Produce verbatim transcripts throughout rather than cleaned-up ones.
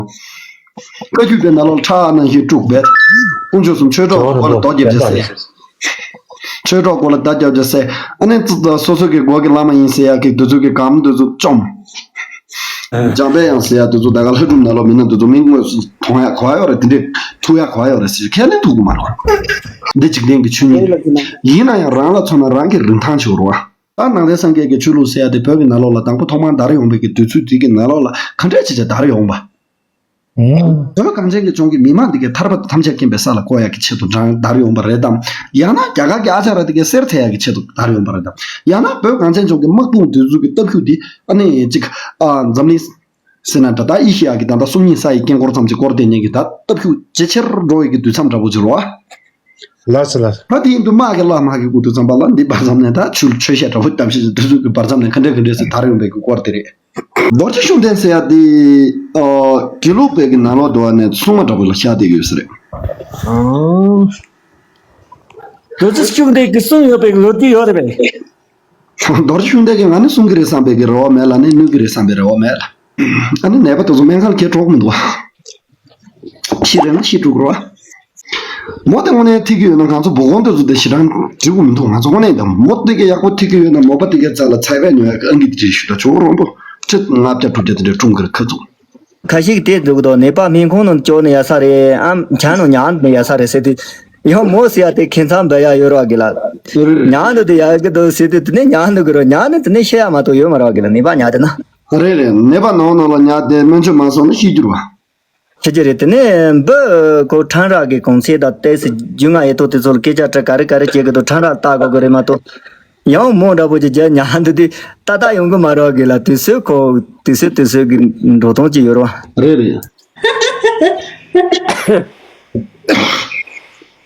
བཀའ་བརྒྱུད་པའི་ནང་ལོགས་ཁྲག་ནང་བཞིན་དཀྲུགས་པས། དཀོན་མཆོག་གསུམ་ཆོས་གྲོགས་སྐོར་ལ་རྡོ་རྒྱབ་ཀྱི་སེ། ཆོས་གྲོགས་སྐོར་ལ་རྡོ་རྒྱབ་ཀྱི་སེ། ཨ་ནི་སོ་སོ་གི་སྒོ་གི་བླ་མ་ཡིན་ཟེར་ཡག་གི་དེ་ཚོ་གི་གམ་དེ་ཚོ་བཅོམ། འཇམ་དཔལ་དབྱངས་ཟེར་ཡག་དེ་ཚོ་ད་ག་ལྷ་སྒྲུང་ནང་ལོགས་མི་སྣ་དེ་ཚོ་མི་དངོས་སུ་མཐོང་ཡག་གོ་ཡག་ཡོད་རེད། དེ་འདྲས་ཐུག་ཡག་གོ་ཡག་ཡོད་རེད་ཟེར། ཁས་ལེན་ཐུག་གི་མ་རེད་བ། འདི་འཇིག་རྟེན་གྱི་ཆོས་ཉིད་རེད། ཡིན་ན་ཡང་རང་ལ་མཚོན་ན་རང་གི་རིན་ཐང་ཆེ་བ་རེད་བ། ད་ནང་བསྟན་སངས་རྒྱས་ཀྱི་ཆོས་ལུགས་ཟེར་ཡ་དེ་བོད་ཀྱི་ནང་ལོགས་ལ་དང་པོ་ཐོག་མར་དར་ཡོང་བའི་གི་དུས་ཚོད་དེ་གི་ནང་ལོགས་ལ་ག་འདྲས་བྱས་བྱས་དར་ཡོང་བ། ཨང་། བོད་གངས་ཅན་གྱི་ལྗོངས་ཀྱི་མི་མང་འདི་གའི་ཐར་པ་ཐམས་ཅད་མཁྱེན་པའི་ས་ལ་བཀོད་ཡག་གི་ཆེད་དུ་དར་ཡོང་བ་རེད་དམ། ཡང་ན་རྒྱ་གར་གྱི་ཨ་ཅཱརྱ་འདི་གའི་གསེར་འཐེན་ཡག་གི་ཆེད་དུ་དར་ཡོང་བ་རེད་དམ། ཡང་ན་བོད་གངས་ཅན་ལྗོངས་ཀྱི་དམག་དཔུང་འདི་ཚོ་གི་སྟབས་ཤུགས་འདི་ཨ་ནི་ཅིག་ཨ་འཛམ་གླིང་ཟེར་ན་འདྲ། ད་ཨེ་ཤེ་ཡ་གི་ད་ལྟ་སུམ་གཉིས་ས་ཡི་དཀྱིལ་འཁོར་ཙམ་ཅིག་བསྐོར་བསྡད་མཁན་གྱི་ད་སྟབས་ཤུགས་ཇེ་ཆེར་འགྲོ་བའི་གི་དུས་མཚམས་འདྲ་པོ་ཅིག་རེད་བ། ལགས་སོ་ལགས་སོ། ད་དེ་ཡིན་དུས་དམག་གི་བླ་མ་གི་སྐུ་དུས་ཙམ་པ་ལ་འདི་བར་མཚམས་ནས་ད་ཆོས་ཆོས་བཤད་འདྲ་པོ་གཏམ་བཤད་ཀྱི་དུས་ཚོད་ཀྱི་བར་མཚམས་ནས་ག་འདྲས་ག་འདྲས་སེ་དར་ཡོང་བའི་གི་སྐོར་དེ་རེད། རྡོ་རྗེ་ཤུགས་ལྡན་ཟེར་ཡ་དེ་དགེ་ལུགས་པའི་གི་ནང་ལོགས་འདུག་བ་ནས་སྲུང་མ་འདྲ་པོ་ལ་བཞག་བསྡད་ཡོད་ས་རེད། ཨང་། རྡོ་རྗེ་ཤུགས་ལྡན་གྱི་གསུང་ཡོད་པའི་ལོ་རྒྱུས་ཡོད་རེད་པས། རྡོ་རྗེ་ཤུགས་ལྡན་གྱིས་ང་ནི་སྲུང་གི་རེད་བསམ་པའི་གི་རེ་བ་མེད་ལ་ནི་གནོད་ཀྱི་རེད་བསམ་པའི་རེ་བ་མེད་ལ། ཨ་ནི་ནད་པ་དེ་ཚོ་སྨན་ཁང་ལ་ཁྱེར་འགྲོ་གི་མི་འདུག་བ། ཤི་རན་ན་ཤི་འགྲོ་གི་རེད་བ། མོ་དེ་དངོས་གནས་ཐིག་གི་ཡོད་ན་ང་ཚོ་བུ་གོང་དེ་ཚོ་དེ་ཞེ་དྲག་འགྲིག་གི་མི་འདུག་ང་ཚོ་དངོས་གནས་དང་མོ་དེ་གི་ཡག་པོ་ཐིག་གི་ཡོད་ན་མོ་པ་དེ་གའི་རྩ་ལ་ཚ་བས་ཉོ་ཡག་གི་ཨང་ཀི་དེ་འདྲ་ཞུ་ད་ཆོག་རོང་པོ་ཁྲི་ལྔ་བརྒྱ་དྲུག་བརྒྱ་དེ་འདྲ་སྲུང་གི་རེད་ཁ་ཚུགས། ཁ་ཤས་ཀྱིས་དེ་འདུག་དོ། ནད་པ་སྨན་ཁང་ནང་སྐྱོར་ནས་ཡ་ས་རེད་ཨམ་ཆ་ནང་ཉལ་ནས་ཡ་ས་རེད་ཟེར་དུས། ཡང་མོ་ཟེར་ཡ་དེ་ཁྱད་མཚར་འབའ་ཡ་ཡོད་རོགས་གི་ལ། ཉལ་འདུག་དེ་ཡ་གི་འདུག་ཟེར་དུས་དེ་ནས་ཉལ་འདུག་གི་རོ་ཉལ་ནས་དེ་ནས་ཤི་ཡ་མ་གཏོགས་ཡོད་མ་རོགས་གི་ལ། ནད་པ་ཉལ་དེ་ན། རེད་རེད། ནད་པ་ནང་ནང་ལ་ཉལ་དེ་སྨན་བཅོས་མ་སོང་ན་ཤི་རྒྱུ་རེད་བ། ཤི་རྒྱུ་རེད། དེ་ནས་འབུ་ཁོ་ཕྲན་རག་གི་གོང་ཚད་དང་ཏོག་ཙམ་རྒྱུས་མངའ་ཡོད་དོ་དེ་ཚོ་ལ་སྐད་ཆ་དྲི་ག་རེ་ག་རེ་བྱེད་གི་འདུག་ཕྲན་རག་ལྟ་དགོས་གི་རེད་མ་གཏོགས། ཡང་མོ་འདྲ་པོ་ཅིག་རྒྱ་ཉལ་འདུག་དུས་ཏག་ཏག་ཡོང་གི་མ་རེད་གི་ལ། དུས་ཚོད་ཁོ་དུས་ཚོད་དུས་ཚོད་ཀྱི་འགྲོ་སྟངས་ཅིག་ཡོད་རེད་བ། རེད་རེད།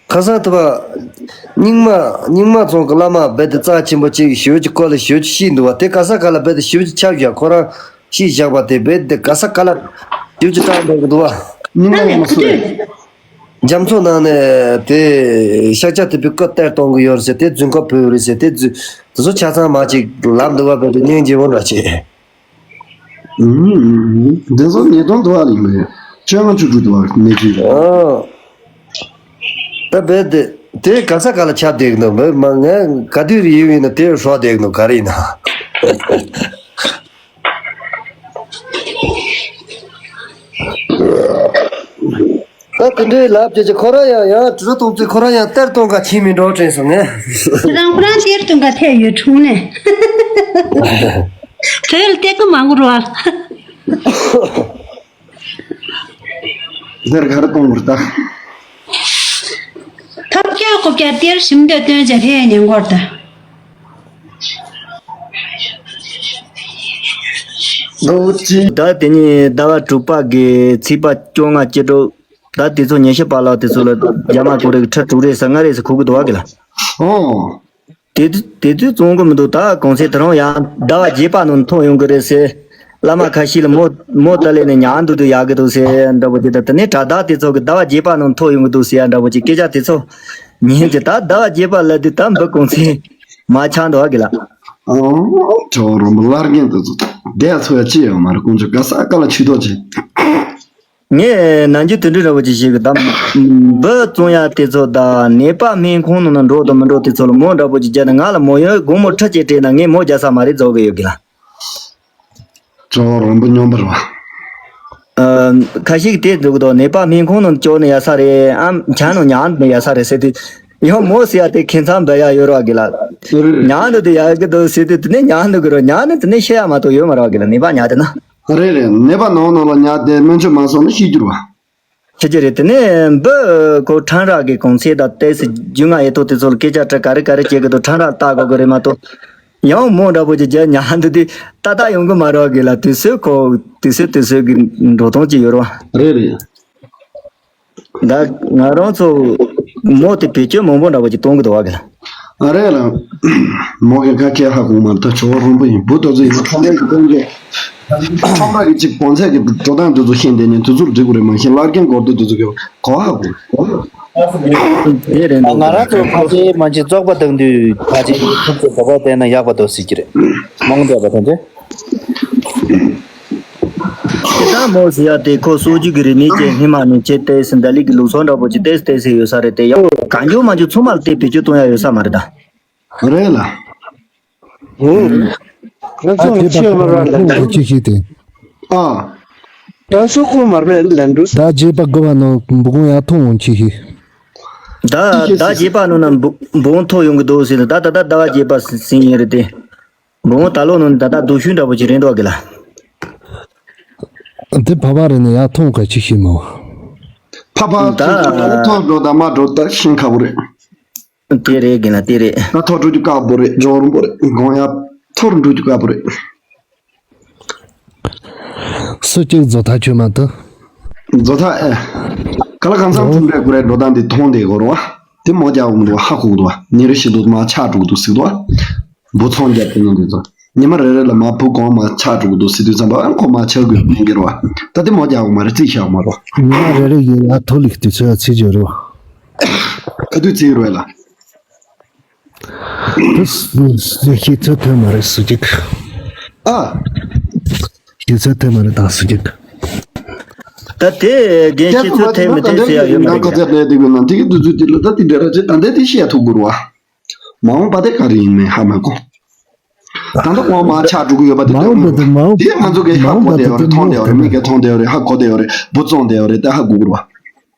ཁ་སང་དུ་བ། རྙིང་མ་རྙིང་མ་ཚང་གི་བླ་མ་རྦད་དེ་རྩ་ཆེན་པོ་ཅིག་ཞོལ་གྱི་སྐོར་ལ་ཞོལ་གྱི་ཤིས་འདུག་བ། དེ་ག་ས་ག་ལ་རྦད་དེ་ཞོལ་གྱི་ཆགས་བཞག་ཁོ་རང་ཤིས་བཞག་པ་དེ་རྦད་དེ་ག་ས་ག་ལ་ཞོལ་གྱི་བཏང་འདུག་འདུག་བ། རྙིང་མ་ཡང་མ་སུ་རེད། རྒྱ་མཚོ་ནང་ནས་དེ་ཤཱཀྱ་ཐུབ་པའི་སྐུ་གཏེར་གཏོང་གི་ཡོད་རེད་ཟེར། དེ་རྫུན་ཁ་ཕུལ་ཡོད་རེད་ཟེར། དེ་རྫུན་དེ་ཚོ་ཆ་ཚང་མ་ཅིག་ལབ་འདུག་བ། རྦད་དེ་སྙིང་རྗེ་བོ་འདྲ་བྱེད། འདི་ཚོ་ཉེས་རྡུང་འདུག་ཨ་ལི་མེ། བཅོ་ལྔ་བཅུ་དྲུག་འདུག་ཨ་ནེ་ཅི། ཨོ། ད་རྦད་དེ་དེ་ག་ས་ག་ལ་ཁྱབ་བསྡད་ཀྱི་འདུག་མི་མ་ངས་ག་དུས་རེ་ཡིན་ན་དེ་ཧྲོག་བསྡད་ཀྱི་འདུག་ག་རེ་ཡིན་ན། ད་དེ་འདྲའི་ལབ་བྱས་ཀྱི་ཁོ་རང་ཡང་ཡང་དྲི་ར་གཏོང་ཚེ་ཁོ་རང་ཡང་གཏེར་གཏོང་ག་ཕྱིན་མི་འགྲོ་དྲན་སོང་ངས། ཁྱེད་རང་ཁོ་རང་གཏེར་གཏོང་ག་ཐད་ཡོད་འཁྲུངས་ནས། བོད་ལ་གཏེར་ཁ་མང་པོ་རེད་བ། འདིར་ག་རེ་གཏོང་དགོས་ད། ཐབས་སྐྱོ་ཁོ་བརྒྱ་གཏེར་ཞིམ་འདོད་སྟོན་བྱ་ཕན་ཉན་གོར་ད། ལོ་གཅིག་ད་དེ་ནས་ཟླ་བ་དྲུག་པ་གི་ཚེས་པ་བཅོ་ལྔ་སྤྱི་དྲོ། ད་དེ་ཚོ་ཉི་ཤུ་པ་ལགས་དེ་ཚོ་ལ་རྒྱ་མ་གོ་རེ་ཁྲི་དྲུག་རེ་ས་ལྔ་རེ་ས་ཁུག་གི་དོ་བ་གི་ལ། ཨོ། དེ་དུས་དེ་དུས་བཙོང་གི་མི་འདུག་ད་གོང་ཚད་དེ་རང་ཡང་ཟླ་བ་བརྒྱད་པ་ནང་ཐོན་ཡོང་གི་རེད་ཟེར། བླ་མ་ཁ་ཤས་ལ་མོ་མོ་ལྟ་ལས་ནས་ཉལ་འདུག་དུས་ཡག་གི་འདུག་ཟེར་འདྲ་པོ་ཅིག་ད་དེ་ནས་དྲ་བདག་དེ་ཚོ་གི་ཟླ་བ་བརྒྱད་པ་ནང་ཐོན་ཡོང་གི་འདུག་ཟེར་ཡ་འདྲ་པོ་ཅིག་སྐད་ཆ་དེ་ཚོ་ཉན་གྱི་ད་ཟླ་བ་བརྒྱད་པ་ལ་དུས་ད་འབུ་གོང་ཚད་མ་ཆག་འདུག་གི་ལ། ཨང་། ཁྲོ་རོང་པོ་སླར་རྒན་དེ་ཚོ་བསྡད་ཚོ་ཡ་ཅི་ཡོད་མ་རེད། དཀོན་མཆོག་ག་ས་ག་ལ་ཆུ་ཐོག་ཅིག་ངས་ནམ་རྒྱུན་དེ་འདྲའི་འདྲ་པོ་ཅིག་བཤད་གི་ད། འབུ་བཙོང་ཡ་དེ་ཚོ་དང་ནད་པ་སྨན་ཁང་ནང་ན་འགྲོ་དང་མི་འགྲོ་དེ་ཚོ་ལ་མོ་འདྲ་པོ་ཅིག་བརྒྱབ་ན་ང་ལ་མོ་ཡོད་དགོང་མོ་ཁྲི་གཅིག་སྤྲད་ན་ངས་མོ་རྒྱག་ས་མ་རེད་རྫོགས་གི་ཡོད་གི་ལ། ཅོ་རོང་པོ་སྨྱོན་པ་རེད་བ། ཨ། ཁ་ཤས་ཀྱིས་དེ་འདུག་དོ། ནད་པ་སྨན་ཁང་ནང་སྐྱོར་ནས་ཡ་ས་རེད་ཨམ་ཆ་ནང་ཉལ་ནས་ཡ་ས་རེད་ཟེར་དུས། ཡང་མོ་ཟེར་ཡ་དེ་ཁྱད་མཚར་འབའ་ཡ་ཡོད་རོགས་གི་ལ། ཉལ་འདུག་དེ་ཡ་གི་འདུག་ཟེར་དུས་དེ་ནས་ཉལ་འདུག་གི་རོ་ཉལ་ནས་དེ་ནས་ཤི་ཡ་མ་གཏོགས་ཡོད་མ་རོགས་གི་ལ། ནད་པ་ཉལ་དེ་ན། རེད་རེད། ནད་པ་ནང་ནང་ལ་ཉལ་དེ་སྨན་བཅོས་མ་སོང་ན་ཤི་རྒྱུ་རེད་བ། ཤི་རྒྱུ་རེད། དེ་ནས་འབུ་ཁོ་ཕྲན་རག་གི་གོང་ཚད་དང་ཏོག་ཙམ་རྒྱུས་མངའ་ཡོད་དོ་དེ་ཚོ་ལ་སྐད་ཆ་དྲི་ག་རེ་ག་རེ་བྱེད་གི་འདུག་ཕྲན་རག་ལྟ་དགོས་གི་རེད་མ་གཏོགས། ཡང་མོ་འདྲ་པོ་ཅིག་རྒྱ་ཉལ་འདུག་དུས་ཏག་ཏག་ཡོང་གི་མ་རེད་གི་ལ། དུས་ཚོད་ཁོ་དུས་ཚོད་དུས་ཚོད་ཀྱི་འགྲོ་སྟངས་ཅིག་ཡོད་རེད་བ། རེད་རེད། ད་ང་རང་ཚོ་མོ་དེ་བེད་སྤྱོད་མང་པོ་འདྲ་པོ་ཅིག་གཏོང་གི་འདུག་བ་གི་ལ། ཨ་རེད་ལ། མོ་གི་ཁ་ཁྱེད་ཧ་གོ་མ་ད་ཇོ་བོ་རོང་པོ་ཡིན་བུ་དེ་ཚོ་ཡིན་ན་ཁྲོམ་ར་གི་སྟོན་གྱི། ཁྲོམ་ར་གི་གཅིག་གོང་ཚད་ཀྱི་འགྲོ་སྟངས་དེ་ཚོ་ཤེས་བསྡད་ནས་དེ་ཚོར་འགྲིག་གི་རེད། མ་གཞི་བླ་རྒན་སྒོར་དེ་དེ་ཚོ་གི་གོ་ཧ་གོ། དེ་རེད་འདུག་ང་རང་ཚོ་ཕལ་ཆེར་མ་གཞི་བཙོག་པ་བཏང་དུས་ཕལ་ཆེར་ཁྱོད་ཚོ་ག་པར་བསྡད་ན་ཡག་པ་འདུག་ཟེར་གྱི་རེད། མང་དྲགས་པ་ཐོན་ཚེ། ད་མོ་ཟེར་ཡ་དེ་ཁོ་སྲོལ་རྒྱུན་གྱི་རིག་གནས་ཅན་སྔོན་མ་ནས་བྱས་ཏེ་ཟིན་ད་ལི་གི་ལུགས་སྲོལ་འདྲ་པོ་ཅིག་ཏེས་ཏེས་ཟེར་ཡོད་ས་རེད་དེ། ཡང་གང་མགྱོགས་མ་མགྱོགས་ཚང་མ་ལ་དེ་བེད་སྤྱོད་གཏོང་ཡ་ཡོད་ས་མ་རེད་ད། རེད་ལ། ཨོ། ང་ཚོ་ད་ཅི་ཡོད་མ་རེད་ལ། ཅི་ཞིག་དེ། ཨ། ང་ཚོ་ཁོ་མ་རེད་ལ་འགྲོ། ད་རྗེས་པ་དགོས་པ་ནོ་འབུ་གུང་ཡ་ཐོང་འོང་ཅི་ཞིག་ད་ད་རྗེས་པ་ནོ་ན་འབུ་འབུ་གུང་ཐོ་ཡོང་གི་འདུག་ཟེར་ད་ད་ད་ཟླ་བ་རྗེས་པ་ཟིན་ཡིན་རེད་དེ། འབུ་གུང་ད་ལོ་ནོ་ད་ད་སྡུག་ཤུལ་འདྲ་པོ་ཅིག་རེད་འདུག་གི་ལ། འདི་བ་བ་རེད་ནས་ཡ་ཐོང་ག་ཅི་ཞིག་མོ། ཕ་ཕ་ད་ཐོང་འགྲོ་ད་མ་འགྲོ་ད་ཤིང་ཁ་བོ་རེད། དེ་རེད་གི་ན་དེ་རེད། ད་ཐོ་འགྲོ་རྒྱུ་དཀའ་པོ་རེད། འཇོག་རུང་པོ་རེད། དགོང་ཡ་ཐོར་འགྲོ་རྒྱུ་དཀའ་པོ་རེད། སུ་གཅིག་བཟོ་ཐག་ཆོད་མ་ཐུབ། བཟོ་ཐག་ཨེ། ག་ལ་གང་འཚམ་ཐུམ་རེད་དགོས་རེད། འགྲོ་སྟངས་འདི་མཐོང་བསྡད་དགོས་རེད་བ། དེ་མོ་རྒྱག་འོང་འདུག་ཧ་གོ་གི་འདུག་བ། ཉིན་རེ་བཞིན་དུ་མ་ཆག་འགྲོ་གི་འདུག་ཟེར་གི་འདུག་བ། འབུ་ཚོང་རྒྱག་དེ་ནང་དེ་ཚོ་ཉི་མ་རེ་རེ་ལ་མ་བུ་གོང་མ་ཆག་འགྲོ་གི་འདུག་ཟེར་དུས་ཙམ་པ་ཨ་ཁོ་མ་ཆག་དགོས་མིན་གི་རེད་བ། ད་དེ་མོ་རྒྱག་འོང་མ་རེད། རྩིས་བཞག་མ་རོ། ཉི་མ་རེ་རེ་ཡིན་ལ་ཐོ་ལིག་དུས་ཚོད་ཚིག་བརྗོད་རེད་བ། ག་དུས་རྩིས་རོལ་ལ། དེ་ཤེས་ཚོད་ཐོན་མ་རེད་སུ་གཅིག་ཨ། ཤེས་ཚོད་ཐོན་མ་རེད་ད་སུ་གཅིག་ད་དེ་རྒན་ཤེས་ཚོད་ཐོན་མི་ཐོན་ཟེར་ཡ་ཡོད་མ་རེད་ཀྱ། ད་དེ་གི་ནང་དེ་གི་དུས་ཚོད་དེ་ལ་ད་དེ་འདྲ་ར་ཅེ་ད་འདས་དེ་ཤེས་ཐུབ་དགོས་ར་བ། མ་འོངས་པ་དེ་ག་རེ་ཡིན་མིན་ཧ་མ་གོ། ད་ལྟ་འོག་མ་ཆག་འགྲོ་གི་ཡོད་པ་དེ་མ་འོངས་པ་དེ་མ་འོངས་དེ་ང་ཚོ་གི་ཧ་གོ་དེ་ཡོད་རེད། མཐོང་དེ་ཡོད་རེད། མིག་གི་མཐོང་དེ་ཡོད་རེད། ཧ་གོ་དེ་ཡོད་རེད། འབུ་བཙོང་དེ་ཡོད་རེད། ད་ཧ་གོ་དགོས་ར་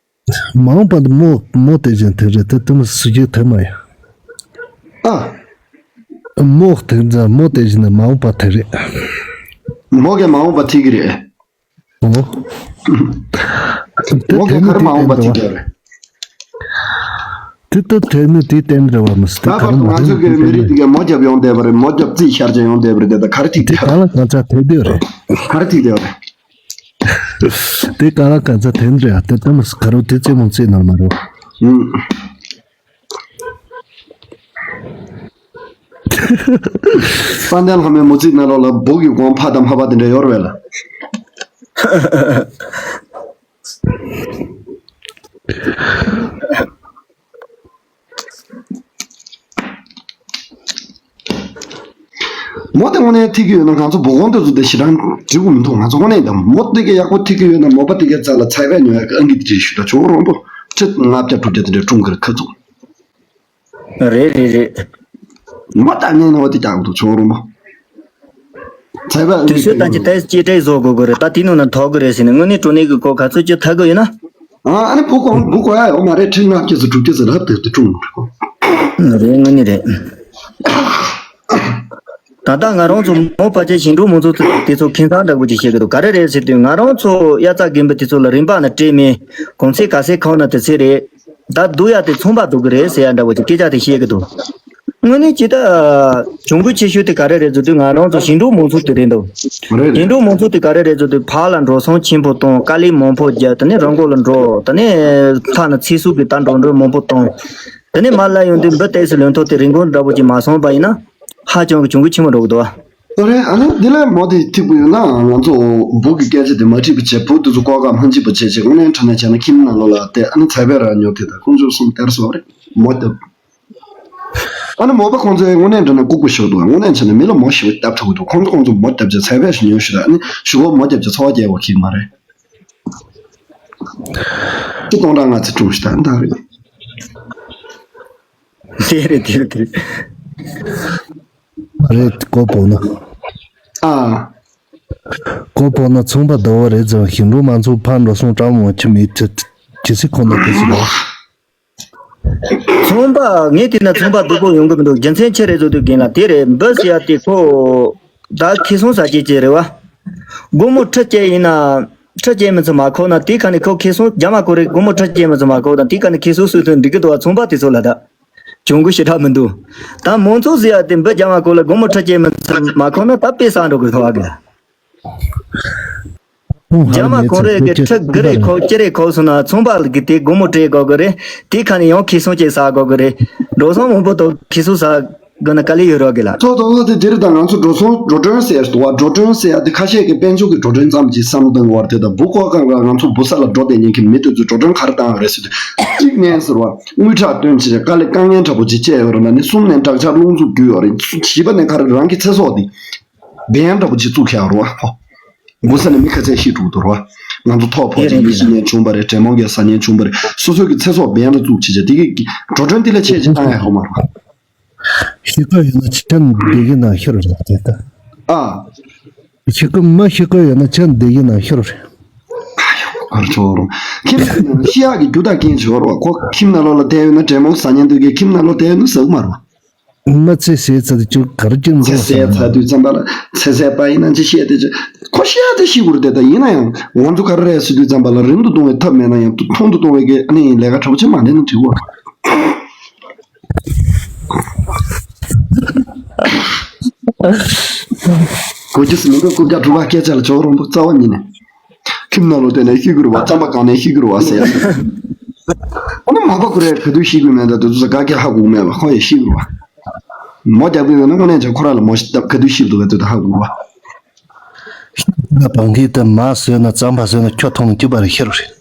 བ། མ་འོངས་པ་དེ་མོ་མོ་དེ་བཞིན་དེ་རེད་དེ་དེ་མོ་སུ་གཅིག་དེ་མ་ཡ། ཨ། མོ་དེ་ཚ་མོ་དེ་བཞིན་མ་འོངས་པ་དེ་རེད། མོ་གི་མ་འོངས་པ་ཐིག་གི་རེད། ཨོ། དེ་མོ་གི་དེ་ནི་ག་རེ་དེ་མ་འོངས་པ་དེ་ཐིག་གི་རེད། དེ་ལྟ་དེ་ནི་དེ་བསྟན་རེ་བ་མི་སྲིད་དེ་ད་ག་རེ་མ་ང་ཚོ་གི་མི་རིགས་དེ་ག་མོ་རྒྱབ་ཡོང་བསྡད་པ་རེད། མོ་རྒྱབ་རྩིས་ཤར་ཅན་ཡོང་བསྡད་པ་རེད། དེ་ད་ག་རེ་ཐིག་དེ་ག་ལ་ག་ཚ་དེ་དེ་རེད། ག་རེ་ཐིག་དེ་རེད། དེ་ག་ལ་ག་ཚ་དེ་རེད། དེ་ལྟ་མི་སྲིད་ག་རེ་དེ་རྩེད་མོ་རྩེད་ནོར་མ་རེད། ཨུམ། ས་འདན་ལྷ་མོའི་མོ་རྩིས་ནང་ལོགས་ལ་འབུ་གི་གོང་ཕ་དང་མ་པ་དེ་འདྲ་ཡོད་རེད་ལ། མོ་དེ་དངོས་གནས་ཐིག་གི་ཡོད་ན་ང་ཚོ་འབུ་གོང་དེ་ཚོ་དེ་ཞེ་དྲག་འགྲིག་གི་མི་འདུག་ང་ཚོ་དངོས་གནས་དང་མོ་དེ་གི་ཡག་པོ་ཐིག་གི་ཡོད་ན་མོ་པ་དེ་གི་རྩ་ལ་ཚ་བས་ཉོ་ཡག་གི་ཨང་ཀི་དེ་འདྲ་ཞུ་ད་ཆོག་རོང་པོ་ཁྲི་ལྔ་བརྒྱ་དྲུག་བརྒྱ་དེ་འདྲ་སྲུང་གི་རེད་ཁ་ཚུགས། རེད་རེད་རེད། མ་ལྟ་ངན་ནོ་དེ་རྒྱག་འདུག་ཆོག་རུང་མ། ཚད་པ་དུས་ཚོད་ལྟར་གྱི་ཏེས་ཅི་སྤྲད་བཟོ་དགོས་དགོས་རེད། ད་དེ་ནང་ན་ཐོག་གི་རེད་ཟེར་ནས་དངོས་གནས་དྲང་གནས་ཀྱི་གོ་ག་ཚོད་ཅི་ཐག་གི་ཡོད་ན། ཨ་ཨ་ནི་བུ་གོང་བུ་གོ་ཡ་ཡོད་མ་རེད། ཁྲི་ལྔ་བཅུ་ཚོ་དྲུག་ཅུ་ཚོ་ལབ་དེ་དེ་ཀྲུང་རེད་གོ། རེད་དངོས་གནས་རེད། ད་ལྟ་ང་རང་ཚོ་མོ་ཕལ་ཆེར་ཞིང་འབྲོག་མང་ཚོགས་དེ་ཚོ་ཁེ་བཟང་འདྲ་པོ་ཅིག་བཤད་གི་འདུག་ག་རེ་རེད་ཟེར་དུས་ང་རང་ཚོ་དབྱར་རྩྭ་དགུན་འབུ་དེ་ཚོ་ལ་རིན་པ་ནི་སྤྲད་མེད། གོང་ཚད་ག་ཚད་ཁང་ན་དེ་ཚད་རེད། ད་སྡུག་ཡ་དེ་ཚོང་པ་སྡུག་གི་རེད་ཟེར་ཡ་འདྲ་བོ་ཅིག་སྐད་ཆ་དེ་བཤད་གི་འདུག་དངོས་གནས་ཇི་ལྟར་གྱོང་གུད་ཆེ་ཤོས་དེ་ག་རེ་རེད་ཟེར་དུས་ང་རང་ཚོ་ཞིང་འབྲོག་མང་ཚོགས་དེ་རེད་འདུག་རེད་རེད། ཞིང་འབྲོག་མང་ཚོགས་དེ་ག་རེ་རེད་ཟེར་དུས་ཕར་ལ་འགྲོ་སོང་ཆེན་པོ་གཏོང་དཀའ་ལས་མང་པོ་རྒྱག་དེ་ནས་རང་མགོ་ལ་འགྲོ་དེ་ནས་མཐའ་ན་ཚེ་སྲོག་གི་ད་འགྲོ་འགྲོ་མང་པོ་གཏོང་དེ་ནས་མར་ལ་ཡོང་དུས་འབུ་ཏོག་ཙམ་ལོན་ཐོག་དེ་རིན་གོང་འདྲ་བོ་ཅིག་མ་སོང་བ་ཡིན་ན་ཧ་ཅང་གི་གྱོང་གུད་ཆེན་པོ་འགྲོ་གི་འདུག་བ། ཨ་རེད། ཨ་ནི་འདི་ལ་མོ་དེ་ཐིག་པོ་ཡོད་ན་ང་ཚོ་འབུ་གི་སྐད་ཆ་དེ་མ་འགྲིག་པ་བྱས་བུ་དེ་ཚོ་ཀོ་ཀ་མ་འཇིག་པ་བྱས་བྱས་དངོས་གནས་དྲང་གནས་བྱས་ན་ཁྱིམ་ནང་ལོགས་ལ་བལྟས་ཨ་ནི་ཚ་བས་ར་ཉོ་དེ་དང་ཁོང་ཚོ་གསུམ་སྟེར་སོང་རེད་མོ་དེ། ཨ་ནི་མོ་པ་ཁོང་ཚོས་དངོས་གནས་དྲང་གནས་ལྐུགས་པ་ཤོར་འདུག་དངོས་གནས་བྱས་ན་མི་ལ་མོ་ཞེ་པོ་བཏབ་ཐུབ་ཀྱི་འདུག་ཁོང་ཚོ་ཁོང་ཚོ་མོ་བཏབ་བྱས་ཚ་བས་ཞིག་ཉོ་ཞུ་དང་ཨ་ནི་ཞུ་གོ་མོ་བཏབ་བྱས་འཚོ་བ་སྐྱེལ་བ་ཁེགས་མ་རེད། ཁྱི་སྟོང་ཕྲག་ལྔ་ཚིག་ཀྲུང་ཞིག་དང་འདང་རེད། དེ་རེད་དེ་རེད་དེ་རེད། རེད་ཀོ་པོ་ན། ཨ། ཀོ་པོ་ན་ཚོང་པ་ཟླ་བ་རེད་ཙང་ཞིང་འབྲོག་མང་ཚོགས་ཕར་འགྲོ་སོང་བཀྲ་མོ་ཁྱི་མི་ཁྱི་ཁྱི་སི་ཁོ་ན་ཁྱི་སི་ལོ། ཚོང་པ་ངས་བལྟས་ན་ཚོང་པ་སྡུག་པོ་ཡོང་གི་མི་འདུག་རྒྱུ་མཚན་ཆི་རེད་ཟེར་དུས་རྒན་ལགས་དེ་རེད་འབུ་ཟེར་ཡ་དེ་ཁོ་ད་ཁེ་བཟང་ཟ་སྐྱེས་ཀྱི་རེད་བ། སྒོར་མོ་ཁྲི་བཅུ་ཡིན་ན་ཁྲི་བཅུ་མི་ཚོ་མ་ཁོ་ན་དེ་ཁ་ནས་ཁོ་ཁེ་བཟང་རྒྱ་མ་ཁོ་རེད། སྒོར་མོ་ཁྲི་བཅུ་མི་ཚོ་མ་ཁོ་ན་དེ་ཁ་ནས་ཁེ་བཟང་སུས་ཐོན་འགྲིག་གི་འདུག་བ། ཚོང་པ་དེ་ཚོ་ལ་ད་གྱོང་གུད་ཞེ་དྲག་མི་འདུག་ད་མང་ཚོགས་ཟེར་ཡ་དེ་འབུ་རྒྱ་མ་ཁོ་ལ་སྒོར་མོ་ཁྲི་བཅུ་མི་ཚོ་མ་ཁོ་ན་ད་དཔེ་བསགས་འགྲོ་གི་འདུག་བ་གི། རྒྱ་མ་གོང་རེད་གི་ཁྲི་དགུ་རེ་ཁོ་ཅི་རེ་ཁོ་སོང་ན་ཚོང་པ་གི་དེ་སྒོར་མོ་སྤྲད་དགོས་གི་རེད། དེ་ཁ་ནས་ཡང་ཁེ་བཟང་ཅིག་ཟ་དགོས་གི་རེད། འགྲོ་སོང་མང་པོ་དང་ཁེ་བཟང་ཟ་དགོས་ན་དཀའ་ལས་ཡོད་རོགས་གི་ལ། ཚོགས་ཐོག་ཚོགས་དེ་དེ་རེད་ད། ང་ཚོ་འགྲོ་སོང་འགྲོ་གྲོན་ཟེར་འདུག་བ། འགྲོ་གྲོན་ཟེར་ཡ་དེ་ཁ་ཤས་ཀྱི་དཔལ་འབྱོར་གྱི་འགྲོ་གྲོན་ཙམ་གྱིས་བསམ་བློ་གཏོང་གི་བར་དེ་དང་འབུ་ཀོ་ཀ་ང་ཚོ་འབུ་ས་ལ་འགྲོ་བསྡད་མཁན་གྱི་མི་དེ་ཚོས་འགྲོ་གྲོན་ག་རེ་བཏང་བ་རེད་ཟེར་དུས་གཅིག་ནས་ཟེར་བ་དངུལ་ཁྲག་བཏོན་བྱས་དཀའ་ལས་དཀའ་ངལ་འདྲ་པོ་ཅིག་སྤྱད་ཡོད་རེད་ན་ནི་གསུམ་ནས་དྲག་ཆར་རླུང་འཚུབ་རྒྱུག་ཡོད་རེད། བཞི་པ་ནས་ག་རེ་རང་གི་ཚེ་སྲོག་དེ་བེམ་འདྲ་པོ་ཅིག་བཙུགས་ཁྱེར་རོ། དགོས་ས་ནས་མི་ཁ་ཚད་ཤི་འགྲོ་འདུག་ར། ང་ཚོ་ཐོག་ཕོག་ཅིག་མི་ཤི་ཉེན་བྱུང་བ་རེད། དྲེད་མོང་གི་ཟ་ཉེན་བྱུང་བ་རེད། སོ་སོའི་གི་ཚེ་སྲོག་འབེན་ལ་བཙུགས་བྱས་བྱས་དེ་གི་འགྲོ་གྲོན་དེ་ལས་ཆེ་ཅིག་བཏང་ཡ་ཡོད་མ་རེད། ཤི་ཀ་ཡོད་ན་ཁྱེད་འདི་གི་ནང་ཤི་རུ་རེད་དེ་ད། ཨ། ཤི་ཀ་མ་ཤི་ཀ་ཡོད་ན་ཁྱེད་འདི་གི་ནང་ཤི་རུ་རེད། ཨ་ཡོ་གར་ཆོག་རུང་། ཁྱིམ་ནང་ཤི་ཡག་གི་རྒྱུ་དང་རྐྱེན་ཆོག་རུང་། ཁོ་ཁྱིམ་ནང་ལོགས་ལ་བསྡད་ཡོད་ན་དྲེད་མོང་ཟ་ཉེན་དུས་ཀྱི་ཁྱིམ་ནང་ལོགས་བསྡད་ཡོད་ན་ཟ་གི་མ་རུང་། མ་ཚེ་ཟད་ཚར་དུས་ཁྱོད་གར་གྱིན་ཚེ་འགྲོ་ཟད་ཚར་དུས་ཙམ་པ་ལ་ཚེ་ཟད་པ་ཡིན་ན་ཅི་བཤད་དེ་ཅི། ཁོ་ཤི་ཡ་དེ་ཤི་དགོས་རེད་དེ། ད་ཡིན་ན་ཡང་ང་ཚོ་ག་རེ་རེད་ཟེར་དུས་ཙམ་པ་ལ་རིང་དུ་གཏོང་བའི་ཐབས་མེད་ན་ཡང་ཐུང་དུ་གཏོང་བའི་གི་ཨ་ནི་ལས་ཀ་གྲོགས་ཆེ་མ་འདྲེན་ན་འགྲིག་གོ། གོ་རྒྱུ་ཟིན་མི་འདུག་རྐུབ་བཀྱག་དྲུག་པ་སྐད་ཆ་ལ་ཇོ་རོང་པོ་རྩ་བ་ཉིད་ནས། ཁྱིམ་ནང་ལོགས་བསྡད་ནས་ཤི་དགོས་རེད་བ། རྩམ་པ་གང་ནས་ཤི་དགོས་རེད་བ་ཟེར་ཡ། ཨ་ནི་མ་པ་ཁོ་རས་ག་དུས་ཤི་དགོས་མེད་ད་དུས་ཚོད་ག་གེ་ཧ་གོ་མེད་བ། ཁོ་ཡང་ཤི་དགོས་རེད་བ། མོ་རྒྱག་གི་ཡོད་ན་དངོས་གནས་ཀྱང་ཁོ་ར་ལ་མོ་ཤི་ད་ག་དུས་ཤི་འདུག་ག་དུས་ད་ཧ་གོ་བ། ཤི་ན་བང་གི་ད་མ་ཟོས་ན་རྩམ་པ་ཟོས་ན་ཁྱོ་མཐོང་ན་སྐྱུག་པ་རེད་ཤི་རུ་རེད།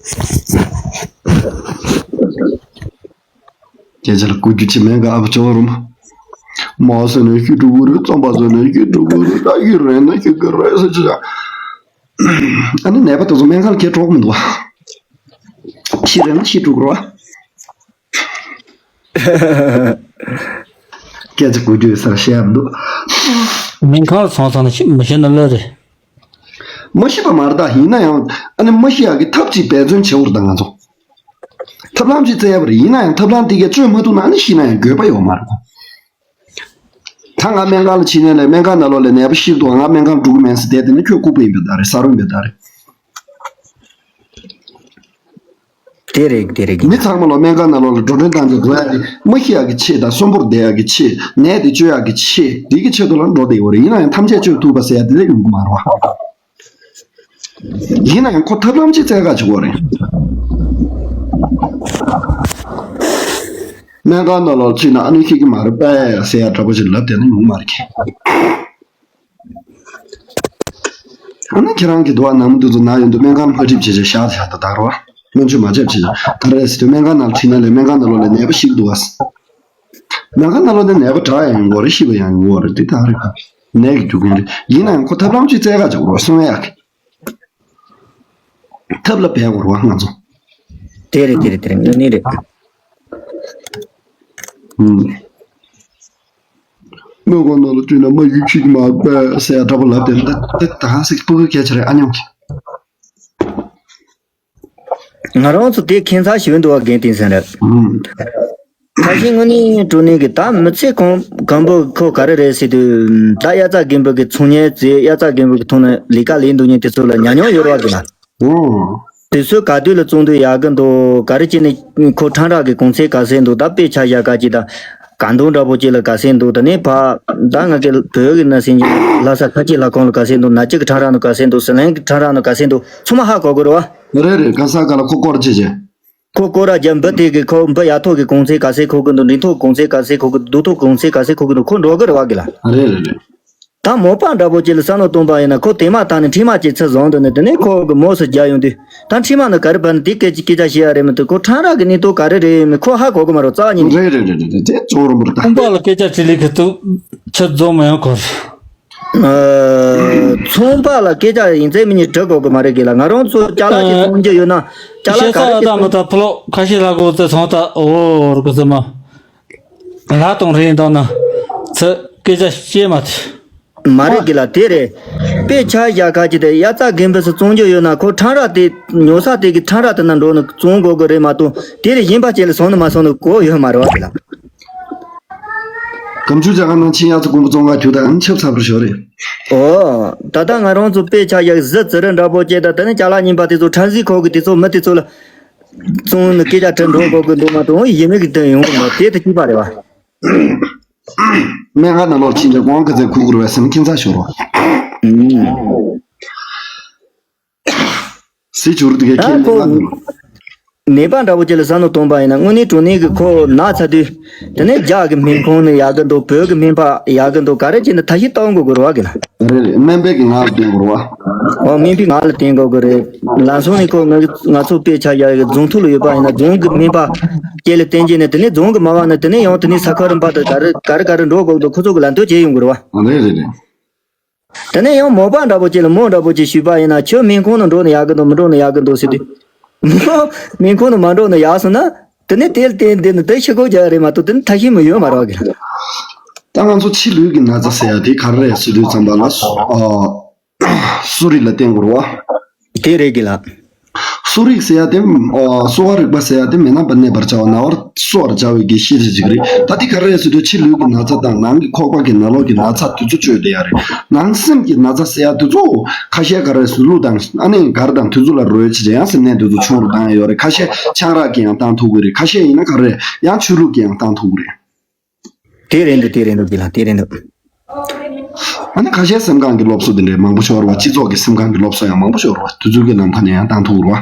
སྐད་ཆ་ལ་གོ་རྒྱུ་ཅི་མེད་ག་ཨ་བ་ཅོ་རུམ། མ་ཟོས་ན་ཤི་འགྲོ་གི་རེད། རྩམ་པ་ཟོས་ན་ཤི་འགྲོ་གི་རེད། ད་ཤི་རན་ན་ཤི་གི་རེད་ཟེར་ཅི། ཨ་ནི་ནད་པ་དེ་ཚོ་སྨན་ཁང་ལ་སྐྱེལ་གྲོགས་མི་འདུག་བ། ཤི་རན་ན་ཤི་འགྲོ་གི་རེད་བ། སྐད་ཆ་གོ་རྒྱུ་ཡོད་ས་ལ་བཤད་ཡ་མི་འདུག་སྨན་ཁང་ལ་སོང་ཙང་ན་ཤི་མི་ཤི་ན་ལོས་རེད། མ་ཤི་བ་མ་རེད། ད་ཡིན་ན་ཡང་ཨ་ནི་མ་ཤི་ཡག་གི་ཐབས་ཅིག་འབད་བརྩོན་བྱེད་འོར་ད་ང་ཚོ། ཐབས་ལམ་ཅིག་བཙལ་ཡ་བ་རེད། ཡིན་ན་ཡང་ཐབས་ལམ་དེ་གས་བཅོས་མ་ཐུབ་ན་ཨ་ནི་ཤི་ན་ཡང་དགོས་པ་ཡོད་མ་རེད་གོ། ད་ང་སྨན་ཁང་ལ་ཕྱིན་ནས་ལས་སྨན་ཁང་ནང་ལོགས་ལས་ནད་པ་ཤི་འདུག་ང་སྨན་ཁང་འགྲོ་གི་མེད་ཟེར་བསྡད་དེ་ནི་ཁྱོད་ལྐུགས་པ་ཡིན་པའི་བརྡ་རེད། ས་རུང་པའི་བརྡ་རེད། དེ་རེད་དེ་རེད་གི། མི་ཚང་མ་ལོ་སྨན་ཁང་ནང་ལོགས་ལ་འགྲོ་གྲོན་བཏང་ཆེད་འགྲོ་ཡ་དེ་མ་ཤི་ཡག་གི་ཆེད་དང་གསོན་པོར་བསྡད་ཡག་གི་ཆེད། ནད་དེ་བཅོས་ཡག་གི་ཆེད། དེ་གི་ཆེད་དུ་ལ་འགྲོ་བསྡད་ཡོད་རེད། ཡིན་ན་ཡང་ཐམས་ཅད་བཅོས་ཐུབ་པ་ཟེར་ཡ་དེ་ལས་ཡོང་གི་མ་རེད་བ། ཡིན་ན་ཡང་ཁོ་ཐབས་ལམ་ཅིག་བཙལ་ག་བྱེད་དགོས་རེད། སྨན་ཁང་ནང་ལོགས་ཕྱིན་ན་ཨ་ནི་ཤི་གི་མ་རེད་པས་ཟེར་ཡ་འདྲ་པོ་ཞིག་ལབ་བསྡད་ན་ཡོང་མ་རེད་གི། ཨ་ནི་ཁྱེད་རང་གི་འདུག་བ། ནང་མི་འདི་ཚོ་ན་ཡོང་དུས་སྨན་ཁང་མ་འགྲིབ་བྱེད་བྱེད་བཞག་བཞག་ད་དར་བ། སྨན་བཅོས་མ་བྱེད་བྱེད་བྱེད་ད་རེས་ཟེར་དུས་སྨན་ཁང་ནང་ཕྱིན་ན་ལས་སྨན་ཁང་ནང་ལོགས་ལས་ནད་པ་ཤི་གི་འདུག་བ། སྨན་ཁང་ནང་ལོགས་ནས་ནད་པ་དྲག་ཡང་ཡོང་གི་རེད། ཤི་བ་ཡང་ཡོང་གི་རེད། འདི་ད་རེད་ག་ནད་ཀྱི་རྒྱུ་རྐྱེན་རེད། ཡིན་ན་ཡང་ཁོ་ཐབས་ལམ་ཅིག་བཙལ་ག་བྱེད་དགོས་རེད། གསོན་ཡག་གི་ཐབས་ལ་འབད་དགོས་རེད་བ་ང་ཚོ། དེ་རེད་དེ་རེད་དེ་རེད། དངོས་གནས་རེད། ཨུམ། སྨན་ཁང་ནང་ལ་བསྐྱོད་ན་མ་ཡུལ་ཁྱིག་མ་པས་ཟེར་ཡ་འདྲ་པོ་ལབ་དེ་འདི་འདི་ད་ཧ་སིག་སྤུ་གུའི་སྐད་ཆ་རེད་ཨ་ཉམས་ཀྱི། ང་རང་ཚོ་དེ་ཁྱད་མཚར་ཞིག་འདུག་བ། རྒན་བསྟན་འཛིན་རེད། ཨུམ། ཁ་ཤས་དངོས་གནས་དྲང་གནས་ཀྱི་ད་མི་ཚེ་གང་གང་པོ་ཁོ་ག་རེ་རེད་ཟེར་དུས། ད་དབྱར་རྩྭ་དགུན་འབུ་གི་ཚོང་གཉེར་བྱས། དབྱར་རྩྭ་དགུན་འབུ་གི་ཐོག་ནས་ལས་ཀ་ལས་འདུག་མཁན་དེ་ཚོ་ལ་ཉམས་མྱོང་ཡོད་རེད་བ་གི་ལ། ཨོ། དེ་ཚོ་ག་དུས་ལ་བཙོང་དུས་ཡག་གི་འདུག་ག་རེ་བྱས་ནས་ཁོ་ཁྲང་ར་གི་གོང་ཚད་ག་ཚད་འདུག་ད་དཔེ་ཆ་བཞག་ག་ཅིག་ད་ག་འདུག་འདྲ་པོ་ཅིག་ལ་ག་ཚད་འདུག་ད་ནས་ཕ་ད་ང་གི་བོད་ཀྱི་ན་སེང་གི་ལྷ་ས་ཁ་ཆེ་ལྷ་ཁང་ལ་ག་ཚད་འདུག་ན་ཅིག་གི་ཁྲང་ར་ནང་ག་ཚད་འདུག་ཟི་ལིང་གི་ཁྲང་ར་ནང་ག་ཚད་འདུག་ཚང་མ་ཧ་གོ་གི་རེད་བ། རེད་རེད། ག་ས་ག་ལ་ཁོ་སྐོར་བྱེད་བྱེད། ཁོ་སྐོར་ར་རྒྱབ་འབུ་དེ་གི་ཁོ་འབུ་ཡག་ཐོག་གི་གོང་ཚད་ག་ཚད་ཁོ་གི་འདུག་འབྲིང་ཐོག་གོང་ཚད་ག་ཚད་ཁོ་གི་འདུག་སྡུག་ཐོག་གོང་ཚད་ག་ཚད་ཁོ་གི་འདུག་ཁོ་འགྲོ་གི་རེད་བ་གི་ལ། རེད་རེད་རེད། ད་མོ་པ་འདྲ་པོ་ཅིག་ལ་བསམ་བློ་གཏོང་པ་ཡིན་ན་ཁོ་དེ་མ་ཐག་ནས་འཕྲིན་མ་ཅིག་ཚུར་བཟུང་འདུག་ནས་དེ་ནས་ཁོ་གི་མོ་སུ་རྒྱག་ཡོང་དུས་ད་འཕྲིན་མ་ནི་ག་རེ་བར་ནས་དེ་སྐད་ཅིག་སྐད་ཆ་བཤད་ཡ་རེད་མི་འདུག་ཁོ་ཁྲང་ར་གི་གནས་སྟངས་ག་རེ་རེད་མི་ཁོ་ཧ་གོ་གི་མ་རེད་རྩ་བ་ཉིད་ནས། རེད་རེད་རེད་རེད། དེ་གཙོ་བོ་རུ་མི་རེད་ད། ཁོང་པ་ལ་སྐད་ཆ་དྲིས་ལན་གི་ཐུག་ཆུ་རྫོང་མ་ཡོང་གོ། ཚོང་པ་ལ་སྐད་ཆ་ཡིན་ཚད་མི་ཉིད་འདྲི་དགོས་ཀྱི་མ་རེད་གི་ལ། ང་རང་ཚོ་ཅ་ལག་ཅིག་ཨ། བཙོང་རྒྱུ་ཡོད་ན་ཅ་ལག་ག་རེ་ཞིག་བཙོང་། ཤེས་ས་ད་མི་ད་ཕུ་ལོ་ཁ་ཤས་ལ་གོ་ཚེ་ཚོང་ད་འོ་རུ་གོ་ཚེ་མ་ལ་གཏོང་རེད་འདང་ན་ཚེ་སྐད་ཆ་བཤད་མ་ཐུབ། མ་རེད་གི་ལ་དེ་རེད། དཔེ་ཆ་བཞག་ག་ཅིག་དེ་དབྱར་རྩྭ་དགུན་འབུ་སུ་བཙོང་རྒྱུ་ཡོད་ན་ཁོ་ཁྲང་ར་དེ་ཉོ་ས་དེ་གི་ཁྲང་ར་དེ་ན་འགྲོ་ནས་བཙོང་དགོས་གི་རེད་མ་གཏོགས་དེ་རེད་གཞན་པ་ཅིག་ལ་སོང་ནས་མ་སོང་ནས་གོ་ཡོད་མ་རེད་བ་གི་ལ། སྒམ་ཆུ་རྒྱ་གར་ནང་ཕྱིན་ཡག་ཚོ་དགོན་པ་བཙོང་ག་རྒྱུ་དང་ཆབ་ཚ་པར་ཞོར་རེད། ཨོ། ད་ལྟ་ང་རང་ཚོ་དཔེ་ཆ་ཡག་གཟི་བཙིར་ར་འདྲ་པོ་བྱས་ད་ད་ནི་ཅ་ལག་རྙིང་པ་དེ་ཚོ་ཁྲང་སི་ཁོག་གི་དེ་ཚོ་མི་དེ་ཚོ་ལ་བཙོང་ནི་སྐད་ཆ་དྲི་འགྲོ་དགོས་གི་འདུག་མ་གཏོགས་ཡིན་མིན་གི་དོན་ཡོང་གི་མ་དེ་དེ་གཅིག་པ་རེད་བ། སྨན་ཁང་ནང་ལོགས་ཕྱིན་ཏེ་དགོང་གི་ཚེ་ཁུག་ཁུག་རེད་བས་སེམས་ཁྱིམ་ཚ་ཤོར་བ། ཨུམ། སྲིད་བྱུ་རུ་དེ་གའི་ཁྱེད་ནས་ང་ནས་པ་འདྲ་པོ་ཅིག་ལ་བསམ་བློ་གཏོང་པ་ཡིན་ན་དངོས་གནས་དྲང་གནས་ཀྱི་ཁོ་ན་ཚ་དུས་དེ་ནས་རྒྱ་གི་སྨན་ཁང་ནས་ཡག་གི་འདུག་བོད་ཀྱི་སྨན་པ་ཡག་གི་འདུག་ག་རེ་བྱས་ན་ཐ་ཤི་བཏང་དགོས་དགོས་རེད་བ་གི་ལ། རེད་རེད། སྨན་པའི་གི་ངག་ལ་བསྟེན་དགོས་རེད་བ། ཨོ་སྨན་པའི་ངག་ལ་བསྟེན་དགོས་གི་རེད། ལམ་སང་ནས་ཁོ་ང་ང་ཚོ་དཔེ་ཆ་ཡག་གི་རྫོང་ཐོག་ལ་ཡོད་པ་ཡིན་ན་རྫོང་གི་སྨན་པ་སྐྱེ་ལ་བསྟེན་རྗེས་ནས་དེ་ནས་རྫོང་གི་མ་བ་ནས་དེ་ནས་ཡང་དེ་ནས་ས་ཁ་རིམ་པ་དང་ག་རེ་ག་རེ་ག་རེ་འགྲོ་དགོས་འདུག་ཁོ་ཚོ་གི་ལམ་སྟོན་བྱེད་ཡོང་གི་རེད་བ། རེད་རེད་རེད། དེ་ནས་ཡང་མོ་པ་འདྲ་པོ་ཅིག་ལ་མོ་འདྲ་པོ་ཅིག་ཞུས་པ་ཡིན་ན། ཁྱོད་སྨན་ཁང་ནང་འགྲོ་ན་ཡག་གི་འདུག་མི་འགྲོ་ན་ཡག་གི་འདུག་ཟེར་དུས། མོ་སྨན་ཁང་ནང་མ་འགྲོ་ན་ཡག་སོང་ན། དེ་ནས་དེ་ལ་བརྟེན་དེ་ནི་དེ་ཤི་ཁོག་རྒྱག་རེད་མ་གཏོགས། དེ་ནི་ཐབས་ཤེས་མི་ཡོད་མ་རེད་བ་གི་ལ། ད་ང་ཚོ་ཕྱི་ལུས་ཀྱི་ན་ཚ་ཟེར་ཡ་དེ་ག་རེ་རེད་ཟེར་དུས་ཙམ་པ་ལ། ཨ། གསོ་རིག་ལ་བརྟེན་དགོས་རེད་བ། དེ་རེད་གི་ལ། གསོ་རིག་ཟེར་ཡ་དེ། ཨ། གསོ་བ་རིག་པ་ཟེར་ཡ་དེ་མི་རྣམ་པ་གནས་པར་བྱ་བ། ན་བར་གསོ་བར་བྱ་བའི་གི་ཤེས་བྱ་ཅིག་རེད། ད་དེ་ག་རེ་རེད་ཟེར་དུས་ཕྱི་ལུས་ཀྱི་ན་ཚ་དང་ནང་གི་ཁོག་པ་གི་ནང་ལོགས་ཀྱི་ན་ཚ་དེ་ཚོ་བཅོས་བསྡད་ཡ་རེད། ནང་སེམས་ཀྱི་ན་ཚ་ཟེར་ཡ་དེ་ཚོ་ཁ་ཤས་ག་རེ་རེད་ཟེར་དུས་གླུ་དང་ཨ་ནི་གར་དང་དེ་ཚོ་ལ་རོལ་བྱས་ཡང་སེམས་ནད་དེ་ཚོ་ཆུང་རུ་བཏང་ཡ་ཡོད་རེད། ཁ་ཤས་ཆང་རག་གིས་ཡང་བཏང་ཐུབ་གི་རེད། ཁ་ཤས་ཡིན་ན་ག་རེ་ཡང་ཆོས་ལུགས་ཀྱིས་ཡང་བཏང་ཐུབ་གི་རེད། དེ་རེད་འདུག་དེ་རེད་འདུག་དེ་ལ་དེ་རེད་འདུག་ཨ་ནི་ཁ་ཤས་སེམས་ཁམས་ཀྱི་སློབ་གསོ་དེ་འདྲའི་མང་པོ་ཤོར་བ། སྤྱི་ཚོགས་ཀྱི་སེམས་ཁམས་ཀྱི་སློབ་གསོ་ཡང་མང་པོ་ཤོར་བ། དུས་ཚོད་ཀྱི་ལམ་ཁ་ནས་ཡང་བཏང་ཐུབ་རེད་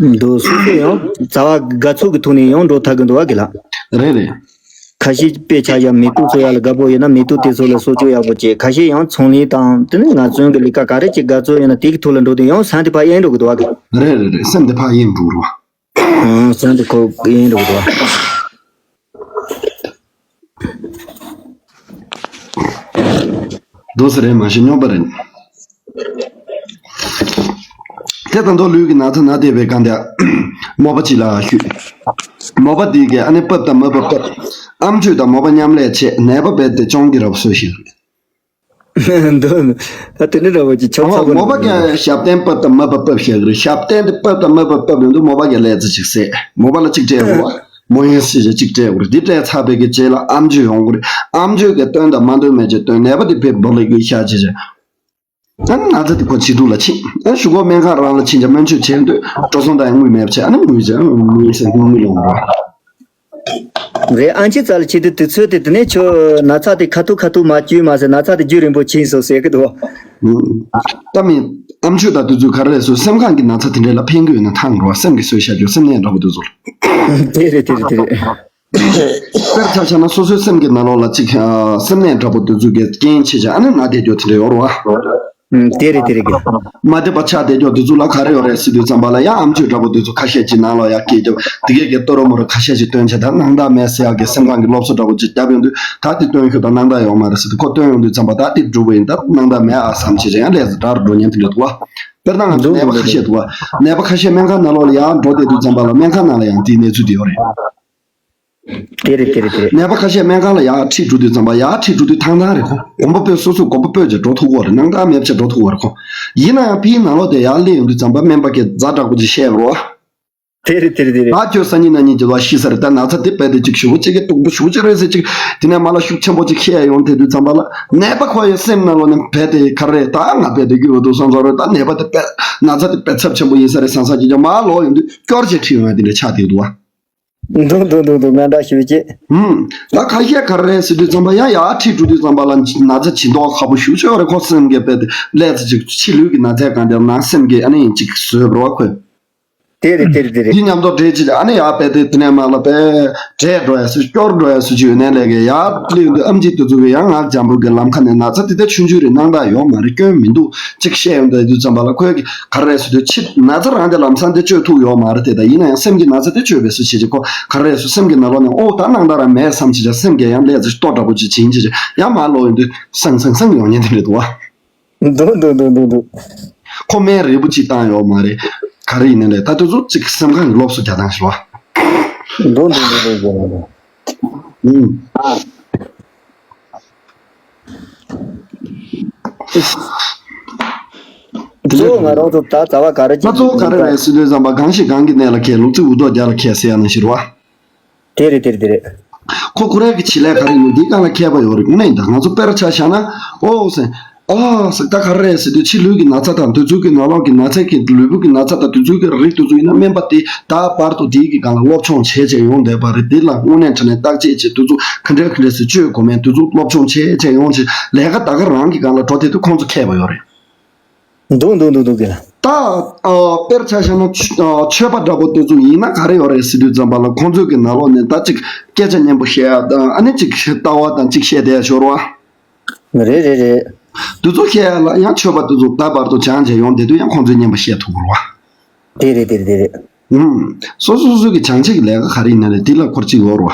བ། འདུག་སོ་སོ་ཡང་རྩ་བ་དགའ་ཚོར་གྱི་ཐོག་ནས་ཡང་འགྲོ་ཐུབ་ཀྱི་འདུག་བ་གི་ལ། རེད་རེད། ཁ་ཤས་དཔེ་ཆ་ཡང་མེ་ཏོག་གསོ་ཡག་ལ་དགའ་པོ་ཡོད་ན་མེ་ཏོག་དེ་ཚོ་ལ་གསོ་བཅོས་ཡག་པོ་བྱེད། ཁ་ཤས་ཡང་ཚོང་ལས་དང་དེ་ནས་ངལ་རྩོལ་གྱི་ལས་ཀ་ག་རེ་ཅིག་དགའ་ཚོར་ཡོད་ན་དེ་གི་ཐོག་ལ་འགྲོ་དུས་ཡང་སེམས་དེ་ཕར་གཡེང་འགྲོ་གི་འདུག་བ་གི། རེད་རེད་རེད། སེམས་དེ་ཕར་གཡེང་འགྲོ་གི་རེད་བ། ཨང་། སེམས་དེ་ཁོ་གཡེང་འགྲོ་གི་འདུག་བ། འདུག་སེ་རེད་མ་གཞི་སྙོམས་པ་རེད། དེ་ད་དུང་ལུས་ཀྱི་ན་ཚ་ན་བསྡད་པའི་སྒང་དེ། མོ་པ་གཅིག་ལ་ཞུས། མོ་པ་འདི་གས་ཨ་ནི་པབ་དང་མ་པབ་པབ། ཨམ་ཆོས་དང་མོ་པ་མཉམ་ལས་བྱས། ནད་པ་རྦད་དེ་གཅོང་གི་རབས་སོ་ཞིག་རེད། འདུག་ད་དེ་འདྲ་འདྲ་བོ་ཅིག་ཆོག་ཨོ། ཆོག་མོ་པ་གས་ཞབས་བརྟན་པབ་དང་མ་པབ་པབ་བཤད་གི་རེད། ཞབས་བརྟན་དེ་པབ་དང་མ་པབ་པབ་ཡོང་དུས་མོ་པ་གས་ལས་ཚེ་ཅིག་བསད། མོ་པ་ལ་ཅིག་སྤྲད་དགོས་བ། མོ་ཡིན་སྲིད་ཅིག་སྤྲད་དགོས་རེད། འདི་སྤྲད་ཚར་བའི་གི་རྗེས་ལ་ཨམ་ཆོས་ཡོང་གི་རེད། ཨམ་ཆོས་གས་སྟོན་དང་མ་སྟོན་མེད་ཅེས་སྟོན། ནད་པ་དེ་ཕེབས་འབོ་ལེ་གི་ཤ་ཅེས་ཅེས། ཨ་ན་ཚ་དེ་ཁོ་བྱིས་དུས་ལ་ཕྱིན། ཨ་གཞུག་གུ་སྨན་ཁང་རང་ལ་ཕྱིན་ཅིང་སྨན་བཅོས་བྱས་དུས་འགྲོ་སོང་དང་དངུལ་མེད་པ་བྱས། ཨ་ནི་དངུལ་བྱས་དངུལ་ཟེར་དངུལ་ལོངས་ར། རེད། ཨ་ཅེ་རྩ་ལ་ཆེ་དུས་དུས་ཚོད་དེ། དེ་ནས་ཁྱོད་ན་ཚ་དེ་ཁ་ཐུག་ཁ་ཐུག་མ་བཅོས་མ་ཟེར། ན་ཚ་དེ་རྒྱུན་རིང་པོ་ཕྱིན་སོང་ཟེར་གི་འདུག་ད་མི་ཨམ་ཆོས་དང་དུས་ཚོད་ག་རེ་སོ་སེམས་ཁམས་ཀྱི་ན་ཚ་དེ་འདྲས་ལ་ཕན་གི་ཡོད་ན་ཐང་རོ། སེམས་ཀྱི་གསོས་བྱ་རྒྱུ་སེམས་ནད་འདྲ་པོ་དུས་ཚོད་ལ། དེ་རེད་དེ་རེད་དེ་རེད། དཔེར་ཆ་བཞག་ན་སོ་སོའི་སེམས་ཀྱི་ནང་ལོགས་ལ་ཅིག་ཨ། སེམས་ནད་འདྲ་པོ་དེ་ཚོ་གི་རྐྱེན་བྱེད་བྱ་ཨ་ནི་ན་བསྡད་རྒྱུ་དེ་འདྲ་ཡོད་རེད་བ། ཨུམ། དེ་རེད་དེ་རེད་གི། མ་བདེ་བ་ཆགས་བསྡད་རྒྱུ་དེ་ཚོ་ལ་ག་རེ་ཡོད་རེད་ཟེར་དུས་ཙམ་པ་ལ་ཡང་ཨམ་ཆོས་འདྲ་པོ་དེ་ཚོ་ཁ་ཤས་ཀྱི་ནང་ལ་ཡང་སྐད་རྒྱབ་དེ་གས་ཀྱི་ཏོ་རོ་མོ་རོ་ཁ་ཤས་ཀྱི་སྟོན་བྱ། ད་སྣང་དག་མེད་ཟེར་ཡག་གི་སེམས་ཁམས་ཀྱི་སློབ་གསོ་འདྲ་པོ་ཅིག་བརྒྱབ་ཡོང་དུས་ད་དེ་སྟོན་ཤུགས་དང་སྣང་དག་ཡོད་མ་རེད་ཟེར་དུས། ཁོ་སྟོན་ཡོང་དུས་ཙམ་པ་ད་དེ་འགྲུབ་པ་ཡིན། ད་སྣང་དག་མེད་ཨ་བསམ་བྱས་ཅིག་ཡང་ལས་ཟེར་འདྲ་རུ་འགྲོ་ཉན་དེ་འདྲ་འདུག་བ། དཔེར་ན་ང་ཚོ་ནད་པ་ཁ་ཤས་འདུག་བ། ནད་པ་ཁ་ཤས་སྨན་ཁང་ནང་ལོགས་ལ་ཡང་འགྲོ་བསྡད་དུས་ཙམ་པ་ལ་སྨན་ཁང་ནང་ལ་ཡང་དེའི་གནས་ཚུལ་དེ་ཡོད་རེད། དེ་རེད་དེ་རེད་དེ་རེད། ནད་པ་ཁ་ཤས་སྨན་ཁང་ལ་ཡར་ཁྲིད་འགྲོ་དུས་ཙམ་པ་ཡར་ཁྲིད་འགྲོ་དུས་ཐང་ཐང་རེད་ཁོ། དགོན་པ་སྤོས་སོ་སོ་དགོན་པ་སྤོས་ཀྱི་འགྲོ་ཐུབ་ཀྱི་ཡོད་རེད། སྣང་དག་མེད་ཅེས་འགྲོ་ཐུབ་ཀྱི་ཡོད་རེད་ཁོ། ཡིན་ན་ཡང་ཕིའི་ནང་ལོགས་དེ་ཡར་སླེབས་ཡོང་དུས་ཙམ་པ་སྨན་པ་གིས་ཛ་དྲག་པོ་ཅིག་བཤད་རོ། དེ་རེད་དེ་རེད་དེ་རེད། ད་ཁྱོད་སང་ཉིན་གནངས་ཉིན་གྱི་བ་ཤི་ས་རེད། ད་ན་ཚ་དེ་རྦད་དེ་ཅིག་ཞེ་པོ་ཅིག་གི་སྡུག་པོ་ཞེ་པོ་ཅིག་རེད་ཟེར་ཅིག་དེ་ནས་མ་ལ་ཤུགས་ཆེན་པོ་ཅིག་བཤད་ཡོང་དེ་དུས་ཙམ་པ་ལ་ནད་པ་ཁོ་ཡི་སེམས་ནང་ལོགས་ནས་རྦད་དེ་ག་རེ་རེད། ད་ང་རྦད་དེ་རྒྱུ་བ་འདུག་བསམ་ཚོར་རེད། ད་ནད་པ་དེ་རྦད་ན་ཚ་དེ་རྦད་ཚབས་ཆེན་པོ་ཡིན་ས་རེད་བསམ་བསམ་ཅིག་ཀྱང་མ་ལོག་ཡོང་དུས་སྐྱོར་བྱེད་ཁྲིད་ཡོང་ཡ་དེ་འདྲ་ཆགས་བསྡད་འདུག་བ། འདུག་འདུག་འདུག་འདུག་སྨན་ཁང་ཞུ་ཅེས། ཧུམ། ད་ཁ་ཤས་ག་རེ་རེད་ཟེར་དུས་ཙམ་པ་ཡང་ཡར་ཁྲིད་འགྲོ་དུས་ཙམ་པ་ལ་ན་ཚ་ཇེ་མཐོ་ཁ་པོ་ཞེ་པོ་ཅིག་ཡོད་རེད་ཁོ། སེམས་ཀྱི་རྦད་དེ་ལས་ཚེ་ཅིག་ཕྱི་ལུས་ཀྱི་ན་ཚའི་སྒང་དེ་ནང་སེམས་ཀྱི་ཨ་ནི་ཅིག་བཟོས་པ་རེད་བ་ཁོས། དེ་རེད་དེ་རེད་དེ་རེད། འདི་མཉམ་དུ་འདྲེས་ཅིག་ཨ་ནི་ཡར་རྦད་དེ་དེ་ནས་མ་ལ་པས་བྲེད་འགྲོ་ཡ་སུ་སྐྱོར་འགྲོ་ཡ་སུ་ཅིག་ཡོད་ནའི་ལས་ཀའི་ཡར་སླེབས་དུས་ཨམ་ཆི་དེ་ཚོ་གི་ཡང་ངག་འཇམ་པོ་གི་ལམ་ཁ་ནས་ན་ཚ་དེ་ལྟར་ཆུང་ཆུང་རེད། སྣང་དག་ཡོད་མ་རེད། སྐྱོན་མི་འདུག་ཅིག་བཤད་ཡོང་དུས་དུས་ཙམ་པ་ལ་ཁོས་ག་རེ་རེད་ཟེར་དུས་ཕྱི་ན་ཚ་རང་དེ་ལམ་སང་དེ་བཅོས་ཐུབ་ཡོད་མ་རེད་དེ། ད་ཡིན་ན་ཡང་སེམས་ཀྱི་ན་ཚ་དེ་བཅོས་པའི་སུ་བྱེད་ཅིག་ཁོ་ག་རེ་རེད་སུ་སེམས་ཀྱི་ནང་ལོགས་ནས་ཨོ་ད་སྣང་དག་རང་མེད་བསམ་བྱེད་ཅིག་སེམས་ཀྱི་ཡང་ལས་ཚེ་ལྟོ་འདྲ་པོ་ཅིག་བྱིན་ཅིག་ཅིག་ཡང་མ་ལོག་ཡོང་དུས་སང་སང་སང་ཡོང་ཉེན་དེ་རེད་འདུག་བ། འདུག་འདུག་འདུག་འདུག་འདུག་ཁོ་སྨན་རིལ་བུ་གཅིག་བཏང་ཡོད་མ་རེད། ག་རེ་ཡིན་ནའི་ལས་ད་དུས་ཚོད་གཅིག་སེམས་ཁམས་ཀྱི་སློབ་གསོ་རྒྱག་སྟངས་ཞིག་བ། འདུག་འདུག་འདུག་འདུག་འདུག་ཨུམ། གཙོ་བོ་ང་རང་ཚོ་ད་རྩ་བ་ག་རེ་ད་གཅིག་གཙོ་བོ་ག་རེ་རེད་ཟེར་དུས་ཙམ་པ་གང་ཞིག་གང་གི་གནས་ལ་མཁས། ལུག་རྫི་འུར་རྡོ་རྒྱབ་ལ་མཁས་ཟེར་ཡ་ནང་བཞིན་རེད་བ། དེ་རེད་དེ་རེད་དེ་རེད། ཁོ་ཁོ་རང་གི་བྱེད་ལས་ག་རེ་ཡིན་ནའི་འདིའི་སྒང་ལ་མཁས་པ་ཡོད་རེད། དངོས་གནས་ཡིན་ད། ང་ཚོ་དཔེར་ཆ་བཞག་ན་ཨོ་ཟེར་ཨ་ཟེར་ད་ག་རེ་རེད་ཟེར་དུས་ཕྱི་ལུས་ཀྱི་ན་ཚ་དང་དུས་ཚོད་ཀྱི་ནང་ལོགས་ཀྱི་ན་ཚ་གི་ལུས་པོ་གི་ན་ཚ་དང་དུས་ཚོད་ཀྱི་རིགས་དེ་ཚོ་ཡིན་ན་སྨན་པ་དེ་ད་བར་དུ་དེའི་གི་སྒང་ལ་སློབ་སྦྱོང་བྱས་བྱས་ཡོང་བསྡད་པ་རེད། དེ་ལ་དངོས་གནས་དྲང་གནས་བརྟག་དཔྱད་བྱས་དུས་ཚོད་ག་འདྲས་ག་འདྲས་སེ་བཅོས་དགོས་མིན་དུས་ཚོད་སློབ་སྦྱོང་བྱས་བྱས་ཡོང་བྱས་ལས་ཀ་ད་ག་རང་གི་སྒང་ལ་འགྲོ་བསྡད་དུས་ཁོང་ཚོ་མཁས་པ་ཡོད་རེད། འདུག་འདུག་འདུག་འདུག་གི་ལ། ད་ཨ་དཔེར་ཆ་བཞག་ན་ཆོས་ཨ་ཆོས་པ་འདྲ་པོ་དེ་ཚོ་ཡིན་ན་ག་རེ་ཡོད་རེད་ཟེར་དུས་ཙམ་པ་ལ་ཁོང་ཚོའི་གི་ནང་ལོགས་ནས་ད་ཅིག་སྐད་ཆ་སྙན་པོ་བཤད་ཡ་དང་ཨ་ནི་ཅིག་ལྟ་བ་དང་ཅིག་བཤད་བསྡད་ཡ་ཤོར་བ། རེད་རེད་རེད། དེ་ཚོ་བཤད་ཡ་ལ་ཡང་ཆོས་པ་དེ་ཚོ་ད་བར་དུ་སྦྱངས་བྱས་ཡོང་བསྡད་དུས་ཡང་ཁོང་ཚོས་སྙན་པོ་བཤད་ཐུབ་དགོས་རེད་བ། དེ་རེད་དེ་རེད་དེ་རེད། ཨུམ། སོ་སོ་སོ་སོ་གི་སྦྱང་བྱེད་ཀྱི་ལས་ཀ་ག་རེ་ཡིན་ན་རེད་དེ་ལ་འཁོར་གཅིག་ཡོད་རེད་བ།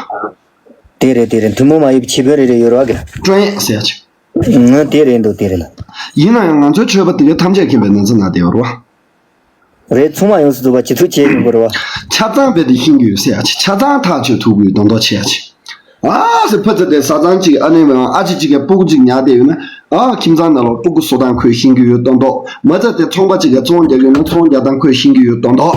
དེ་རེད་དེ་རེད། ཐུན་མོང་མ་ཡིན་པའི་ཆེ་བོད་རེ་རེ་ཡོད་རེད་བ་གི་ལ། ཀྲོན་ཟེར་ཡ་ཅིག་ང་དེ་རེད་འདུག་དེ་རེད་ལ། ཡིན་ན་ཡང་ང་ཚོའི་ཆོས་པ་དེ་གའི་ཐམས་ཅད་མཁྱེན་པའི་ན་ཚ་ན་བསྡད་ཡོད་རེད་བ། རེད། ཚང་མ་ཡོངས་སུ་རྫོགས་པ་ཇི་ཐུབ་བྱས་ཡོང་གི་རེད་བ། ཆ་ཚང་རྦད་དེ་ཤེས་ཀྱི་ཡོད་ཟེར་ཡ་ཅིག་ཆ་ཚང་ཐག་ཆོད་ཐུབ་ཀྱི་ཡོད་མདོག་མདོག་བྱེད་ཡ་ཅིག་ཨ་ཟེར་ཕ་ཚ་དེ་བཟའ་ཚང་གཅིག་ཨ་ནེ་ཨ་ཅེ་གཅིག་གིས་སྤུ་གུ་གཅིག་ཉར་བསྡད་ཡོད་ན། ཨ་ཁྱིམ་ཚང་ནང་ལོགས་སྤུ་གུ་གསོ་སྟངས་ཁོས་ཤེས་ཀྱི་ཡོད་མདོག་མདོག་མ་ཚ་དེ་ཚོང་པ་གཅིག་གིས་ཚོང་རྒྱག་གི་ཡོད་ན་ཚོང་རྒྱག་སྟངས་ཁོས་ཤེས་ཀྱི་ཡོད་མདོག་མདོག་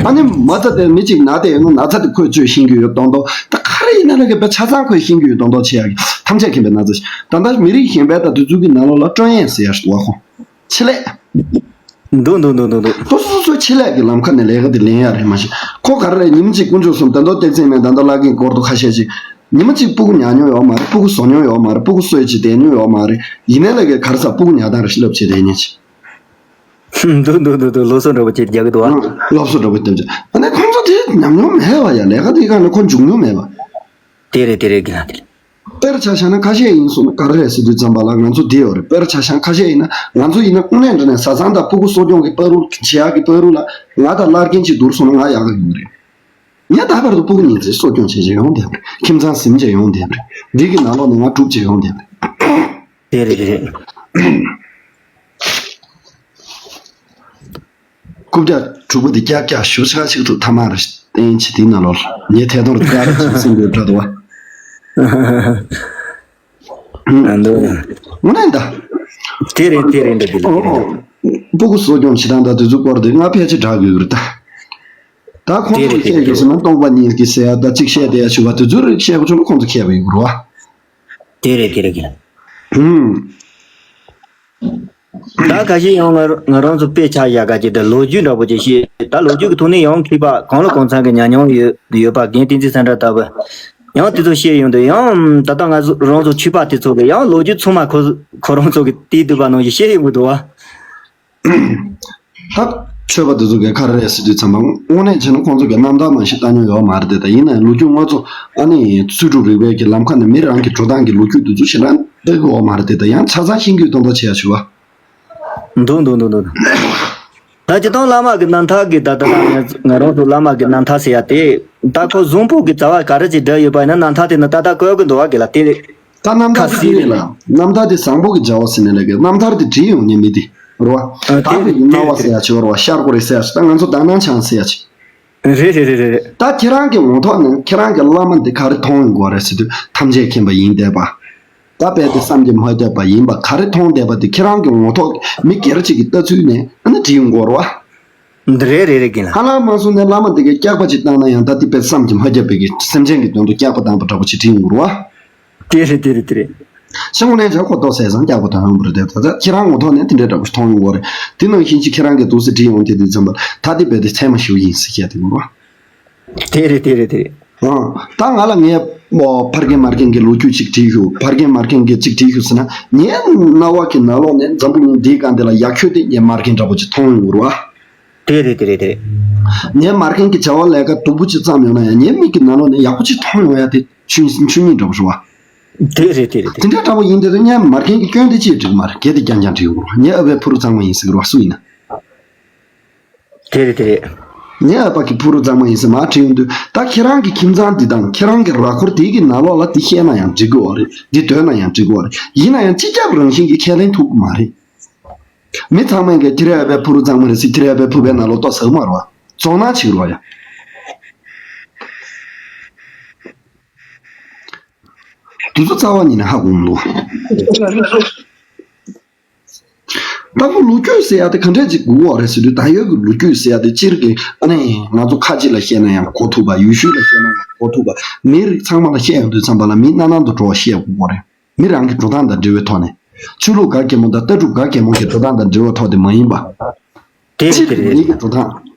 ཨ་ནེ་མ་ཚ་དེ་མི་གཅིག་ན་བསྡད་ཡོད་ན་ན་ཚ་དེ་ཁོས་བཅོས་ཤེས་ཀྱི་ཡོད་མདོག་མདོག་ད་ག་རེ་ཡིན་ན་ལ་གི་བས་ཆ་ཚང་ཁོས་ཤེས་ཀྱི་ཡོད་མདོག་མདོག་བྱེད་ཡ་གི་ཐམས་ཅད་མཁྱེན་པའི་ན་ཚ་ཞིག་ད་ལྟ་མི་རིགས་གཞན་པའི་ད་དུས་ཚོད་ཀྱི་ནང་ལོགས་ལ་སྤྲོད་ཡས་ཟེར་ཡ་ཞིག་འདུག་བ་ཁོང་། ཆེད་ལས། འདུག་འདུག་འདུག་འདུག་འདུག་ཁོ་སོ་སོའི་ཆེད་ལས་ཀྱི་ལམ་ཁ་ནས་ལས་ཀ་དེ་ལེན་ཡ་རེད། མ་གཞི་ཁོ་ག་རེ་རེད། ཉིན་གཅིག་དཀོན་མཆོག་གསུམ་ད་མདོ་སྟེགས་ཚན་ནས་ད་ལྟ་བཀླག་གིན་སྐོར་དུ་ཁ་ཤས་ཤིག་ཉི་མ་གཅིག་སྤུ་གུ་ཉར་མྱོང་ཡོད་མ་རེད། སྤུ་གུ་བཟོ་མྱོང་ཡོད་མ་རེད། སྤུ་གུ་གསོས་ཅིག་བསྡད་མྱོང་ཡོད་མ་རེད། ཡིན་ནའི་ལས་ཀའི་ག་རེ་ཟ་སྤུ་གུ་ཉར་སྟངས་རེ་ཞིག་བསླབ་བྱས་བསྡད་ཉན་ཅིག་འདུག་འདུག་འདུག་འདུག་ལོ་སོ་འདྲ་པོ་ཅིག་རྒྱག་གི་འདུག་ཨ། སློབ་གསོ་འདྲ་པོ་བསྟན་ཅིག་ཨ་ནི་ཁོང་ཚོ་དེ་ཉམས་མྱོང་མེད་པ་ཡ། ལས་ཀ་དེའི་སྒང་ནས་ཁོ་འཇུག་མྱོང་མེད་པ། དེ་རེད་དེ་རེད་གི་ལ་དེ་རེད། དཔེར་ཆ་བཞག་ན་ཁ་ཤས་ཡིན་སོང་ན་ག་རེ་རེད་ཟེར་དུས་ཙམ་པ་ལ་ང་ཚོ་འདི་ཡོད་རེད། དཔེར་ཆ་བཞག་ན་ཁ་ཤས་ཡིན་ན་ང་ཚོ་ཡིན་ན་དངོས་གནས་འདྲ་ནས་བཟའ་ཚང་དང་སྤུ་གུ་གསོ་སྐྱོང་གི་བར་དུ་བྱེད་ཡག་གི་བར་དུ་ལ་ང་དང་བླ་རྒན་གཅིག་བསྡུར་སོང་ན་ང་ཡག་གི་ཡོད་རེད། ངས་ད་བར་དུ་སྤུ་གུ་ཉིས་བརྩེགས་གསོ་སྐྱོང་བྱས་བྱས་ཡོང་བསྡད་པ་རེད། ཁྱིམ་ཚང་ཟིན་བྱས་ཡོང་བསྡད་པ་རེད། འདི་གི་ནང་ལོགས་ནས་ང་སྒྲུབ་བྱས་ཡོང་བསྡད་པ་རེད། དེ་རེད་དེ་རེད། རྐུབ་བཀྱག་དྲུག་པོ་དེ་ཀྱག་ཀྱག་ཞུ་ཆ་ཆིག་དྲུག་ཐ་མ་རེ་བསྟན་བྱས་དེའི་ནང་ལོགས་ལ་ངས་ཐད་གཏོང་རེ་ཀྱག་རེ་བྱས་སེམས་འགུལ་འདྲ་འདུག་བ། ཨ་འདུག་དངོས་གནས་ད། དེ་རེད་དེ་རེད་འདྲ་དེ་རེད་དེ་རེད། སྤུ་གུ་གསོ་སྐྱོང་བྱེད་སྟངས་དང་དེ་ཚོའི་སྐོར་དེ་ང་ཕལ་ཆེར་དྲག་དགོས་ཀྱི་རེད་ད། ད་ཁོང་ཚོས་བཤད་དགོས་ཟེར་ན་སྟོང་པ་ཉིད་ཀྱི་ཟེར་ཡ་ད་གཅིག་བཤད་བསྡད་ཡ་ཞུ་བ་དེ་ཚོ་རིགས་བཤད་དགོས་བྱུང་ན་ཁོང་ཚོ་མཁས་པ་ཡོད་དགོས་རེད་བ། དེ་རེད་དེ་རེད་དེ་རེད། ཧུམ། ད་ཁ་ཤས་ཡང་ང་ང་རང་ཚོ་དཔེ་ཆ་ཡག་ག་ཅིག་དང་ལོ་རྒྱུས་འདྲ་པོ་ཅིག་བཤད། ད་ལོ་རྒྱུས་ཀྱི་ཐོག་ནས་ཡང་མཁས་པ་གང་ལ་གང་འཚམ་གྱི་ཉམས་མྱོང་ཡོད་ཡོད་པ་རྒན་བསྟན་འཛིན་སེང་བྲག་ལྟ་བུ་ཡང་དེ་ཚོ་བཤད་ཡོང་དུས་ཡང་ད་ལྟ་ང་ཚོ་རང་ཚོ་ཆོས་པ་དེ་ཚོ་གི་ཡང་ལོ་རྒྱུས་ཚང་མ་ཁོ་ཁོ་རང་ཚོ་གི་དེའི་འདུག་པ་ནང་བཞིན་བཤད་ཡོང་གི་འདུག་བ། ད་ཆོས་པ་དེ་ཚོ་གིས་ག་རེ་རེད་ཟེར་དུས་ཙམ་པ་དངོས་གནས་བྱས་ན་ཁོང་ཚོ་གིས་རྣམ་ཐར་མང་ཞིག་བལྟ་མྱོང་ཡོད་མ་རེད་དེ། ད་ཡིན་ནའང་ལོ་རྒྱུས་དངོས་གཙོ་ཨ་ནི་ཚུལ་ཁྲིམས་རིག་པའི་གི་ལམ་ཁ་ནས་མི་རང་གི་འགྲོ་སྟངས་ཀྱི་ལོ་རྒྱུས་དེ་ཚོ་ཞེ་དྲག་བལྟ་གི་ཡོད་མ་རེད་དེ། ད་ཡང་ཆ་ཚང་ཤེས་རྒྱུའི་དོན་དག་བྱེད་ཡ་ཞུ་བ། འདུག་འདུག་འདུག་འདུག་ད་སྤྱིར་བཏང་བླ་མ་གི་རྣམ་ཐར་གི་ད་ལྟ་ང་ང་རང་ཚོ་བླ་མ་གི་རྣམ་ཐར་ཟེར་ཡ་དེ་ད་ཁོ་གཟུངས་པོ་གི་རྩ་བ་ག་རེ་ཅིག་བསྒྲིགས་ཡོད་པ་ཡིན་ན་རྣམ་ཐར་དེ་ནི་ཏག་ཏག་བཀོད་གི་འདུག་བ་གི་ལ་དེ། ད་རྣམ་ཐར་དེ་ཁ་ཟེར་ཅིག་རེད་ལ། རྣམ་ཐར་དེ་བཟང་པོ་གི་བྱ་བ་ཟེར་ནས་ལས་ཀའི་རྣམ་ཐར་དེ་བྲིས་ཡོང་ཉན་མི་དེ་རེད་བ། ཨ་དེ་བདག་གི་རེད་དེ་སྣང་བ་རེད་ཟེར་ཡ་ཅིག་ཡོད་རེད་བ། ཤར་སྒོ་རེད་ཟེར་ཡ་ཅིག་ད་ང་ཚོ་དག་སྣང་བྱང་ཟེར་ཡ་ཅིག་རེད་རེད་རེད་རེད། ད་ཁྱེད་རང་གི་ངོ་ཐོག་ནས་ཁྱེད་རང་གི་བླ་མ་འདི་ག་རེ་མཐོང་ཡོང་གི་རེད་ཟེར་དུས་ཐམས་ཅད་མཁྱེན་པ་ཡིན་བསྡད་པ། ད་རྦད་དེ་བསམ་གྱིས་མ་ཁྱབ་པ་ཡིན་པ་ག་རེ་མཐོང་བསྡད་པ་དེ་ཁྱེད་རང་གི་ངོ་ཐོག་མི་སྒེར་གཅིག་གི་ལྟ་ཚུལ་ནས་ཨ་ནི་བྲིས་ཡོང་གི་རེད་བ། འདི་རེད་རེད་རེད་གི་ལ། ཧ་ལམ་མ་སོང་ནས་བླ་མ་འདི་གས་སྐྱག་པ་ཅིག་བཏང་ན་ཡང་ད་དེ་དཔེ་བསམ་གྱིས་མ་ཁྱབ་པའི་གི་སེམས་ཅན་གྱི་དོན་དུ་སྐྱག་པ་བཏང་པ་འདྲ་པོ་ཅིག་བྲིས་ཡོང་གི་རེད་བ། དེ་རེད་དེ་རེད་དེ་རེད། ཤེས་ངོ་ནས་ཇག་ཁོ་ཏོག་ཟས་བཟང་སྐྱག་པ་བཏང་ཡོང་པ་རེད་དེ། ད་ལྟ་ཁྱེད་རང་ངོ་ཐོག་ནས་དེ་འདྲའི་འདྲ་པོ་ཞིག་མཐོང་ཡོང་གི་རེད། དེ་ནང་བཞིན་ཅིག་ཁྱེད་རང་གི་འདུག་སེ་བྲིས་ཡོང་དེ་དུས་ཙམ་པ་ད་དེ་རྦད་དེ་ཚད་མ་ཞེ་པོ་ཡིན་ཟེར་བཤད་དེ་ཡོང་རེད་བ། དེ་རེད་དེ་རེད་དེ་རེད། ཨང་། ད་ང་ལ་ངས་ཨོ་ཕ་རྒན་མ་རྒན་གྱི་ལོ་རྒྱུས་ཅིག་བྲིས་ཤོག་ཕ་རྒན་མ་རྒན་གྱི་ཅིག་བྲིས་ཤོག་ཟེར་ན་ངའི་རྣ་བ་གི་ནང་ལོགས་ནས་འཛམ་བུ་གླིང་འདིའི་སྒང་འདི་ལ་ཡག་ཤོས་དེ་ངའི་མ་རྒན་འདྲ་པོ་ཅིག་མཐོང་ཡོང་གི་རེད་བ། དེ་རེད་དེ་རེད་དེ་རེད། ངའི་མ་རྒན་གྱི་བྱ་བ་ལས་ཀ་སྡུག་པོ་ཅིག་བརྩམས་ཡོང་ན་ཡང་ངའི་མིག་གི་ནང་ལོགས་ནས་ཡག་པོ་ཅིག་མཐོང་ཡོང་ཡ་དེ་ཆོས་ཆོས་ཉིད་འདྲ་པོ་རེད་བ། དེ་རེད་དེ་རེད་དེ། དེ་འདྲ་འདྲ་པོ་ཡིན་དེ་ཚོ་ངའི་མ་རྒན་གྱི་སྐྱོན་དེ་ཅིག་འགྲིག་མ་རེད། གལ་ཏེ་རྐྱང་རྐྱང་འགྲིག་ཡོང་གི་རེད་བ། ངའི་ཨ་ཕའི་ཕུ་རུ་གཙང་མ་ཡིན་ཟེར་གི་རེད་བ། སུ་ཡིན་ན། དེ་རེད་དེ་རེད། ངའི་ཨ་ཕ་གི་ཕུ་རུ་གཙང་མ་ཡིན་ཟེར་མར་བྲིས་ཡོང་དུས་ད་ཁྱེད་རང་གི་ཁྱིམ་ཚང་འདི་དང་ཁྱེད་རང་གི་ར་འཁོར་དེ་གི་ནང་ལོགས་ལ་འདི་བཤད་ན་ཡང་འགྲིག་གི་ཡོད་རེད། འདི་འདོན་ན་ཡང་འགྲིག་གི་ཡོད་རེད། ཡིན་ན་ཡང་སྤྱི་ཁྱབ་རང་བཞིན་གྱི་ཁས་ལེན་ཐུབ་ཀྱི་མ་རེད། མི་ཚང་མས་ཀྱི་ཁྱེད་རའི་ཨ་ཕའི་ཕུ་རུ་གཙང་མ་རེད་ཟེར། ཁྱེད་རའི་ཨ་ཕའི་ཕུ་པའི་ནང་ལོགས་ལྟོ་ཟ་གི་མ་རེད་བ། རྫོང་ནང་བྱེད་ཀྱི་རེད་བ་ཡ། དུས་ཚོད་རྩ་བ་ཉིད་ནས་ཧ་གོ་མི་འདུག་ད་ཁོ་ལོ་རྒྱུས་ཟེར་ཡ་དེ་ག་འདྲས་ཅིག་དགོས་པ་རེད་ཟེར་དུས་ད་ཡོད་ཀྱི་ལོ་རྒྱུས་ཟེར་ཡ་དེ་སྤྱིར་གྱི་ཨ་ནི་ང་ཚོ་ཁ་ཅིག་ལ་བཤད་ན་ཡང་གོ་ཐུབ་པ། ཡུལ་ཤུལ་ལ་བཤད་ན་ཡང་གོ་ཐུབ་པ། མིའི་རིགས་ཚང་མ་ལ་བཤད་ཡོང་དུས་ཙམ་པ་ལ་མི་སྣ་སྣ་དུ་འགྲོ་བ་བཤད་དགོས་པ་རེད། མི་རང་གི་འགྲོ་སྟངས་དང་འབྲེལ་བའི་ཐོག་ནས། ཆོས་ལུགས་ག་གེ་མོ་དང་ལྟ་གྲུབ་ག་གེ་མོ་གི་འགྲོ་སྟངས་དང་འབྲེལ་བའི་ཐོག་དེ་མ་ཡིན་པ། དེ་སྤྱིར་རེད་དེ་མི་རེད། གི་འགྲོ་སྟངས།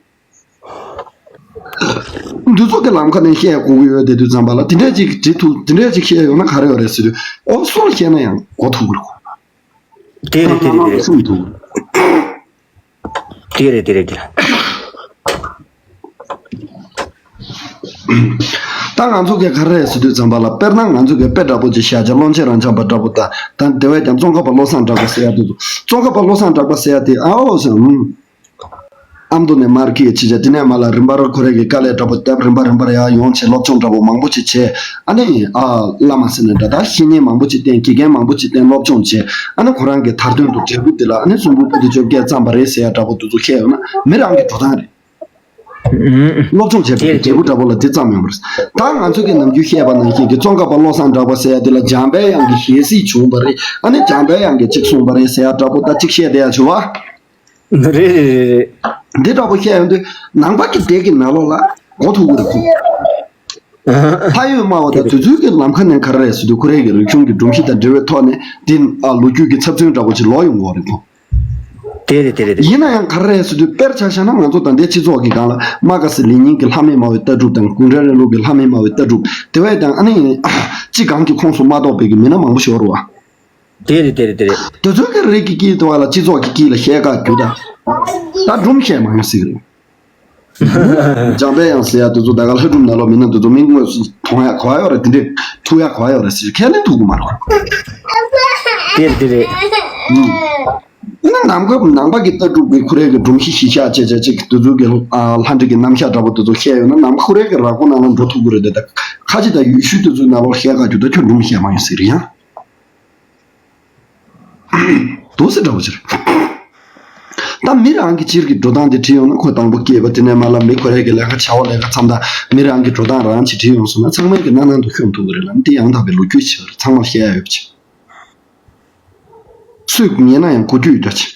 འདི་ཚོ་གི་ལམ་ཁ་ནས་བཤད་དགོས་ཀྱི་ཡོད་དེ་དུས་ཙམ་པ་ལ་དེ་འདྲས་ཅིག་བྲིས་ཐུབ། དེ་འདྲས་ཅིག་བཤད་ཡོང་ན་ག་རེ་ཡོད་རེད་ཟེར་དུས་ཨོ་སུ་ལ་བཤད་ན་ཡང་གོ་ཐུབ་ཀྱི་རེད། དེ་རེད་དེ་རེད་དེ་རེད། སུ་ཐུབ། དེ་རེད་དེ་རེད་དེ་རེད། ད་ང་ཚོ་གི་ག་རེ་རེད་ཟེར་དུས་ཙམ་པ་ལ་དཔེར་ན་ང་ཚོ་གི་དཔེ་འདྲ་པོ་ཅིག་བཞག་བྱས་ཀློང་ཆེན་རབ་འབྱམས་པ་འདྲ་པོ་དང་ད་དེ་བས་ཀྱང་ཙོང་ཁ་པ་བློ་བཟང་གྲགས་པ་ཟེར་ཡ་དེ་ཚོ། ཙོང་ཁ་པ་བློ་བཟང་གྲགས་པ་ཟེར་ཡ་དེ་ཨའོ་ཟེར། ཨུམ། ཨ་མདོ་ནས་མར་ཁྱེར་ཅི་བྱ་དེ་ནས་མར་ལ་རིམ་པར་ཁོ་རེ་གི་དཀའ་ལས་འདྲ་པོ་བཏབ། རིམ་པ་རིམ་པར་ཡར་ཡོང་བྱས་སློབ་སྦྱོང་འདྲ་པོ་མང་པོ་ཅིག་བྱས། ཨ་ནི་ཨ་བླ་མ་ཟེར་ནས་འདྲ་ད་བཤེས་གཉེན་མང་པོ་ཅིག་བསྟེན། དགེ་རྒན་མང་པོ་ཅིག་བསྟེན། སློབ་སྦྱོང་བྱས། ཨ་ནི་ཁོ་རང་གི་མཐར་ཐོན་དུ་འབྲས་བུ་དེ་ལ་ཨ་ནི་གསུམ་པོ་པོ་ཏི་བཅོ་བརྒྱད་བརྩམས་པ་རེད་ཟེར་ཡ་འདྲ་པོ་དེ་ཚོ་བཤད་ཡོང་ན་མི་རང་གི་འགྲོ་སྟངས་རེད། སློབ་སྦྱོང་བྱས་པའི་འབྲས་བུ་འདྲ་པོ་ལ་དེ་ཙམ་ཡོང་བ་རེད། ད་ང་ཚོ་གི་ནམ་རྒྱུན་བཤད་པ་ནང་བཞིན་གྱི་ཙོང་ཁ་པ་བློ་བཟང་གྲགས་པ་ཟེར་ཡ་དེ་ལ་འཇམ་དཔལ་དབྱངས་ཀྱི་ཞལ་གཟིགས་བྱུང་བ་རེད། ཨ་ནི་འཇམ་དཔལ་དབྱངས་ཀྱིས་གཅིག་གསུངས་པ་རེད་ཟེར་ཡ་འདྲ་པོ་ད་གཅིག་བཤད་བསྡད་ཡ་བྱུང་བ། རེད་རེད་རེད་རེད། འདི་འདྲ་པོ་བཤད་ཡོང་དུས་ནང་པ་གི་སྡེ་གི་ནང་ལོགས་ལ་མགོ་ཐུག་གི་རེད་ཁོ། ལྷ་ཡོད་སྨྲ་བ་དང་དེ་ཚོའི་གི་ལམ་ཁ་ནས་ག་རེ་རེད་ཟེར་དུས་ཁོ་རའི་གི་རིག་གཞུང་གི་སྒྲོམ་གཞི་དང་འབྲེལ་བའི་ཐོག་ནས་དེ་ཨ་ལོ་རྒྱུས་ཀྱི་ཚབ་མཚོན་འདྲ་པོ་ཅིག་ལོག་ཡོང་གི་རེད་ཁོ། དེ་རེད་དེ་རེད་དེ། ཡིན་ན་ཡང་ག་རེ་རེད་ཟེར་དུས་དཔེར་ཆ་བཞག་ན་ང་ཚོ་ད་ལྟའི་སྤྱི་ཚོགས་ཀྱི་སྒང་ལ་མར་ཁེ་སི་ལེ་ཉིན་གྱི་ལྷ་མེད་སྨྲ་བའི་ལྟ་གྲུབ་དང་གུང་ཁྲན་རིང་ལུགས་ཀྱི་ལྷ་མེད་སྨྲ་བའི་ལྟ་གྲུབ་དེ་བས་ཀྱང་ཨ་ནི་སྤྱི་སྒང་གི་ཁོངས་སུ་མ་གཏོགས་པའི་གི་མི་སྣ་མང་པོ་ཞིག་ཡོད་རེད་བ། དེ་རེད་དེ་རེད་དེ་རེད། དེ་ཚོའི་གི་རིགས་ཀྱི་དཀྱིལ་དུ་བ་ལ་སྤྱི་ཚོགས་ཀྱི་དཀྱིལ་ལ་བཤད་ག་རྒྱུ་ད། ད་སྒྲུང་བཤད་མ་ཡོང་ཟེར་གི་རེད། འཇམ་དཔལ་དབྱངས་ཟེར་ཡ་དེ་ཚོ་ད་ག་ལྷ་སྒྲུང་ནང་ལོགས་མི་སྣ་དེ་ཚོ་མི་དངོས་སུ་མཐོང་ཡ་གོ་ཡ་ཡོད་རེད། དེ་འདྲས་ཐུག་ཡ་གོ་ཡ་ཡོད་རེད་ཟེར་ཁས་ལེན་ཐུབ་གི་མ་རེད། དེ་རེད་དེ་རེད། ཡིན་ན་ནམ་མཁའ་ནང་པ་གི་ལྟ་གྲུབ་ཀྱི་ཁོ་རའི་གི་སྒྲོམ་གཞི་གཞི་བཞག་བྱས་བྱས་ཅིག་དེ་ཚོ་གི་ཨ་ལྷ་འདྲེ་གི་རྣམ་གཞག་འདྲ་པོ་དེ་ཚོ་བཤད་ཡོད་ན་ནམ་མཁའ་ཁོ་རའི་གི་ར་སྐོར་ནང་ལ་འགྲོ་ཐུབ་ཀྱི་རེད་དེ། ད་ཁ་ཆེ་དང་ཡུལ་ཤུལ་དེ་ཚོའི་ནང་ལོགས་བཤད་ག་རྒྱུ་ད་ཁྱོད་སྒྲུང་བཤད་མ་ཡོང་ཟེར་ཡང་། འདུག་སེ་འདྲ་པོ་ཅིག་རེད། ད་མི་རང་གི་སྤྱིར་གྱི་འགྲོ་སྟངས་དེ་བྲིས་ཡོང་ན་ཁོ་དང་པོ་སྐྱེས་པ་དེ་ནས་མར་ལ་མི་ཁོ་རའི་གི་ལས་ཀ་བྱ་བ་ལས་ཀ་མཚམས་དང་མི་རང་གི་འགྲོ་སྟངས་རང་ཅིག་བྲིས་ཡོང་སོང་ན་ཚང་མས་གི་སྣ་ནང་དུ་ཤོང་ཐུབ་ཀྱི་རེད་ལ། འདི་ཡང་དག་པའི་ལོ་རྒྱུས་ཅིག་རེད། ཚང་མར་བཤད་ཡ་ཡོད་པ་ཅིག་སུས་ཉན་ན་ཡང་གོ་རྒྱུ་ཡོད་འདྲ་ཅིག་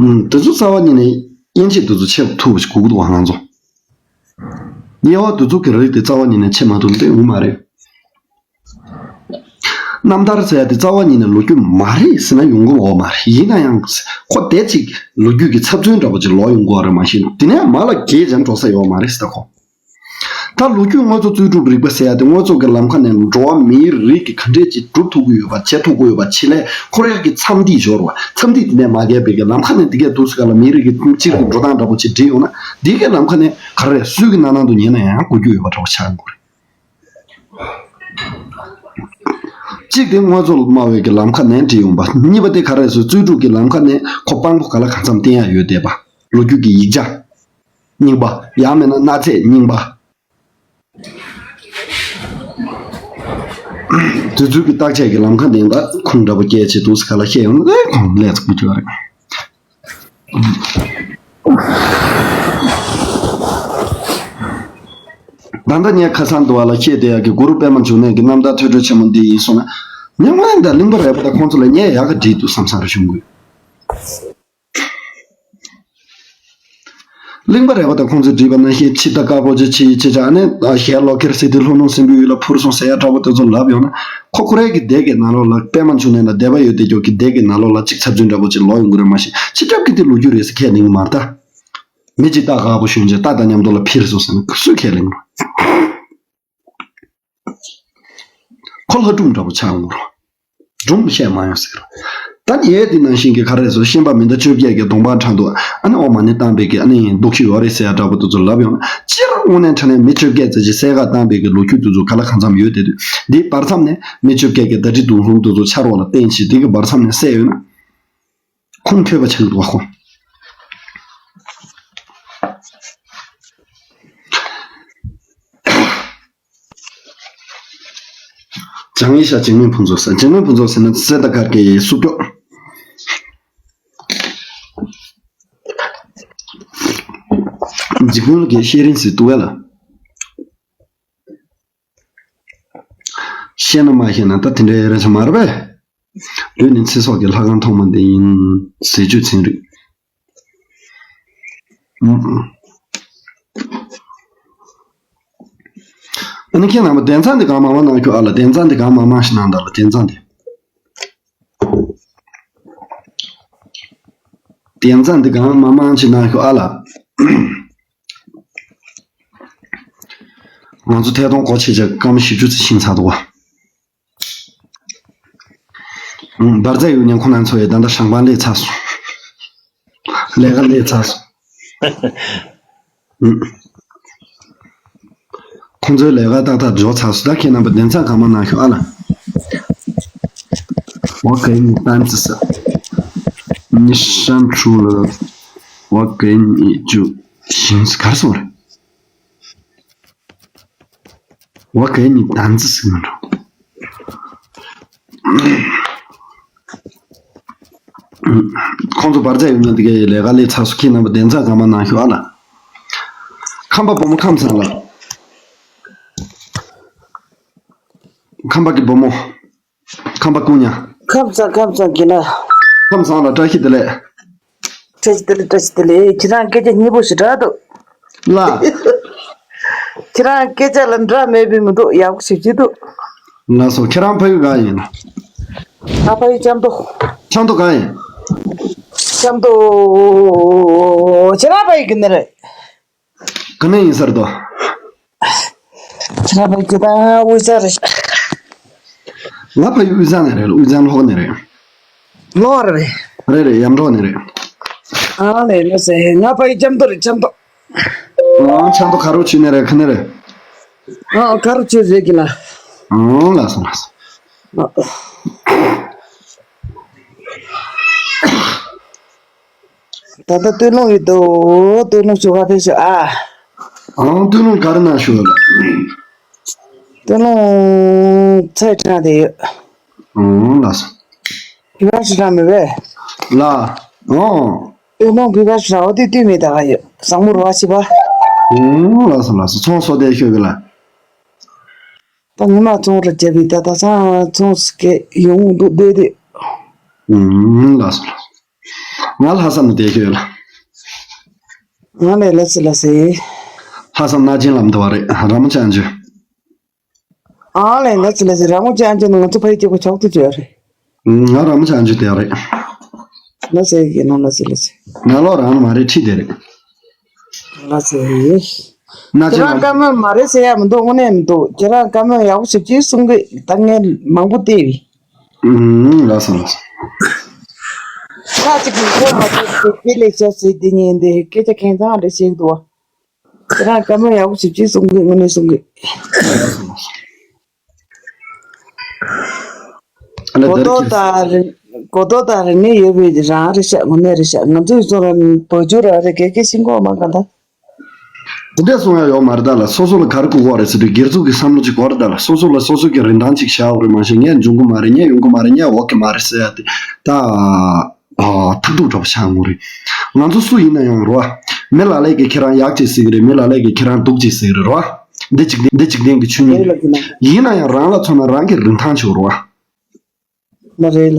ཨུམ། དེ་ཚོ་རྩ་བ་ཉིད་ནས་དབྱེ་འབྱེད་དེ་ཚོ་ཕྱེ་ཐུབ་པ་ཞིག་དགོས་ཀྱི་འདུག་བ་ང་ཚོ། དབྱེ་བ་དེ་ཚོ་གི་རིགས་དེ་རྩ་བ་ཉིད་ནས་ཕྱེ་མ་ཐུབ་ན་དེ་ཡོང་མ་རེད། རྣམ་ཐར་ཟེར་ཡ་དེ་རྩ་བ་ཉིད་ནས་ལོ་རྒྱུས་མ་རེད་ཟེར་ན་ཡོང་གི་ཡོད་མ་རེད། ཡིན་ན་ཡང་ཁོ་དེ་ཅིག་ལོ་རྒྱུས་ཀྱི་ཚབ་མཚོན་འདྲ་པོ་ཅིག་ལོག་ཡོང་གི་ཡོད་རེད། མ་གཞི་དེ་ནས་མར་ལ་རྒྱས་ཀྱང་འགྲོ་ས་ཡོད་མ་རེད་ཟེར་ད་ཁོ། ད་ལོ་རྒྱུས་དངོས་གཙོ་རྩོད་སྒྲུབ་རིག་པ་ཟེར་ཡ་དེ་དངོས་གཙོ་གི་ལམ་ཁ་ནས་འགྲོ་བ་མིའི་རིགས་ཀྱིས་ག་འདྲས་ཅིག་སྒྲུབ་ཐུབ་ཀྱི་ཡོད་པ་བྱེད་ཐུབ་ཀྱི་ཡོད་པ་ཆེད་ལས་ཁོ་རང་གི་འཚམས་འདྲི་འབྱོར་བ་འཚམས་འདྲི་དེ་ནས་མ་རྒྱས་པའི་གི་ལམ་ཁ་ནས་འདི་གས་འདུག་སེ་ག་ལ་མིའི་རིགས་ཀྱི་སྤྱིར་གྱི་འགྲོ་སྟངས་འདྲ་པོ་ཅིག་བྲིས་ཡོང་ན་འདི་གའི་ལམ་ཁ་ནས་ག་རེ་རེད་སུས་ཀྱི་སྣ་ནང་དུ་ཉན་ན་ཡང་གོ་རྒྱུ་ཡོད་པ་འདྲ་པོ་ཆགས་ཡོང་གི་རེད། གཅིག་དེ་དངོས་གཙོ་ལ་སྨྲ་བའི་གི་ལམ་ཁ་ནས་བྲིས་ཡོང་པ། གཉིས་པ་དེ་ག་རེ་རེད་ཟེར་རྩོད་སྒྲུབ་ཀྱི་ལམ་ཁ་ནས་ཁོ་དཔང་པོ་ག་ལ་གང་འཚམ་བསྟན་ཡ་ཡོད་བསྡད་པ། ལོ་རྒྱུས་ཀྱི་ཡིག་ཆ། རྙིང་པ། ཡང་མིན་ན་གནའ་རྫས་རྙིང་པ། དུས་ཚོད་ཀྱི་བརྟག་དཔྱད་ཀྱི་ལམ་ཁ་ནས་ད་ཁུངས་འདྲ་པོ་སྐྱེལ་བྱེད་འདུག་སེ་ག་ལ་བཤད་ཡོང་ན་ཨེ་ཁོང་ལས་ཚུགས་ཀྱི་རེད། ད་ལྟ་ངས་ཁ་སང་དུ་བ་ལ་བཤད་བསྡད་ཡག་གི་གུ་རུ་པད་མ་འབྱུང་གནས་ཀྱི་རྣམ་ཐར་ཐོས་གྲོལ་ཆེན་མོ་འདི་ཡིན་སོང་ན། ཉམས་ལེན་དང་གླིང་པ་རས་པ་དང་ཁོང་ཚོ་ལ་ངས་ཡག་ག་བྲིས་འདུག་བསམ་བསམ་རེ་བྱུང་གི། གླིང་པ་རས་པ་དང་ཁོང་ཚོས་བྲིས་པ་ནང་བཞིན་འཆི་བདག་དཀར་པོ་ཆེ་འཆི་ཡི་ཆེ་ཆ་ཨ་ནི་ཞལ་ལོ་ཁེར་སི་ཏི་ལྷོ་ནུབ་སྲིན་པོའི་ཡུལ་ལ་འཕུར་སོང་ཟེར་ཡ་འདྲ་པོ་དེ་ཚོ་ལབ་ཡོང་ན་ཁོ་ཁོ་རའི་གི་སྡེ་གི་ནང་ལོགས་ལ་པད་མ་འབྱུང་གནས་ལ་སྡེ་པ་ཡོད་དེ་ཀྱོག་གི་སྡེ་གི་ནང་ལོགས་ལ་གཅིག་ཚབ་མཚོན་འདྲ་པོ་ཅིག་ལོག་ཡོང་གི་རེད། མ་གཞི་སྤྱི་ཁྱབ་ཀྱི་དེ་ལོ་རྒྱུས་རེད་ཟེར་ཁས་ལེན་གི་མ་རེད་ད། མི་གཅིག་རྟ་དཀར་པོ་ཞོན་རྗེས་རྟ་དང་མཉམ་དུ་ལ་འཕུར་སོང་ཟེར་ན་སུས་ཁས་ལེན་གི་རེད། ཁོ་ལྷ་སྒྲུང་འདྲ་པོ་ཆགས་འགྲོ། སྒྲུང་བཤད་མ་ཡོང་ཟེར། ད་ནི་ཡས་དེ་ནང་བཞིན་གྱི་ག་རེ་ཟེར་ཤན་པ་མི་ཟླ་བཅོ་བརྒྱད་ཀྱི་གདོང་པ་འཕྲང་དུ་ཨ་ནི་ཨོ་མ་ཎི་བཏང་པའི་གི་ཨ་ནི་འདུག་ཤི་ཡོད་རེད་ཟེར་ཡ་འདྲ་པོ་དེ་ཚོ་ལབ་ཡོང་ན་སྤྱིར་དངོས་གནས་དྲང་གནས་མི་བཅོ་བརྒྱད་ཙམ་ཞིག་བསད་ག་བཏང་པའི་གི་ལོ་རྒྱུས་དེ་ཚོ་ག་ལ་གང་འཚམ་ཡོད་དེ་དུས་འདིའི་བར་མཚམས་ནས་མི་བཅོ་བརྒྱད་ཀྱི་ཟླ་སྒྲིལ་མདུང་ལྷུང་དེ་ཚོ་ཆར་འོག་ལ་བསྟན་ཞིང་དེ་གི་བར་མཚམས་ནས་བསད་ཡོད་ན་ཁུངས་འཁྱོལ་བ་ཆགས་འདུག་གོ། བྱང་ཡེ་ཤ་འཇིགས་མེད་ཕུན་ཚོགས་ཟེར། འཇིགས་མེད་ཕུན་ཚོགས་ཟེར་ན་སྲས་དང་དཀར་གྱི་སྲུབ་ཀྱོག་འཇིགས་ཕུན་གྱི་ཤེས་རིག་ཟེར་འདུག་གས་ལ། ཤེས་ན་མ་ཤེས་ན་ད་དེ་འདྲའི་རེ་ཆ་མ་རེད་པས། ལུས་ནི་ཚེ་སྲོག་གི་ལྷ་ཁང་ཐོག་མ་འདི་ཡིན་ཟེར་རྒྱུ་ཚན་རིག་ཨ་ནི་ཁྱེད་རྣམ་པ་གདན་ས་འདི་གང་མང་མང་གནང་ཤོག་ཨ་ལ། གདན་ས་འདི་གང་མང་མང་ཞིག་གནང་དང་ལ། གདན་ས་འདི། གདན་ས་འདི་གང་མང་མང་ཞིག་གནང་ཤོག་ཨ་ལ། ང་ཚོ་ཐད་གཏོང་སྒོ་ཕྱེ་བྱས་སྐར་མ་བཞི་བཅུ་ཙམ་ཕྱིན་ཚར་འདུག་བ། འབར་རྫས་ཡོད་ཉན་ཁོ་ན་ཚོ་ཡི་ད་ལྟ་ཞང་པང་ལས་ཚར་སོང་། ལས་ཀ་ལས་ཚར་སོང་། ཁོང་ཚོའི་ལས་ཀ་ཏག་ཏག་འཇོག་ཚར་སོང་། ད་ཁྱེད་རྣམ་པ་གདན་ས་གང་མང་གནང་ཤོག་ཨ་ལ། 我给你单子是，你删除了，我给你就行，是干什么了？我给你单子是那种。ཁོང་ཚོ་བར་ཆད་ཡོད་ན་དེ་གའི་ལས་ཀ་ལས་ཚར་སོང་། ཁྱེད་རྣམ་པ་བདེ་འཚར་གང་མ་གནང་ཤོག་ཨ་ལ། ཁམས་པ་བུ་མོ་ཁམས་བཟང་ལ། ཁམས་པ་གི་བུ་མོ། ཁམས་པ་སྐུ་ཉག་ཁམས་བཟང་ཁམས་བཟང་གི་ལ། ཁམས་བཟང་ལ་བཀྲ་ཤིས་བདེ་ལེགས། བཀྲ་ཤིས་བདེ་ལེགས། བཀྲ་ཤིས་བདེ་ལེགས། ཁྱེད་རང་སྐད་ཆ་སྙན་པོ་ཞེ་དྲག་འདུག་ལ། ཁྱེད་རང་སྐད་ཆ་ལ་འདྲ་མེད་པའི་མི་འདུག་ཡག་པོ་ཞེ་གཅིག་འདུག་ལགས་སོ། ཁྱེད་རང་ཕ་ཡུལ་གང་ཡིན། ང་ཕ་ཡུལ་ལྕམ་མདོ། ལྕམ་མདོ་གང་ཡིན། ལྕམ་མདོ། ཁྱེད་རང་ཕ་ཡུལ་གི་ནི་རེད། ག་ནས་ཡིན་ཟེར་དོ། ཁྱེད་རང་ཕ་གི་དང་དབུས་གཙང་རེད། ང་ཕ་གི་དབུས་གཙང་ནས་རེད། དབུས་གཙང་ལྷོ་ཁ་ནས་རེད། ལྷོ་ཁ་རེད། རེད་རེད། ཡམ་འབྲོག་ནས་རེད། ཨ་ལས་ལོ་ཟེར། ང་ཕ་གི་ལྕམ་མདོ་རེད། ལྕམ་མདོ། ཨང་ལྕམ་མདོ་ག་རུ་ཆུ་ནས་རེད། ཁ་ནས་རེད། ཨ་ག་རུ་ཆུ་རེད་གི་ལ། ཨང་ལགས་སོ་ལགས་སོ། ཨ། ད་ལྟ་སྟོད་ལུང་ཡོད་དོ། སྟོད་ལུང་ཞོགས་ཁ་ཕེབས་ཤོག་ཨ། ཨང་སྟོད་ལུང་ག་རེ་གནང་ཤོག་ལ། སྟོད་ལུང་ཚེ་དྲན་དེ་ཡོད། ཨང་ལགས་སོ། བི་བ་ཧྲི་རང་མི་བས། ལ། ཨང་། སྟོད་ལུང་བི་བ་ཧྲི་རང་འོ་དེ་སྟོད་མི་ད་ག་ཡོད། བཟང་མོ་རོ་བ་ཤི་བ། ཨང་ལགས་སོ་ལགས་སོ། ཚོང་སོ་དེ་ཤོད་གི་ལ། ད་ཉི་མ་ཚོང་ར་རྒྱབ་པའི་ད་ད་སང་ཚོང་སི་ཀེ་ཡོང་འདུག་བསྡད་དེ། ཨང་ལགས་སོ་ལགས་སོ། ང་ལྷ་ས་ནས་བསྡད་ཤོད་ལ། ང་ལས་ལ་སི་ལ་སི། ལྷ་ས་སྣ་ཆེན་ལམ་དུ་བ་རེད། ར་མོ་ཅན་ཅུ། ཨ་ལས་ལ་སི་ལ་སི། ར་མོ་ཅན་ཅུ་ནི་ང་ཚོ་ཕ་ཡི་སྐྱེ་བོ་ཆོག་ཏུ་བྱོས་རེད། ང་ར་མོ་ཅན་ཅུ་དེ་རེད། ལ་སི་ཡི་ནང་ལ་སི་ལ་སི། ང་ལོ་རང་མ་རེད། ཁྲིད་དེ་རེད། ལ་སི་ཡི། སྣ་ཆེན་ལམ། ཁྱེད་རང་བཀའ་མོལ་མ་རེད་ཟེར་ཡ་མི་འདུག་དངོས་གནས་མི་འདུག་ཁྱེད་རང་བཀའ་མོལ་ཡག་པོ་ཞིག་ཅིག་གསུང་གི། ད་ངས་མང་པོ་བལྟས་བི། ཨུམ། ལགས་སོ་ལགས་སོ། ཁ་ཅིག་གིས་ཁོ་མ་ཐུབ་ཚེ་དེ་ལས་ཤ་ཟེར། དེ་ཉིན་དེ་སྐད་ཆ་ཁེངས་ཙང་རེ་བཤད་འདུག་བ། ཁྱེད་རང་བཀའ་མོལ་ཡག་པོ་ཞིག་ཅིག་གསུང་གི། དངོས་གནས་གསུང་གི། ཨ་ལ་གོ་རྡོག་དང་རི། གོ་རྡོག་དང་རིག་གནས་ཡོད་པའི་རང་རེད་ཤག་དངོས་གནས་རེད་ཤག་ང་ཚོའི་ཚོ་ལ་བོད་བསྒྱུར་ར་རེ་གེ་གེ་ཤིང་གོག་མ་ག་ད། དེ་འདྲ་གསུང་ཡ་ཡོད་མ་རེད་ད་ལ། སོ་སོ་ལ་ག་རེ་དགོས་ཀྱི་རེད་ཟེར་དུས་སྒེར་ཚུགས་ཀྱི་བསམ་བློ་ཅིག་དགོས་རེད་ད་ལ། སོ་སོ་ལ་སོ་སོ་གི་རིན་ཐང་ཅིག་བཞག་དགོས་རེད། མ་གཞི་ངས་འབྱུང་གི་མ་རེད། ངས་ཡོང་གི་མ་རེད། ངས་འོག་གི་མ་རེད་ཟེར་ཡ་དེ་ད། ཨ། ཐབས་སྡུག་འདྲ་པོ་ཆགས་ཡོང་གི་རེད། ང་ཚོ་སུ་ཡིན་ན་ཡང་རོ། མི་ལ་ལས་ཀྱིས་ཁྱེད་རང་ཡག་ཅིག་ཟེར་གི་རེད། མི་ལ་ལས་ཀྱིས་ཁྱེད་རང་སྡུག་ཅིག་ཟེར་གི་རེད་རོ། འདི་འཇིག་རྟེན། འདི་འཇིག་རྟེན་གྱི་ཆོས་ཉིད་རེད། ཡིན་ན་ཡང་རང་ལ་མཚོན་ན་རང་གི་རིན་ཐང་ཆེ་བ་རོ། ལ་རེད་ལ།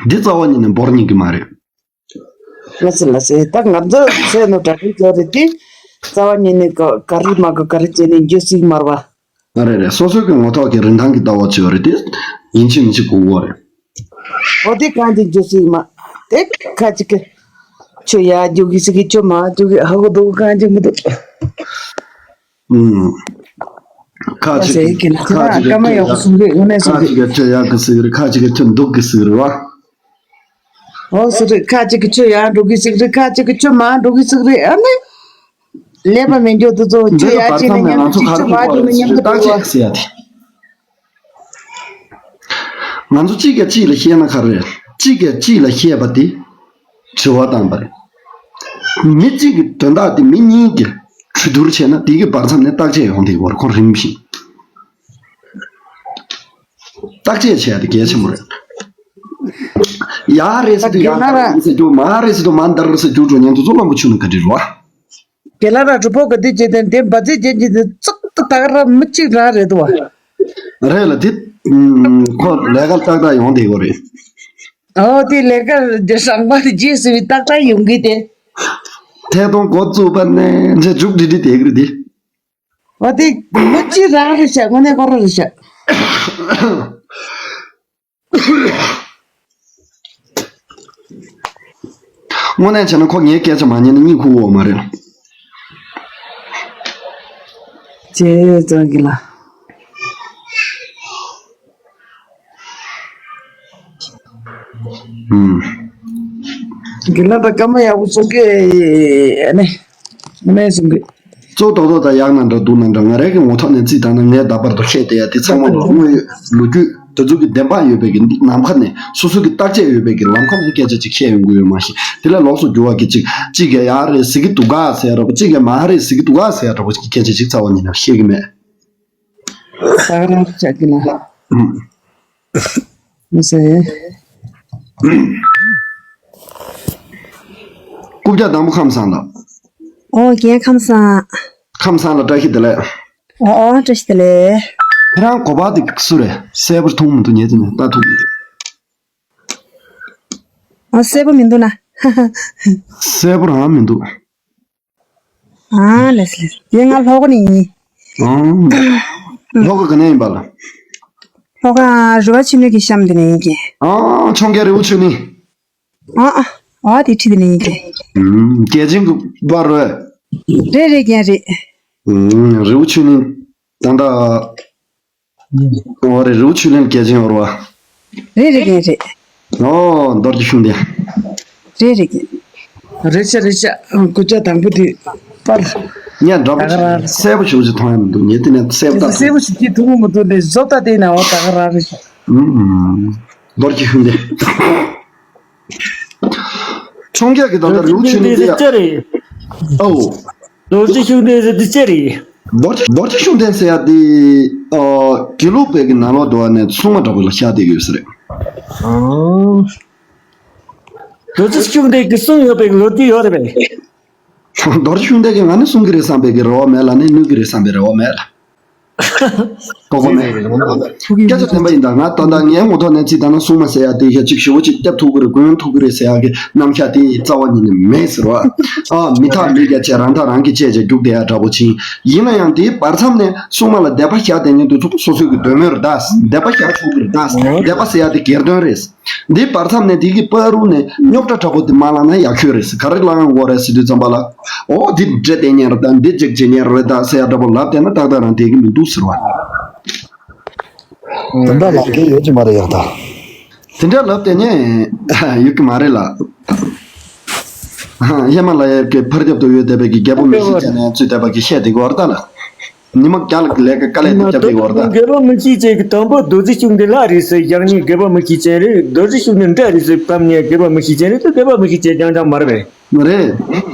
འདི་རྩ་བ་ཉིད་ནས་འབོར་ཉན་གི་མ་རེད། ལ་སེ་ལ་སེ། ད་ང་ཚོ་སེ་ནོ་དྲ་གྲོགས་ཚོ་རེད་དེ། རྩ་བ་ཉིད་ནས་ག་ག་རེ་མ་ག་ག་རེ་བྱས་ནས་འཇོག་སྲིད་མ་རེད་བ། ཨ་རེད་རེད། སོ་སོ་གི་ངོ་ཐོག་གི་རིན་ཐང་གི་ལྟ་བ་བྱས་པ་རེད་དེ། ཡིན་གཅིག་མིན་གཅིག་དགོས་པ་རེད། འོ་དེ་གང་དེ་འཇོག་སྲིད་མ། དེ་ཁ་ཅིག་གི། ཁྱོད་ཡར་འཇོག་གི་ཟེར་གི། ཁྱོད་མར་འཇོག་གི། ཧ་གོ་འདུག་གང་ཅིག་མི་འདུག་ཨུམ། ཁ་ཅིག་ཡ་ཟེར་གི་ན། ཁ་ཅིག་གི་སྐར་མ་ཡག་པོ་གསུང་གི། དངོས་གནས་གསུང་གི། ཁ་ཅིག་གི་ཁྱོད་ཡག་གི་ཟེར་གི་རེད། ཁ་ཅིག་གི་ཁྱོད་སྡུག་གི་ཟེར་གི་རེད་བ། ཨོ་ཟེར་རེད། ཁ་ཅིག་གི་ཁྱོད་ཡར་འགྲོ་གི་ཟེར་གི་རེད། ཁ་ཅིག་གི་ཁྱོད་མར་འགྲོ་གི་ཟེར་གི་རེད། ཨ་ནི། ཀླད་པ་མི་འགྱུར་དུ་ཚོ། ཁྱོད་འདི་ལ་ཡར་བར་ཅིག་ནས་མཚམས་ནས་མཉམ་ང་དུ་ཚོ་ཅིག་ག་ཅིག་རེ་མར་ཅིག་ནས་མཉམ་དུ་བརྟག་དཔྱད་ཟེར་ཡ་དེ། ང་ཚོ་གཅིག་གིས་གཅིག་ལ་བཤད་ན་ག་རེ། གཅིག་གིས་གཅིག་ལ་བཤད་པ་དེ་དྲི་བ་བཏང་པ་རེད། མི་གཅིག་གི་དོན་དག་དེ་མི་གཉིས་ཀྱིས་གྲོས་བསྡུར་བྱས་ན་དེ་གི་བར་མཚམས་ནས་བརྟག་དཔྱད་ཡོང་དེ་བར་ཁོ་རིམ་བཞིན། བརྟག་དཔྱད་བྱས་ཏེ་གལ་ཆེན་པོ་རེད། ཡ་རེད་ཟེར་དུས་ཡ་ད་རེད་ཟེར་རྒྱུ། མ་རེད་ཟེར་དུས་མ་ད་རེད་ཟེར་རྒྱུ་འགྲོ་ཉན་དུ་ཚོ་གླང་པོ་ཆུ་ནི་ག་འདྲི་རོ། དེ་ལ་ར་གྲུ་པོ་ག་དུས་བྱེད་དེ་འདི་འབའ་ཚིག་ཅན་གྱི་འདི་ཙུག་ཏུ་ད་ག་ར་མི་གཅིག་རང་རེད་དོ། རེད་ལ་དེ། ཁོ་ལས་ཀ་ཏག་ཏག་ཡོང་དེ་གོ་རེད། ཨོ་དེ་ལས་ཀ་རྒྱ་སྲང་མ་དེ་རྗེས་སུ་བི་ཏག་ཏག་ཡོང་གི་དེ། ཐད་གཏོང་འགོ་བཙུགས་པ་ནས་མཇུག་འགྲིལ་འགྲིལ་དེ་གི་རེད་དེ། ཨོ་དེ་མི་གཅིག་རང་རེད་ཤག་དངོས་གནས་ཁོ་རང་རེད་ཤག་དངོས་གནས་བྱས་ན་ཁོ་ངའི་སྐད་ཆ་མ་ཉན་ན་གཉིད་ཁུག་འོག་མ་རེད། ཅེས་ཙང་གི་ལ། ཨུམ། གི་ལ་ད་སྐར་མ་ཡག་པོ་གསུང་གི་ཨ་ནི། དངོས་གནས་གསུང་གི། གཙོ་བོ་རྡོག་རྡོག་དང་ཡག་ན་འདྲ་སྡུག་ན་འདྲ། ང་རང་གི་ངོ་ཐོག་ནས་བརྩིས་བཏང་ན། ངས་ད་བར་དུ་བཤད་བསྡད་ཡ་དེ་ཚང་མ་ལ་དངོས་ཡོད་ལོ་རྒྱུས་དེ་ཚོ་གི་བདེན་དཔང་ཡོད་པའི་གི་ནམ་མཁའ་ནས། སོ་སོ་གི་བརྟག་དཔྱད་ཡོད་པའི་གི་ལམ་ཁ་ནས་སྐད་ཆ་ཅིག་བཤད་ཡོང་གི་ཡོད་མ་གཏོགས། དེ་ལས་ལོགས་སུ་འགྱུར་བ་གི་ཅིག་གཅིག་གིས་ཡག་རེད་ཟེར་གི་འདུག་ག་ཟེར་ཡ་འདྲ་པོ། གཅིག་གིས་མ་རེད་ཟེར་གི་འདུག་ག་ཟེར་ཡ་འདྲ་པོ་གི་སྐད་ཆ་ཅིག་རྩ་བ་ཉིད་ནས་བཤད་གི་མེད། ད་ག་རང་ཆགས་ཀྱི་ན། ཨུམ། མི་ཟེར། རྐུབ་བཀྱག་དང་པོ་ཁམས་བཟང་ལགས། ཨོ་རྒན་ཁམས་བཟང་། ཁམས་བཟང་ལགས། བཀྲ་ཤིས་བདེ་ལེགས། ཨོ་ཨོ་བཀྲ་ཤིས་བདེ་ལེགས། ཁྱེད་རང་གོ་བ་དེ་སུ་རེད། གསལ་པོར་མཐོང་མི་འདུག་ཉལ་དུ་ནས་ལྟ་ཐུབ་མི་འདུག་ཨོ་གསལ་པོ་མི་འདུག་ན། གསལ་པོ་རང་མི་འདུག་ཨ་ལས་ལས། ཡེ་ང་ལྷོ་ཁ་ནས་ཡིན། ཨང་། ལྷོ་ཁ་ག་ནས་ཡིན་པ་ལགས། ལྷོ་ཁ་རི་བ་ཆུ་ནུས་ཀྱི་གཤམ་དེ་ནས་ཡིན་གྱི། ཨང་། འཕྱོངས་རྒྱས་རི་བོ་ཆུ་ནུས། ཨ་ཨ་ཨ་དེ་ཁྲིད་དེ་ནས་ཡིན་གྱི། ཨུམ། རྒྱལ་ཆེན་གྱི་བར་རོལ། རེད་རེད་རྒན་རེད། ཨུམ། རི་བོ་ཆུ་ནུས་ད་ལྟ། ཨོ་རེད། རི་བོ་ཆུ་ལེན་རྒྱལ་ཆེན་འོར་བ། རེད་རེད་རེད་རེད། ཨོ་རྡོ་རྗེ་ཤུགས་ལྡན། རེད་རེད་རེད། རེད་ཤག་རེད་ཤག་རྐུབ་བཀྱག་དང་པོ་དེ་པར། ཉན་འདྲ་པོ་ད་ག་རང་ཞིག་རེད། གསལ་པོ་ཞེ་པོ་ཅིག་མཐོང་ཡ་མི་འདུག་ཉལ་དེ་ནས་གསལ་པོ་ད་གསལ་པོ་ཞིག་ཅིག་མཐོང་གི་མི་འདུག་ལས་བཟོ་ལྟ་དེ་ན་འོ་ད་ག་རང་རེད་ཤག་ཨུམ། རྡོ་རྗེ་ཤུགས་ལྡན། འཕྱོངས་རྒྱས་ཀྱི་ད་ལྟ་རི་བོ་ཆུ་ནུས་དེ་ཡ། ཅི་རེད། ཨོ། རྡོ་རྗེ་ཤུགས་ལྡན་ཟེར་དེ་ཅི་རེད། རྡོ་རྗེ་རྡོ་རྗེ་ཤུགས་ལྡན་ཟེར་ཡ་དེ། ཨོ། དགེ་ལུགས་པའི་གི་ནང་ལོགས་འགྲོ་བ་ནས་སྲུང་མ་འདྲ་པོ་ལ་བཞག་བསྡད་ཡོད་ས་རེད། ཨོ། རྡོ་རྗེ་ཤུགས་ལྡན་གི་སྲུང་ཡོད་པའི་ལོ་རྒྱུས་ཡོད་རེད་པས། རྡོ་རྗེ་ཤུགས་ལྡན་གི་ང་ནི་སྲུང་གི་རེད་བསམ་པའི་གི་རེ་བ་མེད་ལ། ནི་གནོད་གི་རེད་བསམ་པའི་རེ་བ་མེད་ལ། ཀོ་ཀོ་མེ། སྐད་ཆ་བདེན་པ་ཡིན་ད། ང་ད་ལྟ་ངའི་ངོ་ཐོག་ནས་ཅིག་ད་ན་སྲུང་མ་ཟེར་ཡ་དེ་ཡ་གཅིག་ཞེ་པོ་ཅིག་སྐྱབས་ཐུབ་ཀྱི་རེད། མགོན་ཐུབ་ཀྱི་རེད་ཟེར་ཡ་གི་རྣམ་གཞག་དེ་རྩ་བ་ཉིད་ནས་མེད་ཟེར་བ། ཨ་མི་ཐག་མི་རྒྱ་བྱས་རང་ཐག་རང་གིས་བཅད་བྱས་རྒྱུག་བསྡད་ཡ་འདྲ་པོ་ཅིག་ཡིན་ན་ཡང་དེའི་བར་མཚམས་ནས་སྲུང་མ་ལ་དད་པ་བཞག་བསྡད་མཁན་དེ་ཚོ་སོ་སོའི་གི་འདོད་མོས་རེད་ད། དད་པ་བཞག་ཆོག་གི་རེད་ད། དད་པ་ཟེར་ཡ་དེ་སྒེར་དོན་རེད། འདིའི་བར་མཚམས་ནས་དེ་གི་བར་རུ་ནས་རྙོག་དྲ་འདྲ་པོ་དེ་མ་ལངས་ན་ཡག་ཤོས་རེད། ག་རེ་ལངས་དགོས་རེད་ཟེར་དུས་ཙམ་པ་ལ། ཨོ་འདི་འདྲ་བསྡད་མཁན་རེད་ད། འདི་ཅིག་བྱེད་མཁན་རེད་ད་ཟེར་ཡ་འདྲ་པོ་ལབ་བསྡད་ན་ཏག་ཏག་རང་བསྡད་ཀྱི་མི་འདུག་ཟེར་བ། དེ་འདྲ་ལབ་མཁན་ཡོད་ཀྱི་མ་རེད་ཡག་ད། དེ་འདྲ་ལབ་བསྡད་མཁན་ཡོད་ཀྱི་མ་རེད་ལ། ཧི་མ་ལ་ཡའི་གི་ཕར་རྒྱབ་ཏུ་ཡོད་བསྡད་པའི་གི་རྒྱལ་པོ་མི་ཤི་ཅན་ནས་ཚུད་བསྡད་པ་གི་བཤད་དེ་གོ་ར་ད་ལ། ཉི་མ་རྒྱ་ལ་ལས་ཀ་དཀའ་ལས་དེ་རྒྱབ་དེ་གོ་ར་ད། རྒྱལ་པོ་མི་ཤི་ཅན་གི་དང་པོ་རྡོ་རྗེ་ཤུགས་ལྡན་ལྷ་རེད་ཟེར། ཡང་ནི་རྒྱལ་པོ་མི་ཤི་ཅན་རེད། རྡོ་རྗེ་ཤུགས་ལྡན་འདྲ་རེད་ཟེར། ཕམ་ནས་རྒྱལ་པོ་མི་ཤི་ཅན་རེད་དེ། རྒྱལ་པོ་མི་ཤི་ཅན་རྐྱང་རྐྱང་མ་རེད་པས། མ་རེད།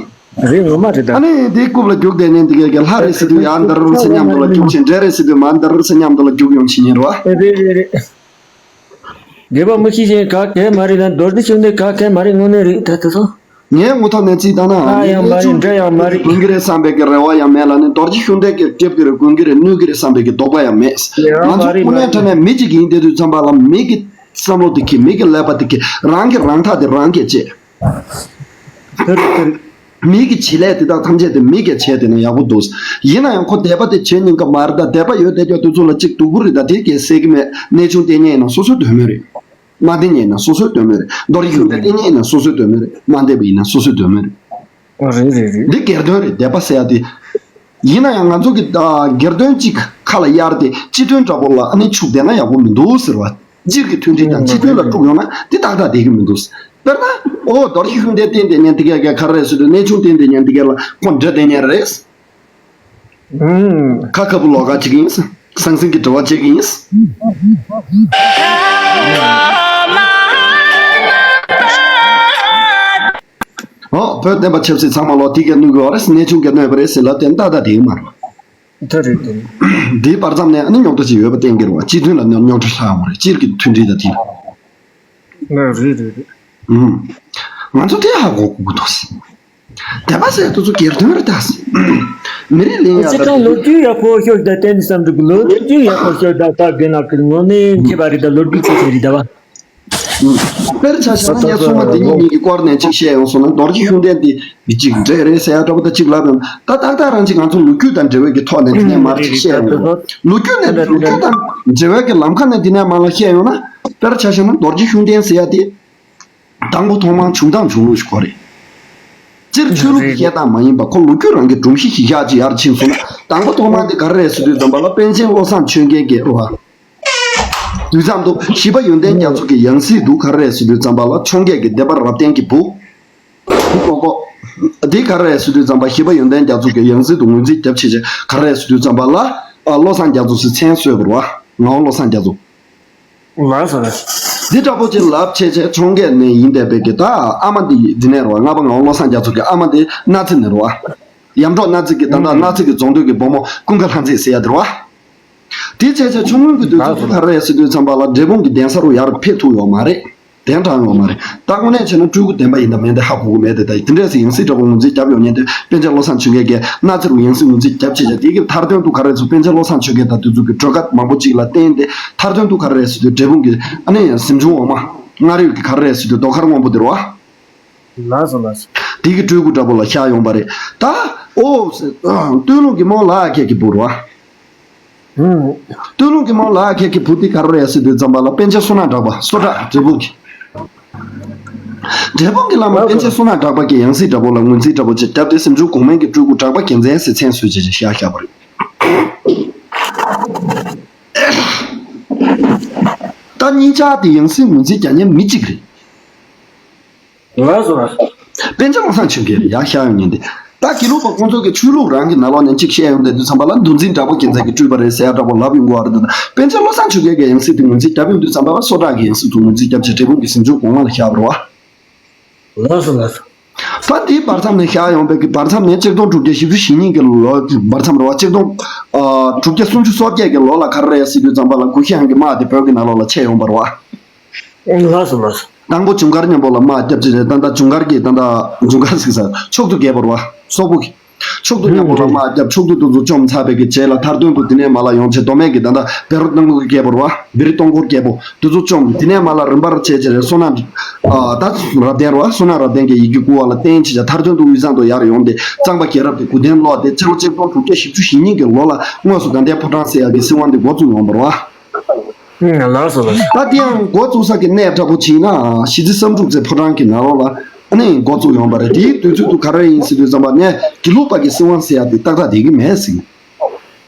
རེད་ངོ་མ་རེད་ད། ཨ་ནི་དེ་རྐུབ་ལ་རྒྱུག་བསྡད་ནས་དེ་གས་ལྷ་རེད་ཟེར་དུས་ཡང་འདར་ཟེར་མཉམ་དུ་ལ་རྒྱུག་ཕྱིན། འདྲེ་རེད་ཟེར་དུས་མ་འདར་ཟེར་མཉམ་དུ་ལ་རྒྱུག་ཡོང་ཕྱིན་ཡིན་རོ། རེད་རེད་རེད། རྒྱལ་པོ་མི་ཤི་ཅན་ག་གེ་མ་རེད་ན་རྡོ་རྗེ་ཤུགས་ལྡན་ག་གེ་མ་རེད། དངོས་གནས་རེད་ད་དེ་ཚོ། ངའི་ངོ་ཐོག་ནས་ཅིག་ལྟ་ན་ཨ་ཡང་མ་རེད། འདྲ་ཡང་མ་རེད། གོན་གི་རེད་བསམ་པའི་གི་རེ་བ་ཡང་མེད་ལ། ནི་རྡོ་རྗེ་ཤུགས་ལྡན་གི་སྒྲིབ་གི་རེད། གོན་གི་རེད། གནོད་གི་རེད་བསམ་པའི་གི་དོགས་པ་ཡང་མེད། ཡང་ང་མ་ཚོ་རེད་དངོས་མ་གནས་དྲང་རེད། གནས་མི་གཅིག་ཡིན་བསྡད་དུས་ཙམ་པ་ལ་མི་གི་བསམ་བློ་དེ་གི་མི་གི་ཀླད་པ་དེ་གི་རང་གི་རང་ཐག་དེ་རང་གིས་བཅད། དེ་རེད་དེ་རེད། མི་གི་བྱེད་ལས་དེ་དག་ཐམས་ཅད་དེ་མི་གིས་བྱས་དེ་ན་ཡག་པོ་འདུག་ཡིན་ན་ཡང་ཁོ་དད་པ་དེ་བྱེད་ཉན་གི་མ་རེད་ད། དད་པ་ཡོད་བསྡད་རྒྱུ་དེ་ཚོ་ལ་གཅིག་སྡུག་པོ་རེད་ད། དེ་གས་སེལ་གི་མེད། གནས་ཆུང་བསྟེན་མཁན་ཡིན་ན་སོ་སོའི་དོན་མེད་རེད། མ་བསྟེན་མཁན་ཡིན་ན་སོ་སོའི་དོན་མེད་རེད། རྡོ་རྗེ་ཤུགས་ལྡན་བསྟེན་མཁན་ཡིན་ན་སོ་སོའི་དོན་མེད་རེད། མ་བསྟེན་པ་ཡིན་ན་སོ་སོའི་དོན་མེད་རེད། ཨ་རེད་རེད་རེད། འདི་སྒེར་དོན་རེད། དད་པ་ཟེར་ཡ་དེ། ཡིན་ན་ཡང་ང་ཚོ་གི་ཨ་སྒེར་དོན་གཅིག་ཁ་ལ་གཡར་ཏེ་སྤྱི་དོན་འདྲ་པོ་ལ་ཨ་ནི་འཆུག་བསྡད་ན་ཡག་པོ་མི་འདུག་ཟེར་བ། སྤྱིར་གྱི་མཐུན་སྒྲིལ་དང་སྤྱི་དོན་ལ་དཀྲུག་ཡོང་ན་འདི་ཏག་ཏག་བསྡད་ཀྱི་མི་འདུག་དཔེར་ན། ཨོ་རྡོ་རྗེ་ཤུགས་ལྡན་བསྟེན་བསྡད་མཁན་དེ་གས་གས་ག་རེ་རེད་ཟེར་དུས་གནས་ཆུང་བསྟེན་བསྡད་མཁན་དེ་གས་ལ་ཁོ་འདྲ་བསྡད་མཁན་རེད། ཨུམ། ཁ་ཁ་བུ་ལོག་ག་བྱེད་ཀྱི་ཡིན། ཟང་ཟིང་གི་འབྲེལ་བ་བྱེད་ཀྱི་ཡིན། ཨོ་བོད་བསྟན་པ་ཆབ་སྲིད་ཚང་མ་ལོག་དེ་གས་གནོད་དགོས་པ་རེད། གནས་ཆུང་གས་གནོད་པ་རེད་ཟེར་ལབ་དེ་ཏག་ཏག་དེ་གི་མ་རེད། ད་རེད་དེ། དེའི་བར་མཚམས་ནས་ཨ་ནི་རྙོག་དྲ་ཅིག་ཡོད་པ་བསྟན་གྱི་རེད་བ། སྤྱི་མཐུན་ལ་རྙོག་དྲ་ལྷག་ཡོང་བ་རེད། སྤྱིར་གྱི་མཐུན་སྒྲིལ་དང་དེ། ང་རེད་རེད་རེད། ཨུམ། ང་ཚོ་དེ་ཧ་གོ་དགོས་ཀྱི་འདུག་དད་པ་ཟེར་དེ་ཚོ་སྒེར་དོན་རེད་ད། མི་རིགས་ལེན་ཡག་སྤྱིར་བཏང་ལོ་རྒྱུས་ཡག་པོ་ཤོད་ད། བསྟན་བསམ་འགྲུབ་ཀྱི་ལོ་རྒྱུས་ཡག་པོ་ཤོད་ད། ད་དགེ་ནག་གི་ངོ་ནས་མཁས་པ་རེད་ད། ལོ་རྒྱུས་ཆེ་ཆེ་རེད་ད་བ། ཨུམ། དཔེར་ཆ་བཞག་ན་ངས་སོ་མ་འདི་གཉིས་གཉིས་ཀྱི་སྐོར་ནས་ཅིག་བཤད་ཡོང་སོང་ན། རྡོ་རྗེ་ཤུགས་ལྡན་འདི་མི་གཅིག་འདྲེ་རེད་ཟེར་ཡག་འདྲ་པོ་ད་ཅིག་ལབ་ཡོང་། ད་ཏག་ཏག་རང་ཅིག་ང་ཚོ་ལོ་རྒྱུས་དང་འབྲེལ་བའི་གི་ཐོག་ནས་འདི་ནས་མར་ཅིག་བཤད་ཡོང་། ལོ་རྒྱུས་ནས་ལོ་རྒྱུས་དང་འབྲེལ་བའི་གི་ལམ་ཁ་ནས་འདི་ནས་མར་ལ་བཤད་ཡོང་ན། དཔེར་ཆ་བཞག་ན་རྡོ་རྗེ་ཤུགས་ལྡན་ཟེར་ཡག་འདི། དང་པོ་ཐོག་མར་བྱུང་སྟངས་བྱུང་ལུགས་ཤིག་གོ་རེད། སྤྱིར་ཆོས་ལུགས་ཀྱི་བཤད་སྟངས་མ་ཡིན་པ་ཁོ་ལོ་རྒྱུས་རང་གི་སྒྲོམ་གཞི་ཞིག་བཞག་ཅིག་ཡར་ཕྱིན་སོང་ན། དང་པོ་ཐོག་མར་འདི་ག་རེ་རེད་ཟེར་དུས་ཙམ་པ་ལ་པཎ་ཆེན་བློ་བཟང་ཆོས་རྒྱན་གྱིས་རེད་བ། དུས་མཚམས་དུ་ཞི་བ་ཡོན་ཏན་རྒྱ་མཚོ་གི་ཡང་སྲིད་དུ་ག་རེ་རེད་ཟེར་དུས་ཙམ་པ་ལ་འཕྱོངས་རྒྱས་ཀྱི་སྡེ་པ་རབ་བརྟན་གྱི་བུ། ཀོ་ཀོ། འདི་ག་རེ་རེད་ཟེར་དུས་ཙམ་པ་ཞི་བ་ཡོན་ཏན་རྒྱ་མཚོ་གི་ཡང་སྲིད་དུ་ངོས་འཛིན་རྒྱབ་བྱས་བྱས་ག་རེ་རེད་ཟེར་དུས་ཙམ་པ་ལ། ཨ། བློ་བཟང་རྒྱ་མཚོ་ཟེར་མཚན་གསོལ་བ་རེད་བ། ངག་དབང་བློ་བཟང་རྒྱ་མཚོ། ལགས་སོ་ལགས། འདི་འདྲ་པོ་ཅིག་ལབ་བྱས་བྱས་ཆུང་སྐད་ནས་ཡིན་བསྡད་པའི་གི་ད་ཨ་མ་འདི་འདི་ནས་རེད་བ། ལྔ་པ་ངག་དབང་བློ་བཟང་རྒྱ་མཚོ་གི་ཨ་མ་འདི་སྣ་རྩེ་ནས་རེད་བ། ཡམ་འབྲོག་སྣ་རྩེ་གི་ད་ལྟ་སྣ་རྩེ་གི་རྫོང་སྡོད་ཀྱི་བུ་མོ་ཀུན་དགའ་ལྷ་མཛེས་ཟེར་ཡ་དེ་རེད་བ། དེ་བྱས་བྱས་ཆུང་ངུ་གི་དུས་ཚོད་དེ་ག་རེ་རེད་ཟེར་དུས་ཙམ་པ་ལ་འབྲས་སྤུངས་ཀྱི་གདན་ས་རུ་ཡར་ཕེབས་ཐུབ་ཡོད་མ་རེད། གདན་དྲངས་ཡོད་མ་རེད། ད་དངོས་གནས་བྱས་ན་སྤྲུལ་སྐུ་བདེན་པ་ཡིན་དང་མིན་དེ་ཧ་གོ་གི་མེད་དེ། ད་དེ་འདྲས་སེ་ཡང་སྲིད་འདྲ་པོ་ངོས་འཛིན་བརྒྱབ་ཡོང་མཁན་དེ་པཎ་ཆེན་བློ་བཟང་ཆོས་རྒྱན་གྱིས་སྣ་རྩེ་རུ་ཡང་སྲིད་ངོས་འཛིན་བརྒྱབ་བྱས་བྱས་དེ་གི་མཐར་དོན་དུ་ག་རེ་ཚོ་པཎ་ཆེན་བློ་བཟང་ཆོས་རྒྱན་དང་དེ་ཚོ་གི་གྲོས་ཁ་མང་པོ་ཅིག་ལ་བརྟེན་ཏེ་མཐར་དོན་དུ་ག་རེ་ཟེར་དུས་འབྲས་སྤུངས་ཀྱི་ཨ་ནི་གཟིམ་ཆུང་འོག་མ་སྔར་ཡོད་ཀྱི་ག་རེ་ཟེར་དུས་རྡོ་མཁར་སྔོན་པོ་དེ་རེད་བ། ལགས་སོ་ལགས་སོ། དེ་གི་སྤྲུལ་སྐུ་འདྲ་པོ་ལ་ཤར་ཡོང་པ་རེད། ད་ཨོ་སྟོད་ལུང་གི་མོ་ལགས་ཁྱེད་ཀྱི་བུ་རེད་བ། ཨུམ། སྟོད་ལུང་གི་མོ་ལགས་ཁྱེད་ཀྱི་བུ་དེ་ག་རེ་རེད་ཟེར་དུས་ཙམ་པ་ལ་པཎ་ཆེན་བསོད་ནམས་གྲགས་པ་སོ་བྲག་འབྲས་སྤུངས་ཀྱི། འབྲས་སྤུངས་ཀྱི་བླ་མ་པཎ་ཆེན་བསོད་ནམས་གྲགས་པ་གི་ཡང་སྲིད་འདྲ་པོ་ལ་ངོས་འཛིན་འདྲ་པོ་ཅིག་བརྒྱབ་སྟེ་གཟིམ་ཆུང་གོང་མའི་གི་སྤྲུལ་སྐུ་གྲགས་པ་རྒྱལ་མཚན་ཟེར་མཚན་གསོལ་བྱས་ཅིག་ཤར་ཤར་བ་རེད། ད་གཉིས་ཆ་དེ་ཡང་སྲིད་ངོས་འཛིན་རྒྱག་མཁན་མི་གཅིག་རེད། ལགས་སོ་ལགས་སོ། པཎ་ཆེན་བློ་བཟང་ཆོས་རྒྱན་ཡར་ཤར་ཡོང་མཁན་དེ། ད་དགེ་ལུགས་པ་ཁོང་ཚོ་གི་ཆོས་ལུགས་རང་གི་ནང་ལོགས་ནས་གཅིག་བཤད་ཡོང་དུས་ཙམ་པ་ལ་འདུལ་འཛིན་གྲགས་པ་རྒྱལ་མཚན་གྱི་སྤྲུལ་པ་རེད་ཟེར་ཡ་འདྲ་པོ་ལབ་ཡོང་གི་ཡོད་རེད་འདུག་ད་པཎ་ཆེན་བློ་བཟང་ཆོས་རྒྱན་གྱི་ཡང་སྲིད་དེ་ངོས་འཛིན་བརྒྱབ་ཡོང་དུས་ཙམ་པ་ལ་སོ་བྲག་གི་ཡང་སྲིད་དུ་ངོས་འཛིན་བརྒྱབ་བྱས་འབྲས་སྤུངས་ཀྱི་གཟིམ་ཆུང་གོང་མ་ལ་བཞག་པ་རེད་བ། ལགས་སོ་ལགས་སོ། ད་འདིའི་བར་མཚམས་ནས་བཞག་ཡོང་བའི་གི་བར་མཚམས་ནས་ཆིག་སྟོང་དྲུག་བརྒྱ་བཞི་བཅུ་ཞེ་གཉིས་ཀྱི་ལོ་གི་བར་མཚམས་རེད་བ། ཆིག་སྟོང་ཨ་དྲུག་བརྒྱ་སུམ་ཅུ་སོ་བརྒྱད་ཀྱི་ལོ་ལ་ག་རེ་རེད་ཟེར་དུས་ཙམ་པ་ལ་གུ་ཤྲི་ཧན་གྱི་དམག་དེ་བོད་ཀྱི་ནང་ལོགས་ལ་ཆས་ཡོང་བ་རེད་བ། ལགས་སོ་ལགས་སོ། དང་པོ་ཇུན་གར་མཉམ་པོ་ལ་དམག་བརྒྱབ་ཅི་རེད། ད་ལྟ་ཇུན་གར་གྱི་ད་ལྟ་ཇུན་གར་ཟེར་ས་ཕྱོགས་བསྡུ་རྒྱལ་པོ་རེད་བ། སོག་པོ་གི་ཕྱོགས་བསྡུ་མཉམ་པོ་ལ་དམག་བརྒྱབ། ཕྱོགས་བསྡུ་དེ་ཚོ་བཅོམ་ཚར་བའི་གི་རྗེས་ལ་མཐར་དོན་དུ་དེ་ནས་མར་ལ་ཡོང་བྱས་མདོ་སྨད་ཀྱི་ད་ལྟ་བཻ་རོ་སྟོན་འཁོར་རྒྱལ་པོ་རེད་བ། བཻ་རོ་སྟོན་འཁོར་རྒྱལ་པོ་དེ་ཚོ་བཅོམ། དེ་ནས་མར་ལ་རིམ་པར་བྱས་བྱས་རེད། བསོད་ནམས་ཨ་ད་རབ་བརྟན་རེད་བ། བསོད་ནམས་རབ་བརྟན་གྱི་ཡི་གེ་བསྐུར་བ་ལ་བརྟེན་བྱས་བྱས་མཐར་དོན་དུ་དབུས་གཙང་དུ་ཡར་ཡོང་སྟེ་གཙང་པ་རྒྱལ་རབས་དེ་གོ་དོན་སློག་སྟེ་ཕྱི་ལོ་ཆིག་སྟོང་དྲུག་བརྒྱ་བཞི་བཅུ་ཞེ་གཉིས་ཀྱི་ལོ་ལ་དངོས་སུ་དགའ་ལྡན་ཕོ་བྲང་ཟེར་ཡག་གི་སྲིད་དབང་དེ་འགོ་བཙུགས་ཡོང་བ་རེད་བ། ཨུམ། ལགས་སོ་ལགས་སོ། ད་དེ་ཡང་འགོ་བཙུགས་ས་གི་གནས་འདྲ་པོ་བྱས་ན་གཞིས་རྩེ་བསམ་གྲུབ་རྩེ་ཕོ་བྲང་གི་ནང་ལོགས་ལ་ཨ་ནི་འགོ་བཙུགས་ཡོང་བ་རེད། དེའི་དུས་ཚོད་དུ་ག་རེ་ཡིན་ཟེར་དུས་ཙམ་པ་ནས་དགེ་ལུགས་པ་གི་སྲིད་དབང་ཟེར་ཡག་དེ་ཏག་ཏག་བསྡད་ཀྱི་མེད་ཟེར།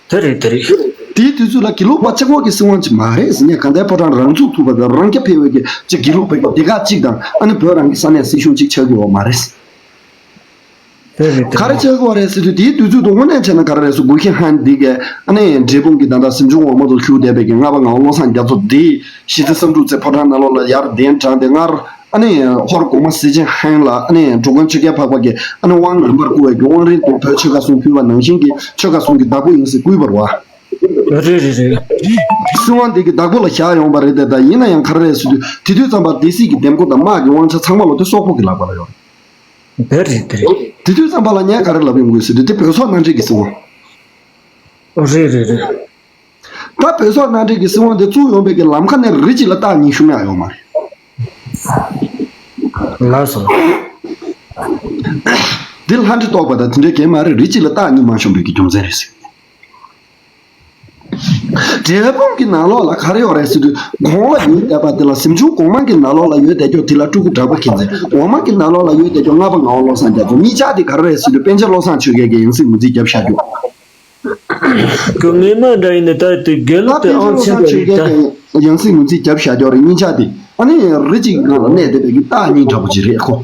དེ་རེད་དེ་རེད། དེའི་དུས་ཚོད་ལ་དགེ་ལུགས་པ་གཅིག་པོ་གི་སྲིད་དབང་ཅིག་མ་རེད་ཟེར་ནས་དགའ་ལྡན་ཕོ་བྲང་རང་ཚུགས་ཐུབ་པ་དང་རང་རྐྱ་འཕེར་བའི་གི་ཅིག་དགེ་ལུགས་པའི་གི་སྡེ་ཁག་ཅིག་དང་ཨ་ནི་བོད་རང་གི་ས་གནས་སྲིད་གཞུང་ཅིག་ཆགས་ཀྱི་ཡོད་མ་རེད། དེ་རེད་དེ་ག་རེ་རེད། བྱེད་དགོས་རེད་ཟེར་དུས་དེའི་དུས་ཚོད་དུ་དངོས་གནས་བྱས་ན་ག་རེ་རེད་ཟེར། གུ་ཤྲི་ཧན་འདི་གས་ཨ་ནི་འབྲས་སྤུངས་ཀྱི་ད་ལྟ་གཟིམ་ཆུང་འོག་མ་དུ་བཞུགས་བསྡད་པའི་གི་ལྔ་པ་ངག་དབང་བློ་བཟང་རྒྱ་མཚོ་འདི་གཞིས་རྩེ་བསམ་གྲུབ་རྩེ་ཕོ་བྲང་ནང་ལོགས་ལ་ཡར་གདན་དྲངས་ཏེ་སྔར་ཨ་ནི་ཧོར་གོང་མ་གཟི་བྱིན་ཧན་ལ་ཨ་ནི་འགྲོ་མགོན་ཆོས་རྒྱལ་འཕགས་པ་གི་ཨ་ནི་དབང་རྣམ་པར་བསྐུར་བའི་གི་དབང་རིང་དུ་བོད་ཆོལ་ཁ་གསུམ་ཕུལ་བ་ནང་བཞིན་གྱི་ཆོལ་ཁ་གསུམ་གྱི་བདག་པོ་ཡིན་ཟེར་བསྐུལ་བ་རེད་བ། རེད་རེད་རེད། སྲིད་དབང་འདི་གི་བདག་པོ་ལ་བཞག་ཡོང་བ་རེད་དེ། ད་ཡིན་ན་ཡང་ག་རེ་རེད་ཟེར་དུས་དེ་དུས་ཙམ་པ་སྡེ་སྲིད་ཀྱི་འདེམས་བསྐོ་དང་དམག་གི་དབང་ཆ་ཚང་མ་ལོ་དེ་སོག་པོ་གི་ལག་པ་ལ་ཡོད་རེད། དེ་རེད་དེ་རེད། དེ་དུས་ཙམ་པ་ལ་ངས་ག་རེ་ལབ་ཡོང་གི་ཡོད་ཟེར་དུས་དེ་བོད་སོག་མནའ་འབྲེལ་གྱི་སྲིད་དབང་། རེད་རེད་རེད། ད་བོད་སོག་མནའ་འབྲེལ་གྱི་སྲིད་དབང་དེ་བཙུགས་ཡོང་བའི་གི་ལམ་ཁ་ནས་རི་གཅིག་ལ་སྟག་གཉིས་ཤོང་ཡག་ཡོད་མ་རེད། ལགས་སོ། འདི་ལྷ་འདྲེ་གཏོགས་པ་དང་དེ་འདྲའི་གང་མ་རེད། རི་གཅིག་ལ་སྟག་གཉིས་མ་ཤོང་བའི་གི་རྒྱུ་མཚན་རེད་ཟེར། འབྲས་སྤུངས་ཀྱི་ནང་ལོགས་ལ་ག་རེ་ཡོད་རེད་ཟེར་དུས་གོང་ལ་ཡོད་བསྡད་པ་དེ་ལ་གཟིམ་ཆུང་གོང་མ་གི་ནང་ལོགས་ལ་ཡོད་བསྡད་རྒྱུ་དེ་ལ་སྤྲུལ་སྐུ་གྲགས་པ་མཁྱེན་བརྩེ། འོག་མ་གི་ནང་ལོགས་ལ་ཡོད་བསྡད་རྒྱུ་ལྔ་པ་ངག་དབང་བློ་བཟང་རྒྱ་མཚོ། གཉིས་ཆ་དེ་ག་རེ་རེད་ཟེར་དུས་པཎ་ཆེན་བློ་བཟང་ཆོས་རྒྱན་གྱི་ཡང་སྲིད་ངོས་འཛིན་བརྒྱབ་བཞག་རྒྱུ། ཀུན་ངེས་མ་འདྲ་ཡིན་ནི་ད་དེ་དགེ་ད་ལུགས་དེ་པཎ་ཆེན་ཨང་ཆེན་བློ་བཟང་པོ་ཆོས་རེད་ད། རྒྱན་གྱི་ཡང་སྲིད་ངོས་འཛིན་བརྒྱབ་བཞག་རྒྱུ་རེད། གཉིས་ཆ་དེ་ཨ་ནི་རི་གཅིག་ནང་ལ་གནས་བསྡད་པའི་གི་སྟག་གཉིས་འདྲ་པོ་ཅིག་རེད་ཁོ།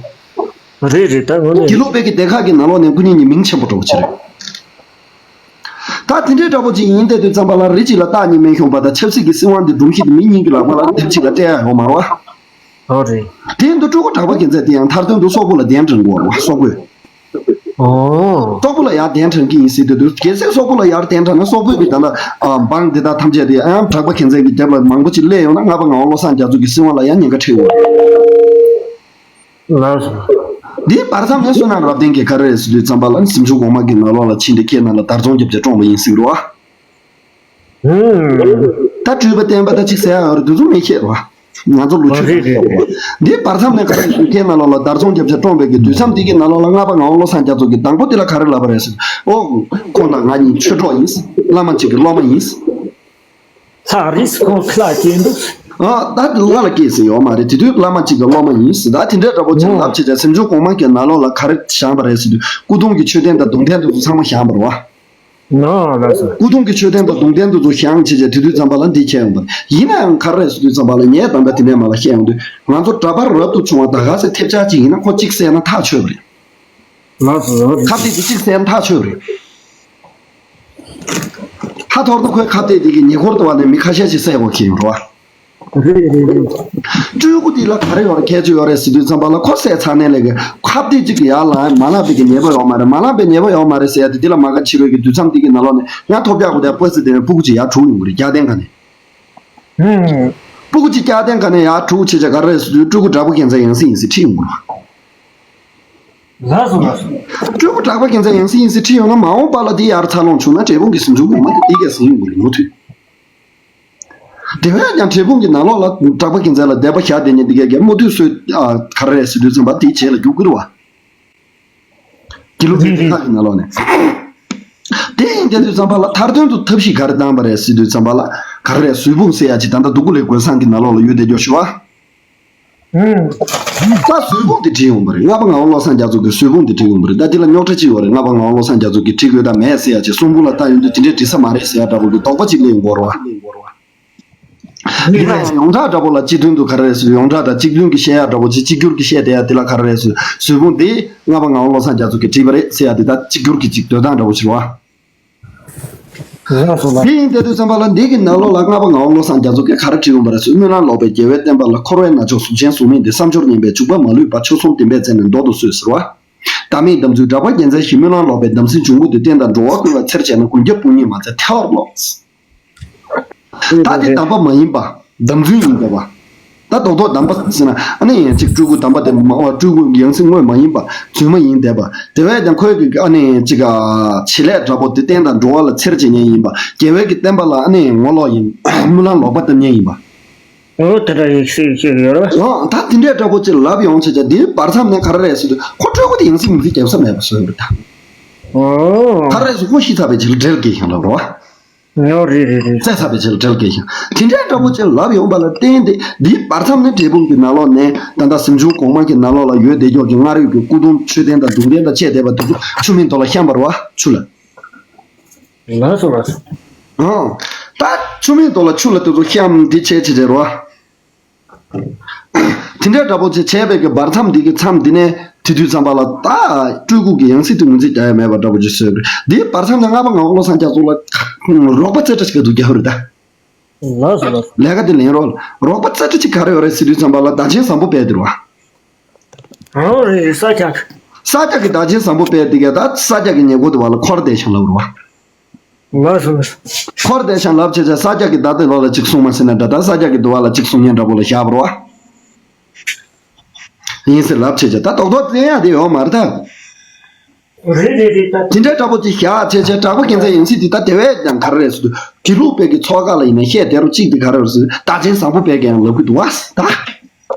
རེད་རེད། ད་ངོ་ནས་དགེ་ལུགས་པའི་གི་སྡེ་ཁག་གི་ནང་ལོགས་ནས་སྐུ་ཉིད་ཀྱི་མིང་ཆེན་པོ་འདྲ་པོ་ཅིག་རེད། ད་དེ་འདྲའི་འདྲ་པོ་ཅིག་ཡིན་བསྡད་དུས་ཙམ་པ་ལ་རི་གཅིག་ལ་སྟག་གཉིས་མ་ཤོང་བ་དང་ཆབ་སྲིད་ཀྱི་སྲིད་དབང་འདི་སྒྲོམ་གཞི་དེ་མི་གཉིས་ཀྱི་ལག་པ་ལ་སྡེབ་གཅིག་ལ་སྤྲད་ཡག་ཡོད་མ་རེད་བ། ཨོ་རེད། དེ་ཡིན་དུས་སྤྲུལ་སྐུ་གྲགས་པ་རྒྱལ་མཚན་དེ་ཡང་མཐར་དོན་དུ་སོག་པོ་ལ་གདན་དྲངས་དགོས་པ་སོག་པོས། ཨོ། སོག་པོ་ལ་ཡར་གདན་དྲངས་ཀྱི་ཡིན་ཟེར་དུས་དུས་གལ་སྲིད་སོག་པོ་ལ་ཡར་གདན་དྲངས་ན་སོག་པོའི་གི་ད་ལྟ་ཨ་འབངས་འདི་དག་ཐམས་ཅད་དེ་ཨ་ཡང་གྲགས་པ་རྒྱལ་མཚན་གྱི་རྒྱབ་ལ་མང་པོ་ཅིག་སླེབས་ཡོང་ན་ལྔ་པ་ངག་དབང་བློ་བཟང་རྒྱ་མཚོ་གི་སྲིད་དབང་ལ་ཡང་ཉེན་ཁ་འཕྲད་ཡོང་། ལགས་སོ། འདིའི་བར་མཚམས་ནས་བསོད་ནམས་རབ་བརྟན་གྱིས་ག་རེ་རེད་ཟེར་དུས་ཙམ་པ་ལ་གཟིམ་ཆུང་གོང་མ་གི་ནང་ལོགས་ལ་ཕྱིན་ཏེ་ཁྱེད་རྣམས་ལ་དར་རྫོང་རྒྱབ་བྱས་བཀྲོངས་པ་ཡིན་ཟེར་གི་རེད་བ། ཧུམ། ད་སྤྲུལ་པ་བསྟན་པ་ད་ཅིག་ཟེར་ཡག་ཡོད་རེད། དེ་ཚོ་མི་ཤེས་རེད་བ། ང་ཚོ་ལོ་ཆུང་རེད་རེད་རེད། འདིའི་བར་མཚམས་ནས་ག་རེ་ཟེར་ཁྱེད་རྣམས་ལ་དར་རྫོང་རྒྱབ་བྱས་བཀྲོངས་པའི་གི་དུས་མཚམས་འདི་གི་ནང་ལོགས་ལ་ལྔ་པ་ངག་དབང་བློ་བཟང་རྒྱ་མཚོ་གིས་དང་པོ་འདི་ལ་ག་རེ་ལབ་པ་རེད་ཟེར། ཨོ། ཁོང་དང་ང་གཉིས་ཆོས་གྲོགས་ཡིན། བླ་མ་གཅིག་གི་སློབ་མ་ཡིན། ལྷ་རིས་ཁོང་ཁ་ལག་སྐྱེས་འདུག་ཨ་ད་དེ་ལ་ལ་སྐྱེས་ཟེར་ཡོད་མ་རེད། དེ་དུས་བླ་མ་གཅིག་གི་སློབ་མ་ཡིན་ཟེར། ད་དེ་འདྲའི་འདྲ་པོ་ཅིག་ལབ་བྱས་ཙང་གཟིམ་ཆུང་གོང་མ་གི་ནང་ལོགས་ལ་ག་རེ་བཞེངས་པ་རེད་ཟེར་དུས་སྐུ་གདུང་གི་མཆོད་རྟེན་དང་གདུང་རྟེན་དེ་ཚོ་ཚང་མ་བཞེངས་པ་རེད་བ། ནོ་ལགས་སོ། སྐུ་གདུང་གི་མཆོད་རྟེན་དང་གདུང་རྟེན་དེ་ཚོ་བཞེངས་བྱས་བྱས་དེ་དུས་ཙམ་པ་ལ་འདི་བྱས་ཡོང་པ་རེད། ཡིན་ན་ཡང་ག་རེ་རེད་ཟེར་དུས་ཙམ་པ་ལ་ངས་ད་ལྟ་དེ་ནས་མ་ལ་བཤད་ཡོང་དུས་ང་ཚོ་གྲྭ་པ་རབ་ཏུ་བྱུང་བ་ད་ག་ཚོད་ཐེབས་ཆག་ཅིག་ཡིན་ན་ཁོ་གཅིག་བསད་ན་ཐག་ཆོད་པ་རེད། ལགས་སོ་ལགས་སོ། ཁ་གཏད་དེ་གཅིག་བསད་ན་ཐག་ཆོད་པ་རེད། ཧ་ཐོར་ཐོར་ཁོའི་ཁ་གཏད་དེ་གི་ཉེ་འཁོར་དུ་བ་ནས་མི་ཁ་ཤས་ཤིག་བསད་དགོས་ཀྱི་ཡོད་རེད་བ། རེད་རེད་རེད། སྤྲུལ་སྐུ་འདི་ལ་ག་རེ་ཡོད་རེད་ཁྱད་ཆོས་ཡོད་རེད་ཟེར་དུས་ཙམ་པ་ལ་ཁོ་བསད་ཚར་ནས་ལས་ཀྱི་ཁ་གཏད་གཅིག་གི་ཡར་ལངས་མ་ལངས་པའི་གི་ཉེས་པ་ཡོད་མ་རེད། མ་ལངས་པའི་ཉེས་པ་ཡོད་མ་རེད་ཟེར་ཡ་དེ་འདི་ལ་མ་ག་ཕྱི་རོལ་གྱི་དུས་མཚམས་འདི་གི་ནང་ལོགས་ནས་ཡང་ཐོབ་རྒྱག་དགོས་དེ་པོ་སི་དེ་ནས་སྤུ་གུ་གཅིག་ཡར་དྲུག་ཡོང་གི་རེད་རྒྱག་ལྡན་ག་ནས། ཧུམ། སྤུ་གུ་གཅིག་རྒྱག་ལྡན་ག་ནས་ཡར་དྲུག་བྱེད་ཆ་ག་རེ་རེད་ཟེར་དུས་སྤྲུལ་སྐུ་དྲག་པོ་རྒྱལ་མཚན་ཡང་སྲིད་ཡིན་ཟེར་ཁྲིད་ཡོང་གི་རེད་བ། ལགས་སོ་ལགས་སོ། སྤྲུལ་སྐུ་གྲགས་པ་རྒྱལ་མཚན་ཡང་སྲིད་ཡིན་ཟེར་ཁྲིད་ཡོང་ན་མ་འོངས་པ་ལ་འདི་ཡར་འཚར་ལོངས་བྱུང་ན་འབྲས་སྤུངས་ཀྱི་གཟིམ་ཆུང་ངོ་མ་དེ་འདི་གས་ཟིན་ཡོང་གི་རེད་མུ་མཐུད། དེ་བས་ཀྱང་འབྲས་སྤུངས་ཀྱི་ནང་ལོགས་ལ་གྲགས་པ་རྒྱལ་མཚན་ལ་དད་པ་བཞག་བསྡད་མཁན་འདི་གས་ཀྱིས་མུ་མཐུད་སྲོལ་ཨ་ག་རེ་རེད་ཟེར་དུས་ཙམ་པ་དེའི་རྗེས་ལ་རྒྱུག་གི་རེད་བ། དགེ་ལུགས་པའི་རིག་ཁག་གི་ནང་ལོགས་ནས། དེ་ཡིན་དེ་དུས་ཙམ་པ་ལ་མཐར་དོན་དུ་ཐབས་ཤེས་ག་རེ་བཏང་པ་རེད་ཟེར་དུས་ཙམ་པ་ལ་ག་རེ་རེད་གཟུགས་ཕུང་ཟེར་ཡ་ཅིག་ད་ལྟ་འདུག་གུ་ལེགས་དགོན་སང་གི་ནང་ལོགས་ལ་ཡོད་བསྡད་རྒྱུ་ཞུ་བ། ད་གཟུགས་ཕུང་དེ་བྲིས་ཡོང་པ་རེད། ལྔ་པ་ངག་དབང་བློ་བཟང་རྒྱ་མཚོ་གི་གཟུགས་ཕུང་དེ་བྲིས་ཡོང་པ་རེད། ད་དེ་ལ་རྙོག་དྲ་ཅིག་ཡོད་རེད། ལྔ་པ་ངག་དབང་བློ་བཟང་རྒྱ་མཚོ་གིས་བྲིས་དགོས་དང་མེད་ཟེར་ཡ་ཅིག་གསུང་འབུམ་ལ་ལྟ་ཡོང་དུས་དེ་འདྲའི་འབྲི་ས་མ་རེད་ཟེར་ཡ་འདྲ་པོ་གི་དོགས་པ་ཅིག་སླེབས་ཡོང་གི་ཡོད་རེད་བ། ཡིན་ན་ཡང་ཡོངས་གྲགས་འདྲ་པོ་ལ་སྤྱི་མཐུན་དུ་ག་རེ་རེད་ཟེར་ཡོངས་གྲགས་དང་གཅིག་མཐུན་གྱི་བཤད་ཡ་འདྲ་པོ་ཅིག་གཅིག་གྱུར་གྱི་བཤད་བསྡད་ཡ་དེ་ལ་ག་རེ་རེད་ཟེར་གཟུགས་ཕུང་དེ་ལྔ་པ་ངག་དབང་བློ་བཟང་རྒྱ་མཚོ་གིས་བྲིས་པ་རེད་ཟེར་ཡ་དེ་ད་གཅིག་གྱུར་གྱི་ཅིག་འདོད་སྟངས་འདྲ་པོ་ཞིག་རེད་བ། ལགས་སོ་ལགས། དེ་ཡིན་དེ་དུས་ཙམ་པ་ལ་འདི་གི་ནང་ལོགས་ལ་ལྔ་པ་ངག་དབང་བློ་བཟང་རྒྱ་མཚོ་གིས་ག་རེ་བྲིས་ཡོང་པ་རེད་ཟེར། སྨོན་ལམ་ལོག་པའི་རྒྱལ་བའི་བསྟན་པ་ལ། འཁོར་བའི་རྣ་མཆོག་གཟུགས་ཅན་གཟུགས་མེད་འདི། བསམ་སྦྱོར་ངན་པས་འཇུག་པ་མ་ལུས་པ། ཆོལ་གསུམ་བདེན་པའི་རྩེ་ནས་མདོ་དུ་གསོལ་ཟེར་བ། བདག་མེད་དམ་ཚིག་གྲགས་པ་རྒྱལ་མཚན་ཞེས། སྨོན་ལམ་ལོག་པའི་དམ་སྲི་འབྱུང་པོ་འདི། བསྟན་དང་འགྲོ་བ་ཀུན་ལ་འཚེར་བྱས་ན། མགོན་སྐྱབས་དཔུང་གཉེན་མ་བཙལ་ཐལ་བར་རློག་ད་དེ་དམ་པ་མ་ཡིན་པ། དམ་རྫུན་ཡིན་བསྡད་པ། ད་རྡོག་རྡོག་དམ་པ་ཟེར་ན་ཨ་ནི་ཡང་ཅིག་སྤྲུལ་སྐུ་དམ་པ་དེ་མ་བ་སྤྲུལ་སྐུ་ཡང་སྲིད་དངོས་མ་ཡིན་པ་རྫུན་མ་ཡིན་བསྡད་པ། དེ་བས་ཀྱང་ཁོས་ཀྱི་ཨ་ནི་ཅིག་བྱེད་ལས་འདྲ་པོ་དེ་བསྟན་དང་འགྲོ་བ་ལ་འཚེར་བྱེད་མཁན་ཡིན་པ། རྒྱལ་བའི་གི་བསྟན་པ་ལ་ཨ་ནི་ངོ་ལོག་ཡིན། སྨོན་ལམ་ལོག་པ་བཏབ་མཁན་ཡིན་པ། འོ་དེ་འདྲ་ཡིན་ཤེས་ཤེས་ཡོད་རེད། འོ་ད་དེ་འདྲའི་འདྲ་པོ་ཅིག་ལབ་ཡོང་བྱས་ཀྱང་དེའི་བར་མཚམས་ནས་ག་རེ་རེད་ཟེར་དུས་ཁོ་སྤྲུལ་སྐུ་དེ་ཡང་སྲིད་མིང་ཚིག་རྒྱབ་ས་མེད་པ་བཟོས་ཡོད་རེད་ད། འོ་ག་རེ་རེད་ཟེར་ཁོ་ཤི་ཚར་བའི་རྗེས་ལ་འབྲེལ་དགོས་ཤིང་ལབ་རེད་བ། ཨོ་རེད་རེད་རེད། བཙལ་ཚར་བའི་ཆེད་ལ་འབྲེལ་དགོས་ཤིང་། དེ་འདྲའི་འདྲ་པོ་ཅིག་ལབ་ཡོང་པ་ལ་བརྟེན་ཏེ་འདིའི་བར་མཚམས་ནས་འབྲས་སྤུངས་ཀྱི་ནང་ལོགས་ནས་ད་ལྟ་གཟིམ་ཆུང་གོང་མ་གི་ནང་ལོགས་ལ་ཡོད་བསྡད་ཀྱོག་གི་སྔར་ཡོད་ཀྱི་སྐུ་གདུང་མཆོད་རྟེན་དང་གདུང་རྟེན་དང་བཅས་བསྡད་པ་དེ་ཚོ་ཆུ་སྨད་མདོ་ལ་བཤམས་པ་རེད་བ་ཆུ་ལ། ལགས་སོ་ལགས་སོ། ཨང་། ད་ཆུ་སྨད་མདོ་ལ་ཆུ་ལ་དེ་ཚོ་བཤམས་འདི་བྱས་བྱས་བྱས་རེད་བ། དེ་འདྲའི་འདྲ་པོ་ཅིག་བྱས་པའི་གི་བར་མཚམས་འདི་གི་མཚམས་འདི་ནས་དེ་དུས་ཙམ་པ་ལ་ད་སྤྲུལ་སྐུ་གི་ཡང་སྲིད་དུ་ངོས་འཛིན་རྒྱག་ཡ་མེད་པ་འདྲ་པོ་ཅིག་བཟོས་རེད། འདིའི་བར་མཚམས་ནས་ལྔ་པ་ངག་དབང་བློ་བཟང་རྒྱ་མཚོ་ལ་རོགས་པ་རྩེ་གྲ་ཞིག་ག་འདུག་རྒྱག་ཧུ་རེད་ད། ལགས་སོ་ལགས་སོ། ལས་ཀ་དེ་ལེན་རོགས་ལ་རོགས་པ་རྩེ་གྲ་ཅིག་ག་རེ་ཡོད་རེད་ཟེར་དུས་ཙམ་པ་ལ་བདག་ཆེན་བཟང་པོ་དཔལ་དེ་རེད་བ། ཨོ་རེད་རེད་ས་སྐྱ། ས་སྐྱ་གི་བདག་ཆེན་བཟང་པོ་དཔལ་དེ་གས་ད་ས་སྐྱ་གི་ཉེ་འཁོར་དུ་བ་ལ་འཁོར་བསྡད་ཤིང་ལབ་རེད་བ། ལགས་སོ་ལགས་སོ། འཁོར་བསྡད་ཤིང་ལབ་བྱས་བྱས་ས་སྐྱ་གི་ད་དེ་ལོ་ལ་གཅིག་གསུང་མ་ཟེར་ན་འདྲ་ད་ས་སྐྱ་གི་དུ་བ་ལ་གཅིག་གསུང་མཁན་འདྲ་པོ་ལ་བཞག་པ་རེད་བ། ཡིན་ཟེར་ལབ་བྱས་བྱས་ད་རྡོག་རྡོག་བཙན་ཡག་དེ་ཡོད་མ་རེད་ད། རེད་རེད་རེད་ད། དེ་འདྲའི་འདྲ་པོ་ཅིག་བཞག་བྱས་བྱས་གྲགས་པ་རྒྱལ་མཚན་ཡང་སྲིད་འདི་ད་དེ་བས་ཀྱང་ག་རེ་རེད་ཟེར་དུས་དགེ་ལུགས་པའི་གི་ཚོགས་ཁག་ལ་ཡིན་ན་བཤད་བསྡད་རོགས་གཅིག་འདི་ག་རེ་རེད་ཟེར་བདག་ཆེན་བཟང་པོ་དཔལ་གྱིས་ཡང་ལབ་གི་འདུག་བ་ད།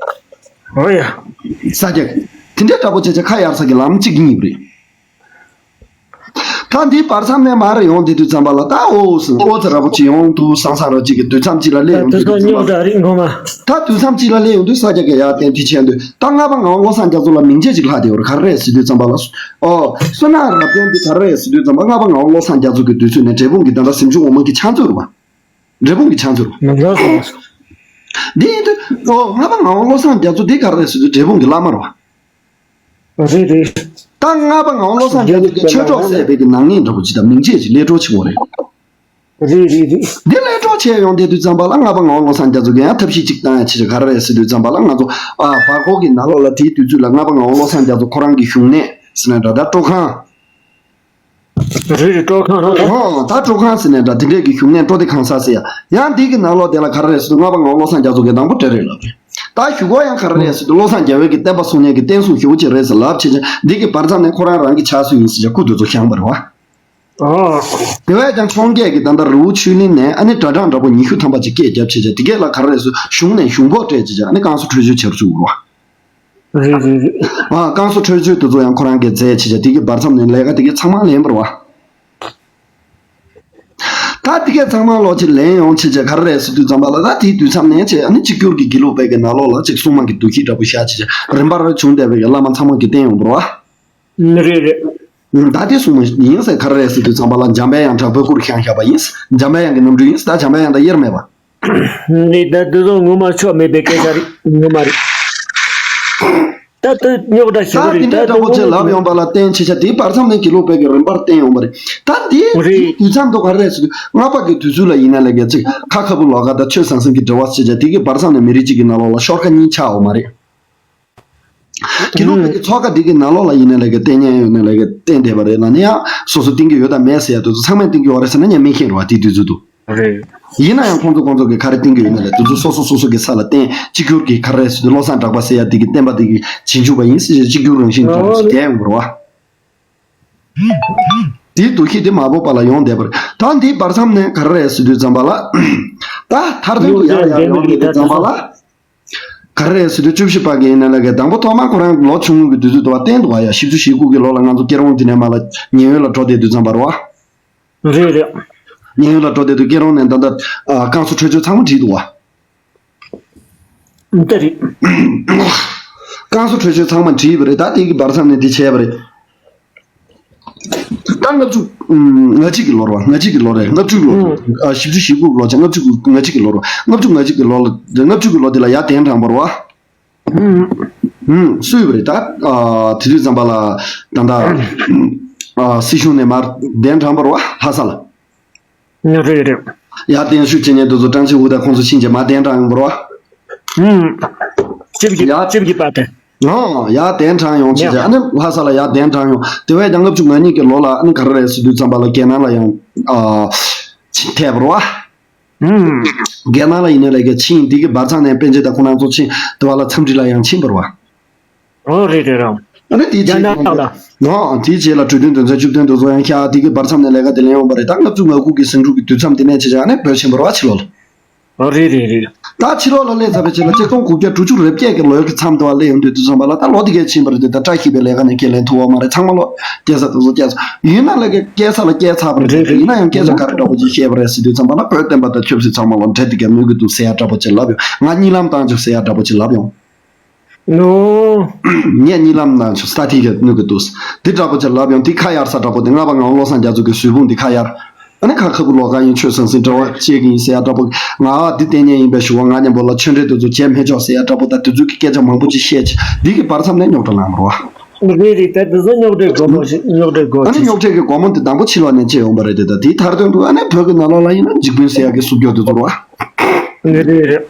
ཨོ་ཡ། ས་སྐྱ། དེ་འདྲའི་འདྲ་པོ་བྱས་བྱས་ཁ་གཡར་ས་གི་ལམ་གཅིག་ཡིན་ཡོད་རེད། ད་འདིའི་བར་མཚམས་ནས་མར་ཡོང་བསྡད་དུས་ཙམ་པ་ལ་ད་ཨོ་ཟེར་ཨོ་ཙི་ར་པོ་ཅིག་ཡོང་འདུག་སང་སང་ར་ཅིག་གི་དུས་མཚམས་ཅིག་ལ་སླེབས་ཡོང་དུས་དུས་ཙམ་པ་ལ། ད་དུས་མཚམས་ཅིག་ལ་སླེབས་ཡོང་དུས་ས་སྐྱ་གི་ཡར་བསྟན་དུས་ཆེན་དུས་ད་ལྔ་པ་ངག་དབང་བློ་བཟང་རྒྱ་མཚོ་ལ་མིང་ཆད་ཅིག་ལྷག་བསྡད་ཡོད་རེད། ག་རེ་རེད་ཟེར་དུས་ཙམ་པ་ལ། ཨོ། བསོད་ནམས་རབ་བརྟན་འདི་ག་རེ་རེད་ཟེར་དུས་ཙམ་པ་ལྔ་པ་ངག་དབང་བློ་བཟང་རྒྱ་མཚོ་གི་དུས་ཚོད་ནས་འབྲས་སྤུངས་ཀྱི་ད་ལྟ་གཟིམ་ཆུང་འོག་མ་གི་ཕྱག་མཛོད་རེད་བ། འབྲས་སྤུངས་ཀྱི་ཕྱག་མཛོད་རེད་བ། ལགས་སོ་ལགས་སོ། འདི་ཡིན་དུས་ཨོ་ལྔ་པ་ངག་དབང་བློ་བཟང་རྒྱ་མཚོ་འདི་ག་རེ་རེད་ཟེར་དུས་འབྲས་སྤུངས་ཀྱི་བླ་མ་རེད་བ། རེད་རེད། ད་ལྔ་པ་ངག་དབང་བློ་བཟང་རྒྱ་མཚོ་གི་ཆོས་གྲོགས་ཟེར་བའི་གི་ནག་ཉེས་འདྲ་པོ་ཅིག་དང་མིང་ཆད་ཅིག་ལས་གྲོགས་ཆེ་བོ་རེད། རེད་རེད་རེད། འདི་ལས་གྲོགས་བྱས་ཡོང་བསྡད་དུས་ཙམ་པ་ལ་ལྔ་པ་ངག་དབང་བློ་བཟང་རྒྱ་མཚོ་གིས་ཡང་ཐབས་ཤེས་གཅིག་བཏང་ཡ་ཆེ་ཆེ་ག་རེ་རེད་ཟེར་དུས་ཙམ་པ་ལ་ང་ཚོ་ཨ་བར་སྐོར་གྱི་ནང་ལོགས་ལ་དེའི་དུས་ཚོད་ལ་ལྔ་པ་ངག་དབང་བློ་བཟང་རྒྱ་མཚོ་ཁོ་རང་གི་བཞུགས་གནས་ཟེར་ན་འདྲ་ད་སྤྲོ་ཁང་། རེད་རེད་སྤྲོ་ཁང་རེད། ཨོ་ད་སྤྲོ་ཁང་ཟེར་ན་འདྲ་དེ་འདྲས་ཀྱི་བཞུགས་གནས་སྤྲོ་བདེ་ཁང་གསར་ཟེར་ཡ། ཡང་འདི་གི་ནང་ལོགས་དེ་ལ་ག་རེ་རེད་ཟེར་དུས་ལྔ་པ་ངག་དབང་བློ་བཟང་རྒྱ་མཚོ་གིས་དང་པོ་སྤྲད་རེད་ལབ་རེད། ད་བཞུགས་སྒར་ཡང་ག་རེ་རེད་ཟེར་དུས་བློ་བཟང་རྒྱལ་བའི་གི་བསྟན་པ་སྲུང་མཁན་གྱི་བསྟན་སྲུང་ཞེ་པོ་ཅིག་རེད་ཟེར་ལབ་བྱས་བྱས་འདི་གི་བར་མཚམས་ནས་ཁོ་རང་རང་གི་ཕྱག་སྲོལ་ཡིན་ཟེར་བྱས་སྐུ་དེ་ཚོ་བཞེངས་པ་རེད་བ། ཨོ། དེ་བས་ཀྱང་འཕྱོངས་རྒྱས་ཀྱི་ད་ལྟ་རི་བོ་ཆོས་གླིང་ནས་ཨ་ནི་གྲྭ་གྲངས་འདྲ་པོ་ཉི་ཤུ་ཐམ་པ་ཅིག་སྐད་བརྒྱབ་བྱས་བྱས་དེ་གས་ལ་ག་རེ་རེད་ཟེར་གཞུང་ནས་གཞུང་ཕོགས་སྤྲད་བྱས་བྱས་ཨ་ནི་བསྐང་གསོ་འཕྲོད་བཅོལ་བྱས་རུ་བཅུག་རོགས། རེད་རེད་རེད། ཨ་བསྐང་གསོ་འཕྲོད་བཅོལ་དེ་ཚོ་ཡང་ཁོ་རང་གིས་མཛད་བྱས་བྱས་དེ་གི་བར་མཚམས་ནས་ལས་ཀ་དེ་གས་ཚང་མ་ལེན་པ་རེད་བ། ད་དེ་གས་ཚང་མ་ལོག་ཅིག་ལེན་ཡོང་བྱས་བྱས་ག་རེ་རེད་ཟེར་དུས་ཙམ་པ་ལ་ད་དེའི་དུས་མཚམས་ནས་བྱས་ཨ་ནི་གཅིག་གྱུར་གྱི་དགེ་ལུགས་པའི་གི་ནང་ལོགས་ལ་ཅིག་སྲུང་མ་གི་འདུ་ཤེས་འདྲ་པོ་བཞག་བྱས་བྱས་རིམ་པར་བྱུང་བསྡད་པའི་གི་བླ་མ་ཚང་མ་གིས་བསྟེན་ཡོང་པ་རེད་བ། རེད་རེད། ད་དེ་གསུངས་མ་ཡིན་ཟེར། ག་རེ་རེད་ཟེར་དུས་ཙམ་པ་ལ་འཇམ་དཔལ་དབྱངས་བྲག་བརྐོས་བཀུར་བཞེངས་བཞག་པ་ཡིན། འཇམ་དཔལ་དབྱངས་ཀྱི་རྣམ་སྤྲུལ་ཡིན། ད་འཇམ་དཔལ་དབྱངས་དང་དབྱེར་མེད་པ། འདི་ད་དེ་ཚོ་ངོ་མ་ཆོ་མེད་པའི་སྐད་ཆ་རེད། ངོ་མ་རེད། ད་དེ་རྙོག་དྲ་ཞེ་པོ་རེད། ད་དེ་འདྲའི་འདྲ་པོ་ཅིག་ལབ་ཡོང་པ་ལ་བརྟེན་བྱས་བྱས། དེའི་བར་མཚམས་ནས་དགེ་ལུགས་པའི་གི་རིམ་པར་བསྟན་ཡོང་པ་རེད། ད་དེའི་རེད། དུས་མཚམས་དུ་ག་རེ་རེད་ཟེར་དུས། སྔགས་པ་གི་དུས་ཚོད་ལ་ཡིན་ན་ལས་ཀ་ཅིག་ཁ་ཁ་བུ་ལོག་ཀ་དང་ཆོས་ཟང་ཟིང་གི་འབྲེལ་བ་བྱས་བྱས། དེ་གི་བར་མཚམས་ནས་མི་རིགས་གཅིག་གི་ནང་ལོགས་ལ་ཤོར་ཁ་གཉིས་ཆགས་ཡོང་མ་རེད། དགེ་ལུགས་པའི་གི་ཚོགས་ཁག་འདི་གི་ནང་ལོགས་ལ་ཡིན་ན་ལས་ཀ་བསྟེན་མཁན་ཡོད་ན་ལས་ཀ་བསྟེན་བསྡད་པ་རེད་ལ། ནི་ཡང་སོ་སོ་བསྟེན་གྱི་ཡོད་དང་མེད་ཟེར་ཡ་དེ་ཚོ་ཚང་མས་བསྟེན་གྱི་ཡོད་རེད་ཟེར་ན་ཉན་མི་ཤེས་རེད་བ། དེའི་དུས་ཚོད་དུ། རེད། ཡིན་ན་ཡང་ཁོང་ཚོ་ཁོང་ཚོ་གི་ག་རེ་བསྟེན་གྱི་ཡོད་ན་ལས། དེ་ཚོ་སོ་སོ་སོ་སོ་གི་ས་ལ་བསྟེན། གཅིག་གྱུར་གྱི་ག་རེ་ཟེར་དུས་བློ་བཟང་གྲགས་པ་ཟེར་ཡ་དེ་གི་བསྟན་པ་དེ་གི་རྗེས་འཇུག་པ་ཡིན་ཟེར་བྱས་གཅིག་གྱུར་རང་བཞིན་འདྲ་བོ་ཞིག་བསྡད་ཡོང་གི་རེད་བ། དེའི་འདུ་ཤེས་དེ་མ་བོར་བ་ལ་ཡོང་བསྡད་པ་རེད། ད་འདིའི་བར་མཚམས་ནས་ག་རེ་རེད་ཟེར་དུས་ཙམ་པ་ལ། ད་མཐར་དོན་དུ་ཡར་ཡར་ཡོང་བསྡད་དུས་ཙམ་པ་ལ། ག་རེ་རེད་ཟེར་དུས་བཅུ་བཞི་པ་གི་ཡིན་ན་ལས་ཀ་དང་པོ་ཐོག་མར་ཁོ་རང་ལོ་ཆུང་ངུ་གི་དུས་ཚོད་དུ་བ་བསྟེན་འདུག་བ་ཡ། བཞི་བཅུ་ཞེ་དགུ་གི་ལོ་ལ་ང་ཚོ་སྐྱེ་རོང་དེ་ནས་མར་ལ་ཉེན་གཡོལ་ལ་འགྲོ་བསྡད་དུས་ཙམ་པ་རེད་བ། རེད་རེད། ཉེན་གཡོལ་ལ་འགྲོ་བསྡད་དུས་སྐྱེ་རོང་ནས་ད་ལྟ་ཨ་བསྐང་གསོ་ཁྲོད་ཆོས་ཚང་མ་བྲིས་འདུག་བ། འདི་རེད། བསྐང་གསོ་ཁྲོད་ཆོས་ཚང་མ་བྲིས་པ་རེད། ད་དེ་གི་བར་མཚམས་ནས་འདི་བྱས་པ་རེད། ད་ལྔ་བཅུ་ང་གཅིག་གི་ལོར་བ། ང་གཅིག་གི་ལོ་རེད། ལྔ་བཅུ་ལོ། ཨ་བཞི་བཅུ་ཞེ་དགུ་ལོ་ཆ། ལྔ་བཅུ་ང་གཅིག་གི་ལོ་རེད། ལྔ་བཅུ་ང་གཅིག་གི་ལོ་ལ། ལྔ་བཅུ་གི་ལོ་དེ་ལ་ཡར་གདན་དྲངས་པ་རེད་བ། ཧུམ། སུས་པ་རེད་ད། ཨ་དེ་དུས་ཙམ་པ་ལ་ད་ལྟ་ཨ་སྲིད་གཞུང་ནས་མར་གདན་དྲངས་པ་རེད་བ། ལྷ་ས་ལ། རེད་རེད། ཡར་གདན་ཞུ་བྱེད་མཁན་དེ་ཚོ་ཀྲང་ཅིན་ཝུ་དང་ཁོང་ཚོ་ཕྱིན་བྱས་མར་གདན་དྲངས་ཡོང་པ་རེད་བ། ཧུམ། ཅིབ་ཀྱི་ཡ། ཅིབ་ཀྱི་པ་དེ། ཨོ། ཡར་གདན་དྲངས་ཡོང་བྱས་བྱས། ཨ་ནི་ལྷ་ས་ལ་ཡར་གདན་དྲངས་ཡོང་། དེ་བས་ཀྱང་ལྔ་བཅུ་ང་གཉིས་ཀྱི་ལོ་ལ་ཨ་ནི་ག་རེ་རེད་ཟེར་དུས་ཙམ་པ་ལ་རྒྱལ་ནང་ལ་ཡང་ཨ་ཕྱིན་ཐལ་བ་རེད་བ། ཧུམ། རྒྱལ་ནང་ལ་ཡིན་ན་ལས་ཀ་ཕྱིན། འདི་གི་བར་མཚམས་ནས་པཎ་ཆེན་དང་ཁོང་རྣམ་ཚོ་ཕྱིན། དེ་བ་ལ་འཚམས་འདྲི་ལ་ཡང་ཕྱིན་པ་རེད་བ། ཨོ་རེད་རེད་རང་། ཨ་ནི་དེའི་རྒྱ་རྗེས་ནག་ལ། ཨོ་དེའི་རྗེས་ལ་གྲོས་མཐུན་དོན་ཚན་བཅུ་བདུན་དེ་ཚོ་ཡང་བཞག་དེ་གི་བར་མཚམས་ནས་ལས་ཀ་དེ་ལེན་ཡོང་པ་རེད། ད་ལྔ་བཅུ་ང་དགུ་གི་ཟིང་འཁྲུག་གི་དུས་མཚམས་དེ་ནས་བྱས་བྱས་ཨ་ནི་བོད་ཕྱིན་པ་རེད་བ། ཕྱི་ལོགས་ལ། ཨོ་རེད་རེད་རེད། ད་ཕྱི་ལོགས་ལ་སླེབས་ཚར་བའི་རྗེས་ལ་ཆིག་སྟོང་དགུ་བརྒྱ་དྲུག་ཅུ་རེ་བརྒྱད་ཀྱི་ལོའི་གི་མཚམས་དེ་བ་སླེབས་ཡོང་དུས་དུས་ཙམ་པ་ལ་ད་ལོ་དེ་གས་ཕྱིན་པ་རེད་དེ། ད་བཀྲ་ཤིས་པའི་ལས་ཀ་ནས་ཁས་ལེན་ཐུབ་པ་མ་རེད། ཚང་མ་ལོ་སྐྱེལ་ས་དེ་ཚོ་སྐྱེལ་ས་ཡིན་ན་ལས་ཀ་སྐྱེལ་ས་ལ་སྐྱེལ་ཚར་བ་རེད་དེ། ཡིན་ན་ཡང་སྐད་ཆ་ག་རེ་འདྲ་པོ་ཅིག་བཤད་པ་རེད་ཟེར་དུས་ཙམ་པ་ལ་བོད་བསྟན་པ་དང་ཆབ་སྲིད་ཚང་མ་ལ་འབྲེལ་དེ་གས་གནོད་གི་འདུག་ཟེར་ཡ་འདྲ་པོ་ཅིག་ལབ་ཡོང་། ང་གཉིད་ལམ་བཏང་བྱུང་ཟེར་ཡ་འདྲ་པོ་ཅིག་ལབ་ཡོང་། ནོ། ངས་གཉིད་ལམ་ནང་ཆུ་ས་ཐིག་གི་གནོད་གི་འདུག་འདི་འདྲ་པོ་ཅིག་ལབ་ཡོང་། འདི་ཁ་གཡར་ས་འདྲ་པོ་དེ་ལྔ་པ་ངག་དབང་བློ་བཟང་རྒྱ་མཚོ་གི་གཟུགས་ཕུང་འདི་ཁ་གཡར། ཨ་ནི་ཁ་ཁ་བུ་ལོག་ཀ་ཡིན། ཆོས་ཟང་ཟིང་འབྲེལ་བ་བྱེད་ཀྱི་ཡིན་ཟེར་ཡ་འདྲ་པོ། ང་འདི་བསྟེན་མཁན་ཡིན་པའི་ཞུ་བ། ང་མཉམ་པོ་ལ་ཆོས་འབྲེལ་དེ་ཚོ་བྱེད་མི་ཆོག་ཟེར་ཡ་འདྲ་པོ་དང་། དེ་ཚོའི་གི་སྐད་ཆ་མང་པོ་ཅིག་བཤད་ཅིག་འདི་གི་བར་མཚམས་ནས་རྙོག་དྲ་ལངས་པ་རེད་བ། རེད་རེད། ད་དེ་ཚོ་རྙོག་དྲའི་སྒོ་མོ་ཞིག་རྙོག་དྲའི་སྒོ་ཨ་ནི་ཅིག་རྙོག་དྲའི་གི་སྒོ་མོ་འདི་དང་པོ་ཕྱི་ལོགས་ནས་བཅད་ཡོང་པ་རེད་དེ། ད་དེའི་མཐར་དོན་དུ་ཨ་ནི་བོད་ཀྱི་ནང་ལོགས་ལ་ཡིན་ན་འཇིགས་སྐུལ་ཟེར་ཡ་གི་སྲུབས་སྐྱོར་དེ་ཚོ་རེད་བ། རེད་རེད།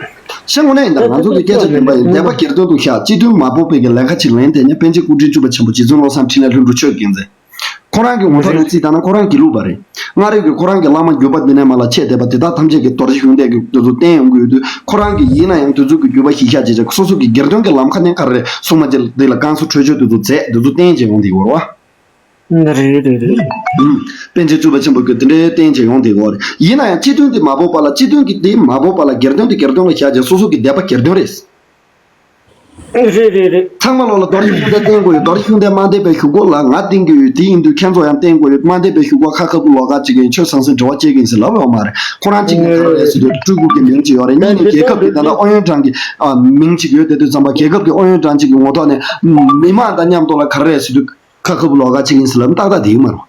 ཤེས་དངོས་གནས་ཡིན་ད། ང་ཚོ་གི་སྐད་ཆ་བདེན་པ་ཡིན། དད་པ་སྒེར་དོན་དུ་བཞག་སྤྱི་དོན་མ་འབོར་བའི་གི་ལས་ཀ་ཅིག་ལེན་དེ་ནས་པཎ་ཆེན་སྐུ་ཕྲེང་བཅུ་པ་ཆེན་པོ་རྗེ་བཙུན་བློ་བཟང་འཕྲིན་ལས་ལྷུན་གྲུབ་ཆོས་ཀྱི་མཛད། ཁོ་རང་གི་ངོ་ཐོག་ནས་རྩིས་བཏང་ན་ཁོ་རང་དགེ་ལུགས་པ་རེད། སྔ་རོལ་གྱི་ཁོ་རང་གི་བླ་མ་བརྒྱུད་པ་འདི་ནས་མར་ལ་ཆད་བསྡད་པ་དེ་དག་ཐམས་ཅད་ཀྱིས་རྡོ་རྗེ་ཤུགས་ལྡན་གྱི་དེ་ཚོ་བསྟེན་ཡོང་གི་ཡོད་དུས། ཁོ་རང་གིས་ཡིན་ན་ཡང་དེ་ཚོ་གི་བརྒྱུད་པ་གཞི་བཞག་བྱས་བྱས་སོ་སོ་གི་སྒེར་དོན་གྱི་ལམ་ཁ་ནས་ག་རེ་སྲུང་མ་རྗེ་འདི་ལ་བསྐང་གསོ་འཕྲོད་སྦྱོར་དེ་ཚོ་མཛད། དེ་ཚོ་བསྟེན་བྱས་ཡོང་དེ་ཡོད་རེད་བ། རེད་རེད་རེད། ཨུམ། པཎ་ཆེན་བཅུ་པ་ཆེན་པོ་གིས་དེ་འདྲའི་བསྟན་བྱས་ཡོང་དེ་གོ་རེད། ཡིན་ན་ཡང་སྤྱི་དོན་དེ་མ་འབོར་བ་ལ། སྤྱི་དོན་གྱི་དེ་མ་འབོར་བ་ལ་སྒེར་དོན་དེ་སྒེར་དོན་ལ་བཞག་བྱས་སོ་སོ་གི་དད་པ་སྒེར་དོན་རེད། རེད་རེད་རེད། ཚང་མ་ལོག་ལ་རྡོ་རྗེ་ཤུགས་ལྡན་བསྟེན་དགོས་ཡོད། རྡོ་རྗེ་ཤུགས་ལྡན་མ་བསྟེན་པའི་གཞུག་གུ་ལ་ང་བསྟེན་གྱི་ཡོད། དེ་ཡིན་དུས་ཁྱེད་ཚོ་ཡང་བསྟེན་དགོས་ཡོད། མ་བསྟེན་པའི་གཞུག་གུ་ཁ་ཁ་བུ་ལོག་ཀ་ཅིག་གིས་ཆོས་ཟང་ཟིང་འབྲེལ་བ་བྱེད་ཀྱི་ཡིན་ཟེར་ལབ་ཡོད་མ་རེད། ཁོ་རང་གཅིག་ནས་ག་རེ་རེད་ཟེར་དུས་སྤྲུལ་སྐུ་གི་མིང་ཅིག་ཡོད་རེད། གཉིས་ནས་རྒྱལ་ཁབ་ཀྱི་ད་ལྟ་ཨུ་ཡོན་ཀྲང་གི་ཨ་མིང་ཅིག་ཡོད་དེ་དུས་ཙམ་པ་རྒྱལ་ཁབ་ཀྱི་ཨུ་ཡོན་ཀྲང་གཅིག་གི་ངོ་ཐོག་ནས་མི་མང་དང་མཉམ་དུ་ལ་ག་རེ་རེད་ཟེར་དུས། ཁ་ཁ་བུ་ལོག་ཀ་ཅིག་ཡིན་ཟེར་ལབ་ན་ཏག་ཏག་དེ་ཡིན་མ་རེད།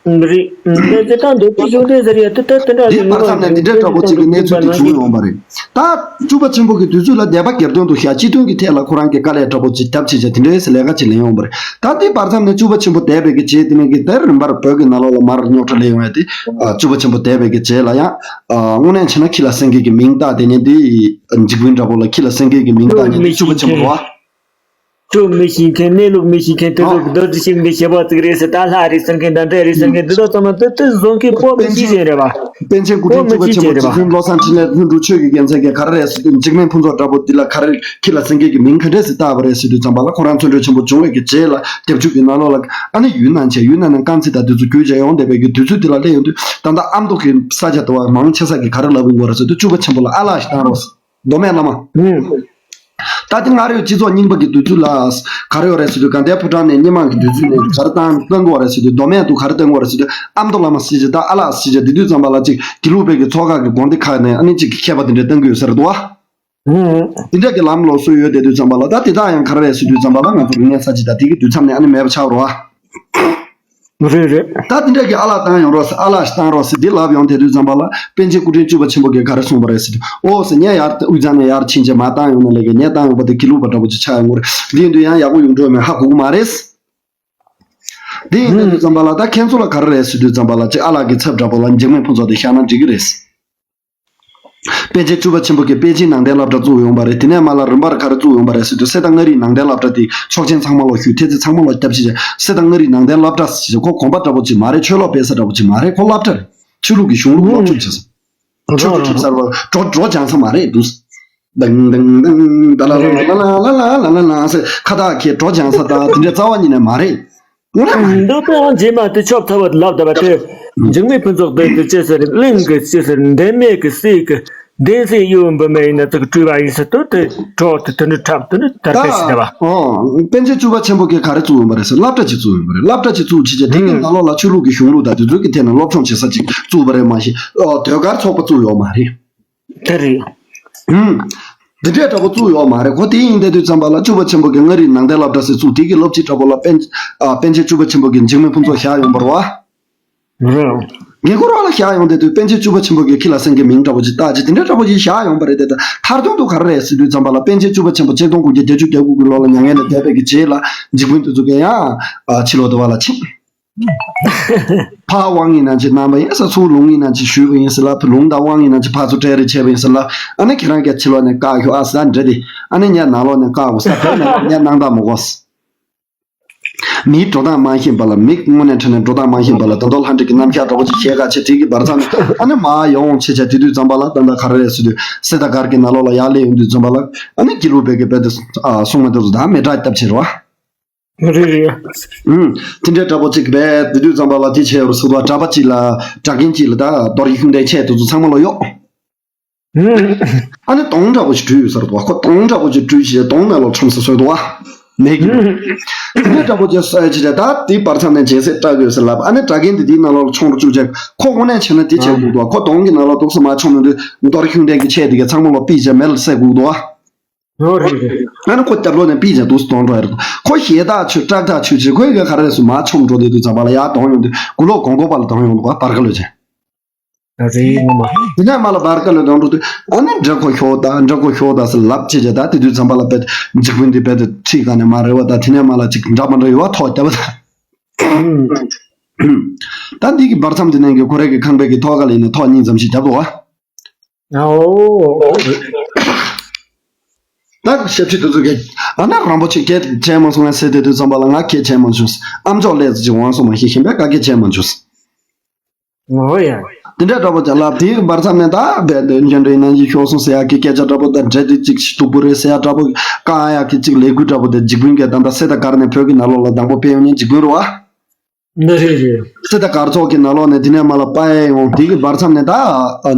རེད། དེ་དེ་ལྟར་འདོད་པའི་ཤུགས་ལྡན་ཟེར་ཡ་དེ་ལྟར་དེ་འདྲ་དེའི་རེད། བར་མཚམས་ནས་འདི་འདྲའི་འདྲ་པོ་ཅིག་གི་གནས་ཚུལ་དེ་བྱུང་ཡོང་བ་རེད། ད་བཅུ་པ་ཆེན་པོ་གི་དུས་ཚོད་ལ་དད་པ་སྒེར་དོན་དུ་བཞག་སྤྱི་དོན་གྱི་ཐད་ལ་ཁོ་རང་གི་དཀའ་ལས་འདྲ་པོ་ཅིག་རྒྱབ་བྱས་བྱས་དེ་འདྲའི་ལས་ཀ་ཅིག་ལེན་ཡོང་བ་རེད། ད་དེའི་བར་མཚམས་ནས་བཅུ་པ་ཆེན་པོ་འདས་པའི་གི་རྗེས་དེ་ནས་གི་དེར་རིམ་པར་བོད་ཀྱི་ནང་ལོགས་ལ་མར་རྙོག་དྲ་སླེབས་ཡོང་ཡ་དེ། ཨ་བཅུ་པ་ཆེན་པོ་འདས་པའི་གི་རྗེས་ལ་ཡང་ཨ་དངོས་གནས་བྱས་ན་ཁྱི་ལ་སེང་གེ་གི་མིང་བཏགས་དེ་ནས་དེ་འཇིགས་སྐུལ་འདྲ་པོ་ལ་ཁྱི་ལ་སེང་གེ་གི་མིང་བཏགས་ནས་དེ་བཅུ་པ་ཆེན་པོ་རེད་བ། ཁྱོད་མི་ཤེས་མཁན། གནས་ལུགས་མི་ཤེས་མཁན། དེ་ཚོ་ཨ་གི་རྡོ་རྗེ་ཤུགས་ལྡན་ཞེ་པོ་ཅིག་རེད་ཟེར། ད་ལྷ་རེད་ཟེར་མཁན། ད་འདྲ་རེད་ཟེར་མཁན། འདི་དག་ཚང་མ་དེ་དེ་བཟོ་མཁན་པོ་མི་ཤེས་མཁན་རེད་བ། པཎ་ཆེན་སྐུ་ཕྲེང་བཅུ་པ་ཆེན་པོ་རྗེ་བཙུན་བློ་བཟང་འཕྲིན་ལས་ལྷུན་གྲུབ་ཆོས་ཀྱི་རྒྱལ་མཚན་གྱིས་ག་རེ་རེད་ཟེར་དུས། འཇིགས་མེད་ཕུན་ཚོགས་འདྲ་པོ་འདི་ལ་ག་རེ་ཁྱི་ལ་སེང་གེ་གི་མིང་ག་འདྲས་ཟེར་བཏགས་པ་རེད་ཟེར་དུས་ཙམ་པ་ལ། ཁོ་རང་བཙན་བྱོལ་ཆེན་པོ་བྱུང་བའི་གི་རྗེས་ལ་སྡེབ་འཇུག་གི་ནང་ལོགས་ལ་ཨ་ནི་ཡུན་ནན་བྱས། ཡུན་ནན་ནས་རྐང་རྩེད་དང་དེ་ཚོ་བརྒྱུད་བྱས་ཡོང་བསྡད་པའི་གི་དུས་ཚོད་འདི་ལ་སླེབས་ཡོང་དུས། ད་ལྟ་ཨ་མདོ་གི་ས་ཆ་དུ་བ་མང་ཆེ་ས་གིས་ག་རེ་ལབ་ཡོང་གི་རེད་ཟེར་དུས། བཅུ་པ་ཆེན་པོ་ལ་ཨ་ལགས་ཤིག་བཏང་རོགས། མདོ་སྨད་བླ་མ། ཨུམ། ད་དེ་སྔ་རོལ་སྤྱི་ཚོགས་རྙིང་པ་གི་དུས་ཚོད་ལ་ག་རེ་ཡོད་རེད་ཟེར་དུས། དགའ་ལྡན་ཕོ་བྲང་ནས་སྔོན་མ་གི་དུས་ཚོད་ནས་ག་རེ་བཏང་བཏང་གི་ཡོད་རེད་ཟེར་དུས། མདོ་སྨད་དུ་ག་རེ་བཏང་གི་ཡོད་རེད་ཟེར་དུས། ཨ་མདོ་བླ་མ་ཟེར་བྱས། ད་ཨ་ལགས་ཟེར་བྱས། དེ་དུས་ཙམ་པ་ལ་ཅིག་དགེ་ལུགས་པའི་གི་ཚོགས་ཁག་གི་དགོན་སྡེ་ཁག་ནས་ཨ་ནི་ཅིག་གི་མཁས་པ་དེ་འདྲ་བཏང་གི་ཡོད་ས་རེད་དོ། ཨུམ། དེ་འདྲ་གི་ལམ་ལོགས་སུ་ཡོད་བསྡད་དུས་ཙམ་པ་ལ། ད་དེ་དག་ཡང་ག་རེ་རེད་ཟེར་དུས་ཙམ་པ་ལ། ང་ཚོ་རིག་གནས་གསར་བརྗེ་དང་དེ་གི་དུས་མཚམས་ནས་ཨ་ནི་མེད་པ་ཆགས་རེད་བ། རེད་རེད། ད་དེ་འདྲ་གི་ཨ་ལགས་བཏང་ཡོང་རོགས་ཟེར། ཨ་ལགས་ཤིག་བཏང་རོགས་ཟེར། འདི་ལབ་ཡོང་དེ་དུས་ཙམ་པ་ལ་པཎ་ཆེན་སྐུ་ཕྲེང་བཅུ་པ་ཆེན་པོ་གིས་ག་རེ་གསུངས་པ་རེད་ཟེར་དུས། ཨོ་ཟེར། ངས་ཡར་དབུས་གཙང་ནས་ཡར་ཕྱིན་བྱས་མར་བཏང་ཡོང་ན་ལས་ཀ། ངས་བཏང་ཡོང་པ་དེ་དགེ་ལུགས་པ་འདྲ་པོ་ཅིག་ཆགས་ཡོང་གི་རེད། འདི་ཡིན་དུས་ཡང་ཡག་པོ་ཡོང་འགྲོ་མེད། ཧ་གོ་གི་མ་རེད། འདི་ཡིན་དུས་ཙམ་པ་ལ་ད་ཁྱེད་ཚོ་ལ་ག་རེ་རེད་ཟེར་དུས་ཙམ་པ་ལ་ཅིག་ཨ་ལགས་ཀྱི་ཚབ་འདྲ་པོ་ལ་འཇིགས་མེད་ཕུན་ཚོགས་དེ་བཞག་ན་འགྲིག་གི་རེད། པཎ་ཆེན་བཅུ་པ་ཆེན་པོ་གིས་པཎ་ཆེན་ནང་བསྟན་སློབ་གྲྭ་བཙུགས་ཡོང་པ་རེད། དེ་ནས་མར་ལ་རིམ་པར་ག་རེ་བཙུགས་ཡོང་པ་རེད་ཟེར་དུས། སེ་དང་མངའ་རིས་ནང་བསྟན་སློབ་གྲྭ་དེ་ཆོག་མཆན་ཚང་མ་ལོག་ཞུས། ཐེལ་ཙེ་ཚང་མ་ལོག་བརྒྱབ་བྱས་བྱས། སེ་དང་མངའ་རིས་ནང་བསྟན་སློབ་གྲྭ་ཟེར་བྱས། ཁོ་དགོན་པ་འདྲ་པོ་ཅིག་མ་རེད། ཆོས་ལོག་སྤེལ་ས་འདྲ་པོ་ཅིག་མ་རེད། ཁོ་སློབ་གྲྭ་རེད། ཆོས་ལུགས་ཀྱི་གཞུང་ལུགས་སློབ་སྦྱོང་བྱེད་ས། ཆོས་སྒྲུབ་ས་རེད་བ། འགྲོ་འགྲོ་སྦྱང་ས་མ་རེད་འདུག། དང་དང་དང་། ད་ལ་ལ་ལ་ལ་ལ་ལ་ལ་ཟེར་ཁ་བཏགས་འཁྱེར་འགྲོ་སྦྱང་ས་དང་དེ་འདྲ་རྩ་བ་ཉིད་ནས་མ་རེད། འདི་ལྟ་ཡང་རྗེས་མ་དེ་ཆོབ་ཐ་བ་ལབ་ད་བ་དེ། འཇིགས་མེད་ཕུན་ཚོགས་དེ་དེ་ཅི་ཟེར། གླིང་གི་ཅི་ཟེར། འདན་མའི་གི་སྲས་ཀྱི་འདན་སྲས་གཡུ་འབུམ་མའི་ཡིན་ན་ཙི་གི་སྤྲུལ་བ་ཡིན་ཟེར་དུས། དེ་གྲོགས་དེ་དེ་འདྲ་འཁྲབ་དེ་འདྲ་དར་སྤེལ་ཞིག་བྱས་པ། ཨོ། པཎ་ཆེན་བཅུ་པ་ཆེན་པོ་གིས་ག་རེ་བཙུགས་ཡོང་པ་རེད་ཟེར། སློབ་གྲྭ་ཅིག་བཙུགས་ཡོང་པ་རེད། སློབ་གྲྭ་ཅིག་བཙུགས་བྱས་བྱས། དེ་གི་ནང་ལོགས་ལ་ཆོས་ལུགས་ཀྱི་གཞུང་ལུགས་དང་དེ་ཚོ་གི་ཐད་ནས་སློབ་སྦྱོང་བྱེད་ས་ཅིག་བཙུགས་པ་རེད། མ་གཞི་ཨོ་ཟློས་གར་ཚོགས་པ་བཙུགས་ཡོད་མ་རེད། དེ་རེད། ཧུམ། འདི་འདྲའི་འདྲ་པོ་བཙུགས་ཡོད་མ་རེད། ཁོ་དེ་ཡིན་དེ་དུས་ཙམ་པ་ལ་བཅུ་པ་ཆེན་པོ་གིས་མངའ་རིས་ནང་བསྟན་སློབ་གྲྭ་ཟེར་བཙུགས། དེ་གི་སློབ་སྤྱི་འདྲ་པོ་ལ་པཎ་ཨ་པཎ་ཆེན་བཅུ་པ་ཆེན་པོ་གིས་འཇིགས་མེད་ཕུན་ཚོགས་བཞག་ཡོང་པ་རེད་བ། རེད། ངས་ཁོ་རང་ལ་བཞག་ཡོང་དེ་དུས་པཎ་ཆེན་བཅུ་པ་ཆེན་པོ་གིས་ཁྱི་ལ་སེང་གེ་མིང་འདྲ་པོ་ཅིག་བཏགས་ཅིག་དེ་འདྲའི་འདྲ་པོ་ཅིག་བཞག་ཡོང་པ་རེད་དེ། ད་མཐར་དོན་དུ་ག་རེ་རེད་ཟེར་དུས་ཙམ་པ་ལ་པཎ་ཆེན་བཅུ་པ་ཆེན་པོ་ཆིག་སྟོང་དགུ་བརྒྱ་བརྒྱད་ཅུ་གྱ་དགུ་གི་ལོ་ལ་མྱ་ངན་ལས་འདས་པའི་གི་རྗེས་ལ་འཇིགས་དཔོན་དེ་ཚོ་གིས་ཡང་ཨ་ཕྱི་ལོགས་དུ་བ་ལ་ཕྱིན། ཕར་དབང་ཡིན་ན་ཅིག་གནང་བ་ཡིན་ཟེར། ཚུར་ལུང་ཡིན་ན་ཅིག་ཞུས་པ་ཡིན་ཟེར་ལ། ལུང་དང་དབང་ཡིན་ན་ཅིག་ཕར་ཚུར་སྤྲད་རེས་བྱས་པ་ཡིན་ཟེར་ལ། ཨ་ནི་ཁྱེད་རང་གིས་ཕྱི་ལོགས་ནས་བཀག་ཤོག་ཨ་ཟེར་འདྲ་དེ། ཨ་ནི་ངས་ནང་ལོགས་ནས་བཀག་དགོས་ས། བོད་ནང་ངས་གནང་སྟངས་མ་གོ། མིའི་འགྲོ་སྟངས་མ་ཤེས་པ་ལ། མི་དངོས་གནས་དྲང་གནས་འགྲོ་སྟངས་མ་ཤེས་པ་ལ། ད་དུང་ལྷ་འདྲེ་གི་རྣམ་གཞག་འདྲ་པོ་ཅིག་བཤད་ག་བྱེད། དེ་གི་བར་མཚམས་ནས་ཨ་ནི་མར་ཡོང་བྱེད་བྱ་དེ་དུས་ཙམ་པ་ལ་ད་ལྟ་ག་རེ་རེད་ཟེར་དུས། སེ་ད་གར་གྱི་ནང་ལོགས་ལ་ཡར་སླེབས་ཡོང་དུས་ཙམ་པ་ལ་ཨ་ནི་དགེ་ལུགས་པའི་གི་དཔེ་དེ་ཨ་སྲུང་མ་དེ་ཚོ་ད་མེ་སྲེག་བཏབ་བྱེད་རོ། རེད་རེད། ཨུམ། དེ་འདྲའི་འདྲ་པོ་ཅིག་བས། དེ་དུས་ཙམ་པ་ལ་དེ་བྱས་ཡོད་རེད་ཟེར་བ། གྲྭ་པ་ཅིག་ལ་གྲྭ་རྒན་ཅིག་ལ་ད་རྡོ་རྗེ་ཤུགས་ལྡན་ཆས་དེ་ཚོ་ཚང་མ་ལོག་གཡོགས། ཨ་ནི་དོང་འདྲ་པོ་ཞིག་བྲུས་ཡོད་ས་རེད་དོ། ཁོ་དོང་འདྲ་པོ་ཞིག་བྲུས་བྱས་དོང་ནང་ལོགས་མཆོངས་ས་བཟོས་འདུག་བ། མེད་ཀྱི་འདུག། དེ་འདྲའི་འདྲ་པོ་ཅིག་བཟོས་བྱས་བྱས། ད་དེའི་བར་མཚམས་ནས་རྒྱལ་སྲས་སྐྲག་གི་ཡོད་ཟེར་ལབ། ཨ་ནི་གྲྭ་རྒན་དེ་དེའི་ནང་ལོགས་ལ་མཆོངས་རུ་བཅུག་བྱས། ཁོ་དངོས་གནས་བྱས་ན་དེ་བྱེད་དགོས་འདུག་བ། ཁོ་དོང་གི་ནང་ལོགས་འདུག་སེ་མར་མཆོངས་ནས་དུས། རྡོ་རྗེ་ཤུགས་ལྡན་གྱི་ཆས་དེ་གས་ཚང་མ་ལོག་ཕུད་བྱས་མེ་ལ་བསྲེག་དགོས་འདུག་བ། ཨོ་རེད་རེད། ཨ་ནི་ཁོ་རྒྱབ་ལོགས་ནས་ཕུད་བྱས་འདུག་སེ་དོང་འགྲོ་ཡ་རེད། ཁོ་ཞེད་ཐག་ཆོད། སྐྲག་ཐག་ཆོད་བྱས། ཁོས་ག་ག་རེ་སུ་མར་མཆོངས་འགྲོ་དེ་དུས་ཙམ་པ་ལ་ཡར་དོང་ཡོང་དུས་མགོ་ལོག་གོང་གོ་པ་ལ་དོང་ཡོང་འདུག་བ། བར་ཁ་ལོ་བྱས། རེད་ངོ་མ། དེ་ནས་མར་ལ་བར་ཁ་ལ་དོང་འགྲོ་དུས། ཨ་ནི་འདྲེ་ཁོ་ཤོག་ད་འདྲེ་ཁོ་ཤོག་ད་ཟེར་ལབ་བྱས་བྱས། ད་དེ་དུས་ཙམ་པ་ལ་དཔེ་འཇིགས་དཔོན་དེ་དཔེ་དེ་ཁྲིད་ག་ནས་མར་རེད་བ། ད་དེ་ནས་མར་ལ་ཅིག་འདྲ་མ་འདྲ་ཡོད་བ། ཐོག་བརྒྱབ་པ་ད། ད་འདི་གི་བར་མཚམས་དེ་ནས་གི་ཁོ་རའི་གི་ཁང་པའི་གི་ཐོག་ཁ་ལ་ཡིན་ནས་ཐོག་གཉིས་ཙམ་ཞིག་བརྒྱབ་འདུག་བ། ཨའོ། ད་ཞབས་ཕྱི་དེ་ཚོ་གིས་ཨ་ནི་རིན་པོ་ཆེ་སྐད་བྱས་མ་སོང་ངས་ཟེར། དེ་དུས་ཙམ་པ་ལ་ང་སྐད་བྱས་མ་བྱུང་། ཨ་མཆོག་ལས་ཅིག་འོང་སོང་མ་ཤེས། གཞན་པའི་བཀའ་སྐད་བྱས་མ་བྱུང་། ངོ་ཡ། དེ་འདྲ་འདྲ་པོ་ཅིག་ལབ། དེའི་བར་མཚམས་ནས་ད་བས་འདོན་རྒྱུ་འདྲ་ཡིན་ན་ཡིན་ཤོག་སོང་ཟེར་ཡག་གི་སྐད་ཆ་འདྲ་པོ་དང་། འདྲེ་དེ་ཅིག་སྡུག་པོ་རེད་ཟེར་ཡག་འདྲ་པོ། བཀག་ཡག་གི་ཅིག་ལས་འགུལ་འདྲ་པོ་དེ་འཇིགས་དཔོན་གྱིས་ད་ལྟ་སེ་ད་གར་ནས་བོད་ཀྱི་ནང་ལོགས་ལ་དང་པོ་ཕེབས་ཡོང་མཁན་འཇིགས་དཔོན་རེད་བ། འདི་རེད་རེད། སེ་ད་གར་ཚོགས་ཀྱི་ནང་ལོགས་ནས་དེ་ནས་མར་ལ་པ་ཡས་ཡོང་། དེ་གི་བར་མཚམས་ནས་ད་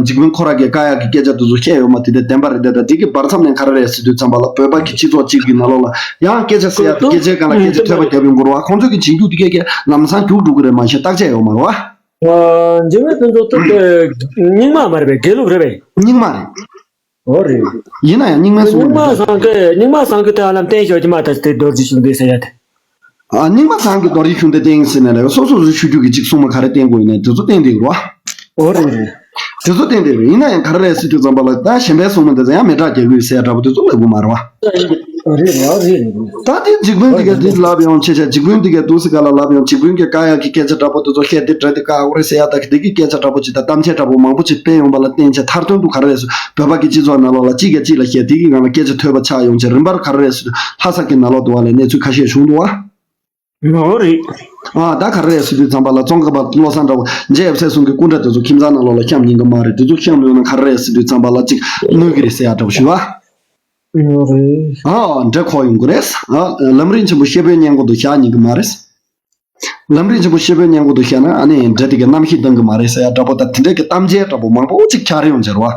འཇིགས་དཔོན་ཁོ་རང་གིས་བཀག་ཡག་གི་སྐད་ཆ་དེ་ཚོ་བཤད་ཡོད་མ་རེད་དེ། བདེན་པ་རེད་དེ། ད་དེ་གི་བར་མཚམས་ནས་ག་རེ་རེད་ཟེར་དུས་ཙམ་པ་ལ་བོད་པ་གི་སྤྱི་ཚོགས་གཅིག་གི་ནང་ལོགས་ལ་ཡང་སྐད་ཆ་ཟེར་ཡག་དེ། སྐད་ཆའི་སྒང་ལ་སྐད་ཆ་ཐོས་པ་རྒྱབ་ཡོང་གི་རེད་བ། ཁོང་ཚོ་གི་འཇིགས་སྐུལ་དེ་གས་ཀྱི་ལམ་སང་རྒྱུགས་འགྲོ་གི་རེད། མ་གཞི་བརྟག་དཔྱད་ཡོད་མ་རེད་བ། འཇིགས་མེད་ཕུན་ཚོགས་ཐུབ་དེ་རྙིང་མ་མ་རེད་པས། དགེ་ལུགས་རེད་པས། རྙིང་མ་རེད། ཨོ་རེད། ཡིན་ན་ཡང་རྙིང་མའི་སྲུང་མ་རྙིང་མ་རེད། སངས་རྒྱས། རྙིང་མ་སངས་རྒྱས་དེ་ཧ་ལམ་བསྟེན་ཤོག་ཅིག་མ་ད་དེ་རྡོ་རྗེ་ཤུགས་ལྡན་ཟེར་ཡ་དེ། ཨ། རྙིང་མ་སངས་རྒྱས་རྡོ་རྗེ་ཤུགས་ལྡན་བསྟེན་ཟེར་ནས་ལ་སོ་སོ་སོའི་ཆོས་བརྒྱུད་ཀྱི་གཅིག་སྲུང་མ་ག་རེ་བསྟེན་དགོས་ཡིན་ནའི་དེ་ཚོ་བསྟེན་བསྡད་ཡོད་རེད་བ། ཨོ་རེད་རེད། དེ་ཚོ་བསྟེན་བསྡད་ཡོད་རེད། ཡིན་ན་ཡང་ག་རེ་རེད་ཟེར་དུས་ཙམ་པ་ལ་ད་གཞན་པའི་སྲུང་མ་དེ་ཚོ་ཡང་མེ་སྲེག་རྒྱག་གི་ཡོད་ཟེར་ཡ་འདྲ་པོ་དེ་ཚོ་ལབ་དགོས་མ་རེད་བ། རེད་རེད་རེད་རེད། ད་དེ་འཇིགས་དཔོན་དེ་གས་དེ་ལབ་ཡོང་བྱས་བྱས། འཇིགས་དཔོན་དེ་གས་འདུག་སེ་ག་ལ་ལབ་ཡོང་། འཇིགས་དཔོན་གྱིས་བཀག་ཡག་གི་སྐད་ཆ་འདྲ་པོ་དེ་ཚོ་བཤད་དེ། འདྲེ་དེ་བཀག་དགོས་རེད་ཟེར་ཡ་ད་གི་དེ་གི་སྐད་ཆ་འདྲ་པོ་ཅིག་དང་གཏམ་འཆལ་འདྲ་པོ་མང་པོ་ཅིག་སྤེལ་ཡོང་པ་ལ་བརྟེན་བྱས། མཐར་དོན་དུ་ག་རེ་རེད་ཟེར། བོད་པ་གི་སྤྱི་ཚོགས་ནང་ལོགས་ལ་གཅིག་གིས་གཅིག་ལ་བཤད། དེ་གི་སྒང་ལ་སྐད་ཆ་ཐོས་པ་ཆགས་ཡོང་བྱས། རིམ་པར་ག་རེ་རེད་ཟེར་དུས་ལྷ་ས་གི་ནང་ལོགས་དུ་བ་ལ་གནས་ཚུལ་ཁ་ཤས་བྱུང་འདུག་བ། ཨོ་རེད། ཨ། ད་ག་རེ་རེད་ཟེར་དུས་ཙམ་པ་ལ་ཙོང་ཁ་པ་བློ་བཟང་འདྲ་པོ་རྗེ་ཡབ་སྲས་གསུམ་གྱི་སྐུ་འདྲ་དེ་ཚོ་ཁྱིམ་ཚང་ནང་ལོགས་ལ་བཤམས་ཉན་གི་མ་རེད། དེ་ཚོ་བཤམས་ཡོང་ན་ག་རེ་རེད་ཟེར་དུས་ཙམ་པ་ལ་ཅིག་གནོད་གི་རེད་ཟེར་ཡ་འདྲ་པོ་ཞུ་བ། ཨོ་རེད། ཨ། འདྲེ་ཁོག་ཡོང་གི་རེད། ཨ། ལམ་རིམ་ཆེན་པོ་སྐྱེས་བུའི་སྙན་སྐུལ་དུ་བཞག་ཉན་གི་མ་རེད། ལམ་རིམ་ཆེན་པོ་སྐྱེས་བུའི་སྙན་སྐུལ་དུ་བཞག་ན་ཨ་ནི་འདྲེ་དེ་གས་རྣམ་ཤེས་གཏོང་གི་མ་རེད་ཟེར་ཡ་འདྲ་པོ་དང་། དེ་འདྲ་གི་གཏམ་འཆལ་འདྲ་པོ་མང་པོ་ཅིག་འཁྱར་ཡོང་བྱས་རེད་བ།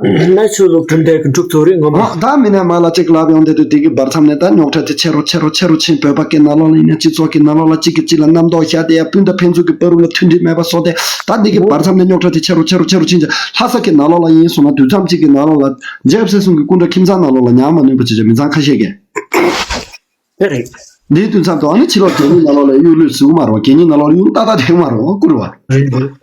ན་ཆོས་ལུགས་མཐུན་འབྲེལ་གྱི་འཁྲུག་རྩོད་རེད་ངོ་མ། ཨ། ད་མི་ནས་མར་ལ་ཅིག་ལབ་ཡོང་དེ་དུས། དེ་གི་བར་མཚམས་ནས་ད་རྙོག་དྲ་དེ་ཆེ་རུ་ཆེ་རུ་ཆེ་རུ་ཕྱིན། བོད་པ་གི་ནང་ལོགས་ལ་ཡིན་ན་སྤྱི་ཚོགས་ཀྱི་ནང་ལོགས་ལ་གཅིག་གིས་གཅིག་ལ་རྣམ་རྟོག་བཞག་དེ་ཡ། སྤུན་ཟླ་ཕན་ཚུན་གྱི་བར་དུ་ལ་མཐུན་སྒྲིལ་མེད་པ་བཟོ་དེ། ད་འདི་གི་བར་མཚམས་ནས་རྙོག་དྲ་དེ་ཆེ་རུ་ཆེ་རུ་ཆེ་རུ་ཕྱིན་བྱས། ལྷ་ས་གི་ནང་ལོགས་ལ་ཡིན་སོང་ན་དུས་མཚམས་གཅིག་གི་ནང་ལོགས་ལ་རྗེ་ཡབ་སྲས་གསུམ་གྱི་སྐུ་འདྲ་ཁྱིམ་ཚང་ནང་ལོགས་ལ་ཉར་མ་ནུས་པ་བྱས་བྱས་མི་ཚང་ཁ་ཤས་ཀྱིས། དེ་རེད། འདིའི་དུས་མཚམས་དུ་ཨ་ནི་ཕྱི་ལོགས་གད་སྙིགས་ནང་ལོགས་ལ་གཡུག་ལོས་ཟུག་མ་རོ། གད་སྙིགས་ནང་ལོགས་ལ་གཡུག་ཏག་ཏག་དེ་མ་རོ་བསྐུར་བ། རེད་རེད།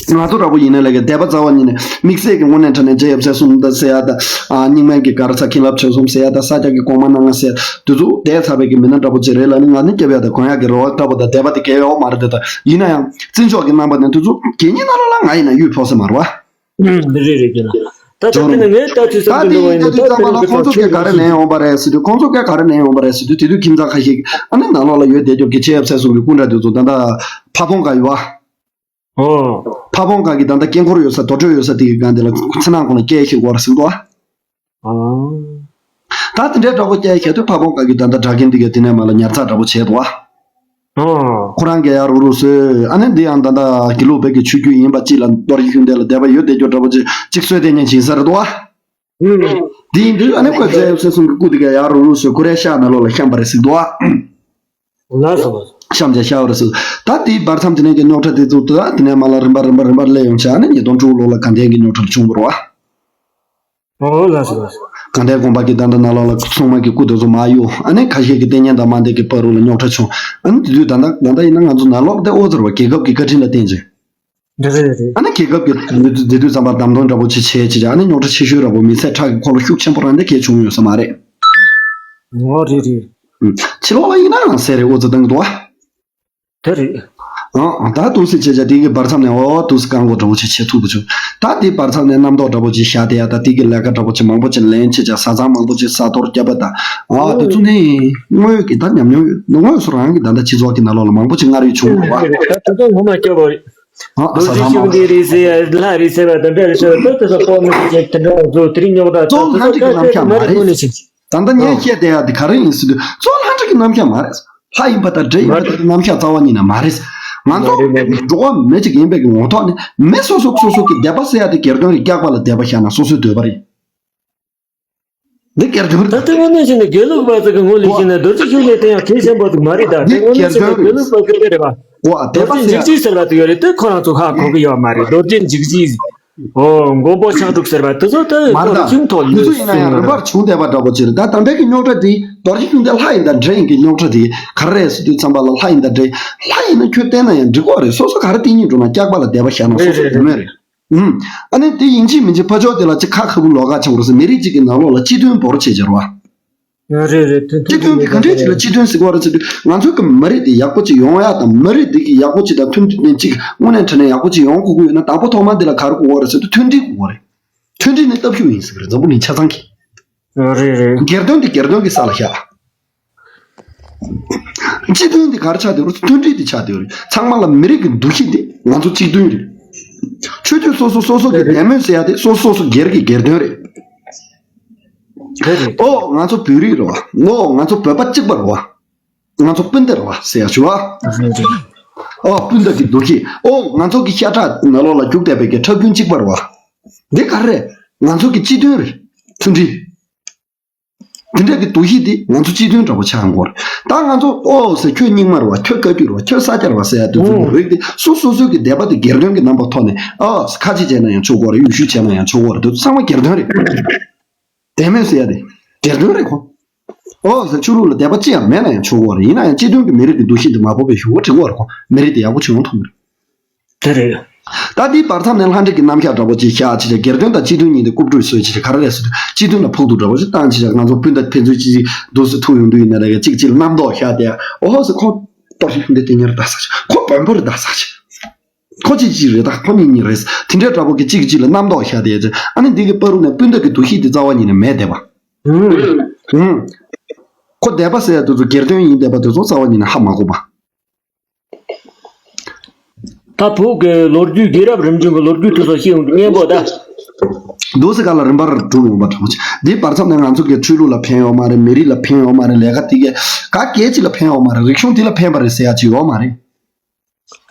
ང་ཚོ་འདྲ་པོ་ཡིན་ན་ལས་ཀའི་དད་པ་རྩ་བ་ཉིད་ནས་དམིགས་བསལ་གྱི་དངོས་གནས་དྲང་གནས་རྗེ་ཡབ་སྲས་གསུམ་ད་ཟེར་ཡ་ད། རྙིང་མའི་གི་ག་རེ་ས་མཁན་སློབ་ཆོས་གསུམ་ཟེར་ཡ་ད། ས་སྐྱ་གི་གོང་མ་སྣ་ལྔ་ཟེར་ཡ་དེ་ཚོ་འདས་ཚར་བའི་གི་མི་སྣ་འདྲ་པོ་ཅིག་རེད་ལ་ནི། ང་ནི་སྐྱབས་ཡ་ད་གོན་ཡ་གི་རེ་བ་འདྲ་པོ་ད་དད་པ་དེ་གས་ཡོད་མ་རེད་དེ། ད་ཡིན་ན་ཡང་བརྩི་འཇོག་གི་རྣམ་པ་ནས་དེ་ཚོ་གད་སྙིགས་ནང་ལོགས་ལ་ང་ཡིན་ན་གཡུག་ཕོག་ས་མ་རེད་བ། ཨུམ། རེད་རེད་རེད། ད་ད་དེ་ནི་ངའི་ལྟ་ཚུལ་ད་བསམ་གྱི་འདུག་བ། དེ་ཡིན་ན་ད་དེ་དུས་ཙམ་པ་ལ་ཁོང་ཚོ་སྐད་ག་རེ་ལན་ཡོང་པ་རེད་ཟེར་དུས། ཁོང་ཚོ་སྐད་ག་རེ་ལན་ཡོང་པ་རེད་ཟེར་དུས། དེ་དུས་ཁྱིམ་ཚང་ཁ་ཤས་ཀྱིས་ཨ་ནི་ནང་ལོགས་ལ་ཡོད་བསྡད་རྒྱུ་གི་རྗེ་ཡབ་སྲས་གསུམ་གྱི་སྐུ་འདྲ་དེ་ཚོ་ད་ལྟ་ཕ་བོང་ཁ་ཡོད་བ། ཨོ། ཕ་བོང་ཁ་གི་ད་ལྟ་དཀྱིལ་འཁོར་ཡོད་ས། དུར་ཁྲོད་ཡོད་ས་དེ་གི་སྒང་དེ་ལ་ཚེ་ནང་ཁོང་ལ་སྐྱེལ་ཤེས་དགོས་རེད་ཟེར་འདུག་ཨ། ཨ། ད་དེ་འདྲའི་འདྲ་པོ་སྐྱེལ་ཤེས་དུས་ཕ་བོང་ཁ་གི་ད་ལྟ་སྒྲ་གིན་དེ་གས་དེ་ནས་མ་ལ་ཉར་ཚགས་འདྲ་པོ་བྱས་འདུག་ཨ། ཨོ། ཁོ་རང་གིས་ཡར་རུ་རུ་བཟོས། ཨ་ནི་འདི་ཡང་ད་ལྟ་དགེ་ལུགས་བོད་ཀྱི་ཆོས་བརྒྱུད་ཡིན་པ་གཅིག་ལ་རྡོ་རྗེ་ཤུགས་ལྡན་ལ་དད་པ་ཡོད་བསྡད་རྒྱུ་འདྲ་པོ་ཅིག་གཅིག་གསོལ་དེ་ཉན་བྱིན་ས་རེད་འདུག་ཨ། ཨུམ། དེ་ཡིན་དུས་ཨ་ནི་ཁོས་རྗེ་ཡབ་སྲས་གསུམ་གྱི་སྐུ་དེ་གས་ཡར་རུ་རུ་བཟོས། ཁོ་རའི་ཤག་ནང་ལོགས་ལ་བཤམས་པ་རེད་ཟེར་འདུག་ཨ། ལགས་སོ། བཤམས་བྱས་བཞག་པ་རེད་ཟེར། ད་དེའི་བར་མཚམས་དེ་ནས་ཀྱི་རྙོག་དྲ་དེ་ཚོ་ད་དེ་ནས་མ་ལ་རིམ་པ་རིམ་པ་རིམ་པར་སླེབས་ཡོང་བྱས། ཨ་ནི་ཉིས་སྟོང་དྲུག་ལོ་ལ་དགའ་ལྡན་གྱི་རྙོག་དྲ་ལ་བྱུང་བ་རེད་བ། ཨོ་ལགས་སོ་ལགས་སོ། དགའ་ལྡན་དགོན་པ་གི་ད་ལྟ་ནང་ལོགས་ལ་སྲུང་མ་གི་སྐུ་དེ་ཚོ་མར་གཡུགས། ཨ་ནི་ཁ་ཤས་ཀྱི་ལྟས་ངན་དང་མ་འདས་ཀྱི་བར་རུ་ལ་རྙོག་དྲ་བྱུང་། ཨ་ནི་དེ་དུས་ད་ལྟ་ད་ལྟ་ཡིན་ན་ང་ཚོ་ནང་ལོགས་དེ་ཨོ་ཙེར་བ་རྒྱལ་ཁབ་ཀྱི་བཀའ་དྲིན་ལ་བརྟེན་བྱས། རེད་རེད་རེད། ཨ་ནི་རྒྱལ་ཁབ་ཀྱི་དེ་དུས་ཙམ་པར་བདམས་ཐོན་འདྲ་པོ་ཅིག་བྱས་བྱས་བྱས། ཨ་ནི་རྙོག་དྲ་ཆེ་ཤོས་འདྲ་པོ་མི་ཚེ་ཁྲག་གི་འཁོར་ལོ་ཤུགས་ཆེན་པོ་རང་འདི་གས་བྱུང་ཡོད་ས་མ་རེད། ཨོ་རེད་རེད། ཕྱི་ལོགས་ལ་ཡིན་ནའང་ཟེར་རེད། ཨོ་ཙེ་བཏང་གི་འདུག་ཨ། དེ་རེད། ཨ་ད་འདུག་སེ་བྱས་བྱས་དེ་གི་བར་མཚམས་ནས་ཨོ་འདུག་སེ་བཀག་འགོག་འདྲ་པོ་ཅིག་བྱེད་ཐུབ་པ་བྱུང་། ད་དེ་བར་མཚམས་ནས་རྣམ་རྟོག་འདྲ་པོ་ཅིག་ཤར་བསྡད་ཡ། ད་དེ་གི་ལས་ཀ་འདྲ་པོ་ཅིག་མང་པོ་ཅིག་ལེན་བྱས་བྱས། བཟའ་ཚང་མང་པོ་ཅིག་ས་གཏོར་བརྒྱབ་པ་དང་། ཨ་དེ་ཚོ་ནི་དངོས་ཀྱི་ད་ཉམས་མྱོང་ཡོད། དངོས་སུ་རང་གི་ད་ལྟ་སྤྱི་ཚོགས་ཀྱི་ནང་ལོགས་ལ་མང་པོ་ཅིག་མངའ་རིས་བྱུང་བ་རེད་བ། ད་དེ་ཚོ་ངོ་མ་སྐྱོ་པོ་རེད། ཨ་རྡོ་རྗེ་ཤུགས་ལྡན་རེད་ཟེར་ཡ། ལྷ་རེད་ཟེར་བ་དང་འདྲ་རེད་ཟེར་བ། ད་དེ་ཚོ་ཕོག་མི་ཤེས་དེ་འདྲ་བཟོ། དེ་རིང་རྙོག་དྲ་གཙོ་བོ་ལྷ་འདྲེ་གི་རྣམ་གཞག་མ་རེད། ད་ལྟ་ངས་བཤད་བསྡད་ཡ་དེ་ག་རེ་ཡིན་ཟེར་དུས། གཙོ་བོ་ལྷ་འདྲེ་གི་རྣམ་གཞག་མ་རེད། ལྷ་ཡིན་པ་དང་འདྲེ་ཡིན་པ་དང་རྣམ་གཞག་རྩ་བ་ཉིད་ནས་མ་རེད། ང་ཚོ་འགྲོ་བ་མི་གཅིག་ཡིན་པའི་གི་ངོ་ཐོག་ནས་མི་སོ་སོ་སོ་སོ་གི་དད་པ་ཟེར་ཡ་དེ་སྒེར་དོན་རེད། སྐྱག་པ་ལ་དད་པ་བཞག་ན་སོ་སོའི་འདོད་པ་རེད། འདི་སྒེར་དོན་རེད། ད་ལྟ་དངོས་གནས་བྱས་ན་དགེ་ལུགས་པ་ཚོ་གི་ངོས་ལ་བྱས་ན་རྡོ་རྗེ་ཤུགས་ལྡན་དེ་ཡང་གལ་ཆེན་པོ་ཟིག་མ་རེད། ད་དེ་འདི་དངོས་གནས་བྱས་ན་དགེ་ལུགས་པ་ཚོ་གི་རེད་བ། ཨོ་ཨ་དད་པ་རྡོ་རྗེ་ཟེར་ཡ་འཇིགས་བྱེད་ཟེར་བ་དེ་ཡོད་རེད། དེ་ཁོ་རང་ཚོ་ཧ་གོ་གི་ཡོད་མ་རེད། རྡོ་རྗེ་འཇིགས་བྱེད། ཨོ་མགོན་པོ་ཕྱག་དྲུག་ཟེར་བ་དེ་ཚོ་ད་མ་རེད། ཁོ་རང་ད་ཁྱིམ་ཐོག་དེ་ཚོ་ཡིན་ན་ཡང་རིམ་པར་བྱུང་བསྡད་པ་འདྲ་པོ་ཅིག་རེད། ད་ད་ལྟའི་གི་རྙོག་དྲ་འདི་རྡོ་རྗེ་ཤུགས་ལྡན་ལྷ་ཡིན་དང་འདྲེ་ཡིན་གི་རྙོག་དྲ་དེ་ག་རེ་རེད་ཟེར་དུས་ཙམ་པ་ལ། ལྷ་ཡིན་དང་འདྲེ། ལྷ་ཡིན་ན་ཁྱོད་བསྟེན་ན་ཡང་འགྲིག་གི་རེད། སོ་སོ་ག་རེ་བསྟེན་སྙིང་འདོད་ན་སྐྱག་པ་ལ་དད་པ་བཞག་ན་སོ་སོ་འདོད་མོས་རེད། ཨུམ། ཨ་ནི་དེ་ཡིན་གཅིག་མིན་གཅིག་ཕར་ཕྱོགས་དེ་ལ་ཅིག་ཁ་ཁ་བུ་ལོག་ཁ་ཆེན་པོ་རེད་ཟེར། མི་རིགས་གཅིག་གི་ནང་ལོགས་ལ་སྤྱི་དོན་བོར་བྱེད་ཅེས་རེད་བ། རེད་རེད། དེ་སྤྱི་དོན་དེ་ག་འདྲས་ཅིག་ལ་སྤྱི་དོན་ཟེར་གྱི་ཡོད་རེད་ཟེར་དུས། ང་ཚོ་གི་མི་རིགས་དེ་ཡག་པོ་ཅིག་ཡོང་ཡ་དང་། མི་རིགས་དེ་གི་ཡག་པོ་ཅིག་དང་མཐུན་སྒྲིལ་ཅིག་དངོས་གནས་དྲང་གནས་ཡག་པོ་ཅིག་ཡོང་དགོས་ཀྱི་ཡོད་ན། དང་པོ་ཐོག་མ་འདི་ལ་ག་རེ་དགོས་ཀྱི་ཡོད་རེད་ཟེར་དུས། མཐུན་སྒྲིལ་དགོས་ཀྱི་ཡོད་རེད། མཐུན་སྒྲིལ་ནི་སྟོབས་ཤུགས་ཡིན་ཟེར་གྱི་རེད། འཛམ་བུ་གླིང་ཆ་ཚང་གི། རེད་རེད། སྒེར་དོན་དེ་སྒེར་དོན་གྱི་ས་ལ་བཞག་སྤྱི་དོན་དེ་ག་རེ་ཆགས་བསྡད་ཡོད་རེད། མཐུན་སྒྲིལ་དེ་ཆགས་བསྡད་ཡོད་རེད། ཚང་མ་ལ་མི་རིགས་ཀྱི་འདུ་ཤེས་དེ་ང་ཚོ་གཅིག་མཐུན་རེད། ཆོས་དད་སོ་སོ་སོ་སོ་གི་དད་མོས་ཟེར་ཡ་དེ་སོ་སོ་སོ་སོ་སྒེར་གྱི་སྒེར་དོན་རེད། རེད་རེད། ཨོ་ང་ཚོ་བོད་རིགས་རེད་བ། ཨོ་ང་ཚོ་བོད་པ་གཅིག་པ་རེད་བ། ང་ཚོ་སྤུན་ཟླ་རེད་བ་ཟེར་ཡ་ཞུ་བ། རེད་རེད། ཨོ་སྤུན་ཟླ་གི་འདུ་ཤེས། ཨོ་ང་ཚོ་གི་ཤ་ཁྲག་ནང་ལོགས་ལ་རྒྱུག་བསྡད་པའི་གི་ཁྲག་རྒྱུན་གཅིག་པ་རེད་བ། འདི་ག་རེ་རེད། ང་ཚོ་གི་སྤྱི་དོན་རེད། མཐུན་སྒྲིལ། དེ་འདྲ་གི་འདུ་ཤེས་དེ་ང་ཚོ་སྤྱི་དོན་འདྲ་པོ་ཆགས་ཡོང་གི་རེད། ད་ང་ཚོ་ཨོ་ཟེར། ཁྱོད་རྙིང་མ་རེད་བ། ཁྱོད་བཀའ་བརྒྱུད་རེད་བ། ཁྱོད་ས་སྐྱ་རེད་བ་ཟེར་ཡ་དེ་ཚོ་ཨོ་རིགས་དེ་སོ་སོ་སོའི་གི་དད་པ་དེ་སྒེར་དོན་གྱི་རྣམ་པ་ཐོག་ནས། ཨ་ཁ་ཆེ་བྱས་ན་ཡང་ཆོག་གི་རེད། གཡོ་ཞུ་བྱས་ན་ཡང་ཆོག་གི་རེད། དེ་ཚོ་ཚང་མ་སྒེར་དོན་རེད། དད་མོས་ཟེར་ཡ་དེ་སྒེར་དོན་རེད་ཁོ། ཨོ་ཟེར། ཆོས་ལུགས་ལ་དད་པ་ཅི་ཡང་མེད་ན་ཡང་ཆོག་གི་རེད། ཡིན་ན་ཡང་སྤྱི་དོན་གྱི་མི་རིགས་ཀྱི་འདུ་ཤེས་དེ་མ་ཕོག་པའི་ཞུ་བ་དྲི་གི་རེད་ཁོ། མི་རིགས་དེ་ཡག་པོ་བྱུང་ཐུབ་ཀྱི་རེད། དེ་རེད། ད་འདིའི་བར་མཚམས་ནས་ལྷ་འདྲེ་གི་རྣམ་གཞག་འདྲ་པོ་ཅིག་བཞག་བྱས་བྱས། སྒེར་དོན་དང་སྤྱི་དོན་གཉིས་དེ་རྐུབ་བཀྲུས་བཟོས་བྱས་བྱས། ག་རེ་རེད་ཟེར་དུས་སྤྱི་དོན་ལ་ཕོག་ཐུག་འདྲ་པོ་ཅིག་བཏང་བྱས་བྱས། ང་ཚོ་སྤུན་ཟླ་ཕན་ཚུན་གཅིག་གཅིག་འདུག་སེ་ཐུག་ཡོང་དུས་ཡིན་ན་ལས་ཀ་གཅིག་གཅིག་ལ་རྣམ་རྟོག་བཞག་བསྡད། ཨོ་ཧོ་ཟེར། ཁོ་རྡོ་རྗེ་ཤུགས་ལྡན་དེ་ཉེར་ད་ཟེར་བྱས། ཁོ་བོན་པོ་རེད་ད་ཟེར་བྱས། ཁོ་གཅིག་གཅིག་རེད་ད། ཁོ་གཉིས་གཉིས་རེད། དེ་འདྲའི་འདྲ་པོ་གི་གཅིག་གཅིག་ལ་རྣམ་རྟོག་བཞག་བསྡད་བྱས། ཨ་ནི་འདི་གི་བར་དུ་ནས་སྤུན་ཟླ་གི་འདུ་ཤེས་དེ་རྩ་བ་ཉིད་ནས་མེད་བསྡད་པ། ཧུམ། ཁོ་དད་པ་ཟེར་ཡ་དེ་ཚོ་སྒེར་དོན་ཡིན་བསྡད་པ་དེ་ཚོ་རྩ་བ་ཉིད་ནས་ཧ་མ་གོ་བ། ད་བོད་ཀྱི་ལོ་རྒྱུས། རྒྱལ་རབས་རིམ་བྱོན་གྱི་ལོ་རྒྱུས་དེ་ཚོ་ཤེས་ཡོང་དུས་སྙན་པོ་ད། འདུག་སེ་ག་ལ་རིམ་པར་གྲུབ་ཡོང་བ་འདྲ་པོ་ཅིག་འདིའི་བར་མཚམས་ནས་ང་ཚོ་གི་ཆོས་ལུགས་ལ་ཕན་ཡོད་མ་རེད། མི་རིགས་ལ་ཕན་ཡོད་མ་རེད། ལས་ཀ་དེ་གས་ག་གས་ཅིག་ལ་ཕན་ཡོད་མ་རེད། རིག་གཞུང་དེ་ལ་ཕན་པ་རེད་ཟེར་ཡ་ཅིག་ཡོད་མ་རེད།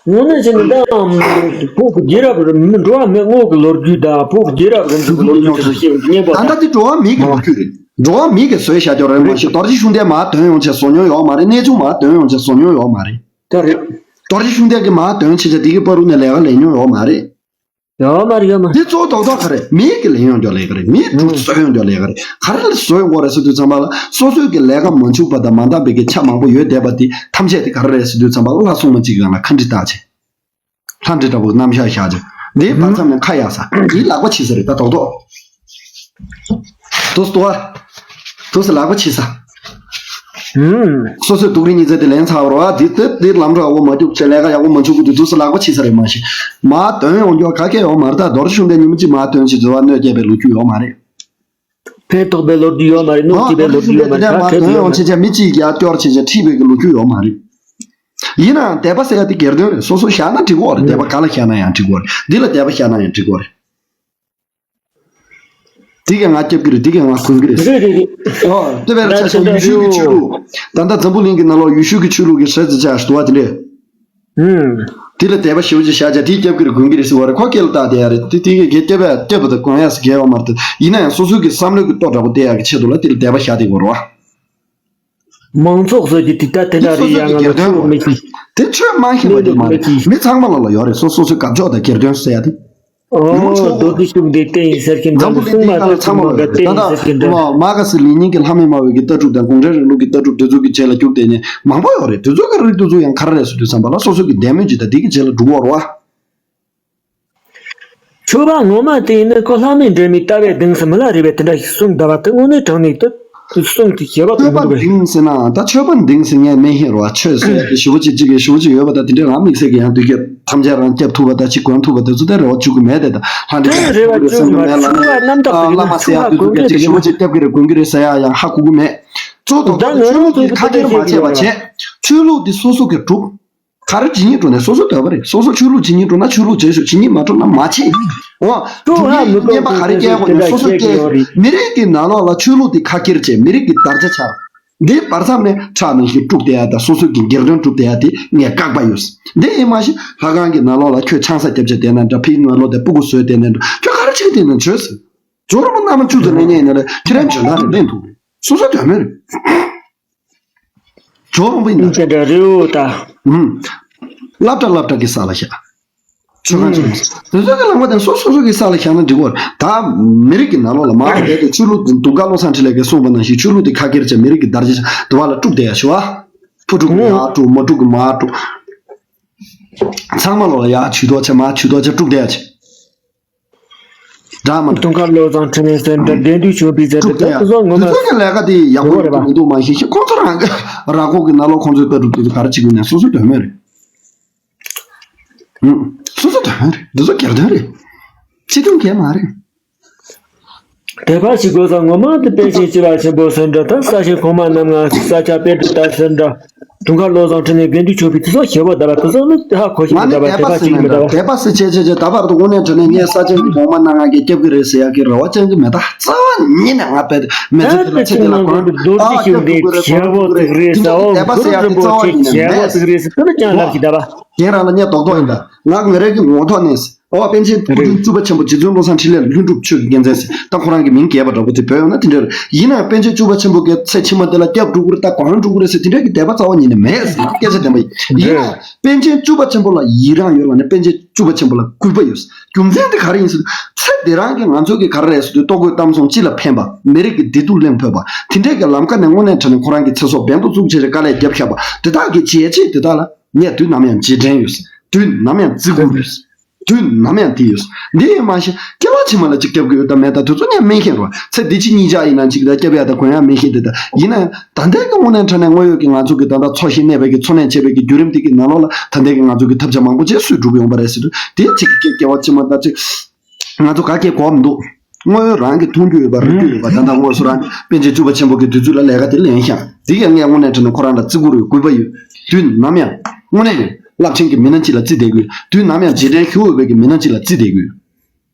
དངོས་གནས་བྱས་ན་ད་བོད་ཀྱི་རྒྱལ་རབས་རིམ། འགྲོ་བ་མིའི་དངོས་ཀྱི་ལོ་རྒྱུས་དང་བོད་ཀྱི་རྒྱལ་རབས་རིམ་བྱོན་གྱི་ལོ་རྒྱུས་དེ་ཚོ་ཤེས་ཡོང་དུས་སྙན་པོ་ད། ད་ལྟ་དེ་འགྲོ་བ་མིའི་གི་ལོ་རྒྱུས་རེད། འགྲོ་བ་མིའི་གི་བཟོས་བཞག་རྒྱུ་རེད་མ་གཞི། རྡོ་རྗེ་ཤུགས་ལྡན་མར་ཐོན་ཡོང་བྱས་བཟོ་མྱོང་ཡོད་མ་རེད། གནས་ཆུང་མར་ཐོན་ཡོང་བྱས་བཟོ་མྱོང་ཡོད་མ་རེད། ད་རེད། རྡོ་རྗེ་ཤུགས་ལྡན་གྱིས་མར་ཐོན་བྱས་བྱས་དེ་གི་བར་དུ་ནས་ལས་ཀ་ལས་མྱོང་ཡོད་མ་རེད། ཡོད་མ་རེད། ཡོད་མ་རེད། འདི་གཙོ་བོ་རྡོག་རྡོག་ག་རེ་རེད། མི་གི་ལེན་ཡོང་རྒྱུ་ལས་ག་རེ་རེད། མིའི་ཕྲུ་གུ་གསོ་ཡོང་རྒྱུ་ལས་ག་རེ་རེད། ག་རེ་ལ་བཟོ་ཡོང་གི་རེད་ཟེར་དུས་ཙམ་པ་ལ་སོ་སོའི་གི་ལས་ཀ་མ་འཆུག་པ་དང་མ་འདང་བའི་གི་ཆ་མང་པོ་ཡོད་བསྡད་པ་དེ་ཐམས་ཅད་དེ་ག་རེ་རེད་ཟེར་དུས་ཙམ་པ་ལ་ལྷ་སྲུང་མ་གཅིག་གི་ནང་ལ་ཁ་འདྲི་བཏགས་བྱས། ལྷ་འདྲེ་འདྲ་པོ་རྣམ་གཞག་བཞག་ཅིང་། འདིའི་བར་མཚམས་ནས་ཁ་ཡར་ཟ། འདིའི་ལག་པ་ཕྱིས་ས་རེད་ད་རྡོག་རྡོག །དུ་སྟོ་བ། དུ་སི་ལག་པ་ཕྱིས་ས། ཧུམ། སོ་སོའི་སྡུག་རུས་ཉིན་མཚན་དེ་ལེན་ཚར་བ་རེད་བ། འདི་ལྟ་འདི་ལམ་འགྲོ་ཡག་པོ་མ་རྒྱུག་ཅེས་ལས་ཀ་ཡག་པོ་མ་བྱུང་གི་འདུག །དུ་སི་ལག་པ་ཕྱིས་ས་རེད། མ་གཞི་མ་དོན་ཡོང་རྒྱུ་ག་གེ་ཡོད་མ་རེད་ད། རྡོ་རྗེ་ཤུགས་ལྡན་ཉིན་མོ་གཅིག་མ་དོན་ཞིག་འཛོལ་བ་གནོད་སྐྱེལ་བའི་ལོ་རྒྱུས་ཡོད་མ་རེད། ཕན་ཐོགས་པའི་ལོ་རྒྱུས་ཡོད་མ་རེད། གནོད་སྐྱེལ་བའི་ལོ་རྒྱུས་ཡོད་མ་རེད། ད་གལ་ཏེ་ཡོང་ཆེ་ཆེ་མི་གཅིག་ཡར་སྐྱོར་ཆེ་ཆེ་ཁྲིད་པའི་གི་ལོ་རྒྱུས་ཡོད་མ་རེད། ཡིན་ནའང་དད་པ་ཟེར་ཡ་དེ་སྒེར་དོན་རེད། སོ་སོ་བཞག་ན་འགྲིག་གི་རེད། དད་པ་ག་ལ་བཞག་ན་ཡང་འགྲིག་གི་རེད། འདི་ལ་དད་པ་བཞག་ན་ཡང་འགྲིག་གི་རེད། འདི་གས་ང་སྐྱབས་ཀྱི་རེད། འདི་གས་ང་དགོན་གྱི་རེད། རེད་རེད་རེད། ཨོ་ལྟོས་པས་ལ་ཆ་ཆ་ཡུལ་ཤུལ་གྱི་ཆོས་ལུགས། ད་ལྟ་འཛམ་བུ་གླིང་གི་ནང་ལོགས་ཡུལ་ཤུལ་གྱི་ཆོས་ལུགས་ཀྱི་ཟས་ཟི་ཆ་ཞུ་བ་དེ་འདྲས། ཨུམ། དེ་ལ་དད་པ་ཞེ་པོ་ཅིག་བཞག་བྱས་དེའི་སྐྱབས་ཀྱི་རེད་དགོན་གྱི་རེད་ཟེར་བ་རེད། ཁོ་སྐད་ལ་བཏགས་བསྡད་ཡ་རེད། དེ་དེ་གས་སྐྱབས་པས་སྐྱབས་པ་དང་དགོན་ཡ་ཟེར་གས་ཡོད་མ་རེད། ཡིན་ན་ཡང་སོ་སོའི་གི་བསམ་བློའི་གི་ལྟོ་འདྲ་པོ་བལྟ་ཡ་གི་ཆེད་དུ་ལ་དེ་ལ་དད་པ་བཞག་བསྡད་དགོས་རེད་བ། མང་ཚོགས་ཚོས་ཀྱི་དེ་ལྟར་དེ་འདྲ་རེད། ཡང་ང་ཚོ་མི་གི་དེ་ཆོས་མ་ཤེས་པ་དེ་མ་རེད། མི་ཚང་མ་ལ་ལ་ཡོད་རེད། སོ་སོ་སོའི་དགའ་ཕྱོགས་དང་སྒེར་དོན་ཟེར་ཡ་དེ། ཨོ་རྡོ་རྗེ་ཤུགས་ལྡན་བསྟན་ཡིན་ཟེར་མཁན་འདྲ། འཛམ་བུ་གླིང་སྲུང་མ་འདི་ནང་ལ་ཚང་མ་ལ་བསྟན་ཡིན་ཟེར་མཁན་འདྲ། མ་ག་སི་ལི་ཉིན་གྱི་ལྷ་མི་སྨྲ་བའི་གི་ལྟ་གྲུབ་དང་གུང་ཁྲན་རིང་ལུགས་ཀྱི་ལྟ་གྲུབ་དེ་ཚོ་གི་རྗེས་ལ་རྒྱུག་བསྡད་མཁན་མང་པོ་ཡོད་རེད། དེ་ཚོ་གི་རིགས་དེ་ཚོ་ཡང་ག་རེ་རེད་ཟེར་དུས་ཙམ་པ་ལ་སོ་སོ་གི་འདས་མོས་ཅིག་དང་དེ་གི་རྗེས་ལ་འགྲོ་གི་ཡོད་རེད་བ། ཆོས་པ་ངོ་མ་དེ་ཡིན་ན་ཁོ་ལྷ་མི་འདྲེ་མི་ལྟ་བའི་གདེང་ཟེར་མི་ལ་རེ་བའི་དེ་འདྲ་ཞིག་གསུངས་བསྡད་པ་དེ་དངོས་གནས་དྲང་གནས་དུ་གསུངས་ཏེ་ཞེ་པོ་ཆོས་པ་འདུག་གས། གདེང་ཟེར་ན་ད་ཆོས་པ་གདེང་ཟེར་མཁན་མེད་མཁན་རེད་བ། ཆོས་ཟེར་ཡ་དེ་ཞེ་པོ་ཅིག་གཅིག་གིས་ཞེ་པོ་ཅིག་ཡོད་པ་དང་དེ་འདྲའི་རང་དམིགས་བསལ་གྱི་ཡང་དུས་སྐབས་ཐམས་ཅད་རང་སྐྱབས་ཐུབ་པ་དང་གཅིག་གོན་ཐུབ་པ་དེ་ཚོ་དེ་རེ་བ་བཅུག་གི་མེད་དེ། ད་ལྷ་འདྲེ་རེ་བ་བཅུག་གི་མེད་ལ་ནི་ཆོས་པ་རྣམ་དག་ཨ་བླ་མ་ཟེར་ཡ་དེ་ཚོ་གས་ཅིག་ཞེ་པོ་ཅིག་སྐྱབས་ཀྱི་རེད་དགོན་གྱི་རེད་ཟེར་ཡ་ཡང་ཧ་གོ་གི་མེད། གཙོ་བོ་ད་ཆོས་ལུགས་དེ་ཁ་ཁྱེར་མ་བྱས་པ་བྱས། ཆོས་ལུགས་དེ་སོ་སོ་གིས་སྒྲུབ། ག་རེ་ཇི་སྙེད་འགྲོ་ནས་སོ་སོ་འདོད་པ་རེད། སོ་སོ་ཆོས་ལུགས་ཇི་སྙེད་འགྲོ་ན་ཆོས་ལུགས་བྱེད་ཤོག་ཇི་སྙེད་མ་འགྲོ་ན་མ་བྱེད། འོ། སྒྲུབ་ཡས་བསྙེན་པ་ག་རེ་སྐྱེལ་དགོས་ན་སོ་སོ་སྐྱེལ། མི་རིགས་ཀྱི་ནང་ལོགས་ལ་ཆོས་ལུགས་དེ་ཁ་ཁྱེར་བྱས་མི་རིགས་ཀྱི་དར་ཆ་ཆགས། འདིའི་བར་མཚམས་ནས་ཁྲག་ནང་བཞིན་དཀྲུགས་བསྡད་ཡ་དང་སོ་སོ་གི་སྒེར་དོན་སྒྲུབ་བསྡད་ཡ་དེ་ངས་བཀག་པ་ཡོད། འདི་ཡིན་མ་གཞི་ལྷ་ཁང་གི་ནང་ལོགས་ལ་ཁྱོད་ཆང་ས་རྒྱབ་བྱས་བསྡད་ན་འདྲ། ཕའི་ནང་ལོགས་དེ་སྤུ་གུ་བཟོས་བསྡད་ན་འདྲ། ཁྱོད་ག་རེ་བྱེད་ཀྱི་བསྡད་ན་བྱོས་ཟེར། ཇོ་རོང་པོ་མནའ་མ་བཅུ་ཙམ་ལེན་མཁན་ཡིན་ན་རེད། ཁྱེད་རང་འཇོན་ཐང་རེད་ལེན་ཐུབ་རེད། སོ་སོ་དོན་མེད་རེད། ཇོ་རོང་པོ་ཡིན་ན་དེ་འདྲ་རེད་འོ་ད། ཧུམ། སློབ་གྲྭ་སློབ་གྲྭ་གི་ས་ལ་བཞག་ཆོས་ཁང་ཆོས་ཁང་། དེ་ཚོ་གི་ལམ་ཁ་དེ་སོ་སོ་སོ་གི་ས་ལ་བཞག་ན་འགྲིག་གོ། ད་མི་རིགས་ཀྱི་ནང་ལོགས་ལ་མར་བསྡད་དེ་ཆོས་ལུགས་དེ་དུང་དཀར་བློ་བཟང་འཕྲིན་ལས་ཀྱིས་གསུངས་པ་ནང་བཞིན་ཆོས་ལུགས་དེ་ཁ་ཁྱེར་བྱས་མི་རིགས་ཀྱི་དར་ཆ་དུ་བ་ལ་དཀྲུགས་བསྡད་ཡ་ཞུ་བ། ཕོ་དཀྲུག་གི་མ་དཀྲུག་མ་དཀྲུག་ཚང་མ་ལོག་ལ་ཡ་ཇུས་གཏོགས་བྱས་མ་ཇུས་གཏོགས་བྱས་དཀྲུགས་བསྡད་ཡ་ཆེ། འདྲ་མི་འདྲ། དུང་དཀར་བློ་བཟང་འཕྲིན་ལས་ཟེར་འདྲ། དགེ་འདུན་ཆོས་འཕེལ་ཟེར་འདྲ། དཀྲུགས་ཏེ་ཡ། དེ་ཚོ་ངོ་མ་དེ་ཚོ་གི་ལས་ཀ་དེ་ཡག་པོ་ཡོང་གི་མི་འདུག་མ་གཞི་ཁོང་ཚོ་རང་གི་རང་ཁོག་གི་ནང་ལོགས་ཁོང་ཚོའི་ལྟ་གྲུབ་དེ་ཚོ་ག་རེ་བྱེད་ཀྱི་ཡོད་ན་སོ་སོ་དོན་མེད་རེད། ཧུམ། སོ་སོ་དོན་མེད་རེད། འདི་ཚོ་སྒེར་དོན་རེད། སྤྱི་དོན་གང་ཡང་མ་རེད། དད་པ་ཞིག་དགོས་ས་ངོ་མ་དེ་པཎ་ཆེན་བཅུ་པ་ཆེན་པོ་ཟེར་འདྲ། ད་ས་ཆེན་གོང་མ་རྣམ་ལྔ་ཟེར། ས་སྐྱ་པཎྜི་ཏ་ཟེར་འདྲ། དུང་དཀར་བློ་བཟང་འཕྲིན་ལས་དགེ་འདུན་ཆོས་འཕེལ་དེ་ཚོ་ཞེ་པོ་འདྲ་བ་དེ་ཚོ་ནི་ཧ་གོ་ཞིག་མི་འདྲ་བ། དད་པ་ཞིག་མི་འདྲ་བ། དད་པ་ཟེར་བྱས་བྱས་བྱས་ད་བར་དུ་དངོས་གནས་དྲང་གནས་ངས་ས་ཆེན་གོང་མ་རྣམ་ལྔ་གིས་སྐྱབས་ཀྱི་རེད་ཟེར་ཡག་གི་རེ་བ་ཅན་གྱི་མེད། ད་རྩ་བ་ཉིད་ནས་ང་དཔེ་མི་ཚེ་འདི་ལ་ཆེ་དེ་ལ་གོ་རྡོ་རྗེ་ཤུགས་ལྡན་ཞེ་པོ་ཅིག་རེད་ཟེར། འོ་དད་པ་ཟེར་ཡག་གི་རྩ་བ་ཉིད་ནས་མེད། ཞེ་པོ་ཅིག་རེད་ཟེར། དེ་ནི་ཀྱང་ལབ་ཞིག་འདྲ་བ། ཁྱེད་རང་ལ་ངས་རྡོག་རྡོག་ཡིན་ད། ང་ངེད་རང་གི་ངོ་ཐོག་ནས། ཨོ་པཎ་ཆེན་བཀའ་དྲིན་བཅུ་པ་ཆེན་པོ་རྗེ་བཙུན་བློ་བཟང་འཕྲིན་ལས་ལྷུན་གྲུབ་ཆོས་ཀྱི་རྒྱལ་མཚན་ཟེར། ད་ཁོ་རང་གི་མིང་རྒྱས་པ་འདྲ་པོ་དེ་བོད་ཡོང་ན་དེ་འདྲ་རེད། ཡིན་ནའང་པཎ་ཆེན་བཅུ་པ་ཆེན་པོ་གིས་ཚེ་ཕྱི་མ་དེ་ལ་སྐྱབས་འགྲོ་གི་རེད། ད་གང་འགྲོ་གི་རེད་ཟེར་དེ་འདྲ་གི་དད་པ་རྩ་བ་ཉིད་ནས་མེད་ཟེར་སྐད་ཆ་བདེན་པ་ཡིན། ཡིན་ནའང་པཎ་ཆེན་བཅུ་པ་ཆེན་པོ་ལ་ཡི་རང་ཡོད་ལ་ནི་པཎ་ཆེན་བཅུ་པ་ཆེན་པོ་ལ་གུས་པ་ཡོད། རྒྱུ་མཚན་དེ་ག་རེ་ཡིན་ཟེར་དུས་ཚེ་འདི་རང་གི་ང་ཚོ་གི་ག་རེ་རེད་ཟེར་དུས་ལྟོ་གོས་གཏམ་གསུམ་སྤྱི་ལ་ཕན་པ། མི་རིགས་ཀྱི་བདེ་སྡུག་གླེང་ཕོད་པ། དེ་འདྲས་ཀྱི་ལམ་ཁ་ནས་དངོས་གནས་དྲང་གནས་ཁོ་རང་གི་ཚེ་སྲོག་འབེན་དུ་བཙུགས་བྱས་རེ་དཀའ་ལས་བརྒྱབ་བཞག་པ་དེ་དག་གི་བྱས་རྗེས་དེ་དག་ལ་ངས་དུས་ནམ་ཡང་རྗེས་དྲན་ཡོད། དུས་ནམ་ཡང་བརྩི་བཀུར་ཡོད། དུས་ནམ་ཡང་དེ་ཡོད། འདི་ཡིན་མ་ཤེས་སྐྱེ་བ་ཕྱི་མ་ལ་ཅིག་སྐྱབས་ཀྱི་ཡོད་དམ་མེད་དམ་དེ་ཚོ་ངས་མི་ཤེས་རོགས། ཚེ་འདི་ཕྱི་གཉིས་ཆར་ཡིན་ན་ཅིག་ད་སྐྱབས་ཡ་དང་གོན་ཡ་མི་ཤེས་དེ་ད་ཡིན་ན་ཡང་ད་ལྟའི་གི་དངོས་གནས་དྲང་གནས་དངོས་ཡོད་ཀྱི་ང་ཚོ་གི་ད་ལྟ་འཚོ་ཞིང་གནས་པའི་གི་འཚོ་གནས་བྱེད་པའི་གི་བརྒྱུད་རིམ་འདི་གི་ནང་ལོགས་ལ་ད་ལྟའི་གི་ང་ཚོ་གི་ཐབས་ཆ་མང་པོ་ཅིག་སུས་སྒྲུབ་ཡོང་པ་རེད་ཟེར་དུས་དེ་ཅིག་གི་སྐྱེ་བ་ཕྱི་མ་ད་ཅིག་ང་ཚོ་ག་གེ་གོ་མི་འདུག་དངོས་ཡོད་རང་གི་མཐོང་རྒྱུ་ཡོད་པ་རིག་རྒྱུ་ཡོད་པ་ད་ལྟ་དངོས་སུ་རང་པཎ་ཆེན་བཅུ་པ་ཆེན་པོ་གི་དུས་ཚོད་ལ་ལས་ཀ་དེ་ལེན་ཤག་འདི་གས་ངས་དངོས་གནས་དྲང་གནས་ཁོ་རང་ལ་བརྩི་བཀུར་ཡོད་གུས་པ་ཡོད། དུས་ནམ་ཡང་དངོས་གནས་ཡོད་རླབས་ཆེན་གྱི་མི་སྣ་གཅིག་ལ་བརྩི་བསྡད་དགོས། དུས་ནམ་ཡང་རྗེས་དྲན་ཞུ་འོས་པའི་གི་མི་སྣ་གཅིག་ལ་བརྩི་བསྡད་དགོས།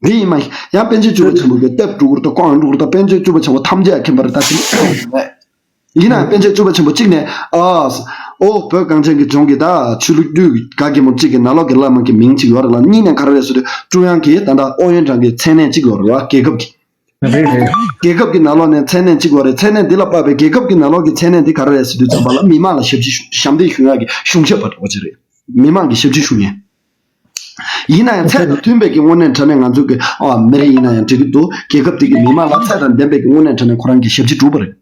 འདི་ཡིན་མ་ཡང་པཎ་ཆེན་བཅུ་པ་ཆེན་པོ་གི་ལྟ་སྒྲུབ་ཀྱི་རེད་ད་བཀའ་སྒྲུབ་ཀྱི་རེད་ད་པཎ་ཆེན་བཅུ་པ་ཆེན་པོ་ཐམས་ཅད་མཁྱེན་པ་རེད་ད་དེ་ནི་མེད། ཡིན་ནའང་པཎ་ཆེན་བཅུ་པ་ཆེན་པོ་གཅིག་ནས་ཨ། ཨོ་བོད་གངས་ཅན་གྱི་ལྗོངས་ཀྱི་ད་ཆོས་ལུགས་ག་གེ་མོ་གཅིག་གི་ནང་ལོགས་ཀྱི་བླ་མ་གི་མིང་གཅིག་ཡོད་རེད་ལ་གཉིས་ནས་ག་རེ་རེད་ཟེར་དུས་ཀྲུང་དབྱང་གི་ད་ལྟ་ཨུ་ཡོན་ཀྲང་གི་མཚན་གནས་གཅིག་ཡོད་རེད་བ་རྒྱལ་ཁབ་ཀྱི། རེད་རེད། རྒྱལ་ཁབ་ཀྱི་ནང་ལོགས་ནས་མཚན་གནས་གཅིག་ཡོད་རེད། མཚན་གནས་འདི་ལ་དཔག་པའི་རྒྱལ་ཁབ་ཀྱི་ནང་ལོགས་ཀྱི་མཚན་གནས་འདི་ག་རེ་རེད་ཟེར་དུས་ཙམ་པ་ལ་མི་མང་ལ་ཞབས་ཕྱི་ཞབས་འདེགས་ཞུ་ཡག་གི་གཞུང་ཞབས་པ་འདྲ་བོ་ཅིག་རེད། མི་མང་གི་ཞབས་ཕྱི་ཞུ་མཁན། ཡིན་ན་ཡང་ཚད་དང་མཐུན་པའི་གི་དངོས་གནས་དྲང་གནས་ང་ཚོའི་གི་ཨ་མི་རིགས་ཡིན་ན་ཡང་འགྲིག་གི་འདུག་རྒྱལ་ཁབ་དེ་གི་མི་དམངས་ལ་ཚད་དང་ལྡན་པའི་གི་དངོས་གནས་དྲང་གནས་ཁོ་རང་གི་ཞབས་ཕྱི་བསྒྲུབས་པ་རེད།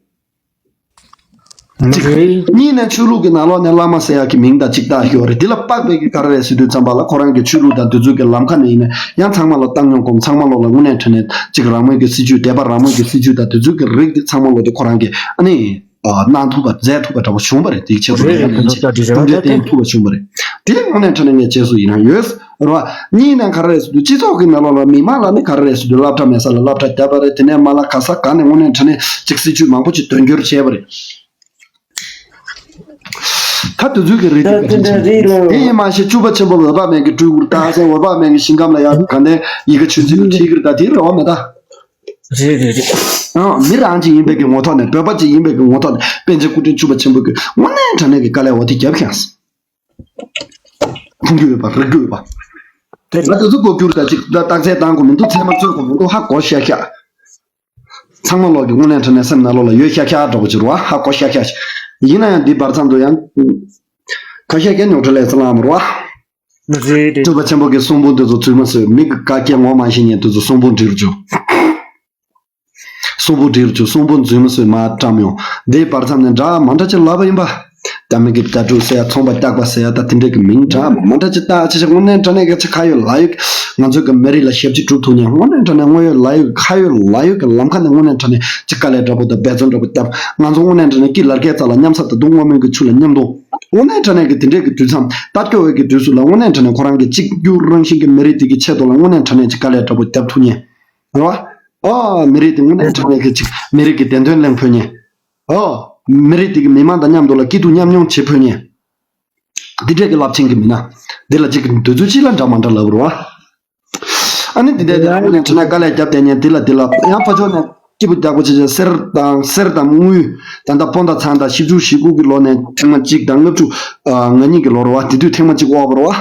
གཅིག་གཉིས་ནས་ཆོས་ལུགས་ཀྱི་ནང་ལོགས་ནས་བླ་མ་ཟེར་ཡག་གི་མིང་དང་གཅིག་བཏགས་ཡོད་རེད། འདི་ལ་དཔག་པའི་གི་ག་རེ་རེད་ཟེར་དུས་ཙམ་པ་ལ་ཁོ་རང་གི་ཆོས་ལུགས་དང་འདི་ཚོའི་གི་ལམ་ཁ་ནས་ཡིན་ན་ཡང་ཚང་མ་ལ་བཏང་མྱོང་གོམ། ཚང་མ་ལོག་ལ་དངོས་གནས་དྲང་གནས་གཅིག་རང་མོས་ཀྱི་སྲིད་ཇུས། སྡེ་པ་རང་མོས་ཀྱི་སྲིད་ཇུས་དང་འདི་ཚོའི་གི་རིགས་འདི་ཚང་མ་ལོག་དེ་ཁོ་རང་གི་ཨ་ནི་གནང་ཐུབ་པ་མཛད་ཐུབ་པ་འདྲ་པོ་བྱུང་བ་རེད། དེའི་ཆེད་དུ་རེད། ཡང་ཡིན་ཆེད་གྲུབ་འབྲས་བསྟན་ཐུབ་པ་བྱུང་བ་རེད། དེ་དངོས་གནས་དྲང་གནས་ངས་བྱས་སུ་ཡིན་ན་ཡོད་རེད་བ། གཉིས་ནས་ག་རེ་རེད་ཟེར་དུས་སྤྱི་ཚོགས་ཀྱི་ནང་ལོགས་ལ་མི་མང་ལ་ནི་ག་རེ་རེད་ཟེར་དུས་སློབ་གྲྭ་མེད་ས་ལ་སློབ་གྲྭ་བརྒྱབ་པ་རེད། དེ་ནས་མ་ལ་ག་ས་ག་ནས་དངོས་གནས་དྲང་གནས་ཅིག་སྲིད་ཇུས་མང་པོ་ཅིག་དོན་འཁྱོལ་བྱས་པ་རེད། ད་དུས་ཚོད་ཀྱི་རིགས་དེ་ག་ཅི་བྱེད། དེ་ཡིན་མ་ཤེས་བཅུ་པ་ཆེན་པོ་འོད་དཔག་མེད་ཀྱི་སྤྲུལ་སྐུར་བཏགས་ཟེར། འོད་དཔག་མེད་ཀྱི་ཞིང་ཁམས་ལ་ཡང་ག་ནས་ཡི་གེ་ཆོས་འཛིན་ལ་ཁྲིད་ཀྱི་རེད། ད་དེ་རེད་བ་མེད་ད། རེད་རེད་རེད། ཨང་། མི་རང་ཅིག་ཡིན་པའི་གི་ངོ་ཐོག་ནས། བོད་པ་ཅིག་ཡིན་པའི་གི་ངོ་ཐོག་ནས་པཎ་ཆེན་སྐུ་ཕྲེང་བཅུ་པ་ཆེན་པོ་གི་དངོས་གནས་དྲང་གནས་ཀྱི་དཀའ་ལས་འོ་དེ་རྒྱབ་ཤག་མཐོང་རྒྱུ་ཡོད་པ། རིག་རྒྱུ་ཡོད་པ། དེ་ང་དེ་ཚོ་ལྐོག་གྱུར་ད་ཅིག་ད་རྟགས་གསལ་བཏང་དགོས་མི་འདུག་མཚན་མ་རྩོད་དགོས་མི་འདུག་ཧ་གོ་ཤག་ཤག་ཚང་མ་ལོག་གི་དངོས་གནས་དྲང་གནས་སེམས་ནང་ལོགས་ལ་ཡོད་ཤག་ཤག་འདྲ་པོ་ཅིག་རེད་བ། ཧ་གོ་ཤག་ཤག་ཤག་ཡིན་ན་ཡང་འདི་བར་མཚམས་དུ་ཡང་ཁ་ཤས་ཀྱིས་རྙོག་དྲ་ལས་ཚ་ལངས་མ་རེད་བ། རེད་རེད། སྤྲུལ་པ་ཆེན་པོ་གི་གསུང་འབུམ་དེ་ཚོ་རྫུན་མ་བཟོས། མི་གི་བཀའ་སྐྱེལ་ངོ་མ་ཤེས་མཁན་དེ་ཚོ་གསུང་འབུམ་འབྲི་རུ་བཅུག་གསུང་འབུམ་འབྲི་རུ་བཅུག་གསུང་འབུམ་རྫུན་མ་བཟོས་མར་བཀྲམ་ཡོང་། འདིའི་བར་མཚམས་ནས་འདྲ་མ་འདྲ་ཅིག་ལབ་པ་ཡིན་པ། རྒྱ་མི་གི་རྒྱ་ཕྲུག་ཟེར་ཡ། ཚོང་པ་སྐྱག་པ་ཟེར་ཡ། ད་དེ་འདྲས་ཀྱི་མིང་འདྲ་མ་འདྲ་ཅིག་བཏགས་བྱས་བྱས། དངོས་གནས་དྲང་གནས་ཀྱི་ཅིག་ཁ་ཡོད་ལག་ཡོད་ང་ཚོའི་གི་མི་རིགས་ལ་ཞབས་ཕྱི་སྒྲུབ་ཐུབ་མཁན། དངོས་གནས་དྲང་གནས་དངོས་ཡོད་ལག་ཡོད་ཁ་ཡོད་ལག་ཡོད་ཀྱི་ལམ་ཁ་ནས་དངོས་གནས་དྲང་གནས་ཅིག་དཀའ་ལས་འདྲ་པོ་དང་འབད་བརྩོན་འདྲ་པོ་བརྒྱབ། ང་ཚོ་དངོས་གནས་དྲང་གནས་སྐྱིད་ལ་སྐྱེས་ཚ་ལ་མཉམ་ས་ད་དུང་སྔོན་མའི་གི་ཆུ་ལ་མཉམ་འདུ། དངོས་གནས་དྲང་གནས་ཀྱི་དེ་འདྲས་ཀྱི་དུས་མཚམས། ད་སྐྱོ་བའི་གི་དུས་སུ་ལ་དངོས་གནས་དྲང་གནས་ཁོ་རང་གི་གཅིག་གྱུར་རང་བཞིན་གྱི་མི་རིགས་དེ་གི་ཆེད་དུ་ལ་དངོས་གནས་དྲང་གནས་ཀྱི་དཀའ་ལས་འདྲ་པོ་བརྒྱབ་ཐུབ་མཁན། རེད་བ། ཨོ། མི་རིགས་དེ་དངོས་གནས་དྲང་གནས་ཀྱི་གཅིག་མི་རིགས་ཀྱི་བདེན་དོན་གླེང་ཕོད་མཁན། ཨོ། མི་རིགས་དེ་གི་མི་མང་དང་མཉམ་དུ་ལ་སྐྱིད་སྡུག་མཉམ་མྱོང་བྱེད་ཕོད་མཁན། འདི་འདྲས་ཀྱི་རླབས་ཆེན་གྱི་མི་སྣ། འདི་ལ་གཅིག་གི་འདོད་ཚུལ་གཅིག་ལ་འདྲ་མ་འདྲ་ལབ་རེད་བ། ཨ་ནི་འདི་འདྲའི་དེ་ལ་དངོས་གནས་དྲང་གནས་དཀའ་ལས་བརྒྱབ་བསྡད་མཁན་འདི་ལ། འདི་ལ་ཡང་ཕར་ཕྱོགས་ནས་སྐྱིད་པོ་རྒྱག་པོ་བྱེད་བྱེད། གསེར་དང་གསེར་དང་དངུལ། ད་ལྟ་སྤོན་ཟླ་ཚང་དང་བཞི་བཅུ་ཞེ་དགུ་གི་ལོ་ནས་ཐེངས་མ་གཅིག་དང་ལྔ་བཅུ་ང་གཉིས་ཀྱི་ལོ་རེད་བ། དེ་དུས་ཐེངས་མ་གཅིག་དབོར་བ་རེད་བ།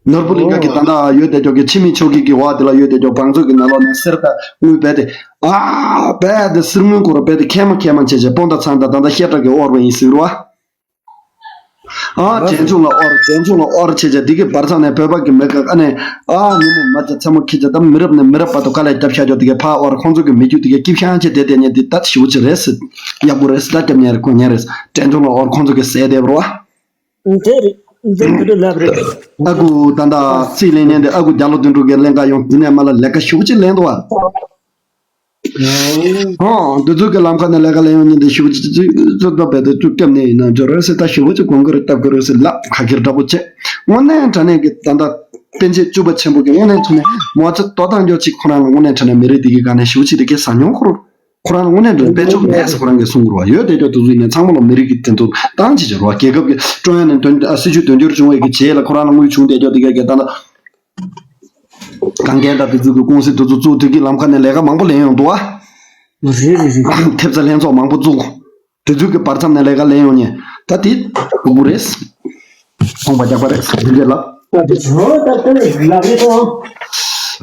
ནོར་བུ་གླིང་ག་གི་ད་ལྟ་ཡོད་བསྡད་ཀྱོག་གི་འཆི་མེད་ཆོས་སྐྱིད་ཀྱི་འོག་དེ་ལ་ཡོད་བསྡད་ཀྱོག་བང་མཛོད་ཀྱི་ནང་ལོགས་ནས་གསེར་དང་དངུལ་རྦད་དེ། ཨ། རྦད་དེ་གསེར་དངུལ་སྐོར་རྦད་དེ་ཁལ་མ་ཁལ་མ་བྱས་བྱས་སྤོན་ཟླ་ཚང་དང་ད་ལྟ་བཤད་གྲྭ་གི་དབོར་བ་ཡིན་ཟེར་བ། ཨ། གྲོན་ཆུང་ལ་དབོར། གྲོན་ཆུང་ལ་དབོར་བྱས་བྱས་འདི་གི་བར་མཚམས་ནས་བོད་པ་གི་མི་ག་ཨ་ནི། ཨ། ཉིན་མོ་མ་བྱས་མཚན་མོ་འཁྱེར་བྱས། ད་མི་རབས་ནས་མི་རབས་བར་དུ་དཀའ་ལས་བརྒྱབ་བཞག་ཀྱོག་དེ་གའི་ཕར་དབོར། ཁོང་ཚོ་གི་མི་རྒྱུད་དེ་གའི་སྐྱིད་ཤང་བྱས་བསྡད་བསྡད་མཁན་འདི་ད་ཞེ་པོ་ཅིག་རེད་ཟེར། ཡག་པོ་རེད་ཟེར། ད་སྐྱབས་གནས་རེད། དགོས་གནས་རེད། གྲོན་ཆུང་ལ་དབོར། ཁོང་ཚོ་གི་ཟས་བསྡད་པ་རེད་བ། དེ་རེད། འདི་འདི་འདྲ་ལབ་རེད། ཨ་ཁུ་ད་ལྟ་རྩིས་ལེན་མཁན་དེ་ཨ་ཁུ་རྒྱ་ལོ་དོན་གྲུབ་ཀྱིས་ལེན་ག་ཡོང་། དེ་ནས་མ་ལ་ལས་ཀ་ཞེ་པོ་ཅིག་ལེན་འདུག་བ། ཨོ། འདི་ཚོ་གི་ལམ་ཁ་ནས་ལས་ཀ་ལེན་ཡོང་མཁན་དེ་ཞེ་པོ་ཅིག་ཅིག་ཅིག་ད་རྦད་དེ་ཅིག་སྐྱབས་གནས་ཡིན་ན་འབྱོར་རེད་ཟེར། ད་ཞེ་པོ་ཅིག་དགོངས་ཀྱི་རེད། སྟབས་ཀྱི་རེད་ཟེར་ལབ། ཁ་ཁྱེར་འདྲ་པོ་བྱས། དངོས་གནས་དྲང་གནས་ཀྱི་ད་ལྟ་པཎ་ཆེན་བཅུ་པ་ཆེན་པོ་གི་དངོས་གནས་ཐོག་ནས་མོ་ཚོ་ལྟོ་བཏང་ཀྱོག་ཅིག་ཁོ་རང་ལ་དངོས་གནས་དྲང་གནས་མི་རིགས་འདི་གི་སྒང་ནས་ཞེ་པོ་ཅིག་དེ་གའི་ཟ་མྱོང་ཁོ་རང་། ཁོ་རང་ལ་དངོས་གནས་དྲང་དཔལ་འབྱོར་མེད་ཟེར་ཁོ་རང་གིས་གསུང་གི་རེད་བ། ཡོད་བསྡད་ཀྱོག་དེ་ཚོ་ཡིན་ནའི་ཚང་མ་ལ་མི་རིགས་ཀྱི་དོན་དུ་བཏང་བྱེད་ཀྱི་རེད་བ། རྒྱལ་ཁབ་ཀྱི་ཀྲུང་དབྱང་ནས་དོན་སྲིད་ཇུས་དོན་འཁྱོལ་བྱུང་བའི་གི་རྗེས་ལ་ཁོ་རང་ལ་དངུལ་བྱུང་བསྡད་ཀྱོག་དེ་ག་གི་ད་ལྟ་གངས་རྒྱན་དང་དེ་ཚོ་གི་ཀུང་སི་དེ་ཚོ་བཙུགས། དེ་གི་ལམ་ཁ་ནས་ལས་ཀ་མང་པོ་ལེན་ཡོང་འདུག་བ། རེད་རེད་རེད། ཐེབས་རྩ་ལྷན་ཚོགས་མང་པོ་བཙུགས། དེ་ཚོ་གི་བར་མཚམས་ནས་ལས་ཀ་ལེན་ཡོང་མཁན་ད་དེ་སྡུག་པོ་རེད། ཚོང་པ་རྒྱག་པ་རེད་ཟེར་དེ་འདྲས་ལབ།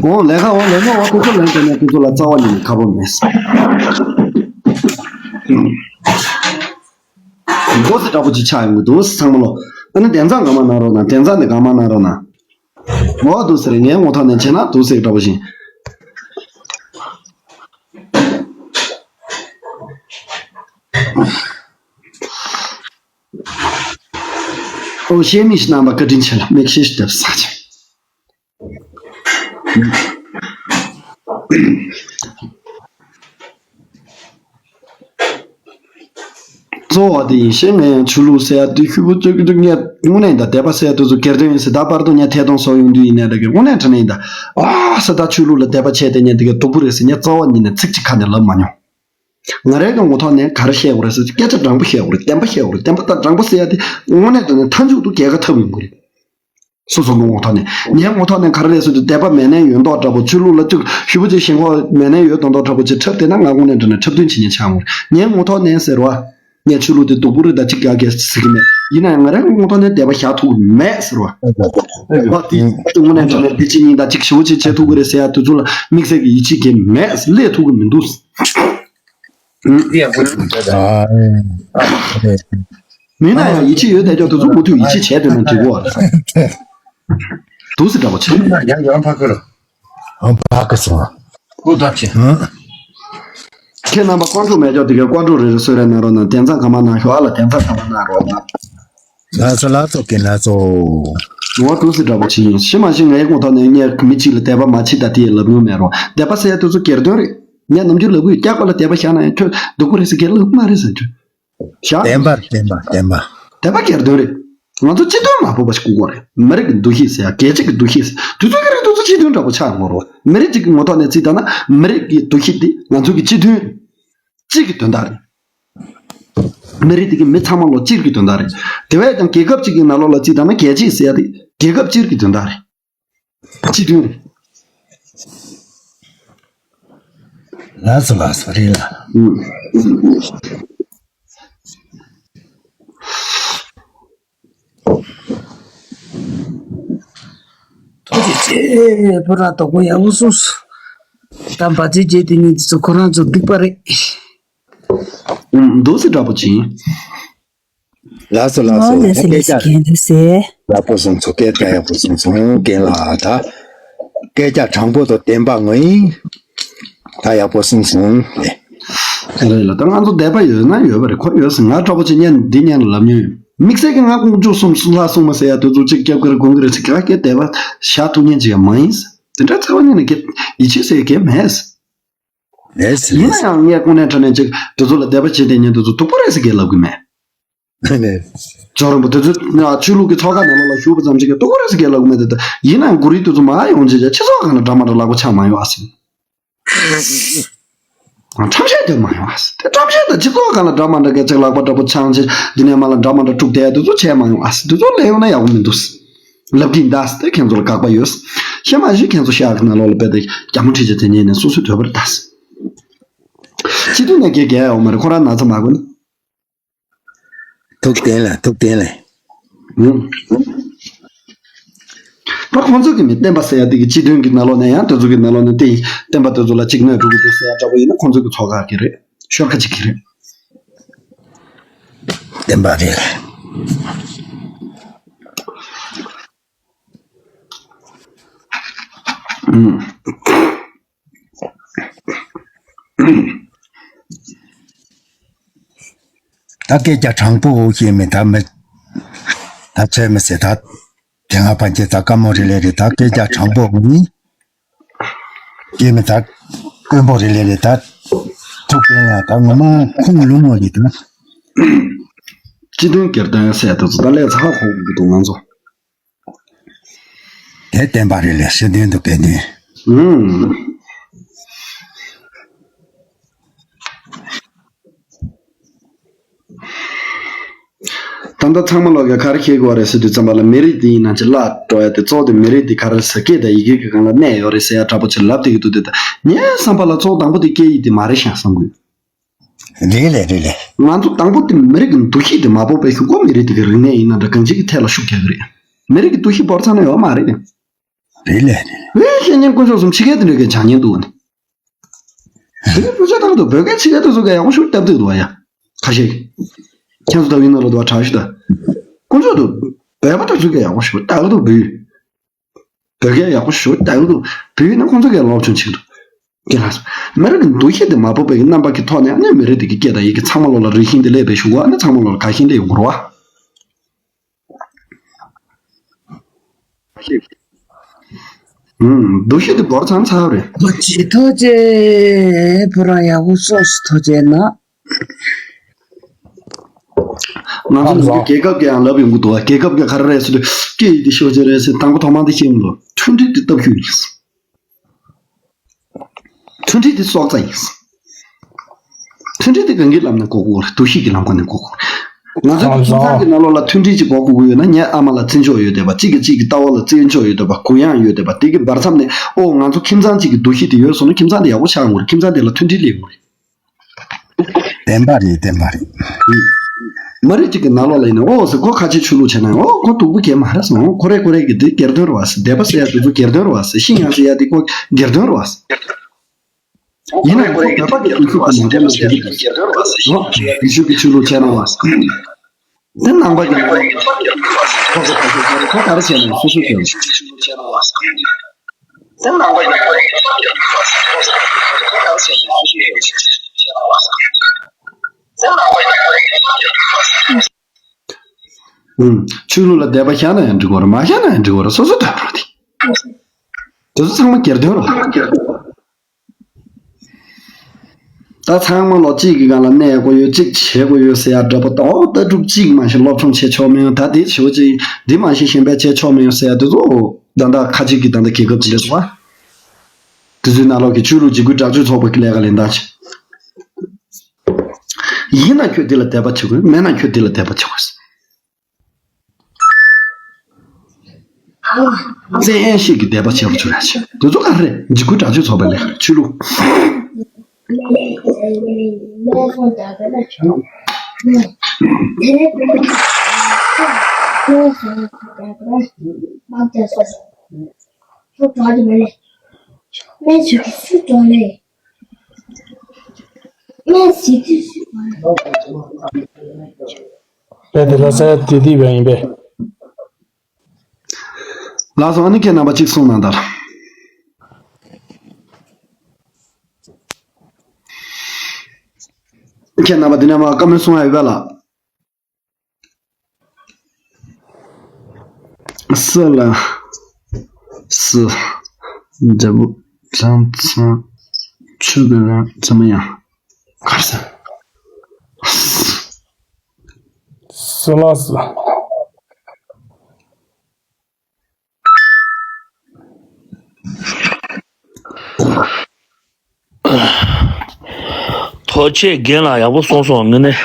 འོ་ལས་ཀ་འོ་ལས་ཀ་འོ་དེ་ཚོ་ལེན་དེ་ནས་དེ་ཚོ་ལ་རྩ་བ་ཉིད་ནས་ཁག་པོ་མེད། མགོ་སེ་འདྲ་པོ་ཅིག་ཆགས་ཡོང་གི་འདུག་ཚང་མ་ལོ། ཨ་ནི་དེང་སང་གང་མ་གནང་རོགས་གནང་། དེང་སང་ནས་གང་མ་གནང་རོགས་གནང་། འོ་འདུག་ཟེར། ངའི་ངོ་ཐོག་ནས་བྱས་ན་འདུག་ཟེར་འདྲ་པོ་བཞིན། ཨོ་ཤེས་མི་ཤེས་རྣམ་པ་བཀའ་དྲིན་ཆེ་ལ་མིག་ཤེས་ཤིག་བརྒྱབ་ས་ཆེ། གཙོ་བོ་དེ་ཡིན་ཤེས། ངས་ཆོས་ལུགས་ཟེར་ཡ་དེ་ཤུ་བུ་ཙོག་གི་འདུག་ངས་དངོས་གནས་ཡིན་ད་དད་པ་ཟེར་ཡ་དེ་ཚོ་སྒེར་དོན་ཡིན་ཟེར། ད་བར་དུ་ངས་ཐད་གཏོང་སོགས་ཡོང་དུས་ཡིན་ནའི་འདྲ་གི་དངོས་གནས་དྲང་གནས་ཡིན་ད། ཨ་ས་ད་ཆོས་ལུགས་ལ་དད་པ་བྱས་དེ་ངས་དེ་ག་སྡུག་པོ་རེད་ཟེར། ངས་རྩ་བ་ཉིད་ནས་ཚིག་གཅིག་ཁ་ནས་ལབ་མ་མྱོང་། ང་རའི་གི་ངོ་ཐོག་ནས་ག་རེ་བཤད་དགོས་རེད་ཟེར། སྐད་ཆ་དྲང་པོ་བཤད་དགོས་རེད། བདེན་པ་བཤད་དགོས་རེད། བདེན་པ་དང་དྲང་པོ་ཟེར་ཡ་དེ་དངོས་གནས་དྲང་གནས་མཐའ་མཇུག་ཏུ་རྒྱལ་ཁ་ཐོབ་ཡོང་གི་རེད། སོ་སོ་གི་ངོ་ཐོག་ནས། ངའི་ངོ་ཐོག་ནས་ག་རེ་རེད་ཟེར་དུས་དད་པ་མེད་ནའི་ཡོད་མདོག་འདྲ་པོ། ཆོས་ལུགས་ལ་ཅིག་ཞེ་པོ་ཅིག་ཞེན་ཁོག་མེད་ནའི་ཡོད་མདོག་མདོག་འདྲ་པོ་ཅིག་འཁྲབ་བསྡད་ན་ང་དངོས་གནས་དྲང་གནས་འཁྲབ་སྟོན་བྱེད་མཁན་ཆགས་འོང་། ངའི་ངོ་ཐོག་ནས་ཟེར་བ། ངས་ཆོས་ལུགས་དེ་སྡུག་པོ་རེད་ད་ཅིག་ཡག་གི་ཟེར་གི་མེད། ཡིན་ན་ཡང་ང་རའི་ངོ་ཐོག་ནས་དད་པ་བཞག་ཐུབ་ཀྱི་མེད་ཟེར་བ། བ་དེ་དངོས་གནས་དྲང་གནས་འདི་ཅི་ཡིན་ད་ཅིག་ཞེ་པོ་ཅིག་བྱེད་ཐུབ་ཀྱི་རེད་ཟེར་ཡ་དེ་ཚོ་ལ་དམིགས་བསལ་གྱི་ཡིད་ཆེས་གི་མེད། སླེབས་ཐུབ་ཀྱི་མི་འདུག་ཨ། མིན་ན་ཡང་ཡིད་ཆེས་ཡོད་བསྡད་ཀྱང་དེ་ཚོ་མུ་མཐུད་ཡིད་ཆེས་བྱས་བསྡད་ན་འགྲིག་གོ། འདུག་སེ་འདྲ་པོ་བྱེད། ཡང་ཡང་ཕ་ཁུར། ཨང་པ་གི་སོང་། ཀུ་དག་ཆེ། ཁྱེད་རྣམ་པ་ཀོང་ཀྲུག་མེད་ཅོག་དེ་གའི་ཀོང་ཀྲུག་རེ་རེ་གསོལ་རས་གནང་རོགས་གནང་། དན་ཚང་ག་མ་གནང་ཤོག་ཨ་ལ། དན་ཚང་ག་མ་གནང་རོགས་གནང་། ལགས་སོ་ལགས་སོ། གན་ལགས་སོ། འོ་འདུག་སེ་འདྲ་པོ་བྱེད་ཡིན། ཤི་མ་ཤི་ངའི་ངོ་ཐོག་ནས་ངས་མི་གཅིག་ལ་དད་པ་མ་བྱེད་ད་དེ་ལབ་མྱོང་མེད་རོགས། དད་པ་ཟེར་ཡ་དེ་ཚོ་སྒེར་དོན་རེད། ངས་ནམ་རྒྱུན་ལབ་གི་ཡོད། སྐྱག་པ་ལ་དད་པ་བཞག་ན་ཡང་ཁྱོད་སྡུག་པོ་རེད་ཟེར་གན་ལབ་གི་མ་རེད་ཟེར་རྒྱུ། བཞག་བདེན་པར་བདེན་པར་བདེན་པ། དད་པ་སྒེར་དོན་རེད། ང་ཚོ་སྤྱི་དོན་མ་ཕོག་པ་ཞིག་དགོས་རེད། མི་རིགས་ཀྱི་འདུ་ཤེས་ཟེར་ཡ། རྒྱལ་སྤྱི་གི་འདུ་ཤེས་ཟེར་དུས་ཚོད་ཀྱི་རིང་དུས་ཚོད་སྤྱི་དོན་འདྲ་པོ་ཆགས་ཡོང་རོགས། མི་རིགས་གཅིག་གི་ངོ་ཐོག་ནས་བརྩིས་བཏང་ན་མི་རིགས་ཀྱི་འདུ་ཤེས་འདི་ང་ཚོ་གི་སྤྱི་དོན་རེད། གཅིག་གི་དོན་དག་རེད། མི་རིགས་དེ་གི་མི་ཚང་མ་ལོ་སྤྱིར་གྱི་དོན་དག་རེད། དེ་བས་ཀྱང་རྒྱལ་ཁབ་གཅིག་གི་ནང་ལོགས་ལ་བརྩིས་བཏང་ན་རྒྱལ་སྤྱི་ཟེར་ཡ་དེ་རྒྱལ་ཁབ་སྤྱིར་གྱི་དོན་དག་རེད། སྤྱི་དོན་རེད། ལགས་སོ་ལགས་སོ། རེད་ལ། ཨུམ། ཐུགས་རྗེ་ཆེ། བུ་ར་དོ་དགོང་ཡག་པོ་གསུངས་སོང་། ད་འབའ་ཚིག་རྗེས་དེ་ཉིད་དེ་ཚོ་ཁོ་རང་ཚོ་སྡིག་པ་རེད། ཨུམ། འདུག་སེ་འདྲ་པོ་བྱིན། ལགས་སོ་ལགས་སོ། ཨོ་ལགས་སོ། ད་སྐད་ལགས་སོ། ཆ་རྒན་ལགས་སེ། ཡག་པོ་གསུངས་སོང་། སྐད་ཆ་ཡག་པོ་གསུངས་སོང་རྒན་ལགས། ད་སྐད་ཆ་དྲང་པོ་དང་བདེན་པ་ངོ་ཡིན། ད་ཡག་པོ་གསུངས་སོང་། རེད་ལ། ད་ང་ཚོ་དད་པ་ཡོད་ན་ཡོད་པ་རེད། ཁོ་ཡོད་ཟེར་ང་འདྲ་པོ་ཅིག་སྔོན་འདི་སྔོན་ལ་ལབ་མྱོང་ཡོད། དམིགས་བསལ་གྱི་ང་དཀོན་མཆོག་གསུམ་གསུམ་ལྷག་གསུང་མ་ཟེར་ཡ་དེ་ཚོ་གཅིག་སྐྱབས་ཀྱི་རེད་དགོངས་ཀྱི་རེད་ཟེར་ག་གེ་དད་པ་བཞག་ཐུབ་མཁན་ཅིག་ཡང་མ་ཡིན། དེ་འདྲ་རྩ་བ་ཉིད་ནས་གེ་ཡིད་ཆེས་ཟེར་གེ་མེད། ཡིན་ན་ཡང་ངས་དངོས་གནས་དྲང་གནས་ཅིག་དེ་ཚོ་ལ་དད་པ་བྱེད་བསྡད་མཁན་དེ་ཚོ་སྡུག་པོ་རེད་ཟེར་གེ་ལབ་གི་མེད། རྗེ་རིན་པོ་དེ་ཚོ་ཆོས་ལུགས་ཀྱི་ཚོགས་ཁག་ནང་ལོགས་ལ་ཞུགས་པ་ཙམ་ཅིག་གིས་སྡུག་པོ་རེད་ཟེར་གེ་ལབ་གི་མེད། དེ་ལྟ་ཡིན་ན་ཡང་གུ་རུའི་དེ་ཚོ་མར་ཡོང་བྱས་ཀྱང་སྤྱི་ཚོགས་སྒང་ལ་འདྲ་མ་འདྲ་ལག་པ་ཆགས་མ་ཡོང་ཨ་ཟེར། ཁྲམ་བཤད་དེ་མ་ཡོང་ཨ་ཟེར། དེ་ཁྲམ་བཤད་དང་སྤྱི་ཚོགས་སྒང་ལ་འདྲ་མ་འདྲ་སྐད་ཆ་ལག་པ་འདྲ་པོ་འཆང་བྱས་འདི་ནས་མར་ལ་འདྲ་མ་འདྲ་དཀྲུགས་བསྡད་དེ་ཚོ་བྱས་མ་ཡོང་ཨ་ཟེར། དེ་ཚོ་ལས་ཡོང་ན་ཡག་པོ་མི་འདུག་ཟེར་ལབ་ཀྱིན་གདའ་ཟེར། དེ་ཁྱེད་ཚོ་ལ་དགག་པ་ཡོད་ཟེར། ཤེས་མ་ཤེས་ཁྱེད་ཚོ་ཤག་གི་ནང་ལོགས་ལ་དཔེ་དེ་རྒྱ་མོ་ཁྲིད་བྱས་དེ་ཉིད་ནས་སོ་སོའི་དོད་པར་གདའ་ཟེར། སྤྱི་འཐུས་ནས་གེ་གེ་ཡོང་མ་རེད། ཁོ་རང་ན་ཚ་མ་དགོས་ན། ཐུགས་བདེན་ལ་ཐུགས་བདེན་ལ། ཨུམ། ད་ཁོང་ཚོ་གི་མི་བསྟན་པ་ཟེར་ཡ་དེ་གི་སྤྱི་དོན་གི་ནང་ལོགས་ནས་ཡང་དེ་ཚོ་གི་ནང་ལོགས་ནས་དེ་བསྟན་པ་དེ་ཚོ་ལ་གཅིག་གནོད་འགྲོ་གི་འདུག་ཟེར་ཡ་འདྲ་པོ་ཡིན་ན་ཁོང་ཚོ་གི་ཚོགས་ཁག་གི་རེད། ཤོར་ཁ་ཅིག་གི་རེད། བསྟན་པ་རེད། ཨུམ། ད་སྐད་ཆ་དྲང་པོ་བཤད་མི་ད་མི་ད་ཚོད་མི་ཟེར། ད་དེ་སྔ་ཕན་ཆད་ད་དཀའ་མོ་རེ་ལས་རེད། ད་སྐད་ཆ་དྲང་པོ་ཡིན་བཤད་མི་ད་དཀོན་པོ་རེ་ལས་རེད། ད་ཐུགས་ཕན་ཡ་ད་ངོ་མ་ཁུངས་ལུང་མོ་རེད་ད། སྤྱི་དོན་སྒེར་དོན་ཟེར་དེ་ཚོ་ད་ལས་ཚ་ཁོག་གི་འདུག་ང་ཚོ། དེ་བསྟན་པ་རེད་ལས་སྲིད་དོན་དུ་གལ་ཏེ། ཨུམ། ད་ལྟ་ཚང་མ་ལོག་གི་ག་རེ་ཤེས་དགོས་རེད་ཟེར་དུས་ཙམ་པ་ལ་མི་རིགས་འདི་ཡིན་ན་ཅི་བརླག་འགྲོ་ཡ་དེ་གཙོ་བོ་དེ་མི་རིགས་འདི་ག་རེ་ཟེར་སྐད་དང་ཡི་གེ་གི་སྒང་ལ་གནས་ཡོད་རེད་ཟེར་ཡ་འདྲ་པོ་ཅིག་ལབ་བསྡད་ཀྱི་འདུག་དེ་ད་ངའི་བསམ་པ་ལ་གཙོ་བོ་དང་པོ་དེ་སྐད་ཡིག་དེ་མ་རེད་ཤག་བསམ་གི་ཡོད། རེད་ལས་རེད་ལས། ང་ཚོ་དང་པོ་དེ་མི་རིགས་ཀྱི་འདུ་ཤེས་དེ་མ་ཕོག་པའི་ཤུགས་ཀོ་མི་རིགས་དེ་གི་རིག་གནས་ཡིན་ན་འདྲ་གང་ཅིའི་ཐད་ལ་ཤུགས་རྒྱག་གི་རེད། མི་རིགས་ཀྱི་འདུ་ཤེས་བོར་ཚར་ན་ཡོད་མ་རེད། རེད་ལས་རེད། ཨེ་ཤེས་ཉན་དཀོན་མཆོག་གསུམ་ཕྱི་རྒྱལ་དེ་འདྲ་གི་བྱ་ཉན་འདུག་ནི། དེ་ནི་བོད་ཆ་ཐང་དུ་བོད་སྐད་ཕྱི་རྒྱལ་དུ་བཟོ་ག་ཡག་པོ་ཞུ་སྟབས་བདེ་འདུག་བ་ཡ། ཁ་ཤས་ཀྱིས། ཁྱེད་ཚོ་ད་ཡིན་ན་ལ་དུ་བ་གྲགས་ཤིག་ད། དཀོན་མཆོག་ཏུ་བོད་པ་དང་ཚུལ་ག་ཡག་པོ་ཞུ་ལྟ་གི་འདུག་བུ། བོད་སྐད་ཡག་པོ་ཞུ་ལྟ་གི་འདུག་བུ་ཡིན་ན་ཁོང་ཚོ་གས་སློབ་སྦྱོང་བྱེད་ཀྱི་འདུག་སྐད་ལ་སོགས། མི་རིགས་ཀྱི་འདུ་ཤེས་དེ་མ་ཕོག་པའི་རྣམ་པ་གི་ཐོག་ནས་ཨ་ནི་མི་རིགས་དེ་གི་སྐད་དང་ཡི་གེ་ཚང་མ་ལོག་ལ་རིགས་ཤིང་དེ་སླེབས་པའི་གཞུག་གུ་ཨ་ནི་ཚང་མ་ལོག་ལ་དགའ་ཤིང་སླེབས་ཡོང་གི་རེད་བ། ཨུམ། འདུ་ཤེས་དེ་བོར་ཚང་ཚར་རེད། ཐུགས་རྗེ་ཆེ། བུ་རང་ཡག་པོ་གསུངས་སོང་། ཐུགས་རྗེ་གནང་། ང་ཚོ་ནམ་རྒྱུན་རྒྱལ་ཁབ་ཀྱི་ཡང་ལབ་ཡོང་གི་འདུག་བ། རྒྱལ་ཁབ་ཀྱི་ག་རེ་རེད་ཟེར་དུས་སྐད་ཡིག་དེ་ཤོག་ཆེ་རེད་ཟེར། དང་པོ་ཐོག་མ་དེ་ཤེས་མི་འདུག་མཐུན་སྒྲིལ་དེ་སྟོབས་ཤུགས་ཡིན། མཐུན་སྒྲིལ་དེ་སྲོག་རྩ་ཡིན། མཐུན་སྒྲིལ་དེ་གང་གི་ལམ་ནས་འགོག་དགོས་རེད། འདུ་ཤེས་ཀྱི་ལམ་ཁ་ནས་འགོག་དགོས་རེད། ང་ཚོ་ཁྱིམ་ཚང་གི་ནང་ལོགས་ལ་མཐུན་སྒྲིལ་ཅིག་འགོག་དགོས་ཀྱི་ཡོད་ན། ངའི་ཨ་མ་ལ་བརྩི་འཇོག་ཡོད་བསྡད་པ། གཅིག་གིས་གཅིག་གི་ལྟ་བ་ལ་བརྩི་འཇོག་ཡོད་བསྡད་པ། གུ་ཡངས་ཡོད་བསྡད་པ། དེ་གི་བར་མཚམས་ནས་ཨོ་ང་ཚོ་ཁྱིམ་ཚང་གཅིག་གི་འདུ་ཤེས་དེ་ཡོད་སོང་ན་ཁྱིམ་ཚང་དེ་ཡག་པོ་ཆགས་ཡོང་གི་རེད། ཁྱིམ་ཚང་དེ་ལ་མཐུན་སྒྲིལ་སླེབས་ཡོང་གི་རེད། བདེན་པ་རེད། བདེན་པ་རེད། མི་རིགས་གཅིག་གི་ནང་ལོགས་ལ་ཡིན་ན་ཨོ་ཟེར། ཁོ་ཁ་ཆེ་ཆོས་ལུགས་བྱས་ན་ཨོ་ཁོ་སྡུག་པོ་གས་མ་རེད་སོང་། ཁོ་རེ་ཁོ་རེ་གི་དེ་སྒེར་དོན་རེད་བ་ཟེར། དད་པ་ཟེར་ཡ་དེ་ཚོ་སྒེར་དོན་རེད་བ་ཟེར། ཤི་ཡང་ཟེར་ཡ་དེ་ཁོ་སྒེར་དོན་རེད་བ་ཟེར། ཡིན་ན་ཁོ་བོད་པ་གི་འདུ་ཤེས་དེ་མ་འདྲ་ན་དེ་རེད་བ་ཟེར། ཨོ་ཡེ་ཤུ་གི་ཆོས་ལུགས་བྱས་ན་བ་ཟེར། དེ་ནང་པ་གི་ནང་ལོགས་ལ། ཁོ་ཚོ་ཁ་ཤས་ཁོ་ཚོ་ག་རེ་བྱས་ནས་སོ་སོ་ཁྱོད། ཆོས་ལུགས་ལ་དད་པ་བཞག་ན་ཡང་འགྲིག་གི་རེད། མ་བཞག་ན་ཡང་འགྲིག་གི་རེད། སོ་སོ་དོན་རོགས་དེ། དེ་ཚོ་ཚང་མ་སྒེར་དོན་རེད། ད་ཚང་མ་ལོ་གཅིག་གི་སྒང་ལ་གནས་དགོས་ཡོད། གཅིག་བྱེད་དགོས་ཡོད་ཟེར་ཡ་འདྲ་པོ། ད་ཨོ་ལྟ་གྲུབ་གཅིག་མ་ཞིག་སློབ་སྦྱོང་བྱེད་ཆོག་མི་ཡོང་། ད་དེ་བྱེད་པ་གཅིག་འདི་མ་ཞིག་གཞན་པས་བྱེད་ཆོག་མི་ཡོང་ཟེར་ཡ་དེ་ཚོ་ད་ལྟ་ཁ་ཅིག་གི་ད་ལྟ་རྒྱལ་ཁབ་ཅིག་རེད་བ། དེ་ཚོའི་ནང་ལོགས་ཀྱི་ཆོས་ལུགས་འཇིགས་སྐུལ་དྲག་སྤྱོད་ཚོགས་པ་གི་ལས་ཀ་ལེན་སྟངས་ཅིག་ཡིན་ན་ཁྱོད་འདི་ལ་དད་པ་བྱེད་དགོས། མེད་ན་ཁྱོད་འདི་ལ་དད་པ་བྱེད་དགོས། བཙན་ཤེད་ཀྱིས་དད་པ་བྱེད་རོགས་བྱོས་ར་བྱེད། དེ་ཚོ་ག་རེ་རེད། འཇིགས་སྐུལ་དྲག་སྤྱོད་ཚོགས་པའི་ལས་ཀ་རེད། ཆོས་ལུགས། དཔེ་དེ་ལ་ས་དེ་དེ་བས་ཡིན་པས། ལགས་སོ། ཨ་ནི་ཁྱེད་རྣམ་པ་གཅིག་གསུངས་གནང་དང་། ཁྱེད་རྣམ་པ་འདི་ནས་མར་བཀའ་མོལ་གསུང་ཡ་ཡོད་པས་ལགས། སི་ལ་སི། འཇམ་པོ་ཚང་ཚང་། ཆུ་གི་རང་ཚང་མ་ཡང་། གར་ས། སི་ལ་སི། ཐུགས་རྗེ་ཆེ། རྒན་ལགས་ཡག་པོ་གསུངས་སོང་། དངོས་གནས།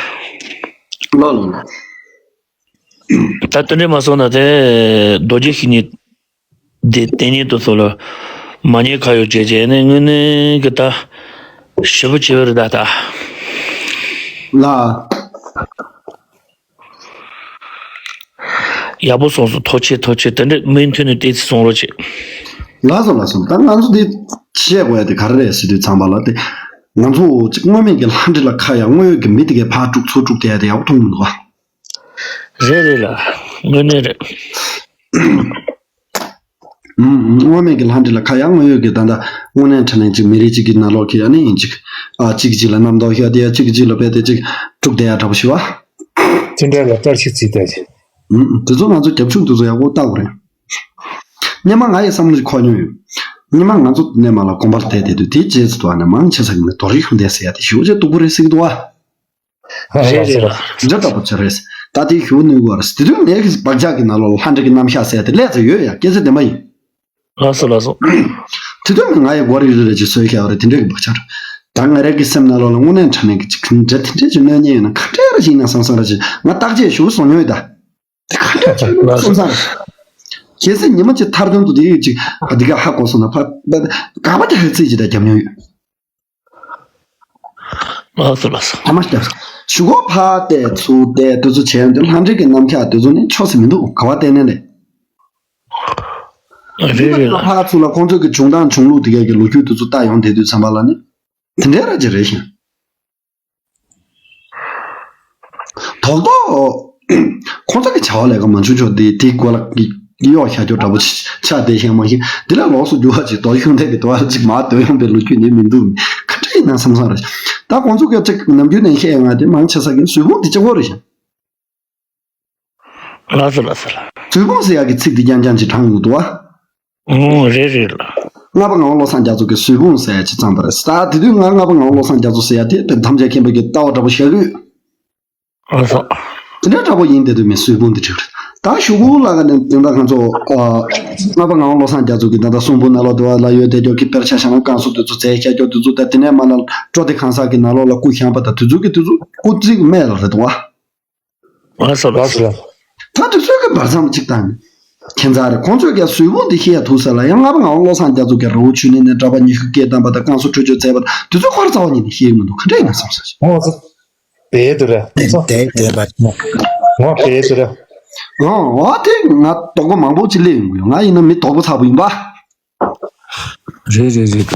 ལགས་ལགས་ལགས། ད་དེ་འདྲས་མ་སོང་ན་དེ་རྡོ་རྗེ་བཤེས་གཉེན་དེ་བསྟེན་མཁན་དེ་ཚོ་ལ་མ་ཉེས་ཁ་གཡོགས་བྱས་བྱས་ནས་དངོས་གནས་གི་ད་ཞེ་པོ་བྱས་པ་རེད་ད་ད། ལགས། ཡག་པོ་གསུངས་སོང་། ཐུགས་རྗེ་ཆེ། ཐུགས་རྗེ་ཆེ། དེ་འདྲས་མུ་མཐུད་ནས་བལྟས་ཚེ་གསུང་རོགས་བྱེད། ལགས་སོ་ལགས་སོ། ད་ང་ཚོ་འདི་བཤད་དགོས་ཡ་དེ་ག་རེ་རེད་ཟེར་དུས་ཙམ་པ་ལ་དེ། ང་ཚོ་ཅིག་སྔོན་མེད་ཀྱི་ལྷ་འདྲེ་ལ་ཁ་གཡར། དངོས་ཡོད་ཀྱི་མི་དེ་གས་ཕར་དཀྲུག་ཚུར་དཀྲུག་བསྡད་ཡ་དེ་ཡག་པོ་མཐོང་གི་མི་འདུག་ག། རེད་རེད་ལགས། དངོས་གནས་རེད། ཨུམ། དངོས་མེད་ཀྱི་ལྷ་འདྲེ་ལ་ཁ་གཡར། དངོས་ཡོད་ཀྱི་ད་ལྟ་དངོས་གནས་དྲང་གནས་ཅིག་མི་རིགས་གཅིག་གི་ནང་ལོགས་ཀྱི་ཨ་ནི་ཡིན་ཅིག་ཨ། གཅིག་གིས་གཅིག་ལ་རྣམ་རྟོག་བཤད་དེ། གཅིག་གིས་གཅིག་ལ་རྦད་དེ་ཅིག་དཀྲུག་བསྡད་ཡ་འདྲ་པོ་ཞིག་བ། དེ་འདྲ་ལ་བཀྲ་ཤིས་བརྩི་བསྡད་ཅིག་ཨུམ། དེ་ཚོ་ང་ཚོ་རྒྱབ་ཕྱོགས་དེ་ཚོ་ཡག་པོ་བལྟ་དགོས་རེད། སྔོན་མ་ང་ཡི་བསམ་བློ་ཞིག་འཁོར་མྱོང་ཡོད། སྔོན་མ་ང་ཚོ་དེ་ནས་མར་ལ་དགོན་པར་བསྡད་བསྡད་དུས། དེའི་རྗེས་སུ་དུ་ཨ་ནི་མང་ཆེ་ས་གི་ནས་རྡོ་རྗེ་ཤུགས་ལྡན་ཟེར་ཡ་དེ་ཞེ་པོ་ཅིག་སྡུག་པོ་རེད་ཟེར་གྱི་འདུག་བ། རེད་རེད་ལགས། དེ་འདྲ་ལྟ་བུ་ཅིག་རེད། ད་དེ་ཞེ་པོ་གནོད་ཀྱི་ཡོད་རེད། དེ་དུས་ངའི་གི་བག་ཆགས་ཀྱི་ནང་ལོགས་ལ་ལྷ་འདྲེ་གི་རྣམ་གཞག་ཟེར་ཡ་དེ་སླེབས་ཚར་ཡོད་ཡ། སྐད་ཆ་བདེན་པ་ཡིན། ལགས་སོ་ལགས་སོ། དེ་དུས་ང་ཡི་མགོ་རིལ་རིལ་རེ་ཅིག་བཟོས་བཞག་པ་རེད། དེ་འདྲ་གི་བག་ཆགས་རེད། ད་ང་རང་གི་སེམས་ནང་ལོགས་ལ་དངོས་གནས་དྲང་གནས་ཀྱི་ཅིག་གང་འདྲ་དེ་འདྲ་ཅིག་གནོད་ཉེན་ཡོད་ན། ག་འདྲ་ར་ཞིག་ཡིན་ན་བསམ་བསམ་ར་ཅིག་ང་བརྟག་དཔྱད་ཞེ་པོ་བཟོ་མྱོང་ཡོད་ད། དེ་ག་འདྲ་ཅིག་ལགས་སོ། བསམ་བསམ་ར། གལ་སྲིད་ཉི་མ་གཅིག་མཐར་དོན་དུ་དེ་ཡོད་ཅིག་ཨ། འདི་ག་ཧ་གོ་སོང་ན་ཕ། དགག་པ་དེ་ཧ་ཚིག་ཅིག་ད་རྒྱབ་མྱོང་ཡོད། ལགས་སོ་ལགས་སོ། ཐ་མ་ཞིག་ལ་གཞུག་གུ་ཕར་བལྟས་ཚུར་བལྟས་དེ་ཚོ་བྱས་ཡོང་དུས་ལྷ་འདྲེ་གི་རྣམ་གཞག་དེ་ཚོ་ནི་ཆོག་ས་མི་འདུག་ག་བ་བལྟས་ནས་ནས། རེད་རེད་ལགས། ཕར་ཚུར་ལ་ཁོང་ཚོ་གི་བྱུང་སྟངས་བྱུང་ལུགས་དེ་གའི་གི་ལོ་རྒྱུས་དེ་ཚོ་བལྟ་ཡོང་བསྡད་དུས་ཙམ་པ་ལ་ནི། དེ་འདྲའི་ར་ཅིག་རེད་ཤག་རྡོག་རྡོག་ཁོང་ཚོ་གི་བྱ་བ་ལས་ཀ་མང་ཆུང་ཆུང་དེ་དེའི་སྐོར་ལ་གཡོག་བྱ་རྒྱུ་འདྲ་པོ་ཆགས་བསྡད་ཤག་མ་གཞི་དེ་ལས་ལོགས་སུ་འགྱུར་བ་ཅིག་རྡོ་ཁྱུང་དེ་གི་རྡོ་ཅིག་མར་བརྡོལ་ཡོང་པའི་ལོ་རྒྱུས་ནི་མི་འདུག་ག་འདྲ་ཡིན་ན་བསམ་བསམ་རེད། ད་ཁོང་ཚོ་གི་ཅིག་ནམ་རྒྱུན་ནས་བཤད་ཡོང་ཡ་དེ་མང་ཆེ་ས་གི་གཟུགས་ཕུང་དེ་གཅིག་པོ་རེད་ཤག་ལགས་སོ་ལགས་སོ་ལགས། གཟུགས་ཕུང་ཟེར་ཡ་གི་ཚིག་འདི་རྐྱང་རྐྱང་ཅིག་དྲངས་ཡོང་འདུག་བ། ཨོ་རེད་རེད་ལགས། ལྔ་པ་ངག་དབང་བློ་བཟང་རྒྱ་མཚོ་གི་གཟུགས་ཕུང་ཟེར་ཡ་ཅིག་བརྩམས་པ་རེད། ད་དེ་དུས་ང་ལྔ་པ་ངག་དབང་བློ་བཟང་རྒྱ་མཚོ་ཟེར་ཡ་དེ་དཔེ་ཐམས་ཅད་མཁྱེན་པའི་གི་ལྟ་བ་འདྲ་པོ་ཞིག་ཡོད། ཨོ་སོ། དེ་འདྲ་འདྲ་པོ་ཡིན་བསྡད་དུས་མི་གཟུགས་ཕུང་དེ་འགྲིག་རེད། ད་གཞུག་གུ་ལ་ག་ནས་དེ་འདྲ་ང་ཚོ་ཨ། ལྔ་པ་ངག་དབང་བློ་བཟང་རྒྱ་མཚོ་གི་ད་ལྟ་གསུང་འབུམ་ནང་ལོགས་དེ་བ་ལ་ཡོད་དེ་སྐྱོ་གི་དཔེར་ཆ་བཞག་ན་བསྐང་གསོ་དེ་ཚོ་མཛད་བཞག་རྒྱུ་དེ་ཚོ། ད་དེ་ནས་མར་ལ་སྤྲོ་བདེ་གང་ཟག་གི་ནང་ལོགས་ལ་སྐུ་བཞེངས་པ་དང་དེ་ཚོ་གི་དེ་ཚོ་སྐུ་ཚིག་སྨད་ལ་རེད་དོ་བ། ལགས་སོ་ལགས་སོ། ད་དེ་ཚོའི་གི་བར་མཚམས་གཅིག་བཏང་ནས། ཁྱད་མཚར་རེད། ཁོང་ཚོས་ཀྱང་གཟུགས་ཕུང་འདི་ཤེས་ཡ་ཐུག་ས་ལ་ཡང་ལྔ་པ་ངག་དབང་བློ་བཟང་རྒྱ་མཚོ་གིས་རི་བོ་ཆོས་གླིང་ནས་གྲྭ་པ་ཉི་ཤུ་སྐད་བཏང་པ་དང་བསྐང་གསོ་ཁྲོད་ཆོས་མཛད་པ་དེ་ཚོའི་སྐོར་རྩ་བ་ཉིད་ནས་ཤེས་ཀྱི་མི་འདུག་ག་འདྲ་ཡིན་ན་བསམ་ས་ཞིག་ཨོ་ཙི། དེ་དུ་རེད། དེ་དེ་དེ་རེད། ངོ་དེ་དུ་རེད། ཨོ་ཨོ་དེ་ང་དོགས་པ་མང་པོ་ཅིག་སླེབས་ཡོང་གི་ཡོད། ང་ཡིན་ན་མི་དོགས་པ་ཚ་པོ་ཡིན་པ། རེད་རེད་རེད།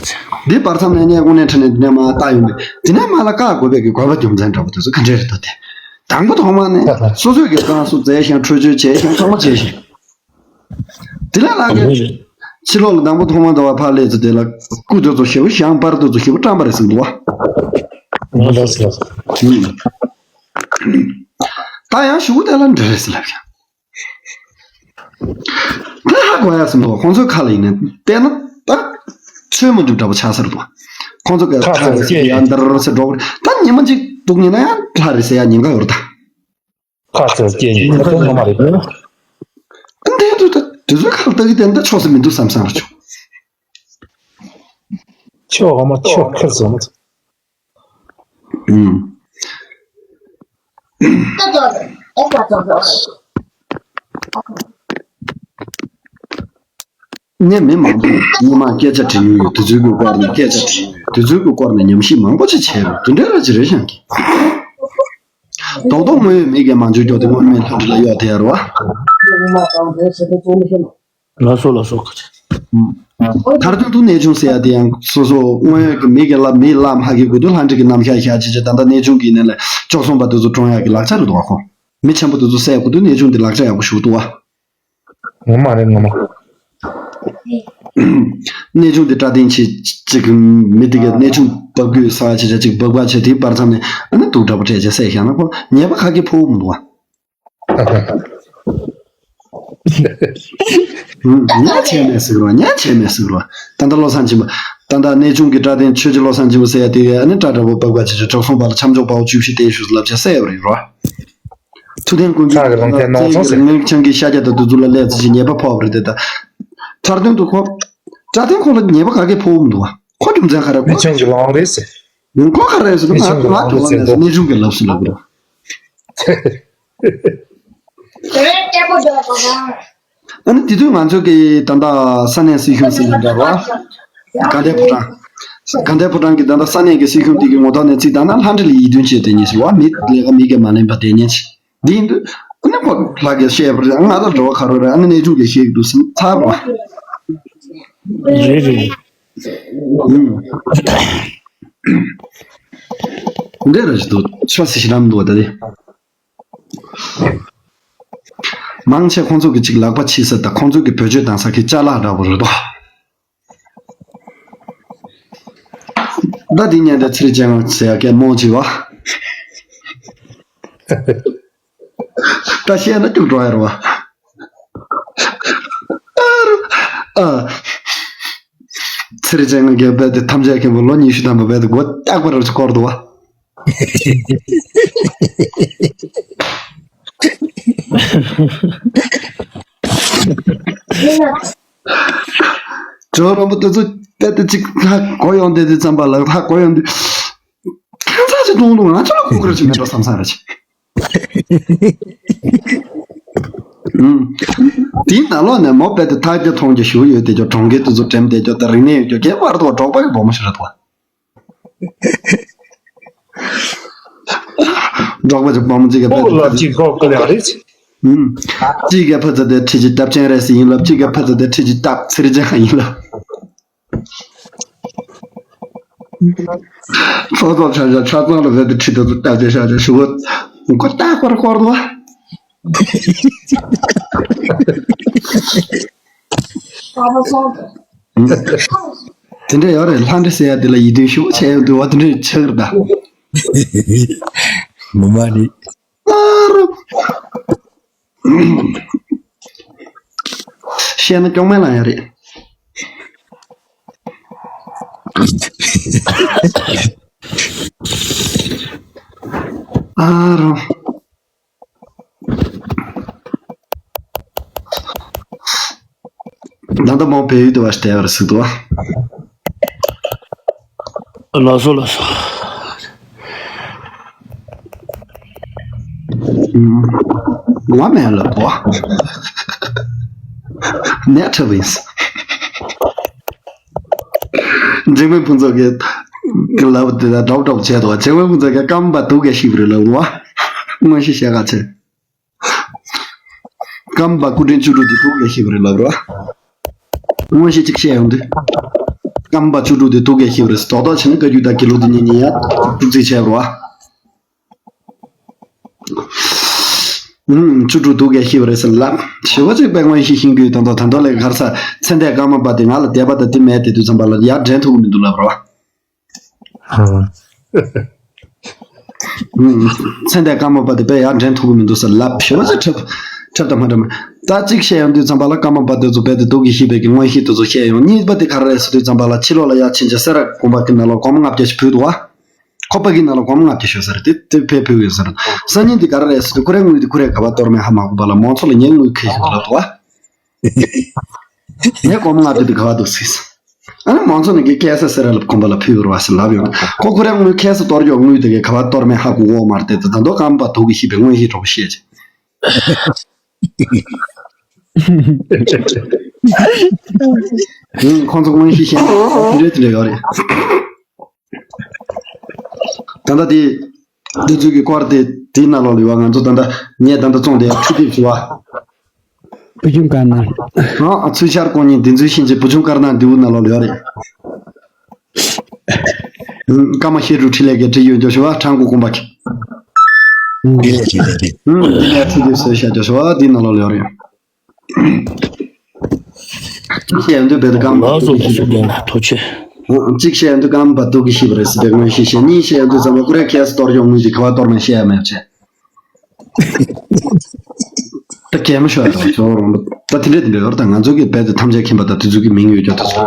འདི་བར་མཚམས་ནས་ངས་དངོས་གནས་དྲང་གནས་འདི་ནས་མར་བལྟ་ཡོང་དུས། འདི་ནས་མར་ལ་བཀག་དགོས་པའི་གི་དགོས་པ་རྒྱུ་མཚན་འདྲ་པོ་དེ་ཚོ་ག་འདྲས་རེད་འདུག་སྟེ། དང་པོ་ཐོག་མ་ནས་སོ་སོས་ཀྱི་རྐང་བཙུགས་མཛད་ཞིང་འཕྲོད་སྦྱོར་བྱས་ཞིང་ཚང་མ་བྱས་ཤིང་། དེ་ལས་ལྷག་གི་ཕྱི་ལོགས་ལ་དང་པོ་ཐོག་མ་འདྲ་བ་ཕར་སླེབས་ཚེ་དེ་ལ་སྐུ་དེ་ཚོ་ཞེ་པོ་བཞེངས་པར་དེ་ཚོ་ཞེ་པོ་བཀྲམ་པ་རེད་ཟེར་འདུག་བ། ད་ཡང་ཞུ་དེ་ལ་འདྲ་རེད་ཟེར་ལབ་ཀྱང་། ད་ཧ་གོ་ཡ་ཟིན་འདུག་ཁོང་ཚོའི་ཁ་ལ་ཡིན་ནས་བལྟས་ན་ད་ཚོད་མ་འདུག་འདྲ་པོ་ཆགས་ས་རེད་འདུག་ཁོང་ཚོ་ག་ཁ་ཚ་ཡ་འདར་ཟེར་འགྲོ་གི་རེད། ད་ཉི་མ་གཅིག་འདུག་ཉིན་ན་ཡང་ལྷ་རེད་ཟེར་ཡ་ཉེན་ཁ་ཡོད་རེད་ད། ཁ་ཚ་སྐྱེ་ཉིན་ཁ་ཚ་ངོ་མ་རེད། ཨ་འདས་འདུག་ད་དེ་ཚོའི་ཁ་ལ་ལྟ་གི་དེ་འདྲ་ཆོག་ས་མི་འདུག་བསམ་བསམ་རེད་ཆོག་ཆོག་ག་མ་ཆོག་ཁེར་སོང་། ངས་མི་མང་པོ་སྔོན་མ་སྐད་ཆ་དྲི་མྱོང་ཡོད། དེ་ཚོའི་གི་སྐོར་ནས་སྐད་ཆ་དྲི་མྱོང་ཡོད། དེ་ཚོའི་གི་སྐོར་ནས་ཉམས་ཞིབ་མང་པོ་ཅིག་བྱས་རེད། དེ་འདྲ་ར་ཅིག་རེད་ཤག་གི། རྡོག་རྡོག་དངོས་ཡོད་མི་གི་མ་འཇུག་རྒྱུ་དེ་དངོས་མེད་ལྷ་འདྲེ་ལ་གཡོག་དེ་ཡ་རེད་བ། ལགས་སོ་ལགས་སོ། མཐར་ཐུག་ཏུ་གནས་ཆུང་ཟེར་ཡ་དེ་ཡང་སོ་སོ་དངོས་ཡོད་ཀྱི་མི་གི་བླ་མི་བླ་མ་ཧ་གི་དགོས་དུས་ལྷ་འདྲེ་གི་རྣམ་གཞག་བཞག་བྱས་བྱས་ད་ལྟ་གནས་ཆུང་གི་ནས་ལས་བཅོ་ལྔ་པ་དེ་ཚོ་བཀྲོངས་ཡག་གི་ལག་ཆ་རེད་འདུག་བ། ཁོང་མི་ཆེན་པོ་དེ་ཚོ་བསད་དགོས་དུས་གནས་ཆུང་དེ་ལག་ཆ་ཡག་པོ་ཞུ་འདུག་བ། ངོ་མ་རེད་ངོ་མ། གནས་ཆུང་དེ་བཀྲ་བསྟན་ཆེ་གཅིག་གི་མི་དེ་གའི་གནས་ཆུང་འབབ་དགོས་ས་བྱས་བྱས་གཅིག་འབབ་པ་བྱས་དེའི་བར་མཚམས་ནས་ཨ་ནི་དུག་འདྲ་པོ་སྤྲད་བྱས་བསད་བཞག་ན་ཁོང་ཉེས་པ་ག་གེ་ཕོག་མི་འདུག་བ། ཉག་བྱས་མེད་ཟེར་རོ། ཉག་བྱས་མེད་ཟེར་རོ། ད་ལྟ་བློ་བཟང་ཆེན་པོ། ད་ལྟ་གནས་ཆུང་གི་བཀྲ་བསྟན་ཆོས་ཀྱི་བློ་བཟང་ཆེན་པོ་ཟེར་ཡ་དེ་གའི་ཨ་ནི་སྐྲ་འདྲ་པོ་འབབ་པ་བྱས་བྱས་བཅོ་ལྔ་པ་ལ་འཆམ་འཇོག་དཔའ་བོ་བཅུ་བཞི་དེ་ཞུ་ལབ་བྱས་བསད་ཡོད་རེད་རོ། ཐུབ་བསྟན་ཀུན་གྱི་ལྷ་གི་ལམ་ཁའི་ནང་ཚོང་ཟེར། ངའི་ཆང་གི་ཤ་རྒྱགས་དང་དེ་ཚོ་ལ་སླེབས་ཚེ་ཞིག་ཉེས་པ་ཕོག་པ་རེད་དེ་ད། མཐར་དོན་དུ་ཁོ། བཀྲ་བསྟན་ཁོ་ལ་ཉེས་པ་ག་གེ་ཕོག་མི་འདུག་བ། ཁོ་རྒྱུ་མཚན་ག་རེ་ཁོ། གནས་ཆུང་གི་ལམ་རེད་ཟེར། ཁོ་ག་རེ་ཟེར་ན་ང་ང་གི་ལམ་རེད་ཟེར། གནས་ཆུང་གི་ལབ་སུ་ལབ་རེད། ཨ་ནི་དེ་དུས་ང་ཚོ་གི་ད་ལྟ་ས་གནས་སྲིད་གཞུང་ཟེར་ན་འདྲ་བ། དགའ་ལྡན་ཕོ་བྲང་། དགའ་ལྡན་ཕོ་བྲང་གི་ད་ལྟ་ས་གནས་ཀྱི་སྲིད་གཞུང་དེ་གི་ངོ་ཐོག་ནས་རྩིས་བཏང་ན་ལྷ་འདྲེ་ལ་ཡིད་རྟོན་བྱེད་དེ་ཉིན་ཞིག་བ། མི་ལས་ཀ་མི་གི་མ་ལེན་པ་དེ་ཉིན་ཞིག་འདི་ཡིན་དུས་ཨ་ནི་ཁོ་ལྷ་གིས་བཤད་པ་རེད། ང་ལ་འགྲོ་བ་ག་རེ་རེད། ཨ་ནི་གནས་ཆུང་གིས་བཤད་ཀྱི་འདུག་སེམས་ཚ་བ། རེད་རེད། འདི་ར་ཞིག་འདུག་ཆོས་སྲིད་ཞི་ལམ་འདུག་ད་དེ། མང་ཆེ་ཁོང་ཚོ་གི་ཅིག་ལག་པ་ཕྱིས་ས་དང་ཁོང་ཚོ་གི་བེད་སྤྱོད་བཏང་ས་གི་ཅ་ལག་འདྲ་པོ་རེད་དོ། ད་དེ་ཉན་དེ་ཚེ་རིང་ཅན་ཟེར་ཡ་གད་མོ་བྱེད་བ། ད་བཤད་ན་སྐྱུག་འགྲོ་ཡ་རེད་བ། ཨ། ཚེ་རིང་ཅན་གྱིས་རྦད་དེ་ཐམས་ཅད་མཁྱེན་པ་ལོ་ཉི་ཤུ་ཐམ་པ་རྦད་དེ་མགོ་བཏགས་པ་རེད་བསྐོར་འདུག་བ། ཇོ་རོང་པོ་དེ་ཚོ་རྦད་དེ་ཅིག་ཧ་གོ་ཡོང་དེ་དེ་ཙམ་པ་ལ་ཧ་གོ་ཡོང་དུས། ཁྱད་མཚར་ཅིག་མཐོང་འདུག་ང་ཚོ་ལ་གོ་གི་རེད་ཅིག་མེད་འགྲོ་བསམ་བསམ་རེད་ཅིག་ཨུམ། དེའི་ནང་ལོགས་ནས་མོ་རྦད་དེ་ཐག་རྒྱ་མཐོང་རྒྱ་ཞུ་གི་ཡོད་དེ་ཅོ་གྲོང་ཁྱེར་དེ་ཚོ་འགྲིམ་བསྡད་རྒྱུ་དང་རིག་གནས་ཡོད་རྒྱུ་གས་བར་དུ་འབྲོག་པ་གི་བུ་མོ་ཞིག་རེད་དོ། འབྲོག་པ་ཅིག་བུ་མོ་གཅིག་ག་ཕུ་ཚ་དེ་ཁྲི་གཅིག་སྟབས་ཅན་རེད་ཟེར་ཡིན་ལབ། གཅིག་ག་ཕུ་ཚ་དེ་ཁྲི་གཅིག་སྟབས་ཚེ་རིང་ཅན་ཡིན་ལབ། ཚོགས་གཙོ་ཆ་བཞག་ཆ་ཚང་ལ་བས་དེ་ཁྲི་དེ་ཚོ་སྟབས་བདེ་ཤག་ཅེས་ཞུ་གོ། མགོ་བཏགས་པར་བསྐོར་འདུག་བ། དེ་འདྲ་ཡོད་རེད། ལྷ་འདྲེ་ཟེར་ཡ་དེ་ལ་ཡིད་རྟོན་ཞེ་པོ་བྱས་ཡོང་དུས་བ། དེ་འདྲ་ཆགས་རེད་ད། ངོ་མ་རེད། བཤད་ན་སྐྱོ་མེད་ལ་ཡ་རེད། ཨ་རོ། ད་ལྟ་མོ་བལ་ཡུལ་དུ་བ་ཞིག་བསྡད་པ་རེད་ཟེར་འདུག་བ། ལགས་སོ་ལགས་སོ། ང་མེད་ལ་བ། ནས་ཁྲབ་ཡིན། འཇིགས་མེད་ཕུན་ཚོགས་ཀྱིས་ལབ་དེ་ལ་འདྲོག་འདྲོག་བྱས་འདུག་བ། འཇིགས་མེད་ཕུན་ཚོགས་ཀྱིས་རྐང་པ་དུག་གིས་བཤིག་པ་རེད་ལབ་འདུག་བ། མངོན་ཤེས་བཤད་ག་ཚེ། རྐང་པ་སྐུ་ཕྲེང་བཅུ་དྲུག་དེ་དུག་ལས་ཤེས་པ་རེད་ལབ་རོ། མངོན་ཤེས་གཅིག་བཤད་ཡོང་དུས། རྐང་པ་བཅུ་དྲུག་དེ་དུག་ལས་ཤེས་པ་རེད། རྡོག་རྡོག་བྱས་ན་བཀའ་བརྒྱུད་དང་དགེ་ལུགས་དེ་གཉིས་གཉིས་ཡ་དཀྲུག་རྩིས་བྱས་པ་རེད་བ། ཨུམ། བཅུ་དྲུག་སྡུག་གས་ཤི་བ་རེད་ཟེར་ལབ། ཞེ་པོ་ཅིག་དཔེ་མངོན་ཤེས་ཤིང་གུས་དང་དོ་ད་དོ་ལས་གར་ས་ཚེ་འདས་ཀརྨ་པ་དེ་ང་ལ་དད་པ་དང་དེ་མེད་དེ་དུས་ཙམ་པ་ལ་ཡར་འདྲེན་ཐུབ་ཀྱི་མི་འདུག་ལབ་རོ། ཨུམ། ཚེ་འདས་ཀརྨ་པ་དེ་དཔེ་ཡར་འདྲེན་ཐུབ་ཀྱི་མི་འདུག་ཟེར་ལབ། ཞེ་པོ་ཅིག་འཁྲབ་འཁྲབ་དང་མ་འཁྲབ་མ། ད་གཅིག་བཤད་ཡོང་དུས་ཙམ་པ་ལ་ཀརྨ་པ་དེ་ཚོ་རྦད་དེ་སྡུག་གིས་ཤི་བའི་གི་མངོན་ཤེས་དེ་ཚོ་བཤད་ཡོང་། གཉིས་པ་དེ་ག་རེ་རེད་ཟེར་དུས་ཙམ་པ་ལ་ཕྱི་ལོགས་ལ་ཡར་ཕྱིན་ཆད་སེ་ར་དགོན་པ་གི་ནང་ལ་སྒོར་མོ་ལྔ་བརྒྱ་ཞིག་ཕུལ་འདུག་བ། ཁོ་པ་གི་ནང་ལ་སྒོར་མོ་ལྔ་བརྒྱ་ཤོར་ས་རེད་དེ། དེ་ཕར་ཕུལ་ཡོད་ས་རེད། སང་ཉིན་དེ་ག་རེ་རེད་ཟེར་དུས་ཁོ་རའི་དངུལ་དེ་ཁོ་རས་ག་པར་གཏོར་མིན་ཧ་མ་གོ་བ་ལ་མང་ཚོགས་ལ་ངའི་དངུལ་ཁེལ་ཤག་ལབ་འདུག་བ། ངའི་སྒོར་མོ་ལྔ་བརྒྱ་དེ་ག་པར་འདུག་ཟེར། ཨ་ནི་མང་ཚོགས་ནས་ཀྱི་སྐད་ས་སེ་ར་ལ་དགོན་པ་ལ་ཕུལ་བ་ཟེར་ལབ་ཡོང་། ཁོ་ཁོ་རའི་དངུལ་ཁེལ་ས་གཏོར་ཡོང་དངུལ་དེ་གས་ག་པར་གཏོར་མིན་ཧ་གོ་གོ་མ་རེད་དེ། ད་དུང་ཀརྨ་པ་སྡུག་གིས་ཤི་བའི་མངོན་ཤེས་འདྲ་པོ་བཤད་ཅིག་ཁོང་ཚོ་མངོན་ཤེས་ཤེས་ན་དེ་འདྲ་དེ་འདྲ་ཡོད་རེད། ད་ལྟ་དེ་འདི་ཚོའི་གི་སྐོར་དེ་དེའི་ནང་ལོགས་ལ་ཡོད་པ། ང་ཚོ་ད་ལྟ་ངས་ད་ལྟ་བཙོང་དེ་འཕྲུལ་དེབ་ཞུ་བ། བུ་ཆུང་དཀར་ནག་ཨ་ཚུལ་ཤར་ཀོང་ཉིན་འདི་ཚོའི་ཤིན་ཅི་བུ་ཆུང་དཀར་ནག་འདི་འུ་ནང་ལོགས་ལ་ཡོད་རེད། ཀརྨ་ཤེས་སྒྲུབ་འཕྲིན་ལས་ཀྱི་བྲིས་ཡོད་འཇོག་ཞུ་བ། ཁྲང་ཀོ་ཀོང་པ་གི་འདི་ལས་འཕྲུལ་དེབ་བཟོས་བཞག་འཇོག་ཞུ་བ། འདི་ནང་ལོགས་ལ་ཡོད་རེད། གཅིག་བཤད་ཡོང་དུས་བེ་ད་ཀམ་ལགས་སོ་ལགས་སོ། རྒན་ལགས་ཐུགས་རྗེ་ཆེ། གཅིག་བཤད་ཡོང་དུས་ཀམ་པ་སྡུག་གིས་ཤི་བ་རེད་ཟེར་བའི་མངོན་ཤེས་བཤད། གཉིས་བཤད་ཡོང་དུས་ཙམ་པ་ཁོ་རའི་ཁེ་ས་གཏོར་ཡོང་དངུལ་གྱི་ག་པར་གཏོར་མིན་བཤད་ཡ་མེད་བྱས། ད་གད་མོ་ཤོར་ཡ་དང་ཁྱོད་རང་ད་དེ་འདྲས་དེ་འདྲས་ཡོད་རེད། ད་ང་ཚོ་གི་བེ་ད་ཐམས་ཅད་མཁྱེན་པ་དང་དེ་ཚོ་གི་མིང་ཡོད་རྒྱུ་དེ་ཚོ།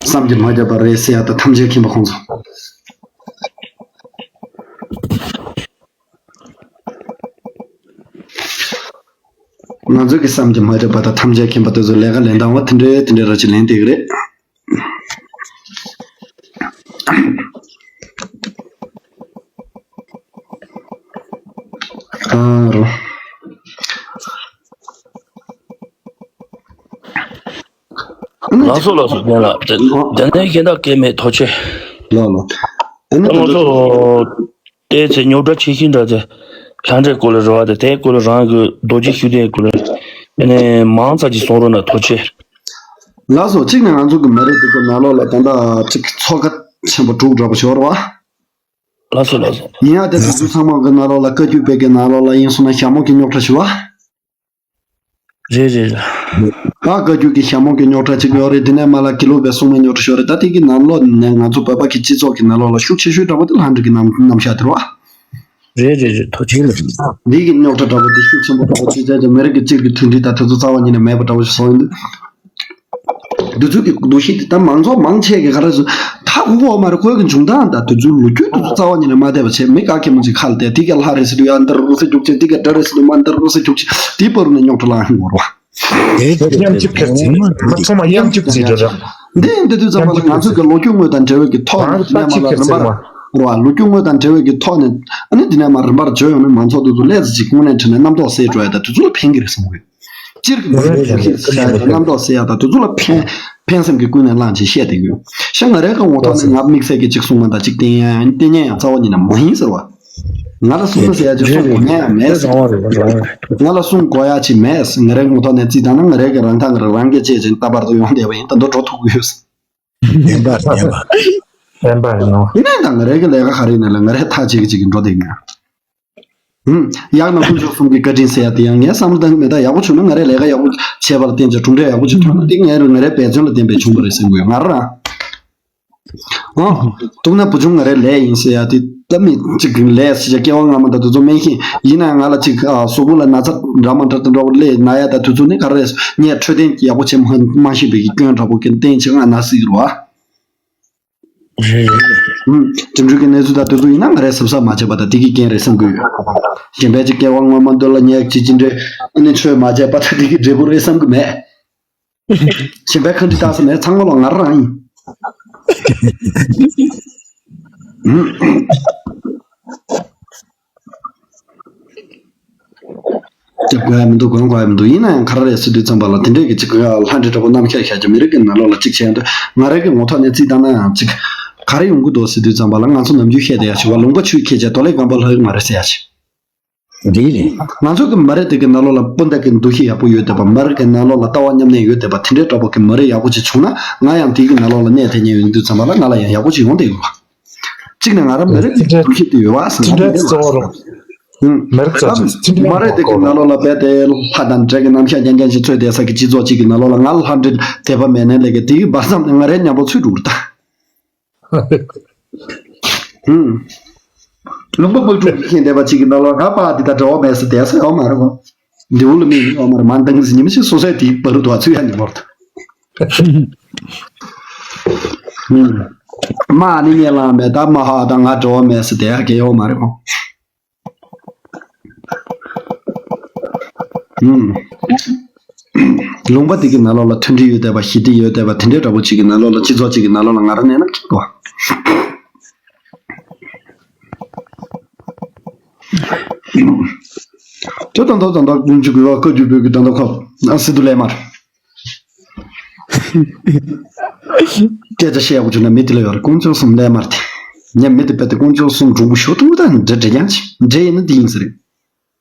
བསམ་གྱིས་མ་ཁྱབ་པ་རེད་ཟེར་ཡ་ད་ཐམས་ཅད་མཁྱེན་པ་ཁོང་ཚོ། ང་ཚོ་གི་བསམ་གྱིས་མ་ཁྱབ་པ་ད་ཐམས་ཅད་མཁྱེན་པ་དེ་ཚོ་ལས་ཀ་ལེན་སྟངས་བ་དེ་འདྲས་དེ་འདྲས་ར་ཅིག་ལེན་བསྡད་ཀྱི་རེད། ཨ་རོ། ལགས་སོ་ལགས་སོ། རྒན་ལགས། དེ་དེ་ནས་གཞན་དག་སྐད་མེད། ཐུགས་རྗེ་ཆེ། ལགས་ལགས། ཨ་ནི་ང་ཚོ་ལྟས་ཚེ་རྙོག་དྲ་ཆེ་ཤོས་འདྲ་དེ་ལྷ་འདྲེ་སྐོར་ལ་རེད་བ། དེ་དེའི་སྐོར་ལ་རང་གི་རྡོ་རྗེ་ཤུགས་ལྡན་སྐོར་ལ་ཨ་ནི་མང་ཙམ་ཅིག་གསུང་རོགས་གནང་། ཐུགས་རྗེ་ཆེ། ལགས་སོ། གཅིག་ནས་ང་ཚོ་གི་མི་རིགས་འདི་གི་ནང་ལོགས་ལ་ད་ལྟ་གཅིག་ཚོགས་ཁ་ཆེན་པོ་དྲུག་འདྲ་པོ་ཞིག་ཡོད་རེད་བ། ལགས་སོ་ལགས་སོ། ཡིན་ཡང་དེ་དེ་ཚོ་ཚང་མ་གི་ནང་ལོགས་ལ་བཀའ་བརྒྱུད་པའི་གི་ནང་ལོགས་ལ་ཡིན་སོང་ན་ཞྭ་མོ་གི་རྙོག་དྲ་ཞུ་བ། རེད་རེད་རེད། ཨ་བཀའ་བརྒྱུད་ཀྱི་ཞྭ་མོ་གི་རྙོག་དྲ་གཅིག་ཡོད་རེད། དེ་ནས་མ་ལ་དགེ་ལུགས་པའི་སྲུང་མའི་རྙོག་དྲ་ཞིག་ཡོད་རེད། ད་དེ་གི་ནང་ལོགས་ནས་ང་ཚོ་བོད་པ་གི་སྤྱི་ཚོགས་ཀྱི་ནང་ལོགས་ལ་ཤུགས་ཆེ་ཤོས་འདྲ་པོ་དེ་ལྷ་འདྲེ་གི་རྣམ་རྣམ་གཞག་དེ་རེད་བ། རེད་རེད་རེད། ཐུགས་རྗེ་ཆེ། འདི་གི་རྙོག་དྲ་འདྲ་པོ་འདི་ཤུགས་ཆེན་པོ་འདྲ་པོ་ཅིག་བྱས་ཀྱང་མི་རིགས་ཀྱི་གཅིག་གི་མཐུན་སྒྲིལ་དང་དེ་ཚོ་རྩ་བ་ཉིད་ནས་མེད་པ་འདྲ་པོ་ཞིག་བཟོ་ཡོང་དུས། འདི་ཚོ་གི་འདུ་ཤེས་དེ་ད་མང་ཚོགས་མང་ཆེ་གི་ག་རེ་ཟེར་ཐག་གོ་གོ་མ་རེད། ཁོའི་གི་འབྱུང་སྟངས་དང་དེ་ཚོའི་ལོ་རྒྱུས་དེ་ཚོ་རྩ་བ་ཉིད་ནས་མ་བསྡད་པ་བྱས། མི་ག་གེ་མོ་ཅིག་ཁ་ལ་བསྡད། དེ་ག་ལྷ་རེད་ཟེར་དུས་ཡ་འདི་རུ་སེ་རྒྱུག་ཅིག་དེ་ག་དགྲ་རེད་ཟེར་དུས་མ་འདི་རུ་སེ་རྒྱུག་ཅིག་དེའི་བར་ནས་རྙོག་དྲ་ལངས་ཤིང་འོར་བ། དེ་དེ་དེ་དེ་མཉམ་གཅིག་ཁེར་ཚིག་མ་ཚང་མ་མཉམ་གཅིག་ཅིག་རེད་ར། འདི་འདི་དུས་ཙམ་པ་ལ་ང་ཚོས་ཀྱི་ལོ་རྒྱུས་དངོས་དང་འབྲེལ་བའི་གི་ཐོག་ནས་དེ་ནས་མ་ལ་རིམ་པར་རོ། ལོ་རྒྱུས་དངོས་དང་འབྲེལ་བའི་གི་ཐོག་ནས་ཨ་ནི་དེ་ནས་མ་རིམ་པར་བརྗོད་ཡོང་ནས་མང་ཚོགས་དེ་ཚོ་ལས་ཚེ་གཅིག་དངོས་གནས་དྲན་ནས་རྣམ་རྟོག་སད་འགྲོ་ཡ་ད་དེ་ཚོ་ལ་ཕན་གི་རེད་བསམ་གི་ཡོད། སྤྱིར་གྱི་མི་རིགས་ཀྱི་ཤེས་བྱ་རྣམ་རྟོག་ཟེར་ཡག་དང་དེ་ཚོ་ལ་ཕན་ཕན་སེམས་ཀྱི་ཀུན་ནས་བསླངས་བྱས་བཤད་བསྡད་ཡོད། ཤ་ང་རའི་ཀ་ངོ་ཐོག་ནས་ང་དམིགས་བསལ་གྱི་གཅིག་གསུང་མ་དང་གཅིག་བསྟན་ཡ་བསྟན་ཉན་ཡང་རྩ་བ་ཉིད་ནས་མ་ཡིན་ཟེར་བ། ང་ལ་གསུང་ས་ཟེར་ཡ་ཅིག་གསུང་དགོས་ཉན་ཡང་མེད་ཟེར། ང་ལ་གསུང་དགོས་ཡ་ཅིག་མེད་ཟེར། ང་རའི་ངོ་ཐོག་ནས་རྩིས་བཏང་ན་ང་རའི་ཀ་རང་ཐག་ང་རང་རང་གིས་བཅད་ཅིང་ལྟ་བར་དུ་ཡོང་བསྡད་པ་ཡིན། ད་དུང་འགྲོ་ཐུབ་ཀྱི་ཡོད་ཟེར། བདེན་པ་བདེན་པ། བདེན་པ་ཡིན་ནོ། ཡིན་ནའི་ད་ང་རའི་གི་ལས་ཀ་ག་རེ་ཡིན་ན་ལ་ང་རའི་ཐག་གཅིག་གིས་གཅིག་གིས་འགྲོ་བསྡད་ཀྱི་ཡོད། ཡང་ན་དཀོན་མཆོག་གསུམ་གྱི་བཀའ་དྲིན་ཟེར་ཡ་དེ་ཡང་ངའི་བསམ་བློ་བཏང་གི་མེད། ད་ཡག་པོ་བྱུང་ན་ང་རའི་ལས་ཀ་ཡག་པོ་བྱས་པ་ལ་བརྟེན་བྱས་གྲུབ་འབྲས་ཡག་པོ་ཅིག་ཐོན་ན་དེ་ངའི་རུ་ང་རའི་འབད་བརྩོན་ལ་བརྟེན་པའི་བྱུང་བ་རེད་བསམ་གི་ཡོད་ང་རང་། ཨང་། སྡུག་ན་བུ་ཆུང་ང་རའི་ལས་ཡིན་ཟེར་ཡ་དེ་ད་མི་གཅིག་གི་ལས་ཟེར་བྱས་སྐྱེ་བ་སྔ་མ་དང་དེ་ཚོ་སྨན་ཤེས་ཡིན་ན་ཡང་ང་ལ་ཅིག་གཟུགས་པོ་ལ་ན་ཚ་འདྲ་མ་འདྲ་དེ་འདྲ་བོ་སླེབས་ན་ཡ་ད་དེ་ཚོ་ནི་ག་རེ་རེད། ངས་འཕྲོད་བསྟེན་ཡག་པོ་བྱས་མ་མ་ཤེས་པའི་གི་སྐྱོན་འདྲ་བོ་གི་བརྟེན་བྱས་ང་ན་སྲིད་ཀྱི་རེད་བ། རེད་རེད། ཨུམ། འགྲིམ་འགྲུལ་གྱི་གནས་ཚུལ་དང་དེ་ཚོ་ཡིན་ན་ང་རས་གཟབ་གཟབ་མ་བྱས་པ་དང་དེ་གི་རྐྱེན་རེད་བསམ་གྱི་ཡོད། གཞན་པའི་ཅིག་སྐྱེ་བ་སྔོན་མ་འདོད་ལ་ཉེས་ཅི་ཅི་འདྲའི་ཨ་ནི་ཆོས་མ་བྱས་པ་དང་དེ་གི་འབྲས་བུ་རེད་བསམ་གྱི་མེད། གཞན་པའི་ཁ་འདྲི་བཏགས་ས་མེད། ཚང་མ་ལ་ང་རང་ཡིན། ཨུམ། སྐྱབས་དགོས་ཡ་མི་འདུག་དགོངས་དགོས་ཡ་མི་འདུག་ཡིན་ན་ཡང་ག་རེ་རེད་ཟེར་དུས་ཙམ་པ་ལ་དེ་འདྲས་ཀྱི་ཅིག་ལྷ་འདྲེ་འདྲ་པོ་རྣམ་ཤེས་ཤར་གྱི་མི་རིགས་ཀྱི་ནང་ལོགས་ལ་ཅིག་བྱས་ཡོང་དུས་ང་རང་གི་ངོ་ཐོག་ནས་རྩིས་བཏང་ན་ཡང་ཅིག་ག་རེ་ཡོང་གི་འདུག་ཟེར་དུས་ཙམ་པ་ལ་ང་ཚོ་ནམ་རྒྱུན་བཤད་བསྡད་ཡ་ཞིག་བ། ལུང་པ་ཆུས་ཁྱེར་བྱས་རྡོ་ལེབ་སྒམ་པ་ལྷག་གི་མ་རེད་ཟེར་ཡ་ཞིག་འདི་རེད། ང་ཚོ་གི་མི་རིགས་དེ་གི་ནང་ལོགས་ལ་སྤུན་ཟླ་གི་འདུ་ཤེས་ཡག་པོ་ཡོད་བསྡད་པ། མི་རིགས་གི་ནང་ལོགས་ལ་ལྟ་བ་མཉམ་གནས་ཡོད་བསྡད་པ། དེ་འདྲའི་འདྲ་པོ་གི་མི་རིགས་ཡག་པོ་ཅིག་བྱུང་ན་ང་ཡང་དེ་གི་ནང་ལོགས་ལ་གནས་ཐེབས་མཁན་ཡོང་དུས་ཙམ་པ་ལ་ང་ལ་ཡང་ཡག་པོ་ཅིག་ཡོང་བསྡད་ཡོད་པ། གཅིག་ནས་ང་རང་མི་རིགས་འདི་འདྲའི་འདུ་ཤེས་དེ་ཡོད་བ་ཟེར་ན་འདི་འདྲའི་གཙོ་བོ་རུ་ཧུམ། མི་རིགས་གཙོ་ཆེ་ཚིག་འགྲེལ་མ་རེད། དེ་གི་ནང་ལོགས་ལ་རྦད་དེ་ལྷ་དང་འདྲེ་གི་རྣམ་གཞག་རྐྱང་རྐྱང་ཞིག་འཚོལ་བསྡད་ས་གི་སྤྱི་ཚོགས་གཅིག་གི་ནང་ལོགས་ལ་ང་ལ་ལྷ་འདྲེ་དད་པ་མེད་ནའི་ལས་ཀ་དེ་གི་བར་མཚམས་ནས་ང་རའི་མཉམ་པོ་ཚུད་འགྲོ་གི་རེད་ད། ཧུམ། ལུང་པ་དམག་འཁྲུག་གི་ཁེངས་བསྡད་པ་གཅིག་གི་ནང་ལོགས་ང་པ་འདི་དང་འབྲེལ་བ་མེད་ཟེར་བསྡད་ས་ཡོད་མ་རེད་གོ། མདེའུ་ལ་མིག་ཡོད་མ་རེད། མ་འདང་ཟེར་ཉི་མ་ཞིག་སོ་སོའི་དེའི་བར་དུ་བ་ཚུད་ཡ་ཉི་མོར་ད། ཧུམ། མ་ནི་ངས་ལངས་མེད་ད། མ་ཧ་དང་ང་འབྲེལ་བ་མེད་ཟེར་བསྡད་ཡ་གི་ཡོད་མ་རེད་གོ། ལུང་པ་དེ་གི་ནང་ལོགས་ལ་མཐུན་སྒྲིལ་ཡོད་བསྡད་པ། ཞི་བདེ་ཡོད་བསྡད་པ་དེ་འདྲའི་འདྲ་པོ་ཅིག་གི་ནང་ལོགས་ལ་སྤྱི་ཚོགས་ཅིག་གི་ནང་ལོགས་ལ་ང་རང་གནས་ན་སྐྱིད་པོ། དེ་ད་ལྟ་ད་ལྟ་ཀུན་སྤྱོད་ཀྱི་བཀའ་བརྒྱུད་པའི་གི་ད་ལྟ་ཁོ་ཨ་སི་ཏུ་ལས་མར། སྐད་ཆ་བཤད་དགོས་བྱུང་ན་མི་དེ་ལ་ཡོད་རེད། དཀོན་མཆོག་གསུམ་ལས་མར་དེ། ངས་མི་དེ་བས་ཏེ་དཀོན་མཆོག་གསུམ་གྲུང་པོ་ཞུ་ཐུབ་ད་འདྲ་འདྲ་རྐྱང་ཅིག་འདྲ་ཡིན་ན་འདི་ཡིན་ས་རེད།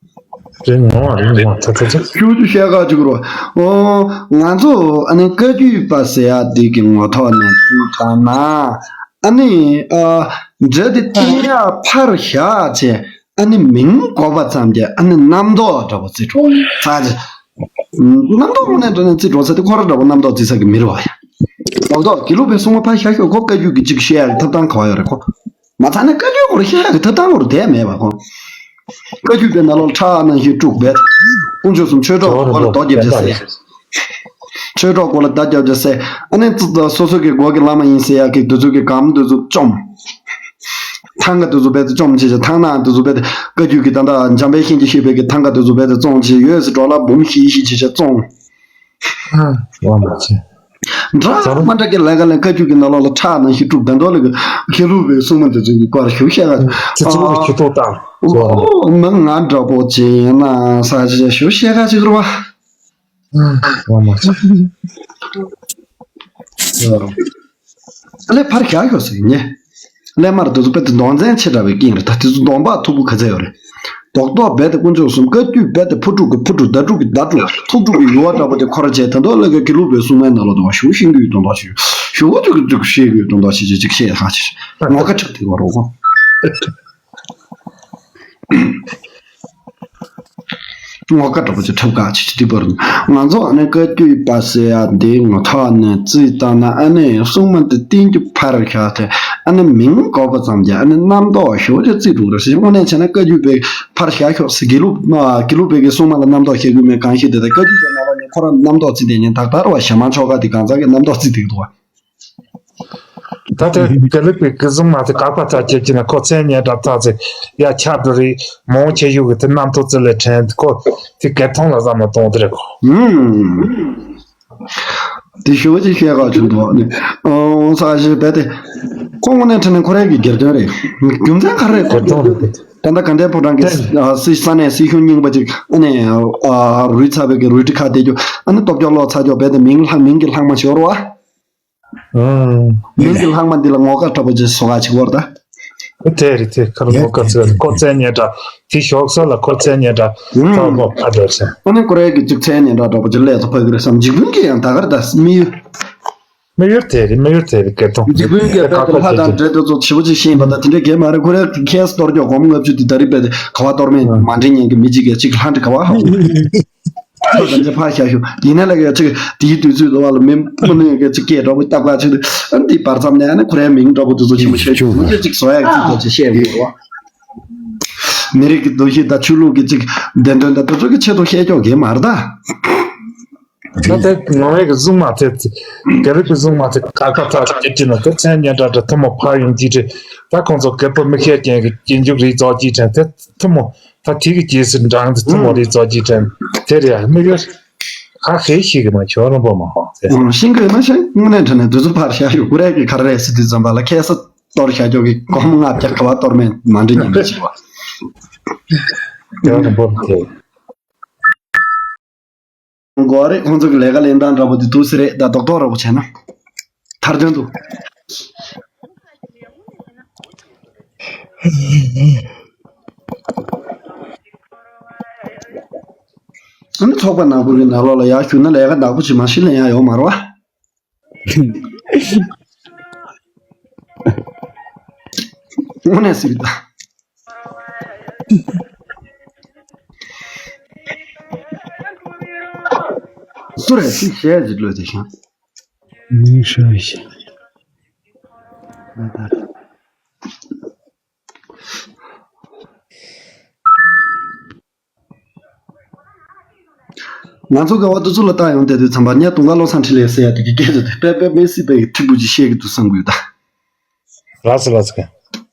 རེད་ངོ་མ་རེད་ངོ་མ་ཚ་ཚ་ཚ། ཁྱོད་ཀྱིས་བཤད་ག་ཅིག་རོ། ཨོ། ང་ཚོ་ཨ་ནི་བཀའ་བརྒྱུད་པ་ཟེར་ཡ་འདི་གི་ངོ་ཐོག་ནས་ཅིག་ད་ན། ཨ་ནི་ཨ། འདྲ་དེ་བསྟན་ཡ་ཕར་བཞག་བྱས། ཨ་ནི་མིང་གོ་བ་ཙམ་གྱིས་ཨ་ནི་རྣམ་རྟོག་འདྲ་པོ་རྩི་འགྲོ་ས་ཅི། རྣམ་རྟོག་དངོས་གནས་དྲང་གནས་རྩི་འགྲོ་ས་དེ་ཁོ་རང་འདྲ་པོ་རྣམ་རྟོག་རྩི་ས་གི་མི་རེད་བ་ཡ། རྡོག་རྡོག་དགེ་ལུགས་པའི་གསུང་བ་ཕར་བཞག་ཤོག་ཁོ་བཀའ་བརྒྱུད་ཀྱི་ཅིག་བཤད་ཡག་ཐབས་སྟངས་ག་བ་ཡོད་རེད་ཁོ། མ་ཚང་ན་བཀའ་བརྒྱུད་སྐོར་བཤད་ཡག་གི་ཐབས་སྟངས་སྐོར་དེ་མེད་པ་ཁོ། བཀའ་བརྒྱུད་པའི་ནང་ལོགས་ཁྲག་ནང་བཞིན་དཀྲུགས་པས། དཀོན་མཆོག་གསུམ་ཆོས་གྲོགས་མགོ་ལ་རྡོ་རྒྱབ་བྱ་ཟེར། ཆོས་གྲོགས་མགོ་ལ་རྡོ་རྒྱབ་བྱ་ཟེར། ཨ་ནི་ཙི་ཙི་སོ་སོ་གི་མགོ་གི་བླ་མ་ཡིན་ཟེར་ཡག་གི་དེ་ཚོ་གི་གམ་དེ་ཚོ་བཅོམ། ཐང་ག་དེ་ཚོ་རྦད་དེ་བཅོམ་བྱས་བྱས་ཐང་ནག་དེ་ཚོ་རྦད་དེ་བཀའ་བརྒྱུད་ཀྱི་ད་ལྟ་འཇམ་དཔལ་དབྱིངས་ཀྱིས་བཤད་པའི་གི་ཐང་ག་དེ་ཚོ་རྦད་དེ་བཙོང་བྱས་ཡོད་ཟེར་འགྲོ་ལ་འབུམ་བཞི་བཞི་བྱས་བྱས་བཙོང་། ཨ། ཝ་མ་ཆེ། འདྲ་མ་འདྲ་གི་ལས་ཀ་ལས་བཀའ་བརྒྱུད་ཀྱི་ནང་ལོགས་ལ་ཁྲག་ནང་བཞིན་དཀྲུགས། ད་མདོ་ལས་ཀྱི་ཁེ་ལུ་བའི་སྲུང་མ་དེ་ཚོ་གི་སྐོར་ཞུ་བཤད་ག་དེ་ཚོ་ལ་ཞུ་ཏོག་ཏག་ཨོ་མི་ང་འདྲ་པོ་ཅིག་ཡིན་ན་ས་ཆ་ཞུ་བཤད་ག་ཅིག་རུ་བ། ཨ། ཝ་མ་ཆེ། ཨ་ལས་ཕར་བཞག་ཡོད་ཟེར་ཉེ། ཀླད་མར་དེ་ཚོ་དཔེ་དེ་གདོང་བཙན་ཆེ་དྲགས་པའི་རྐྱེན་རེད། ད་དེ་ཚོ་གདོང་པགས་མཐུག་པོ་ག་ཚད་ཡོད་རེད། རྡོག་རྡོག་རྦད་དེ་དཀོན་མཆོག་གསུམ་བཀའ་བརྒྱུད་རྦད་དེ་ཕུ་དཀྲུག་གི་ཕུ་དཀྲུག་མདའ་དཀྲུག་གི་མདའ་དཀྲུག་ཐུག་དཀྲུག་གི་ཡུ་བ་འདྲ་པོ་དེ་ཁོ་ར་བྱས། ད་མདོ་ལས་ཀ་དགེ་ལུགས་པའི་སྲུང་མའི་ནང་ལོགས་དུ་བ་ཞུ་ཤིང་གི་དོན་དག་ཞིག་ཞུ་བ་ཅིག་གི་ཅིག་ཤེས་གི་དོན་དག་ཞིག་ཅིག་ཅིག་ཤེས་ཧ་ཅིག་ངོ་དགའ་ཁྲག་དེ་བ་རོ་གོ། ངོ་དགའ་འདྲ་པོ་ཅིག་ཁྲབ་ཁ་ཆེ་ཆེ་དེ་བར་ང་ཚོ་ཨ་ནི་བཀའ་བརྒྱུད་པ་ཟེར་ཡ་འདི་ངོ་ཐོག་ནས་རྩིས་བཏང་ན་ཨ་ནི་སྲུང་མ་འདི་བསྟན་རྒྱུ་ཕར་བཞག་སྟེ་ཨ་ནི་མིང་གོ་བ་ཙམ་གྱིས་ཨ་ནི་རྣམ་རྟོག་ཞེ་པོ་ཅིག་རྩིས་འགྲོ་རེད་ཟེར། དངོས་གནས་བྱས་ན་བཀའ་བརྒྱུད་པའི་ཕར་བཞག་ཤོག་ཟེར། དགེ་ལུགས་དགེ་ལུགས་པའི་གི་སྲུང་མ་ལ་རྣམ་རྟོག་བཤད་རྒྱུ་མེད་གང་ཞིག་དེ་ད་བཀའ་བརྒྱུད་པའི་ནང་ལ་ནི་ཁོ་རང་རྣམ་རྟོག་རྩིས་བསྡད་ཉན་ཏག་ཏག་རེད་བ། ཞྭ་དམར་ཆོ་ག་དེ་གང་ཟག་གི་རྣམ་རྟོག་རྩིས་བསྡད་འདུག་བ། ད་ལྟ་དགེ་ལུགས་པའི་སྐུ་གཟུགས་མ་དེ་དགག་པ་ལྟ་བྱེད་ཀྱི་ན་ཁོ་མཚན་སྙན་གྲགས་ཐག་ཚེ་ཡ་ཁྱབ་འགྲོ་རེད། མང་ཆེ་ཡུག་གི་དེ་རྣམ་རྟོག་རྩི་ལས་དྲན་ཁོ་དེ་གལ་མཐོང་ལ་བསམ་ན་གཏོང་དེ་རེད་ཁོ། ཧུམ། དེ་ཞུ་བ་ཅིག་བཤད་ག་བྱུང་འདུག་ནི། ཨོ་ས་ཞིག་རྦད་དེ། ཁོ་དངོས་གནས་དྲན་ན་ཁོ་རང་གི་སྒེར་དོན་རེད། རྒྱུ་མཚན་ག་རེ་རེད་ཁོ་སྒེར་དོན་རེད་དེ། ད་ལྟ་དགའ་ལྡན་ཕོ་བྲང་གི་དེ་སྲིད་ས་གནས་སྲིད་གཞུང་རྙིང་པ་ཅིག་ཨ་ནི་རུལ་ཚར་བའི་གི་རུལ་དྲི་ཁ་བསྡད་རྒྱུ་ཨ་ནི་སྟོབས་སྐྱོ་ལོག་ཚར་རྒྱུ་རྦད་དེ་མིང་ལྷ་མིང་གི་ལྷག་མ་ཞོར་བ། མིང་གི་ལྷག་མ་འདི་ལ་ངོ་དགའ་འདྲ་པོ་ཅིག་བཟོ་ག་ཅིག་བོར་ད། དེ་རེད་དེ་ཁར་ངོ་དགའ་ཚོད་ཁོ་མཚན་སྙན་གྲགས་དེ་ཞོག་ས་ལ་ཁོ་མཚན་སྙན་གྲགས་ཐོག་ཁོ་ཕ་འདོད་སེ། ཨ་ནི་ཀོ་རེ་གི་ཅིག་མཚན་སྙན་གྲགས་འདྲ་པོ་ཅིག་ལས་ཚོ་ཕ་གི་རེད་བསམ། འཇིགས་ཕུན་གྱི་ཡང་ད་གར་ད་མི་ཡུལ། མི་ཡུལ་དེ་རེད་མི་ཡུལ་དེ་རེད་སྐད་གཏོང་འཇིགས་ཕུན་གྱི་ད་ལྷ་དང་འདྲེ་དེ་ཚོ་བྱིས་པ་ཅིག་ཤེས་པ་ད་དེ་འདྲའི་གས་མ་རེད། ཁོ་རེ་ཁས་གཏོར་རྒྱོ་གོམ་ལྔ་བཅུ་དེ་ད་རིག་པས་ག་བ་གཏོར་མེད་མ་འདྲེ་ཉན་གི་མི་གཅིག་གས་ཅིག་ལྷ་འདྲེ་ག་བ་ཧ། ཁོ་དང་ཅི་ཕར་བཞག་ཞུ། ཡིན་ན་ལ་ག་ཅིག་དེའི་དུས་ཚོད་དུ་བ་ལ་མི་མི་ནུས་ག་ཅིག་སྐད་འདྲ་པོ་བཏབ་ག་ཅིག་ཨ་འདི་བར་མཚམས་ནས་ཨ་ནི་ཁོ་རའི་མིང་འདྲ་པོ་དེ་ཚོ་ཞིབ་མོ་ཤོད་ཞུ་མི་ཅིག་ཅིག་བཟོ་ཡག་ཅིག་ཅིག་བཤད་དགོས་རོ། མི་རིགས་ཀྱི་འདུ་ཤེས་དང་ཆོས་ལུགས་ཀྱི་ཅིག་བདེན་དོན་དང་དེ་ཚོ་གི་ཆེད་དུ་བཤད་ཀྱོག་གི་མ་རེད་ད། ད་ལྟ་ངོ་མའི་གི་གཟུངས་མ་དེ་དགེ་ལུགས་ཀྱི་གཟུངས་མ་དེ་ཀ་ཁ་ཐག་ཅིག་ཅིག་ན་དེ་མཚན་སྙན་གྲགས་དང་ཐུན་མོང་ཕར་ཡོང་གི་རེད། ད་ཁོང་ཚོ་རྒད་པོ་མི་ཤེས་ཅན་གྱི་རྗེས་འཇུག་རེད་ཚོགས་ཀྱི་དྲན་དེ་ཐུན་མོང་། ད་དེ་གི་རྗེས་སུ་འབྲངས་ཏེ་ཐུན་མོང་རེད་ཚོགས་ཀྱི་དྲན་དེ་རེད་ཡ་མི་ཡོད། ཁ་ཤས་ཤིག་གི་མ་ཁྱོད་རང་པོ་མ་ཧོ་ཟེར། ཤིང་གི་མ་ཤེས་དངོས་གནས་དྲན་ནས་དུས་ཚོད་ཕར་བཞག་ཡོད་ཀུ་རེ་གི་ག་རེ་རེད་ཟེར་དུས་ཙམ་པ་ལ་ཁ་ས་གཏོར་བཞག་ཀྱོག་གི་གོམ་ལྔ་བརྒྱ་ག་བ་གཏོར་མེད་མ་འདྲི་ཉན་པའི་ཆེ་བ། ཁྱོད་རང་པོ་དེ། འགོ་རེད། ཁོང་ཚོ་གི་ལས་ཀ་ལེན་སྟངས་འདྲ་པོ་དེ་འདུག་སེ་རེད་ད། རྡོག་རྡོག་འདྲ་པོ་བྱས་ན། མཐར་དོན་དུ། ཨ་ནི་ཚོགས་པ་ནག་པོ་གི་ནང་ལོགས་ལ་ཡར་ཞུགས་ན་ལས་ཀ་ནག་པོ་ཅིག་མ་ཤི་ལེན་ཡ་ཡོད་མ་རེད་བ། དངོས་གནས་སྲིད་ད། སུ་རེད་སུ་ཞེས་ཟིག་ལོས་དེ་ཤང་། མིང་ཤོད་ཤིག་ང་ཚོ་དགའ་བ་འདི་ཚོ་ལ་བལྟ་ཡོང་བསྡད་དུས་ཙམ་པ་ངས་དུང་དཀར་བློ་བཟང་འཕྲིན་ལས་ཟེར་ཡ་དེ་གི་སྐད་ཆ་དེ་དཔེ་དཔེ་མི་སྲིད་པའི་ཁྲི་པོ་ཅིག་བཤད་གི་འདུག་བསམ་གི་ཡོད་ད། ལགས་སོ་ལགས་སོ།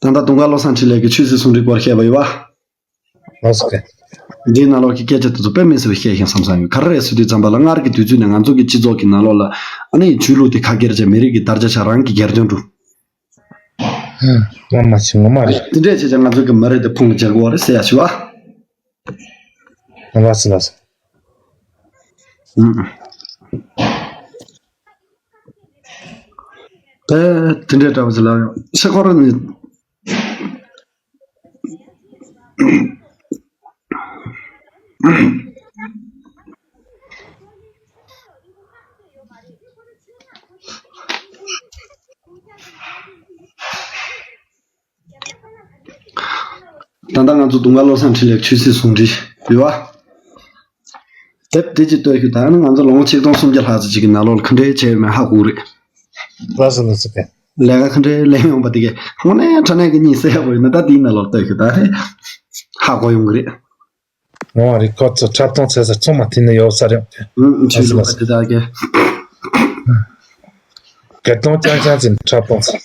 ད་ལྟ་དུང་དཀར་བློ་བཟང་འཕྲིན་ལས་ཀྱི་ཆོས་སྲིད་ཟུང་འབྲེལ་སྐོར་བཤད་པ་ཡོད་པ། ལགས་སོ། འདིའི་ནང་ལོགས་ཀྱི་སྐད་ཆ་དེ་ཚོ་དཔེ་མི་སྲིད་པ་བཤད་ཤིང་བསམ་བསམ་ཡོད། ག་རེ་རེད་ཟེར་དུས་ཙམ་པ་ལ་སྔར་གྱི་དུས་ཚོད་ནས་ང་ཚོ་གི་སྤྱི་ཚོགས་ཀྱི་ནང་ལོགས་ལ་ཨ་ནི་ཆོས་ལུགས་དེ་ཁ་སྐྱེར་བྱས་མི་རིགས་ཀྱི་དར་ཆ་ཆགས། རང་གི་སྒེར་དོན་འགྲུབ། ངོ་མ་ཆེ་ངོ་མ་རེད། དེ་འདྲས་བྱས་ཀྱང་ང་ཚོ་གི་མི་རིགས་དེ་ཕུང་ལ་འཇལ་དགོས་པ་རེད་ཟེར་ཡ་ཞུ་བ། ལགས་སོ་ལགས་སོ། ཨུམ། དེ་དེ་འདྲས་འདྲ་བ་ཞིག་ལ་ཤེས་ཁོ་རང་ནི། ད་ལྟ་ང་ཚོ་དུང་དཀར་བློ་བཟང་འཕྲིན་ལས་ཆོས་སྲིད་ཟུང་འབྲེལ་ཡོད་པ། དེབ་དེ་ཅིག་ལྟོས་ཤིག་ད་ནི་ང་ཚོ་ལོ་ངོ་ཆིག་སྟོང་སུམ་བརྒྱ་ལྷག་ཙམ་ཅིག་གི་ནང་ལོགས་ལ་ག་འདྲས་བྱས་ཡོད་མེད་ཧ་གོ་གི་རེད། ལགས་སོ་ལགས་སོ། ལས་ཀ་ག་འདྲས་ལས་ཡོང་པ་དེ་གས་དངོས་གནས་དྲང་གནས་ཀྱི་གཉིད་སད་ཡག་པོ་ཡོད་ན་ད་དེའི་ནང་ལོགས་ལྟོས་ཤིག་ད་རེད། ཧ་གོ་ཡོང་གི་རེད། ངོ་མ་རེད། ཁོ་ཚོ་འཁྲབ་སྟོན་བྱེད་ས་ཚང་མ་དེ་ནས་ཡོད་ས་རེད། ཨུ་ཨུ་ཆོས་ལུགས་པ་དེ་དག་གས། སྒེར་དོན་རྐྱང་རྐྱང་ཅིག་འཁྲབ་སྟོན་བྱེད།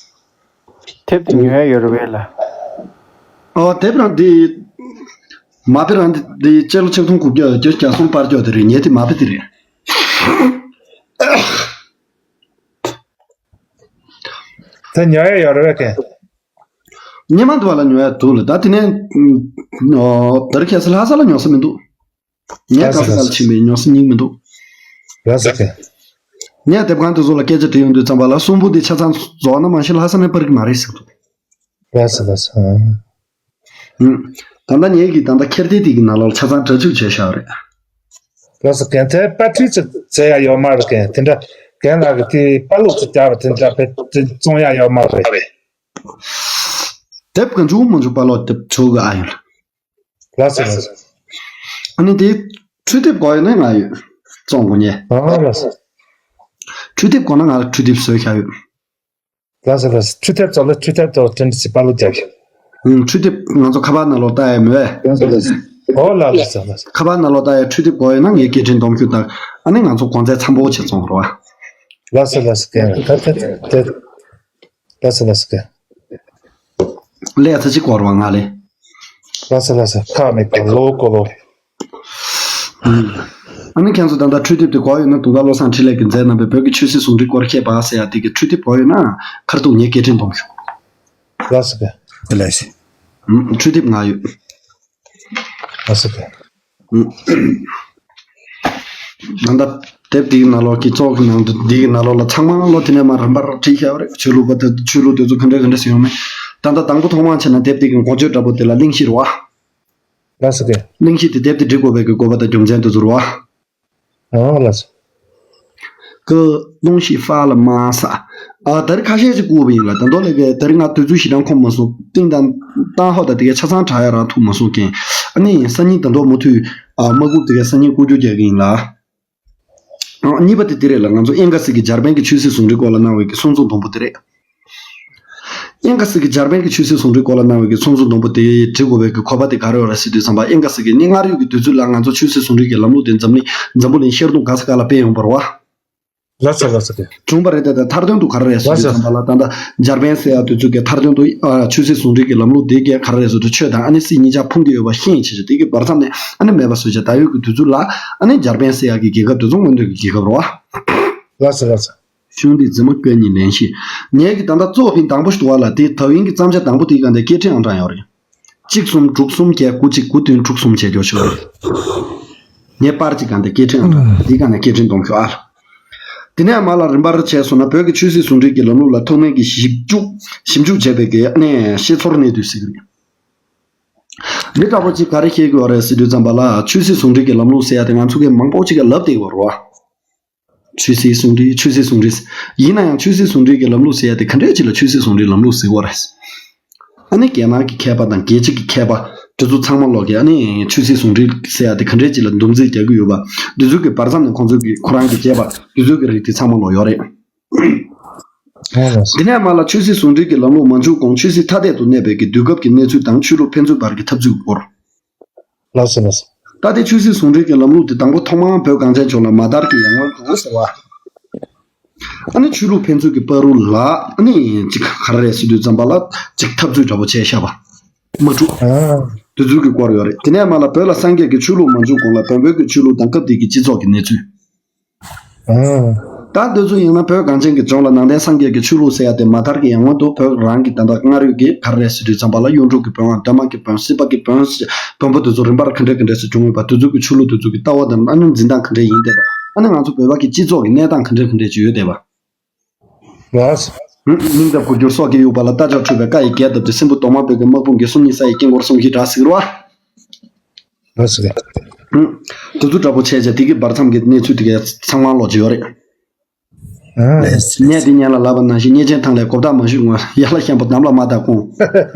དེབ་དེ་ཉོ་ཡ་ཡོད་རེད་པས་ལགས། ཨོ་དེབ་རང་འདི། མ་དཔེ་རང་འདི་འདི་སྤྱི་ལོ་ཆིག་སྟོང་དགུ་བརྒྱ་ཡོད་རྒྱུ་རྒྱ་སྲོང་དཔལ་འབྱོར་དེ་རེད། ངས་དེ་མ་དཔེ་དེ་རེད། དེ་ཉོ་ཡ་ཡོད་རེད་པས་ཀན། སྙེ་མ་འདི་བ་ལ་ཉོ་ཡ་འདུག་ལ་ད་དེ་ནས། ཨོ་དེར་ཁྱེད་ས་ལྷ་ས་ལ་ཉོ་ས་མི་འདུག་ངས་ག་ས་ག་ལ་ཕྱིན་པའི་ཉོ་ས་སྙིང་མི་འདུག་ལགས་སོ་ཀན། ངས་དེབ་ཁང་དེ་ཚོ་ལ་སྐད་ཆ་དྲིས་ཡོང་དུས་ཙམ་པ་ལ་གསུང་འབུམ་དེ་ཆ་ཚང་རྫོགས་ན་མ་གཞི་ལྷ་ས་ནས་སྤར་གི་མ་རེད་ཟེར་འདུག་ལགས་སོ་ལགས་སོ། ཨ། ཨུམ། ད་ལྟ་ངེད་ཀྱིས་ད་ལྟ་ཁྱེར་བདེ་དེ་གི་ནང་ལོགས་ཆ་ཚང་སྒྲ་འཇུག་བྱས་བཞག་རེད། ལགས་སོ་ཀན། དེ་པར་སྐྲུན་ཅིག་བྱས་ཡ་ཡོད་མ་རེད་ཀན། དེ་འདྲ་ཀན་ལགས་ཀྱི་དེ་པར་ལོག་ཅིག་རྒྱབ་པ་དེ་འདྲ་བེད་དེ་བཙོང་ཡ་ཡོད་མ་རེད། དེབ་ག་འཇུག་མ་འཇུག་པར་ལོག་དེབ་འཇུག་གི་ཨ་ཡོད། ལགས་སོ་ལགས་སོ། ཨ་ནི་དེ་འཕྲུལ་དེབ་དགོས་ཡོད་ན་ང་ཡོད། བཙོང་དགོས་ཉེ། ཨ་ལགས་སོ། འཕྲུལ་དེབ་དགོས་ན་ང་ལ་འཕྲུལ་དེབ་བཟོས་བཞག་ཡོད། ལགས་སོ་ལགས་སོ། འཕྲུལ་དེབ་ཚོ་ལ་འཕྲུལ་དེབ་ཚོ་བྲིན་ཏི་སི་པ་ལོ་རྒྱབ་ཤོག་ཨུམ། འཕྲུལ་དེབ་ང་ཚོ་ཁ་པར་ནང་ལོགས་ལྟ་ཡ་མེད་པས། ལགས་སོ་ལགས་སོ། ཨོ་ལགས་ལགས་སོ་ལགས་སོ། ཁ་པར་ནང་ལོགས་ལྟ་ཡ་འཕྲུལ་དེབ་དགོས་ཡོད་ན་ངས་སྐད་འཕྲིན་སྡོམ་ཤོག་དང་ཨ་ནི་ང་ཚོ་གོང་ཚད་འཚམ་པོ་བྱས་བཙོང་རོགས་ཨ། ལགས་སོ་ལགས་སོ་ཀན། ད་ད་ད་ད། ལགས་སོ་ལགས་སོ་ཀན། ལས་ཚེ་གཅིག་འགོར་བ་ང་ལས། ལགས་སོ་ལགས་སོ། ཁག་མེད་པར་ལོ་ཀོ་ལོ། ཨ་ནི་ཁྱེད་ཚོ་ད་ལྟ་འཕྲུལ་དེབ་དེ་དགོས་ཡོད་ན་དུང་དཀར་བློ་བཟང་འཕྲིན་ལས་ཀྱིས་མཛད་གནང་བའི་བོད་ཀྱི་ཆོས་སྲིད་ཟུང་འབྲེལ་སྐོར་བཤད་པ་ཟེར་ཡ་དེ་གི་འཕྲུལ་དེབ་དགོས་ཡོད་ན་ཁ་ཐུག་ངས་སྐད་འཕྲིན་གཏོང་ཤོག་ལགས་སོ་ཀན། ལགས་སོ། འཕྲུལ་དེབ་ང་ཡོད། ལགས་སོ་ཀན། ད་ལྟ་དེབ་འདིའི་ནང་ལོགས་ཀྱི་གཙོ་བོ་གི་ནང་དུ་འདིའི་ནང་ལོགས་ལ་ཚང་མ་ལོ་དེ་ནས་མར་རིམ་པར་བྲིས་བཞག་པ་རེད། ཆོས་ལུགས་པ་དེ་ཆོས་ལུགས་དེ་ཚོ་ག་འདྲ་ག་འདྲ་ཟེར་ཡོང་མེད། ད་ལྟ་དང་པོ་ཐོག་མར་བྱས་ན་དེབ་འདི་གི་མགོ་བརྗོད་འདྲ་པོ་དེ་ལ་གླེང་གཞི་རེད་བ། ལགས་སོ་ཀན། གླེང་གཞི་དེ་དེབ་དེ་འབྲི་དགོས་པའི་གི་དགོས་པ་དང་རྒྱུ་མཚན་དེ་ཚོ་རེད་བ། ཨོ་ལགས་སོ། ཀུན་སློང་ཞིག་ཧྥ་ལ་མ་ས། ཨ་ད་རེས་ཁ་ཤས་ཅིག་བསྐུར་བ་ཡིན་ལ། ད་དུང་ལས་ཀའི་ད་རེས་ང་དུས་ཚོད་ཞེ་དྲག་ཁོམ་མ་སོང་། ཏིང་དང་ཏང་ཧོ་དང་དེ་གའི་ཆ་ཚང་དྲག་ཡ་རང་ཐུག་མ་སོང་རྐྱེན། ཨ་ནི་སང་ཉིན་ད་དུང་མུ་མཐུད་ཨ་མ་བསྐུར་དེ་གའི་སང་ཉིན་བསྐུར་རྒྱུ་རྒྱག་གི་ཡིན་ལ། ཨ་གཉིས་པ་དེ་དེ་རེད་ལ། ང་ཚོ་ཨེན་ག་སི་གི་འཇར་པན་གྱི་ཆོས་སྲིད་ཟུང་འབྲེལ་སྐོར་ལ་གནང་བའི་གི་གསུང་ཚུལ་དུམ་བུ་དེ་རེད། ཨེན་ག་སི་གི་འཇར་པན་གྱི་ཆོས་སྲིད་ཟུང་འབྲེལ་སྐོར་ལ་གནང་བའི་གི་གསུང་ཚུལ་དུམ་བུ་དེ་འབྲི་དགོས་པའི་གི་གོ་བ་དེ་ག་རེ་ཡོད་རེད་ཟེར་དུས་ཙམ་པ། ཨེན་ག་སི་གི་ནི་སྔར་ཡོད་ཀྱི་དུས་ཚོད་ལ་ང་ཚོ་ཆོས་སྲིད་ཟུང་འབྲེལ་གྱི་ལམ་ལུགས་དེ་འཛམ་གླིང་འཛམ་བུ་གླིང་ཤར་གདོང་ག་ས་ག་ལ་སྤེལ་ཡོང་བ་རེད་བ། ལགས་སོ་ལགས་སོ། བྱུང་བ་རེད་དེ། ད་མཐར་དོན་དུ་ག་རེ་རེད་ཟེར་དུས་ཙམ་པ་ལ། ད་ལྟ་འཇར་པན་ཟེར་ཡ་དེ་ཚོ་གི་མཐར་དོན་དུ་ཨ་ཆོས་སྲིད་ཟུང་འབྲེལ་གྱི་ལམ་ལུགས་དེ་གས་ག་རེ་རེད་ཟེར་དུས་ཆོས་དང་ཨ་ནི་སྲིད་གཉིས་ཆ་ཕུང་གི་ཡོད་པ་ཤེས་བྱས་བྱས་དེ་གི་བར་མཚམས་ནས་ཨ་ནི་མེད་པ་བཟོས་བྱས་ད་ཡོད་ཀྱི་དུས་ཚོད་ལ་ཨ་ནི་འཇར་པན་ཟེར་ཡ་གི་རྒྱལ་ཁབ་དེ་ཚོ་མངོན་འདོད་ཀྱི་རྒྱལ་ཁབ་རེད་བ། ལགས་སོ་ལགས་སོ། གཞུང་འདི་མཛུབ་མོ་བཀོད་ནས་ལེན་ཞིག་ངས་ཀྱི་ད་ལྟ་གཙོ་བོ་དེ་དང་པོ་ཞིག་འདུག་བ་ལ། དེ་ད་ཡིན་གྱི་བརྩམས་བྱ་དང་པོ་དེའི་སྒང་དེ་སྐད་འཕྲིན་ཨང་གྲངས་ཡོད་རེད། གཅིག་གསུམ་དྲུག་གསུམ་བརྒྱད་དགུ་གཅིག་དགུ་བདུན་དྲུག་གསུམ་བྱས་རྒྱུ་ཞིག་རེད། ངས་པར་གཅིག་སྒང་དེ་སྐད་འཕྲིན་ཨང་གྲངས་དེའི་སྒང་ནས་སྐད་འཕྲིན་གཏོང་ཤོག་ཨ། དེ་ནས་མ་ལ་རིམ་པར་བྱས་སོང་ན་བོད་ཀྱི་ཆོས་སྲིད་ཟུང་འབྲེལ་གྱི་ལམ་ལུགས་ལ་ཐོག་མའི་གི་ཞིབ་འཇུག་ཞིབ་འཇུག་བྱས་པའི་གི་ཨ་ནས་ཤེས་ཚོར་གནས་ཚུལ་ཟེར་གི་རེད། འདི་ལྟ་བུ་གཅིག་ག་རེ་བཤད་དགོས་རེད་ཟེར་དུས་ཙམ་པ་ལ། ཆོས་སྲིད་ཟུང་འབྲེལ་གྱི་ལམ་ལུགས་ཟེར་ཡ་དེ་ང་ཚོ་གི་མང་པོ་ཅིག་གིས་ལབ་བསྡད་ཡོད་རེད་བ། ཆོས་སྲིད་ཟུང་འབྲེལ། ཆོས་སྲིད་ཟུང་འབྲེལ། ཡིན་ན་ཡང་ཆོས་སྲིད་ཟུང་འབྲེལ་གྱི་ལམ་ལུགས་ཟེར་ཡ་དེ་ག་འདྲས་ཅིག་ལ་ཆོས་སྲིད་ཟུང་འབྲེལ་ལམ་ལུགས་ཟེར་བ་རེད། ཨ་ནི་རྒྱལ་ནང་གི་མཁས་པ་དང་རྒྱལ་སྤྱི་གི་མཁས་པ་དེ་ཚོ་ཚང་མ་ལོག་གི་ཨ་ནི་ཆོས་སྲིད་ཟུང་འབྲེལ་ཟེར་ཡ་དེ་ག་འདྲས་ཅིག་ལ་འདུམ་འཛིང་རྒྱག་གི་ཡོད་པ། དེ་ཚོ་གི་བར་མཚམས་ནས་ཁོང་ཚོ་གི་ཁོ་རང་གི་བྱས་པ་དེ་ཚོ་གི་རིགས་དེ་ཚང་མ་ལོག་ཡོད་རེད། ཨ་ལགས་སོ། དེ་ནས་མར་ལ་ཆོས་སྲིད་ཟུང་འབྲེལ་གྱི་ལམ་ལུགས་མ་འཇུག་གོང་ཆོས་སྲིད་ཐ་དད་དུ་གནས་པའི་གི་དུས་སྐབས་ཀྱི་གནས་ཚུལ་དང་ཆོས་ལུགས་ཕན་ཚུན་བར་གྱི་འཐབ་རྩོད་ཀྱི་སྐོར། ལགས་སོ་ལགས་སོ། ད་ལྟའི་ཆོས་སྲིད་ཟུང་འབྲེལ་གྱི་ལམ་ལུགས་དེ་དང་པོ་ཐོག་མར་བོད་གངས་ཅན་ལྗོངས་ལ་མ་དར་གྱི་ཡར་སྔོན་དུ་ཟེར་བ། ཨ་ནི་ཆོས་ལུགས་ཕན་ཚུན་གྱི་བར་དུ་ལ་ཨ་ནི་ཅིག་ག་རེ་རེད་ཟེར་དུས་ཙམ་པ་ལ་ཅིག་འཐབ་རྩོད་འདྲ་པོ་བྱས་བཞག་པ། མ་འཁྲུག་ཨ། དེ་ཚོའི་གི་སྐོར་ཡོད་རེད། དེ་ནས་མར་ལ་བོད་ལ་སངས་རྒྱས་ཀྱི་ཆོས་ལུགས་མ་འཇུག་གོང་ལ་བོན་པོའི་གི་ཆོས་ལུགས་དང་སྐབས་དེ་གི་སྤྱི་ཚོགས་ཀྱི་གནས་ཚུལ། ཨ། ད་འདི་ཚོ་ཡིན་ན་བོད་གངས་ཅན་གྱི་ལྗོངས་ལ་ནང་བསྟན་སངས་རྒྱས་ཀྱི་ཆོས་ལུགས་ཟེར་ཡ་དེ་མ་དར་གྱི་ཡར་སྔོན་དུ་བོད་རང་གི་ད་ལྟ་སྔར་ཡོད་ཀྱི་ག་རེ་རེད་ཟེར་དུས་ཙམ་པ་ལ་གཡུ་འབྲུག་གི་བོན་དང་གདོད་མ་གི་བོན་སྲིད་པ་གི་བོན་བོན་པོ་དེ་ཚོ་རིམ་པར་ག་འདྲས་ག་འདྲས་སུ་བྱུང་ཡོད་པ། དེ་ཚོ་གི་ཆོས་ལུགས་དེ་ཚོ་གི་ལྟ་བ་དང་ཨ་ནི་འཛིན་སྟངས་ག་འདྲས་ཡིན་བསྡད་པ། ཨ་ནི་ང་ཚོ་བོད་པ་གི་སྤྱི་ཚོགས་ཀྱི་གནས་སྟངས་ག་འདྲས་ག་འདྲས་ཅིག་ཡོད་བསྡད་པ། ལགས། སྙིང་དང་དགུ་འགྱུར་སྲོག་གི་དབྱུག་པ་ལ་རྟ་ལྕག་འཁྲུད་པའི་བཀའ་ཡི་རྒྱས་བཏབ་སྟེ་སྲིན་པོ་གདོང་དམར་བོད་ཀྱི་དམག་དཔུང་གིས་གསུམ་གཉིས་ས་ཡི་དཀྱིལ་འཁོར་གསུམ་བཞི་བསྒྲགས་ཟེར་བ། ལགས་སོ། དེ་ཚོ་འདྲ་པོ་བྱས་བྱས་དེ་གི་བར་མཚམས་ཀྱི་གནས་ཚུལ་དེ་གའི་ཚང་མ་ལོག་ཅིག་ཡོད་རེད། ཨ། གནས་དེ་གཉན་ལ་ལབ་པ་ནང་བཞིན། གནས་ཆེན་ཐང་ལས་གོ་བརྡ་མ་ཞུས་སྔོན། ཡར་ལྷ་ཤམ་པོ་འདམ་ལ་མ་བཏགས་གོང་།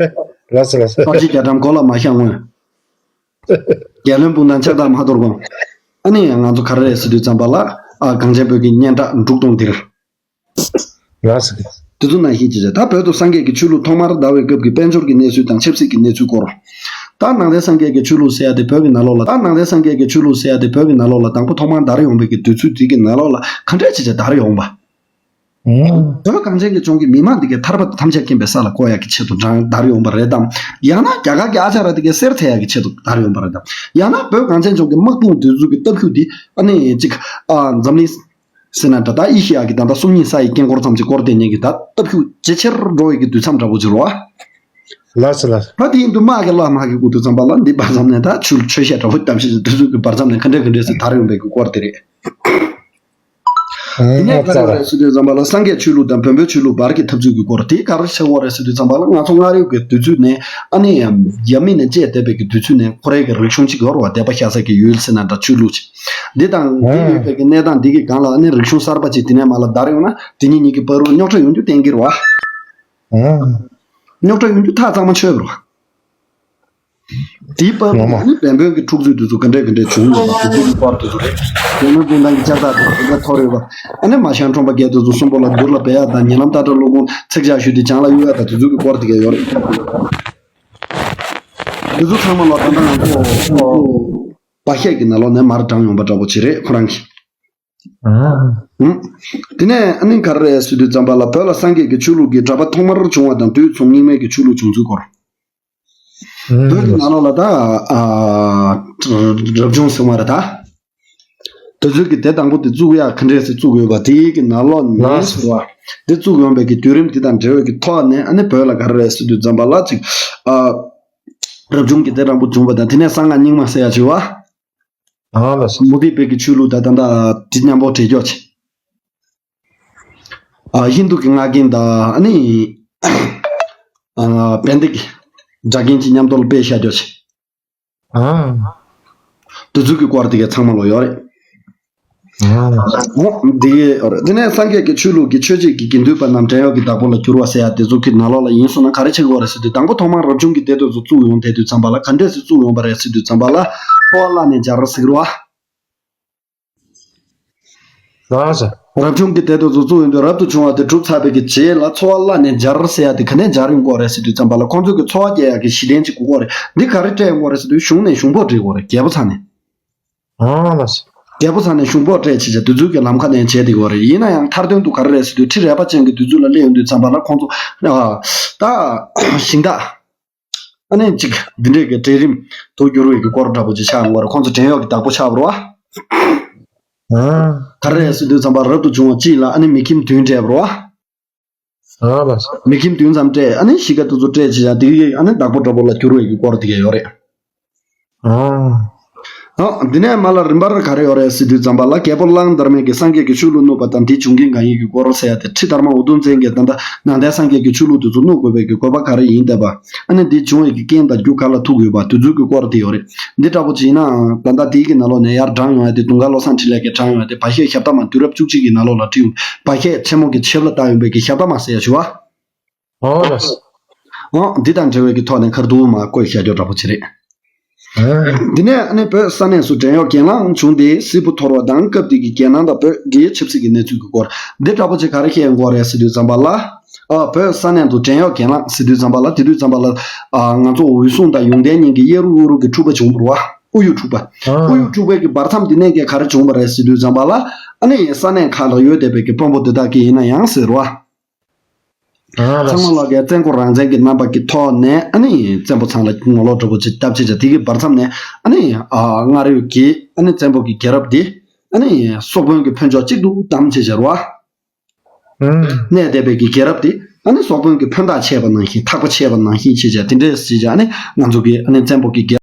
ལགས་སོ་ལགས་སོ། ཨོ་ཅི་རྒྱ་གྲམ་གོ་ལ་མ་བཞག་སྔོན། རྒྱལ་བློན་སྤུངས་ཐང་ལྕགས་ཐག་མ་གཏོར་གོང་། ཨ་ནི་ང་ཚོ་ག་རེ་རེད་ཟེར་དུས་ཙམ་པ་ལ། ཨ། གངས་ཅན་བོད་ཀྱི་སྙན་གྲགས་འབྲུག་སྟོང་ལྡིར། ལགས་སོ། དེ་ཚོ་ནང་བཞིན་བྱས་བྱས་ད་བོད་དུ་སངས་རྒྱས་ཀྱི་ཆོས་ལུགས་ཐོག་མར་དར་བའི་སྐབས་ཀྱི་དཔལ་འབྱོར་གྱི་གནས་ཚུལ་དང་ཆབ་སྲིད་ཀྱི་གནས་ཚུལ་སྐོར། ད་ནང་བསྟན་སངས་རྒྱས་ཀྱི་ཆོས་ལུགས་ཟེར་ཡ་དེ་བོད་ཀྱི་ནང་ལོགས་ལ། ད་ནང་བསྟན་སངས་རྒྱས་ཀྱི་ཆོས་ལུགས་ཟེར་ཡ་དེ་བོད་ཀྱི་ནང་ལོགས་ལ་དང་པོ་ཐོག་མར་དར་ཡོང་བའི་གི་དུས་ཚོད་དེ་གི་ནང་ལོགས་ལ་ག་འདྲས་བྱས་བྱས་དར་ཡོང་བ། ཨང་། བོད་གངས་ཅན་གྱི་ལྗོངས་ཀྱི་མི་མང་འདི་གའི་ཐར་པ་དང་ཐམས་ཅད་མཁྱེན་པའི་ས་ལ་བཀོད་ཡག་གི་ཆེད་དུ་དར་ཡོང་བ་རེད་དམ། ཡང་ན་རྒྱ་གར་གྱི་ཨ་ཅཱརྱ་འདི་གའི་གསེར་འཐེན་ཡག་གི་ཆེད་དུ་དར་ཡོང་བ་རེད་དམ། ཡང་ན་བོད་གངས་ཅན་ལྗོངས་ཀྱི་དམག་དཔུང་འདི་ཚོ་གི་སྟབས་ཤུགས་འདི་ཨ་ནི་ཅིག་ཨ། འཛམ་གླིང་ཟེར་ན་འདྲ། ད་ཨེ་ཤེ་ཡ་གི་ད་ལྟ་གསུམ་གཉིས་ས་ཡི་དཀྱིལ་འཁོར་ཙམ་ཅིག་བསྐོར་བསྡད་མཁན་གྱི་ད་སྟབས་ཤུགས་ཇེ་ཆེར་འགྲོ་བའི་གི་དུས་མཚམས་འདྲ་པོ་ཅིག་རེད་བ། ལགས་སོ་ལགས། ད་དེ་ཡིན་དུས་དམག་གི་བླ་མ་གི་སྐུ་དུས་ཙམ་པ་ལ་འདི་བར་མཚམས་ནས་ད་ཆོས་ཆོས་བཤད་འདྲ་པོ་གཏམ་བཤད་ཅིག་དུས་ཚོད་ཀྱི་བར་མཚམས་ནས་ག་འདྲས་ག་འདྲས་སུ་དར་ཡོང་བའི་གི་སྐོར་དེ་རེད། དེ་ནས་ག་རེ་རེད་ཟེར་དུས་ཙམ་པ་ལ་སངས་རྒྱས་ཆོས་ལུགས་དང་བོན་པོའི་ཆོས་ལུགས་བར་གྱི་འཐབ་རྩོད་ཀྱི་སྐོར་དེ་ག་རེ་ཆགས་ཡོད་རེད་ཟེར་དུས་ཙམ་པ་ལ་ང་ཚོ་སྔར་ཡོད་ཀྱི་དུས་ཚོད་ནས་ཨ་ནི་ཡབ་མེས་ནས་བཅད་བསྡད་པའི་གི་དུས་ཚོད་ནས་ཁོ་རའི་གི་རིག་གཞུང་གཅིག་ཡོད་རེད་བ། སྡེ་པ་ཤ་ཟ་གི་ཡུལ་ཟེར་ན་འདྲ་ཆོས་ལུགས་ཅིག་འདི་དང་འདི་ཡོད་པའི་གི་གནས་སྟངས་འདི་གི་སྒང་ལ་ཨ་ནི་རིག་གཞུང་གསར་པ་ཅིག་དེ་ནས་མར་ལ་དར་ཡོང་ན་དེ་གཉིས་གཉིས་ཀྱི་བར་དུ་རྙོག་དྲ་ཡོང་རྒྱུ་གཏན་འཁེལ་རེད་བ། རྙོག་དྲ་ཡོང་རྒྱུ་ཐག་གཙང་མ་ཆོད་པ་རེད་བ། དེའི་བར་དུ་ངོ་མ། ཨ་ནི་བན་བོན་གྱི་འཁྲུག་རྩོད་དེ་ཚོ་ག་འདྲས་ག་འདྲས་བྱུང་ཡོད་པ་དེ་ཚོ་གི་བར་དེ་ཚོ་རེད། རྒྱལ་བློན་སྤུངས་ཐང་གི་ལྕགས་ཐག་དེ་ཚོ་ག་འདྲ་འཐོར་ཡོད་པ། ཨ་ནི་མ་ཤང་ཁྲོམ་པ་བརྒྱད་དེ་ཚོ་གསུམ་པོ་ལ་དུར་ལ་སྦས་ཡག་དང་ཉེ་ལམ་སྟག་བྲག་ཀླུ་ཁོང་ཚིག་ཇག་ཞུས་ཏེ་བྱང་ལ་གཡུག་ཡག་དང་དེ་ཚོ་གི་སྐོར་དེ་ག་ཡོད་རེད། དེ་ཚོ་ཚང་མ་ལ་ད་ལྟ་ང་ཚོ་བ་ཤད་ཀྱི་ནང་ལོགས་ནས་མར་དྲངས་ཡོང་པ་འདྲ་པོ་ཅིག་རེད་ཁོ་རང་གིས། ཨ། ཧུམ། དེ་ནས་ཨ་ནི་ག་རེ་རེད་ཟེར་དུས་ཙམ་པ་ལ་བོད་ལ་སངས་རྒྱས་ཀྱི་ཆོས་ལུགས་ཀྱི་གྲགས་པ་ཐོག་མར་བྱུང་བ་དང་དུས་མཚུངས་རྙིང་མའི་གི་ཆོས་ལུགས་བྱུང་ཚུལ་སྐོར། བོད་ཀྱི་ནང་ལོགས་ལ་ད་ཨ་རབ་བྱུང་ཟེར་བ་རེད་ད། དེ་ཚོས་ཀྱི་དེ་དང་པོ་དེ་བཙུགས་ཡག་ག་འདྲས་སེ་བཙུགས་ཡོད་པ་དེའི་གི་ནང་ལོགས་ནས་ཟེར་བ། དེ་བཙུགས་ཡོང་བའི་གི་བརྒྱུད་རིམ་དེ་དང་འབྲེལ་བའི་གི་ཐོག་ནས་ཨ་ནི་བོད་ལ་ག་རེ་རེད་ཟེར་དུས་ཙམ་པ་ལ་ཅིག་ཨ། རབ་བྱུང་གི་དེ་དང་པོ་བྱུང་བ་དང་དེ་ནས་གསང་སྔགས་རྙིང་མ་ཟེར་ཡག་ཅིག་བ། ཨ་ལ་སོ། མུ་སྟེགས་པའི་གི་ཆོས་ལུགས་དང་ད་ལྟ་དེ་མཉམ་པོ་འདྲེས་འཇོག་བྱས། ཨ། ཧིན་རྡུ་གི་སྔགས་རྒན་དང་ཨ་ནི། ཨ། བན་དེ་གི་སྒྲ་རྒན་གྱི་མཉམ་དུ་ལ་དཔེ་བཞག་འཇོག་བྱས། ཨ། དེ་ཚོ་གི་སྐོར་དེ་གའི་ཚང་མ་ལོག་ཡོད་རེད། ཨ། འོ། འདི་གའི་ཡོད་རེད། དེ་ནས་སངས་རྒྱས་ཀྱི་ཆོས་ལུགས་ཀྱི་ཆོས་བྱེད་ཀྱི་དགེ་འདུན་པ་རྣམས་བྲན་གཡོག་གི་བདག་པོ་ལ་གྱུར་བ་ཟེར་ཡག་དེ་ཚོ་གི་ནང་ལོགས་ལ་ཡིན་སོང་ན་ག་རེ་ཆགས་ཀྱི་ཡོད་རེད་ཟེར་དུས་དང་པོ་ཐོག་མར་རབ་བྱུང་གི་སྡེ་དེ་ཚོ་བཙུགས་ཡོང་དེ་དུས་ཙམ་པ་ལ་ག་འདྲས་སེ་བཙུགས་ཡོང་པ་རེད་ཟེར་དུས་ཙམ་པ་ལ་འཚོ་བ་བླ་ནས་སྦྱར་ཟེར་གི་རེད་བ། ལགས་སོ། རབ་བྱུང་གི་སྡེ་དེ་ཚོ་བཙུགས་ཡོང་དུས་རབ་ཏུ་བྱུང་བ་དེ་གྲུབ་ཚར་བའི་གི་རྗེས་ལ་འཚོ་བ་བླ་ནས་སྦྱར་ཟེར་ཡག་དེ་ག་ནས་སྦྱར་ཡོང་གི་ཡོད་རེད་ཟེར་དུས་ཙམ་པ་ལ་ཁོང་ཚོ་གི་འཚོ་བ་སྐྱེལ་ཡག་གི་གཞི་རྟེན་ཅིག་དགོས་ཀྱི་ཡོད་རེད། འདི་ག་རེ་སྤྲད་ཡོང་གི་ཡོད་རེད་ཟེར་དུས་གཞུང་ནས་གཞུང་ཕོགས་སྤྲད་དགོས་རེད། རྒྱལ་པོ་ཚང་ནས། ཨ་ལགས་སོ། རྒྱལ་པོ་ཚང་ནས་གཞུང་ཕོགས་སྤྲད་བྱས་བྱས་དེ་ཚོའི་གི་ལམ་ཁ་ནས་བྱས་བསྡད་ཡོད་རེད། ཡིན་ན་ཡང་མཐར་དོན་དུ་ག་རེ་རེད་ཟེར་དུས་ཁྲི་རལ་པ་ཅན་གྱི་དུས་ཚོད་ལ་སླེབས་ཡོང་དུས་ཙམ་པ་ལ་ཁོང་ཚོ་ཨ། ད་ཞིང་བདག་ཨ་ནི་ཅིག་འདི་འདྲས་ཀྱི་གྲལ་རིམ་དུ་འགྱུར་བའི་གི་སྐོར་འདྲ་པོ་ཅིག་ཆགས་ཡོང་བ་རེད། ཁོང་ཚོ་བྲན་གཡོག་གི་བདག་པོ་ཆགས་པ་རེད་བ། ཨ། ག་རེ་རེད་ཟེར་དུས་ཙམ་པ་རབ་ཏུ་བྱུང་བ་གཅིག་ལ་ཨ་ནི་མི་ཁྱིམ་བདུན་སྤྲད་པ་རེད་བ། ཨ་ལགས་སོ། མི་ཁྱིམ་བདུན་ཙམ་སྤྲད། ཨ་ནི་གཞིས་ཀ་དེ་ཚོ་སྤྲད་བྱས་ཡ་དེ་གི་ཨ་ནི་བདག་པོ་འདྲ་པོ་ལ་གྱུར་བའི་གི་སྐོར་དེ་ག་ཡོད་རེད། ཨ། ཨ། འདི་ནས་མར་ལ་རིམ་པར་ག་རེ་ཡོད་རེད་ཟེར་དུས་ཙམ་པ་ལ་རྒྱལ་པོ་གླང་དར་མས་ཀྱིས་སངས་རྒྱས་ཀྱི་ཆོས་ལུགས་བསྣུབས་པ་དང་དེའི་འབྱུང་རྐྱེན་གང་ཡིན་གྱི་སྐོར་ཟེར་ཡ་དེ་ཁྲི་དར་མ་འུ་དུམ་བཙན་གྱིས་ད་ལྟ་ནང་བསྟན་སངས་རྒྱས་ཀྱི་ཆོས་ལུགས་དེ་ཚོ་བསྣུབ་དགོས་པའི་གི་དགོས་པ་ག་རེ་ཡིན་བསྡད་པ། ཨ་ནི་འདི་བྱུང་བའི་གི་རྐྱེན་དང་རྒྱུ་ག་ལ་ཐུག་ཡོད་པ་དེ་ཚོའི་གི་སྐོར་དེ་ཡོད་རེད། འདི་འདྲ་པོ་ཅིག་ཡིན་ནའང་ད་ལྟ་དེའི་གི་ནང་ལོགས་ནས་ཡར་དྲངས་ཡོང་ཡ་དེ་དུང་དཀར་བློ་བཟང་འཕྲིན་ལས་ཀྱིས་དྲངས་ཡོང་ཡ་དེ་བ་ཤད་ཞབས་བཏགས་མ་དུས་རབས་བཅུ་གཅིག་གི་ནང་ལོགས་ལ་བྲིས་ཡོང་བ་ཤད་ཆེན་མོ་གི་ཆེབ་ལ་བཏགས་ཡོང་བའི་གི་ཞབས་བཏགས་མ་ཟེར་ཡ་ཞུ་བ། ཨོ་ལགས་སོ། ཨང་འདི་དང་འབྲེལ་བའི་གི་ཐོག་ནས་ཁར་དུ་མ་བཀོད་བཞག་རྒྱུ་འདྲ་པོ་ཅིག་རེད། འདི་ནས་ཨ་ནི་བོད་ས་གནས་སུ་བྲན་གཡོག་གྱེན་ལངས་བྱུང་སྟེ་སིལ་བུ་འཐོར་བ་དང་སྐབས་དེ་གི་རྒྱལ་ནང་དང་བོད་རྒྱའི་ཆབ་སྲིད་ཀྱི་གནས་ཚུལ་གྱི་སྐོར་འདི་འདྲ་པོ་ཅིག་ག་རེ་བཤད་དགོས་རེད་ཟེར་དུས་ཙམ་པ་ལ། ཨ་བོད་ས་གནས་དུ་བྲན་གཡོག་གྱེན་ལངས་ཟེར་དུས་ཙམ་པ་ལ་དེ་དུས་ཙམ་པ་ལ་ཨ་ང་ཚོ་འོད་སྲུང་དང་ཡོན་ཏན་གཉིས་ཀྱི་གཡས་རུ་དབུ་རུ་གི་འཁྲུག་པ་བྱུང་བ་རེད་བ། དབུ་ཡུག་འཁྲུག་པ། དབུ་ཡུག་འཁྲུག་པའི་གི་བར་མཚམས་དེ་ནས་ཀྱི་ག་རེ་བྱུང་བ་རེད་ཟེར་དུས་ཙམ་པ་ལ། ཨ་ནི་ས་གནས་ཁག་ལ་ཡོད་བསྡད་པའི་གི་དཔོན་པོ་དེ་དག་གིས་ཡིན་ན་ཡང་ཟེར་བ། ཚང་མ་ལོག་གི་བཙན་པོ་རང་བཙན་གྱི་རྣམ་པ་གི་ཐོག་ནས་ཨ་ནི་བཙན་པོ་ཚང་ལ་ངོ་ལོག་འདྲ་པོ་ཅིག་བཏབ་བྱས་བྱས་དེ་གི་བར་མཚམས་ནས་ཨ་ནི་ཨ་སྔར་ཡོད་ཀྱི་ཨ་ནི་བཙན་པོ་གི་རྒྱལ་རབས་དེ་ཨ་ནི་སོག་དཔོན་གྱི་ཕོན་ཆོག་གཅིག་ཏུ་བསྡམས་བྱས་བྱས་རེད་བ། གནས་བསྡད་པའི་གི་རྒྱལ་རབས་དེ་ཨ་ནི་སོག་དཔོན་གྱི་ཕོན་ཐག་ཆད་པ་ནང་བཞིན་ཐག་པ་ཆད་པ་ནང་བཞིན་བྱས་བྱས་དེ་འདྲས་བྱས་བྱས་ཨ་ནི་ང་ཚོ་གི་ཨ་ནི་བཙན་པོ་གི་རྒྱལ་